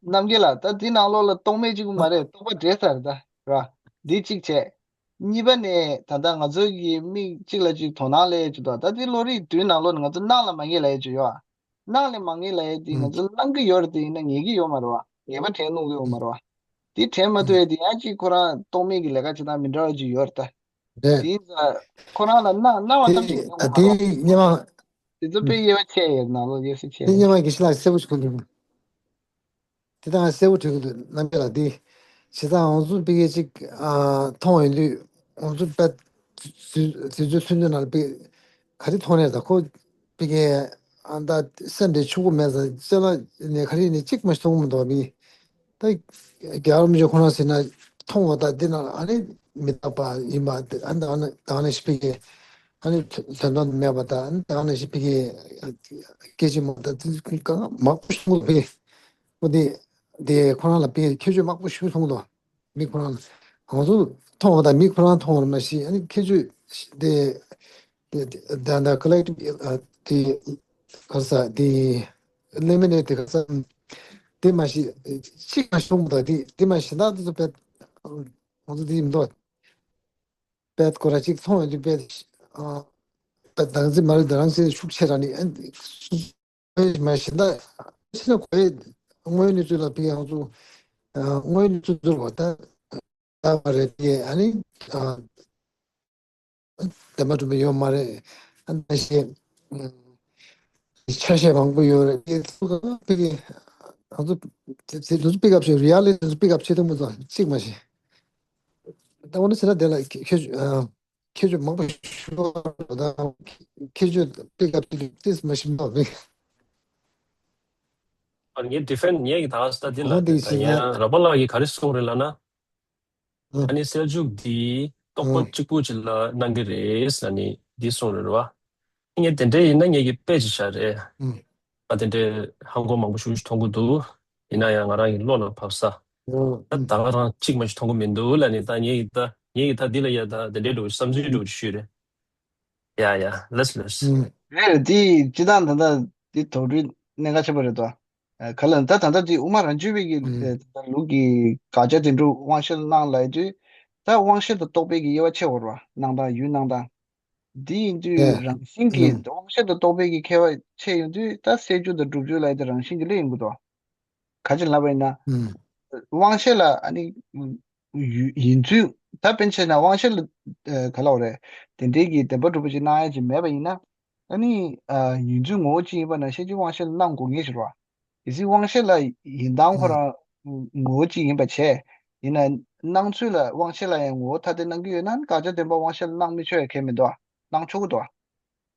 རྣམ་རྒྱལ་ལགས། ད་འདི་ནང་ལོགས་ལ་རྟོག་མེད་གཅིག་པུ་མ་རེད། རྟོག་པ་འདྲེས་ཚར་རེད་ད། རེད་བ། འདི་གཅིག་བྱས། གཉིས་པ་ནས་ད་ལྟ་ང་ཚོ་གི་མིག་གཅིག་ལ་གཅིག་དོ་སྣང་སླེབས་ཡོད་ཅིག་འདུག་ད་འདི་བློ་རིག་བསྡུས་ནང་ལོགས་ནས་ང་ཚོ་སྣང་ལ་མ་ངེས་ལབ་ཡ་ཅིག་ཡོད་ཨ། སྣང་ལ་མ་ངེས་ལབ་ཡ་དེ་ང་ཚོ་སྣང་གི་ཡོད་རེད། དེ་ཡིན་ན་ངེས་ཀྱི་ཡོད་མ་རེད་བ། ངེས་པ་དྲན་གནང་གི་ཡོད་མ་རེད་བ། དེ་དྲན་མ་ཐུབ་ཡ་དེ་ཡང་གཅིག་ཁོ་རང་རྟོག་མེད་ཀྱི་ལས་ཀ་བྱེད་སྟངས་མི་འདྲ་བ་ཅིག་ཡོད་རེད་ད། རེད། དེ་ཡིན་ཙང་ཁོ་རང་ལ་སྣང་སྣང་བ་ཙམ་ཞིག་ཡོད་མ་རེད་བ། དེ་སྙན་མ། དེ་ཚོ་དཔེ་དབྱེ་བ་ཕྱེ་ཡོད་ནང་ལོགས་དབྱེ་ས་ཕྱེ་དེ་ཡོད། སྙན་མ་དགེ་བཤེས་ལགས་གསལ་པོ་ཞིག་གོ་འདུག་དེ་དང་གསལ་པོ་བྲིས་ཀྱི་འདུག་རྣམ་རྒྱལ་ལགས། འདི་བྱས་ཙང་ང་ཚོ་ཕ་གིའི་ཅིག་ཨ་མཐོང་ཡོང་དུས་ང་ཚོ་དཔེ་དུས་ཚོད་ཚུན་ཚོད་ནང་ལ་ཕ་གི་ག་རེ་མཐོང་ནས་ད་ཁོ་ཕ་གི་ཨ་ད་སེམས་དེ་ཆུང་ཀུ་མེད་ཙང་ཅ་ལག་ནས་ག་རེ་ནས་གཅིག་མ་མཐོང་མི་འདུག་མི་ད་རྒྱལ་བ་རིན་པོ་ཆེ་ཁོ་རང་ཟེར་ན་མཐོང་བ་ད་འདི་ནང་ལ་ཨ་ནི་མི་རྟག་པ་ཡིན་པ་དེ་ཨ་ནི་ད་ནི་ཞིག་ཕ་གི་ཨ་ནི་དོན་དམ་མེད་པ་ད་ཨ་ནི་ད་ནི་ཞིག་ཕ་གི་སྐད་ཅིག་མ་ད་དེ་གང་མང་པོ་ཞིག་མཐོང་གི་ཕ་གི་ཨོ་དེ། དེ་ཁོ་རང་ལ་དཔེ་ཁྱད་ཆོས་མང་པོ་ཞིག་མཐོང་གི་འདུག་མི་ཁོ་རང་ལ་ང་ཚོ་མཐོང་བ་དང་མི་ཁོ་རང་མཐོང་བ་མ་གཞི་ཨ་ནི་ཁྱད་ཆོས་དེ་དེ་དེ་ད་ད་ཀོ་ལེག་ཊིབ་དེ་ག་ས་དེ་ལེ་མི་ནེ་ཊི་དེ་ག་ས་དེ་མ་གཞི་གཅིག་མ་ཞིག་མཐོང་གི་འདུག་དེ་དེ་མ་གཞི་ད་དེ་ཚོ་དཔེ་ང་ཚོ་དེ་མི་འདུག་དཔེ་ཁོ་རང་གཅིག་མཐོང་ཡོང་དུས་དཔེ་ཨ་དཔེ་བདག་འཛིན་མ་རེད། རང་ཚེ་ཤུགས་ཆེ་ར་ནི་ཨ་ནི། དཔེ་མ་གཞི་ད་ཕྱི་ལ་གོ་ཡི་དངོས་གནས་ཚུལ་ལ་ཕ་གི་ང་ཚོ་དངོས་གནས་ཚུལ་ཚུར་བ་ད་ལྟ་བ་རེད་དེ་ཨ་ནི་བདེན་པ་གྲུབ་པ་ཡོད་མ་རེད། ཨ་ནི་ཞེས་ཆ་ཤས་མང་པོ་ཡོད་རེད། དེ་ཚོ་ཕ་གི་ང་ཚོ་དེ་ཚོ་པིག་ཨབ་བྱེད་རི་ཡ་ལི་ཊི་ཚོ་པིག་ཨབ་བྱེད་ཐུབ་མ་སོང་གཅིག་མ་གཞི། ད་འོ་ན་ཟེར་ན་དེ་ལ་ཁྱེད་ཁྱེད་ཆོས་མང་པོ་ཞུ་བ་དང་ཁྱེད་ཆོས་པིག་ཨབ་ཏིས་མ་ཤིམ་པ་བིག་ཨ་ངའི་ཌི་ཕེན་ངའི་གི་ད་ས་འདི་ལ་ཨོ་དེ་ད་ཡ་ཡིན་ན་ར་པ་ལགས་ཀྱིས་ག་རེ་གསུངས་རེད་ལབ་ན། ཨ་ནི་སེལ་ཇུག་འདི་རྟོག་པ་གཅིག་པུ་ཅིག་ལ་གནང་གི་རེད་ལབ་ནི་འདི་གསུངས་རེད་བ། ངས་དེ་འདྲ་ཡིན་ན་ངས་ཀྱི་དཔེ་ཅིག་བཞག་རེད། ཨ་དེ་འདྲའི་ཧང་གོ་མང་པོ་ཞུ་ཞུ་མཐོང་གི་འདུག་ཡིན་ན་ཡང་ང་རང་གི་བློ་ལ་བབས་ས། ད་ད་ག་རང་གཅིག་མ་ཞིག་མཐོང་གི་མི་འདུག་ལབ་ནི་ད་ངས་ཀྱི་ད་ངས་ཀྱི་ད་འདི་ལ་ཡ་ད་དེ་འདྲའི་འགྲོ་བསམ་ཚུལ་འགྲོ་ཞུས་རེད། ཡ་ཡ་ལེས་ལེས། རེད། དེ་སྤྱི་བཏང་ད་ལྟ་དེ་དོགས་འདྲི་གནད་འགག་ཆེན་པོ་རེད་དོ། ག་ལ་ད་ད་ལྟ་དེ་དབུ་མ་རང་རྒྱུད་པའི་གི་ད་ལུགས་ཀྱི་དགག་བྱ་དེ་འདྲ་དབང་ཤེས་ལ་སྣང་ལབ་དུས། ད་དབང་ཤེས་དང་རྟོག་པའི་གི་དབྱེ་བ་ཕྱེ་བར་བ་སྣང་སྟངས་ཡུལ་སྣང་སྟངས། འདི་ཡིན་དུས་རང་བཞིན་གྱིས་དབང་ཤེས་དང་རྟོག་པའི་གི་ཁྱད་པར་ཕྱེ་ཡོང་དུས་ད་སེལ་ཇུག་དང་སྒྲུབ་ཇུག་ལབ་དེ་རང་བཞིན་གྱིས་སླེབས་ཡོང་གི་འདུག་ག་ཅི་ལབ་པ་ཡིན་ན། དབང་ཤེས་ལ་ཨ་ནི་ཡུལ་ཡིན་ཚུལ་ད་དཔེར་ན་ཆ་བཞག་ན་དབང་ཤེས་ལ་ག་ལབ་དགོས་རེད། དེ་འདྲའི་གི་བདེན་པ་གྲུབ་པ་ཅིག་སྣང་ཡ་ཅིག་མེད་པ་ཡིན་ན། ཨ་ནི་ཡིན་ཚུལ་ངོ་བོ་གཅིག་ཡིན་པ་ནང་བཞིན་གྱི་དབང་ཤེས་ལ་སྣང་དགོས་ངེས་ཤིག་རེད་བ། གལ་སྲིད་དབང་ཤེས་ལ་ཡིན་སྟངས་ཁོ་རང་ངོ་བོ་གཅིག་ཡིན་པ་བྱས། ཡིན་ན་སྣང་ཚུལ་ལ་དབང་ཤེས་ལ་ཡང་ངོ་བོ་ཐ་དད་སྣང་གི་ཡོད་ན་དགག་བྱ་བདེན་པ་དབང་ཤེས་ལ་སྣང་མི་ཆོག་ཡ་གལ་མི་འདུག་སྣང་ཆོག་གི་འདུག་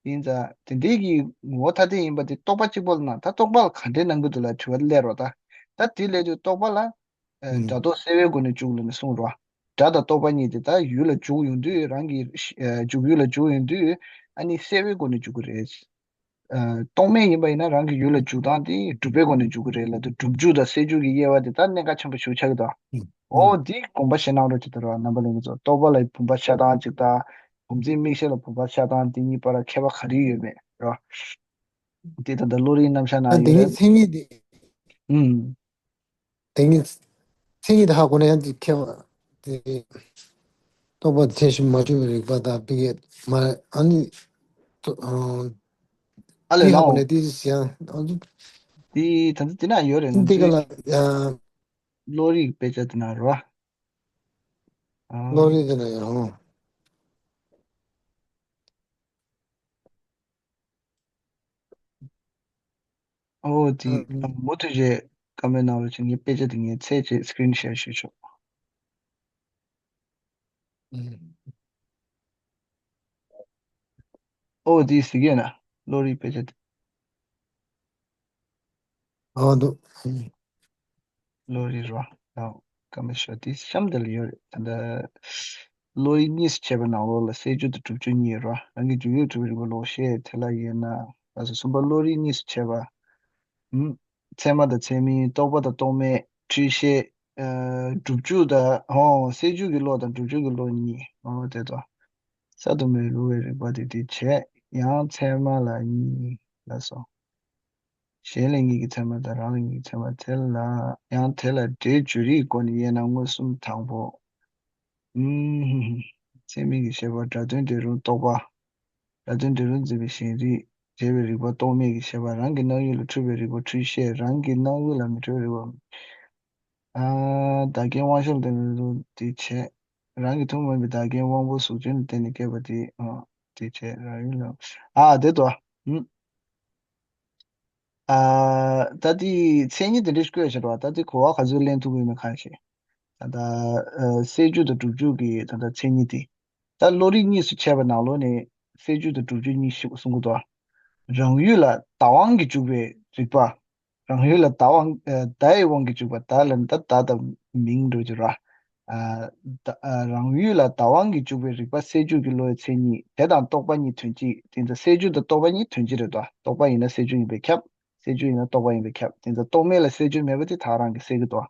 ཡིན་ཙང་དེ་འདྲའི་གི་ངོ་བོ་ཐ་དད་ཡིན་པ་དེ་རྟོག་པ་གཅིག་པོ་ལ་སྣང་ད་རྟོག་པ་ལ་ག་འདྲའི་སྣང་གི་འདུག་ལ་དྲི་བ་སླེབས་རོགས་ད། ད་དེ་སླེབས་དུས་རྟོག་པ་ལ་སྒྲ་རྟོག་སེལ་བའི་སྒོ་ནས་འཇུག་ལབ་ནས་གསུངས་རོགས། སྒྲ་དང་རྟོག་པ་གཉིས་དེ་ད་ཡུལ་ལ་འཇུག་ཡོང་དུས་རང་གི་འཇུག་ཡུལ་ལ་འཇུག་ཡོང་དུས་ཨ་ནི་སེལ་བའི་སྒོ་ནས་འཇུག་གི་རེད། རྟོག་མེད་ཡིན་པ་ཡིན་ན་རང་གི་ཡུལ་ལ་འཇུག་སྟངས་དེ་སྒྲུབ་པའི་སྒོ་ནས་འཇུག་གི་རེད་ལབ་དུས་སྒྲུབ་འཇུག་དང་སེལ་འཇུག་གི་དབྱེ་བ་དེ་ད་གནད་འགག་ཆེན་པོ་ཞིག་ཆགས་ཀྱི་འདུག་འོ་དེ་དགོངས་པ་བཞེས་གནང་རོགས་བྱེད་དང་རོགས་རྣམ་པ་ལྷན་རྒྱས་ཚོ། རྟོག་པ་ལ་བུམ་པ་ཤར་སྟངས་གཅིག་དང་བུམ་འཛིན་མིག་ཤེས་ལ་བུམ་པ་ཤར་སྟངས་དེ་གཉིས་བར་ལ་ཁྱད་པར་ག་རེ་ཡོད་མེད་རོ། དེ་ད་ལྟ་བློ་རིག་རྣམ་གཞག་ནང་ཡོད་རེད། མཚན་ཉིད་དེ། ཨུམ། དེ་ནི་མཚན་ཉིད་དེ་ཧ་གོ་ན་ཡང་དེ་ཁྱད་པར་དེ་རྟོག་པ་དེ་ཐེ་ཞིབ་མ་བྱུང་བའི་རིག་པ་དང་ཕ་གི་མ་ཨ་ནི་ཨ་ལས་དེ་ཧ་གོ་ན་ལའོ། དེ་ཡང་ཨ་ནི་དེ་ད་ལྟ་དེ་ན་ཡོད་རེད་ན་དེ་ག་ལ་ཡང་བློ་རིག་དཔེ་ཆ་དེ་ན་རོ། ཨ། བློ་རིག་དེ་ན་ཡང་། ཨོ་དེ་ཨ་མུ་མཐུད་བྱས་ཀ་མེན་ནང་ལ་ཅིག་ངའི་དཔེ་ཆ་དེ་ངས་ཚད་བྱས་སི་ཀི་རིན་ཤེར་བྱེད་ཆོག་ཨུམ། ཨོ་དེ་ཟི་གེ་ན་བློ་རིག་དཔེ་ཆ་དེ། ཨོ་འདུག་ཨུམ། བློ་རིག་རོ། ཡང་ཀ་མེད་ཤོ་དེ་གཤམ་དེ་ལ་ཡོད་རེད། ད་ལྟ་བློ་རིག་གཉིས་སུ་ཕྱེ་བའི་ནང་ལོགས་ལ་སེལ་འཇུག་དང་སྒྲུབ་འཇུག་གཉིས་ཡོད་རོ། རང་གི་འཇུག་ཡུལ་སྒྲུབ་པའི་རིག་པ་ལོག་ཤེས་དེ་ལ་ཡོད་ན། ལགས་སོ། གསུམ་པ་བློ་རིག་གཉིས་སུ་ཕྱེ་བ། ཨུམ། ཚད་མ་དང་ཚད་མིན། རྟོག་པ་དང་རྟོག་མེད། འཁྲུལ་ཤེས། ཨ། སྒྲུབ་འཇུག་དང་། ཨོ། སེལ་འཇུག་གི་བློ་དང་སྒྲུབ་འཇུག་གི་བློ་གཉིས། ཨོ་དེ་དོ། གསར་དུ་མེད་རུང་བའི་རིགས་པ་དེ་དེ་བྱས། ཡང་ཚད་མ་ལ་གཉིས་ལ་སོགས། གཞན་ལ་གཉིས་ཀྱི་ཚད་མ་དང་རང་ལ་གཉིས་ཀྱི་ཚད་མ་དེ་ལ། ཡང་དེ་ལ་སྒྲའི་སྦྱོར་རིགས་སྒོ་ནས་དབྱེ་ན་མངོན་སུམ་དང་པོ། ཨུམ། ཚད་མིན་གྱི་ཤེས་པ། སྒྲ་དོན་འབྲས་རུང་རྟོག་པ། སྒྲ་དོན་འབྲས་རུང་འཛིན་པའི་གཞན་རིག། འབྲེལ་བའི་རིགས་པ་རྟོག་མེད་ཀྱི་ཤེས་པ། རང་གི་སྣང་ཡུལ་ལ་འཁྲུལ་པའི་རིགས་པ་འཁྲུལ་ཤེས། རང་གི་སྣང་ཡུལ་ལ་མི་འཁྲུལ་བའི་རིགས་པ། ཨ། བདག་རྐྱེན་དབང་ཤེས་ལ་བརྟེན་ནས་དེ་བྱས། རང་གི་ཐུན་མོང་མ་ཡིན་པའི་བདག་རྐྱེན་དབང་པོ་གཟུགས་ཅན་ལ་བརྟེན་ནས་སྐྱེས་པ་དེ། ཨ། དེ་བྱས། རང་ཡུལ་ལ། ཨ། དེ་དོ། ཨུམ། ཨ། ད་དེ་མཚན་ཉིད་དེ་འདྲ་ཞིག་བཀོད་བཞག་པ། ད་དེ་གོ་བ་ག་ཚོད་ལེན་ཐུབ་ཀྱི་ཡོད་མེད་གང་ཤེས། ད་ལྟ་ཨ་སེལ་འཇུག་དང་སྒྲུབ་འཇུག་གི་ད་ལྟ་མཚན་ཉིད་དེ། ད་བློ་རིག་གཉིས་སུ་ཕྱེ་བའི་ནང་ལོགས་ནས་སེལ་འཇུག་དང་སྒྲུབ་འཇུག་གཉིས་ཤིག་གསུང་གི་འདུག་རང་ཡུལ་ལ་བདག་དབང་གིས་འཇུག་པའི་རིགས་པ། རང་ཡུལ་ལ་བདག་དབང་། ཨ། བརྡ་ཡི་དབང་གིས་འཇུག་པ། བརྡ་ལ་ནི་ད་བརྡ་དང་མིང་འགྲོ་གི་ར། ཨ། ད། ཨ། རང་ཡུལ་ལ་བདག་དབང་གིས་འཇུག་པའི་རིགས་པ་སེལ་འཇུག་གི་བློའི་མཚན་ཉིད། དེ་དང་རྟོག་པ་གཉིས་དོན་གཅིག་དེ་ཚོ་སེལ་འཇུག་དང་རྟོག་པ་གཉིས་དོན་གཅིག་རེད་དོ། རྟོག་པ་ཡིན་ན་སེལ་འཇུག་ཡིན་པས་ཁྱབ། སེལ་འཇུག་ཡིན་ན་རྟོག་པ་ཡིན་པས་ཁྱབ། དེ་ཚོ་རྟོག་མེད་ལ་སེལ་འཇུག་མེད་པ་དེ་ཐག་རང་གིས་སེལ་གྱི་འདུག་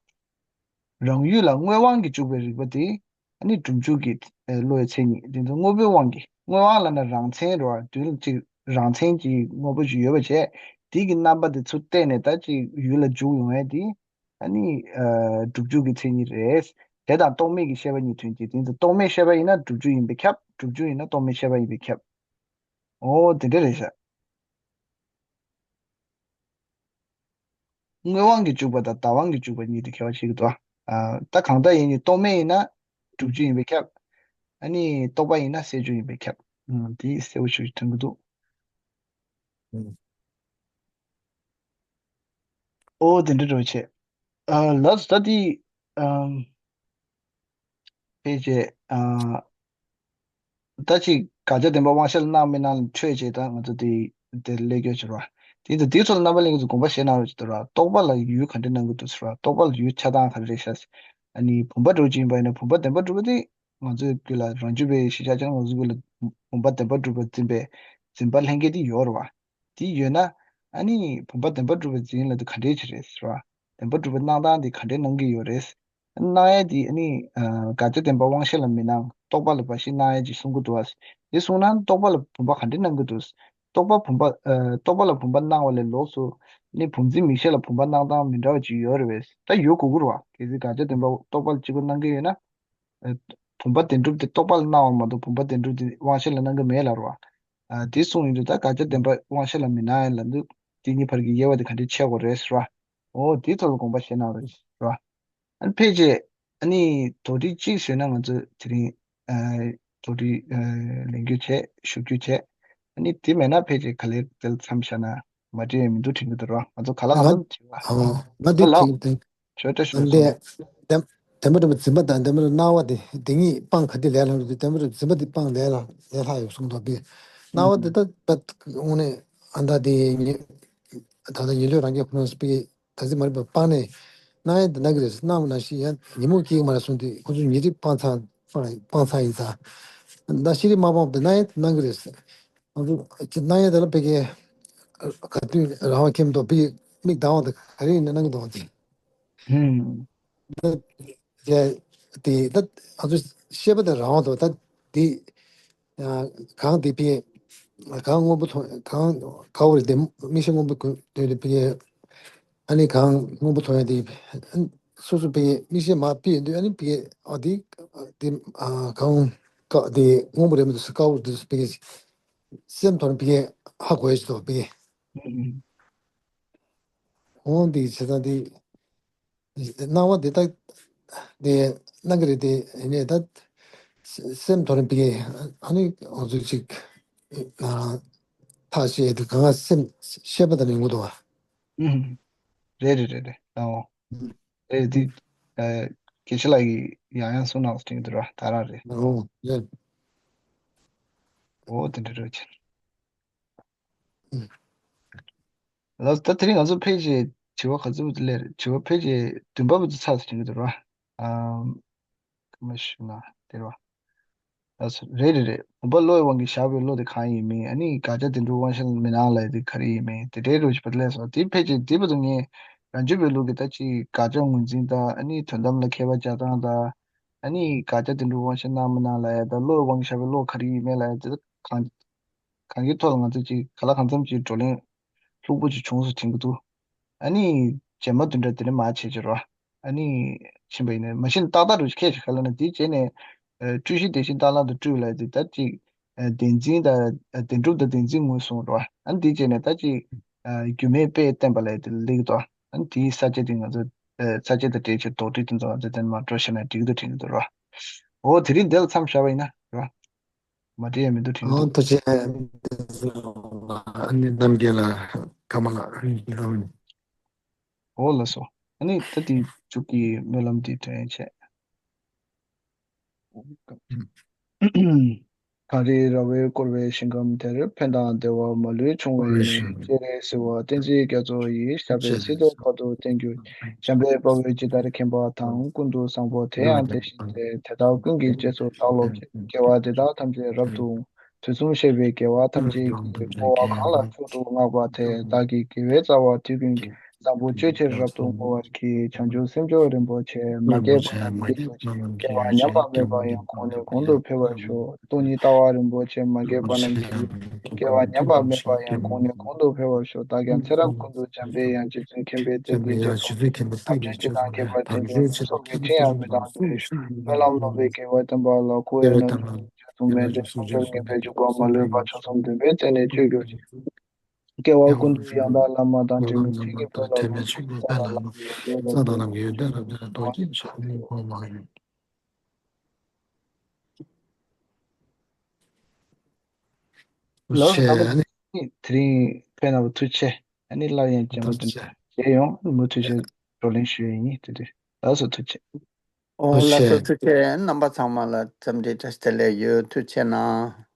རང་ཡུལ་ལ་དངོས་དབང་གིས་འཇུག་པའི་རིགས་པ་དེ་ནི་སྒྲུབ་འཇུག་གི་བློའི་མཚན་ཉིད། དེ་ཚོ་དངོས་པོའི་དབང་གིས། དངོས་དབང་ལབ་ན་རང་མཚན་རེད་བ། དུས་ལ་གཅིག་རང་མཚན་གྱི་དངོས་པོ་ཞིག་ཡོད་པ་བྱས། དེ་གི་རྣམ་པ་དེ་ཚུར་བལྟས་ནས་ད་ཅིག་ཡུལ་ལ་འཇུག་ཡོང་ཡས་དེ། ཨ་ནི་ཨ། སྒྲུབ་འཇུག་གི་མཚན་ཉིད་རེད། དེ་དང་རྟོག་མེད་ཀྱི་ཤེས་པ་གཉིས་དོན་གཅིག་དེ་ཚོ་རྟོག་མེད་ཤེས་པ་ཡིན་ན་སྒྲུབ་འཇུག་ཡིན་པས་ཁྱབ། སྒྲུབ་འཇུག་ཡིན་ན་རྟོག་མེད་ཤེས་པ་ཡིན་པས་ཁྱབ། ཨོ་དེ་འདྲ་རེད་ཤག་དངོས་དབང་གིས་འཇུག་པ་དང་བདག་དབང་གིས་འཇུག་པ་གཉིས་དེ་ཁྱད་པར་ཕྱེ་གི་འདུག་ཨ། ད་གང་ལྟར་ཡིན་ནའི་རྟོག་མེད་ཡིན་ན་སྒྲུབ་འཇུག་ཡིན་པས་ཁྱབ། ཨ་ནི་རྟོག་པ་ཡིན་ན་སེལ་འཇུག་ཡིན་པས་ཁྱབ། ཨ། དེ་གསལ་པོ་ཞེ་པོ་ཅིག་ཐོན་གི་འདུག་ཨོ་དེ་འདྲ་འགྲོ་བྱེད། ཨ། ལགས་སོ། ད་དེ། ཨམ། ཕལ་ཆེར། ཨ། ད་ཅིག་དགག་བྱ་བདེན་པ་དབང་ཤེས་ལ་སྣང་མི་སྣང་ལ་འཕྲོས་བྱས། ད་ང་ཚོ་དེ་དེ་ལས་སྐྱོ་བྱེད་རོགས། དེ་ད་དེའི་ཚོ་ལ་རྣམ་པ་ལེན་གྱི་ཚོ་དགོངས་པ་བཞེས་གནང་རོགས་བྱེད་དོ་ར། རྟོག་པ་ལ་ཡུལ་ག་འདྲ་སྣང་གི་འདུག་ཟེར་ར། རྟོག་པ་ལ་ཡུལ་ཆགས་སྟངས་ག་རེ་རེད་ཤག་ཨ་ནི་བུམ་པ་འདྲ་བོ་ཅིག་ཡིན་པ་ཡིན་ན། བུམ་པ་བདེན་པ་གྲུབ་པ་དེ་ང་ཚོའི་རྒྱུད་ལ་རང་རྒྱུད་པའི་གཞིར་བཞག་བྱས་ན་ང་ཚོའི་རྒྱུད་ལ་བུམ་པ་བདེན་པ་གྲུབ་པ་འཛིན་པའི་འཛིན་པ་ལྷན་སྐྱེས་དེ་ཡོད་རེད་བ། དེ་ཡོད་ན། ཨ་ནི་བུམ་པ་བདེན་པར་གྲུབ་པའི་འཛིན་ལ་དེ་ག་འདྲས་ཅིག་རེད་ཟེར་བ། བདེན་པར་གྲུབ་པའི་སྣང་སྟངས་དེ་ག་འདྲས་སྣང་གི་ཡོད་རེད། སྣང་ཡས་དེ་ཨ་ནི་ཨ་དགག་བྱ་བདེན་པ་དབང་ཤེས་ལ་མི་སྣང་། རྟོག་པ་ལ་འབའ་ཞིག་སྣང་ཡས་ཅིག་གསུང་གི་འདུག་བ། དེ་གསུངས་ན་རྟོག་པ་ལ་བུམ་པ་ག་འདྲས་སྣང་གི་འདུག་རྟོག་པ་བུམ་པ། ཨ་རྟོག་པ་ལ་བུམ་པ་སྣང་བ་ལས་ལོགས་སུ་ནི་བུམ་འཛིན་མིག་ཤེས་ལ་བུམ་པ་སྣང་སྟངས་མི་འདྲ་བ་ཅིག་ཡོད་རེད་བས། ད་ཡོད་དགོས་ཀྱི་རེད་བ། གལ་སྲིད་དགག་བྱ་བདེན་པ་རྟོག་པ་ལ་གཅིག་པུ་སྣང་གི་ཡོད་ན། ཨ་བུམ་པ་བདེན་གྲུབ་དེ་རྟོག་པ་ལ་སྣང་བ་མ་གཏོགས། བུམ་པ་བདེན་གྲུབ་དེ་དབང་ཤེས་ལ་སྣང་གི་མེད་ལབ་རེད་བ། ཨ་དེ་གསུངས་ཡོང་དུས་ད་དགག་བྱ་བདེན་པ་དབང་ཤེས་ལ་མི་སྣང་ཡ་ལབ་དུས། དེ་གཉིས་བར་གྱི་དབྱེ་བ་དེ་ག་འདྲས་ཕྱེ་དགོས་རེད་ཟེར་བ། འོ་དེའི་ཐོག་ལ་དགོངས་པ་བཞེས་གནང་རོགས་ཞེས་ཟེར་བ། ཨ་ནི་ཕལ་ཆེར་ཨ་ནི་དོགས་འདྲི་གཅིག་བཟོས་ན་ང་ཚོས་དེ་རིང་ཨ་དོགས་འདྲི་ཨ་ལེན་རྒྱུ་བྱས། ཞུ་རྒྱུ་བྱས། ཨ་ནི་དེ་མེད་ན་ཕལ་ཆེར་ག་ལེར་དེ་ལ་མཚམས་བཞག་ན་མ་འགྲིག་ཡ་མི་འདུག་དྲན་གྱི་འདུག་ར། ང་ཚོ་ག་ལ་ག་ང་ལ་བྱེད་པ། ཨ་ང་འདི་ཨ་ལགས། ཐིག་དེ། ཞོ་ཏྲ་ཞོ་འདི་སོང་། བདེན་བདེན་པ་གྲུབ་པའི་འཛིན་པ་དང་བདེན་པ་གྲུབ་སྣང་བ་དེ་དེ་གཉིས་སྤང་ག་དེ་ལས་སླ་རུ་དེ། བདེན་པ་གྲུབ་འཛིན་པ་དེ་སྤང་ལས་སླ་ལས་སླ་ཡོད་གསུངས་འདུག་པས། སྣང་བ་དེ་ད་པད་དངོས་གནས་ཨ་མདའ་དེ་ཉི་ད་ལྟ་ཉི་ཚོད་རང་གི་ཁོ་ན་སྤེལ་ད་གཟི་མ་རིག་པ་སྤངས་ནས་སྣང་ཡས་འདི་སྣང་གི་རེད། སྣང་མ་སྣང་ཞིག་ཡང་ཉིན་མོ་སྐྱེ་གི་མ་རེད་གསུངས་དུས་ཁོ་ཚོ་ཉེ་རིག་སྤང་ཚང་སྤང་སྤང་ཚང་ཡིན་ཙང་། ད་ཤེས་རིག་མ་སྤངས་པ་དེ་སྣང་ཡས་འདི་སྣང་གི་རེད། ང་ཚོ་སྣང་ཡས་དེ་ལ་ཕ་གི་ག་དུས་རང་དབང་ཁྱིམ་དུ་ཕ་གི་མིག་གདངས་པ་དང་ག་རེ་ཡིན་ན་སྣང་གི་འདུག་དེ། ཧུམ། ད་དེ་ད་ང་ཚོ་ཤེས་པ་དང་རང་དབང་དུ་ད་དེ་གང་དེ་ཕ་གི་གང་སྔོན་པོ་མཐོང་གང་ག་བོ་རེད་དེ། མིག་ཤེས་སྔོན་པོ་གུ་དེ་ཕ་གི་ཨ་ནི་གང་སྔོན་པོ་མཐོང་ཡ་དེ་སོ་སོ་ཕ་གི་མིག་ཤེས་མ་ཕི་ཡོད་དུས་ཨ་ནི་ཕ་གི་ཨ་དེ་དེ་གང་ག་དེ་སྔོན་པོ་རེད་མི་འདུག་ས་ཀ་བོ་དེ་ཕ་གི་སེམས་ཐོག་ནས་ཕ་གི་ཧ་གོ་ཡ་ཞིག་འདུག་ཕ་གི། འོང་དེ་བྱས་ཙང་དེ་སྣང་བ་དེ་དག་དེ་སྣང་གི་རེད་དེ། ཡིན་ནའི་ད་སེམས་ཐོག་ནས་ཕ་གི་ཨ་ནི་འོ་ཚོད་ཅིག་ཐག་བཅད་དེ་གང་སེམས་ཤེས་པ་དང་ཡོང་གི་འདུག་བ། རེད་རེད་རེད་རེད། ཨོ། རེད་དེ། ཨ་དགེ་བཤེས་ལགས་ཀྱིས་ཡང་ཡང་གསུངས་གནང་དྲན་གྱི་འདུག་ར། ད་རང་རེད། ཨོ་རེད། ཨོ་དེ་འདྲ་རེད་བྱས། ལགས་སོ། ད་དེ་རིང་ང་ཚོ་ཕལ་ཆེར་དྲི་བ་ག་ཚོད་བུ་ཚོ་སླེབས་རེད། དྲི་བ་ཕལ་ཆེར་བདུན་པ་བུ་ཚོ་ཚར་སོང་གི་འདུག་ར། ཨམ། ག་མ་ཞུ་ན་དེ་རེད་བ། ལགས་སོ། རེད་རེད་རེད། བུམ་པ་བློའི་དབང་གིས་བཞག་པའི་བློ་དེ་གང་ཡིན་མིན། ཨ་ནི་དགག་བྱ་བདེན་གྲུབ་དབང་ཤེས་ལ་མི་སྣང་ལབ་ཡ་དེ་ག་རེ་ཡིན་མིན། དེ་འདྲའི་རོ་ཞིག་བུ་ཚོ་སླེབས་སོང་། དེ་ཕལ་ཆེར་དེ་བུ་ཚོ་ངས་ རང་རྒྱུད་པའི་ལུགས་ཀྱི་ད་ཅིག་དགག་བྱ་ངོས་འཛིན་དང་ཨ་ནི་དོན་དམ་ལ་མཁས་པ་སྦྱར་སྟངས་དང་ཨ་ནི་དགག་བྱ་དེ་འདྲ་དབང་ཤེས་གནང་མི་གནང་ལ་ཡ་ད་བློ་དབང་ཤེས་པའི་བློ་ག་རེ་ཡིན་མིན་ལ་ཡ་དེ་གང་གང་གི་ཐོག་ལ་ང་ཚོ་ཅིག་ག་ལ་གང་འཚམ་ཅིག་བགྲོ་གླེང་ལྷུག་པོ་ཅིག་བྱུང་སོང་དྲན་གྱི་འདུག་ཨ་ནི་རྗེས་མ་དེ་འདྲ་དེ་རིང་མ་བྱེད་ཅིག་རོ། ཨ་ནི་ཕྱིན་པ་ཡིན་ན་མ་གཞི་ནས་ཏག་ཏག་རུ་ཁྱད་ཆོས་ག་ལ་ན་དེའི་རྗེས་ནས་ཨ་སྤྲུལ་གཞི་བདེ་ཆེན་སྟག་ལྷ་དང་སྤྲུལ་ལ་དེ་ད་ཅིག་ཨ་བདེན་འཛིན་དང་ཨ་བདེན་གྲུབ་དང་བདེན་འཛིན་ངོས་བཟུང་རོ། ཨ་ནི་དེའི་རྗེས་ནས་ད་ཅིག་ཨ་རྒྱུ་མེད་དཔེས་བསྟན་པ་ལ་དེ་སླེབས་ཀྱི་འདུག་ཨ་ནི་དེའི་ས་བཅད་དེ་ང་ཚོ་ཨ་ས་བཅད་དང་འབྲེལ་ཆེད་དོགས་འདྲི་དེ་ཚོ་ང་ཚོ་དེ་མ་འགྲོ་ཤེས་ན་འགྲིག་གི་འདུག་དྲན་གྱི་འདུག་རོ། འོ་དེ་རིང་འདི་ལ་མཚམས་བཞག་པ་ཡིན་ན་རོ། མ་འདྲེས་ཡ་མི་འདུག་དྲན་གྱི་འདུག་ཨ་ཐུགས་རྗེ་ཆེ། འདི་ཚོ་ཨ་ནི་རྣམ་རྒྱལ་ལགས་ཀརྨ་ལགས་ཨ་ནི་འདི་ལ་འོ་ལགས་སོ། ཨ་ནི་ད་དེ་མཇུག་གི་སྨོན་ལམ་འདི་དྲན་བྱས། གངས་རིའི་ར་བས་བསྐོར་བའི་ཞིང་ཁམས་དེར། ཕན་དང་བདེ་བ་མ་ལུས་འབྱུང་བའི་གནས། སྤྱན་རས་གཟིགས་དབང་བསྟན་འཛིན་རྒྱ་མཚོ་ཡི། ཞབས་པད་སྲིད་མཐའི་བར་དུ་བརྟན་གྱུར་ཅིག། འཇམ་དཔལ་དཔའ་བོས་ཇི་ལྟར་མཁྱེན་པ་དང་། ཀུན་ཏུ་བཟང་པོ་དེ་ཡང་དེ་བཞིན་ཏེ། དེ་དག་ཀུན་གྱི་རྗེས་སུ་བདག་སློབ་ཅིང་། དགེ་བ་འདི་དག་ཐམས་ཅད་རབ་ཏུ་དུས་གསུམ་གཤེགས་པའི་རྒྱལ་བ་ཐམས་ཅད་ཀྱིས། བསྔོ་བ་གང་ལ་མཆོག་ཏུ་བསྔགས་པ་དེས། བདག་གི་དགེ་བའི་རྩ་བ་དུས་ཀུན་གྱི། བཟང་པོ་སྤྱོད་ཕྱིར་རབ་ཏུ་བསྔོ་བར་བགྱི། བྱང་ཆུབ་སེམས་མཆོག་རིན་པོ་ཆེ། མ་སྐྱེས་པ་རྣམས་སྐྱེ་གྱུར་ཅིག། སྐྱེ་བ་ཉམས་པ་མེད་པ་ཡང་གོང་ནས་གོང་དུ་འཕེལ་བར་ཤོག། སྟོང་ཉིད་ལྟ་བ་རིན་པོ་ཆེ། མ་སྐྱེས་པ་རྣམས་སྐྱེ་གྱུར་ཅིག། སྐྱེ་བ་ཉམས་པ་མེད་པ་ཡང་གོང་ནས་གོང་དུ་འཕེལ་བར་ཤོག། བདག་ཀྱང་ཚེ་རབས་ཀུན་ཏུ་འཇམ་དཔལ་དབྱངས་རྗེ་བཙུན་མཁྱེན་པའི་བསྟན་པའི་རྒྱ་མཚོ། ཐམས་ཅད་ཇི་ལྟར་མཁྱེན་པ་དེ་བཞིན་ཉིད་སོགས་ཀྱིས་ཅི་ཡང་མི་སྟོང་ཞིང་། སྨོན་ལམ་རྣམ་པའི་དགེ་བའི་བསྟན་པ་ལ། འཁོར་བའི་ནང་དུ་བཅས་སུ་མེད་པའི་བྱང་ཆུབ་ངེས་པའི་འཇུག་པ་མ་ལུས་པ་མཆོག་གསུམ་ལྡན་པའི་སྟེང་ནས་སྤྱོད་གྱུར་ཅིག། སྐྱེ་བ་ཀུན་ཏུ་ཡང་དག་བླ་མ་དང་། དྲི་མེད་ཚིག་གི་དཔལ་ལ་ལོངས་སྤྱོད་པའི་ས་དང་ལམ་གྱི་ཡོན་ཏན་རབ་ཏུ་རྟོགས་ཤིང་བྱང་ཆུབ་ཀྱི་གོ་འཕང་ཡིན། ལགས་སོ། ད་བར་དེ་རིང་ཕེབས་གནང་བ་ཐུགས་རྗེ་ཆེ། ཨ་ནི་སླར་ཡང་རྗེས་མ་དུ་མཇལ་ཡོང་། མུ་མཐུད་བྱས་བགྲོ་གླེང་ཞུ་ཡས་ཡིན། དེ་དུས་ལགས་སོ། ཐུགས་རྗེ་ཆེ། ཨོ་ལགས་སོ། ཐུགས་རྗེ་ཆེ། རྣམ་པ་ཚང་མ་ལ་འཚམས་འདྲི་བཀྲ་ཤིས་བདེ་ལེགས་ཡོད། ཐུགས་རྗེ་གནང་།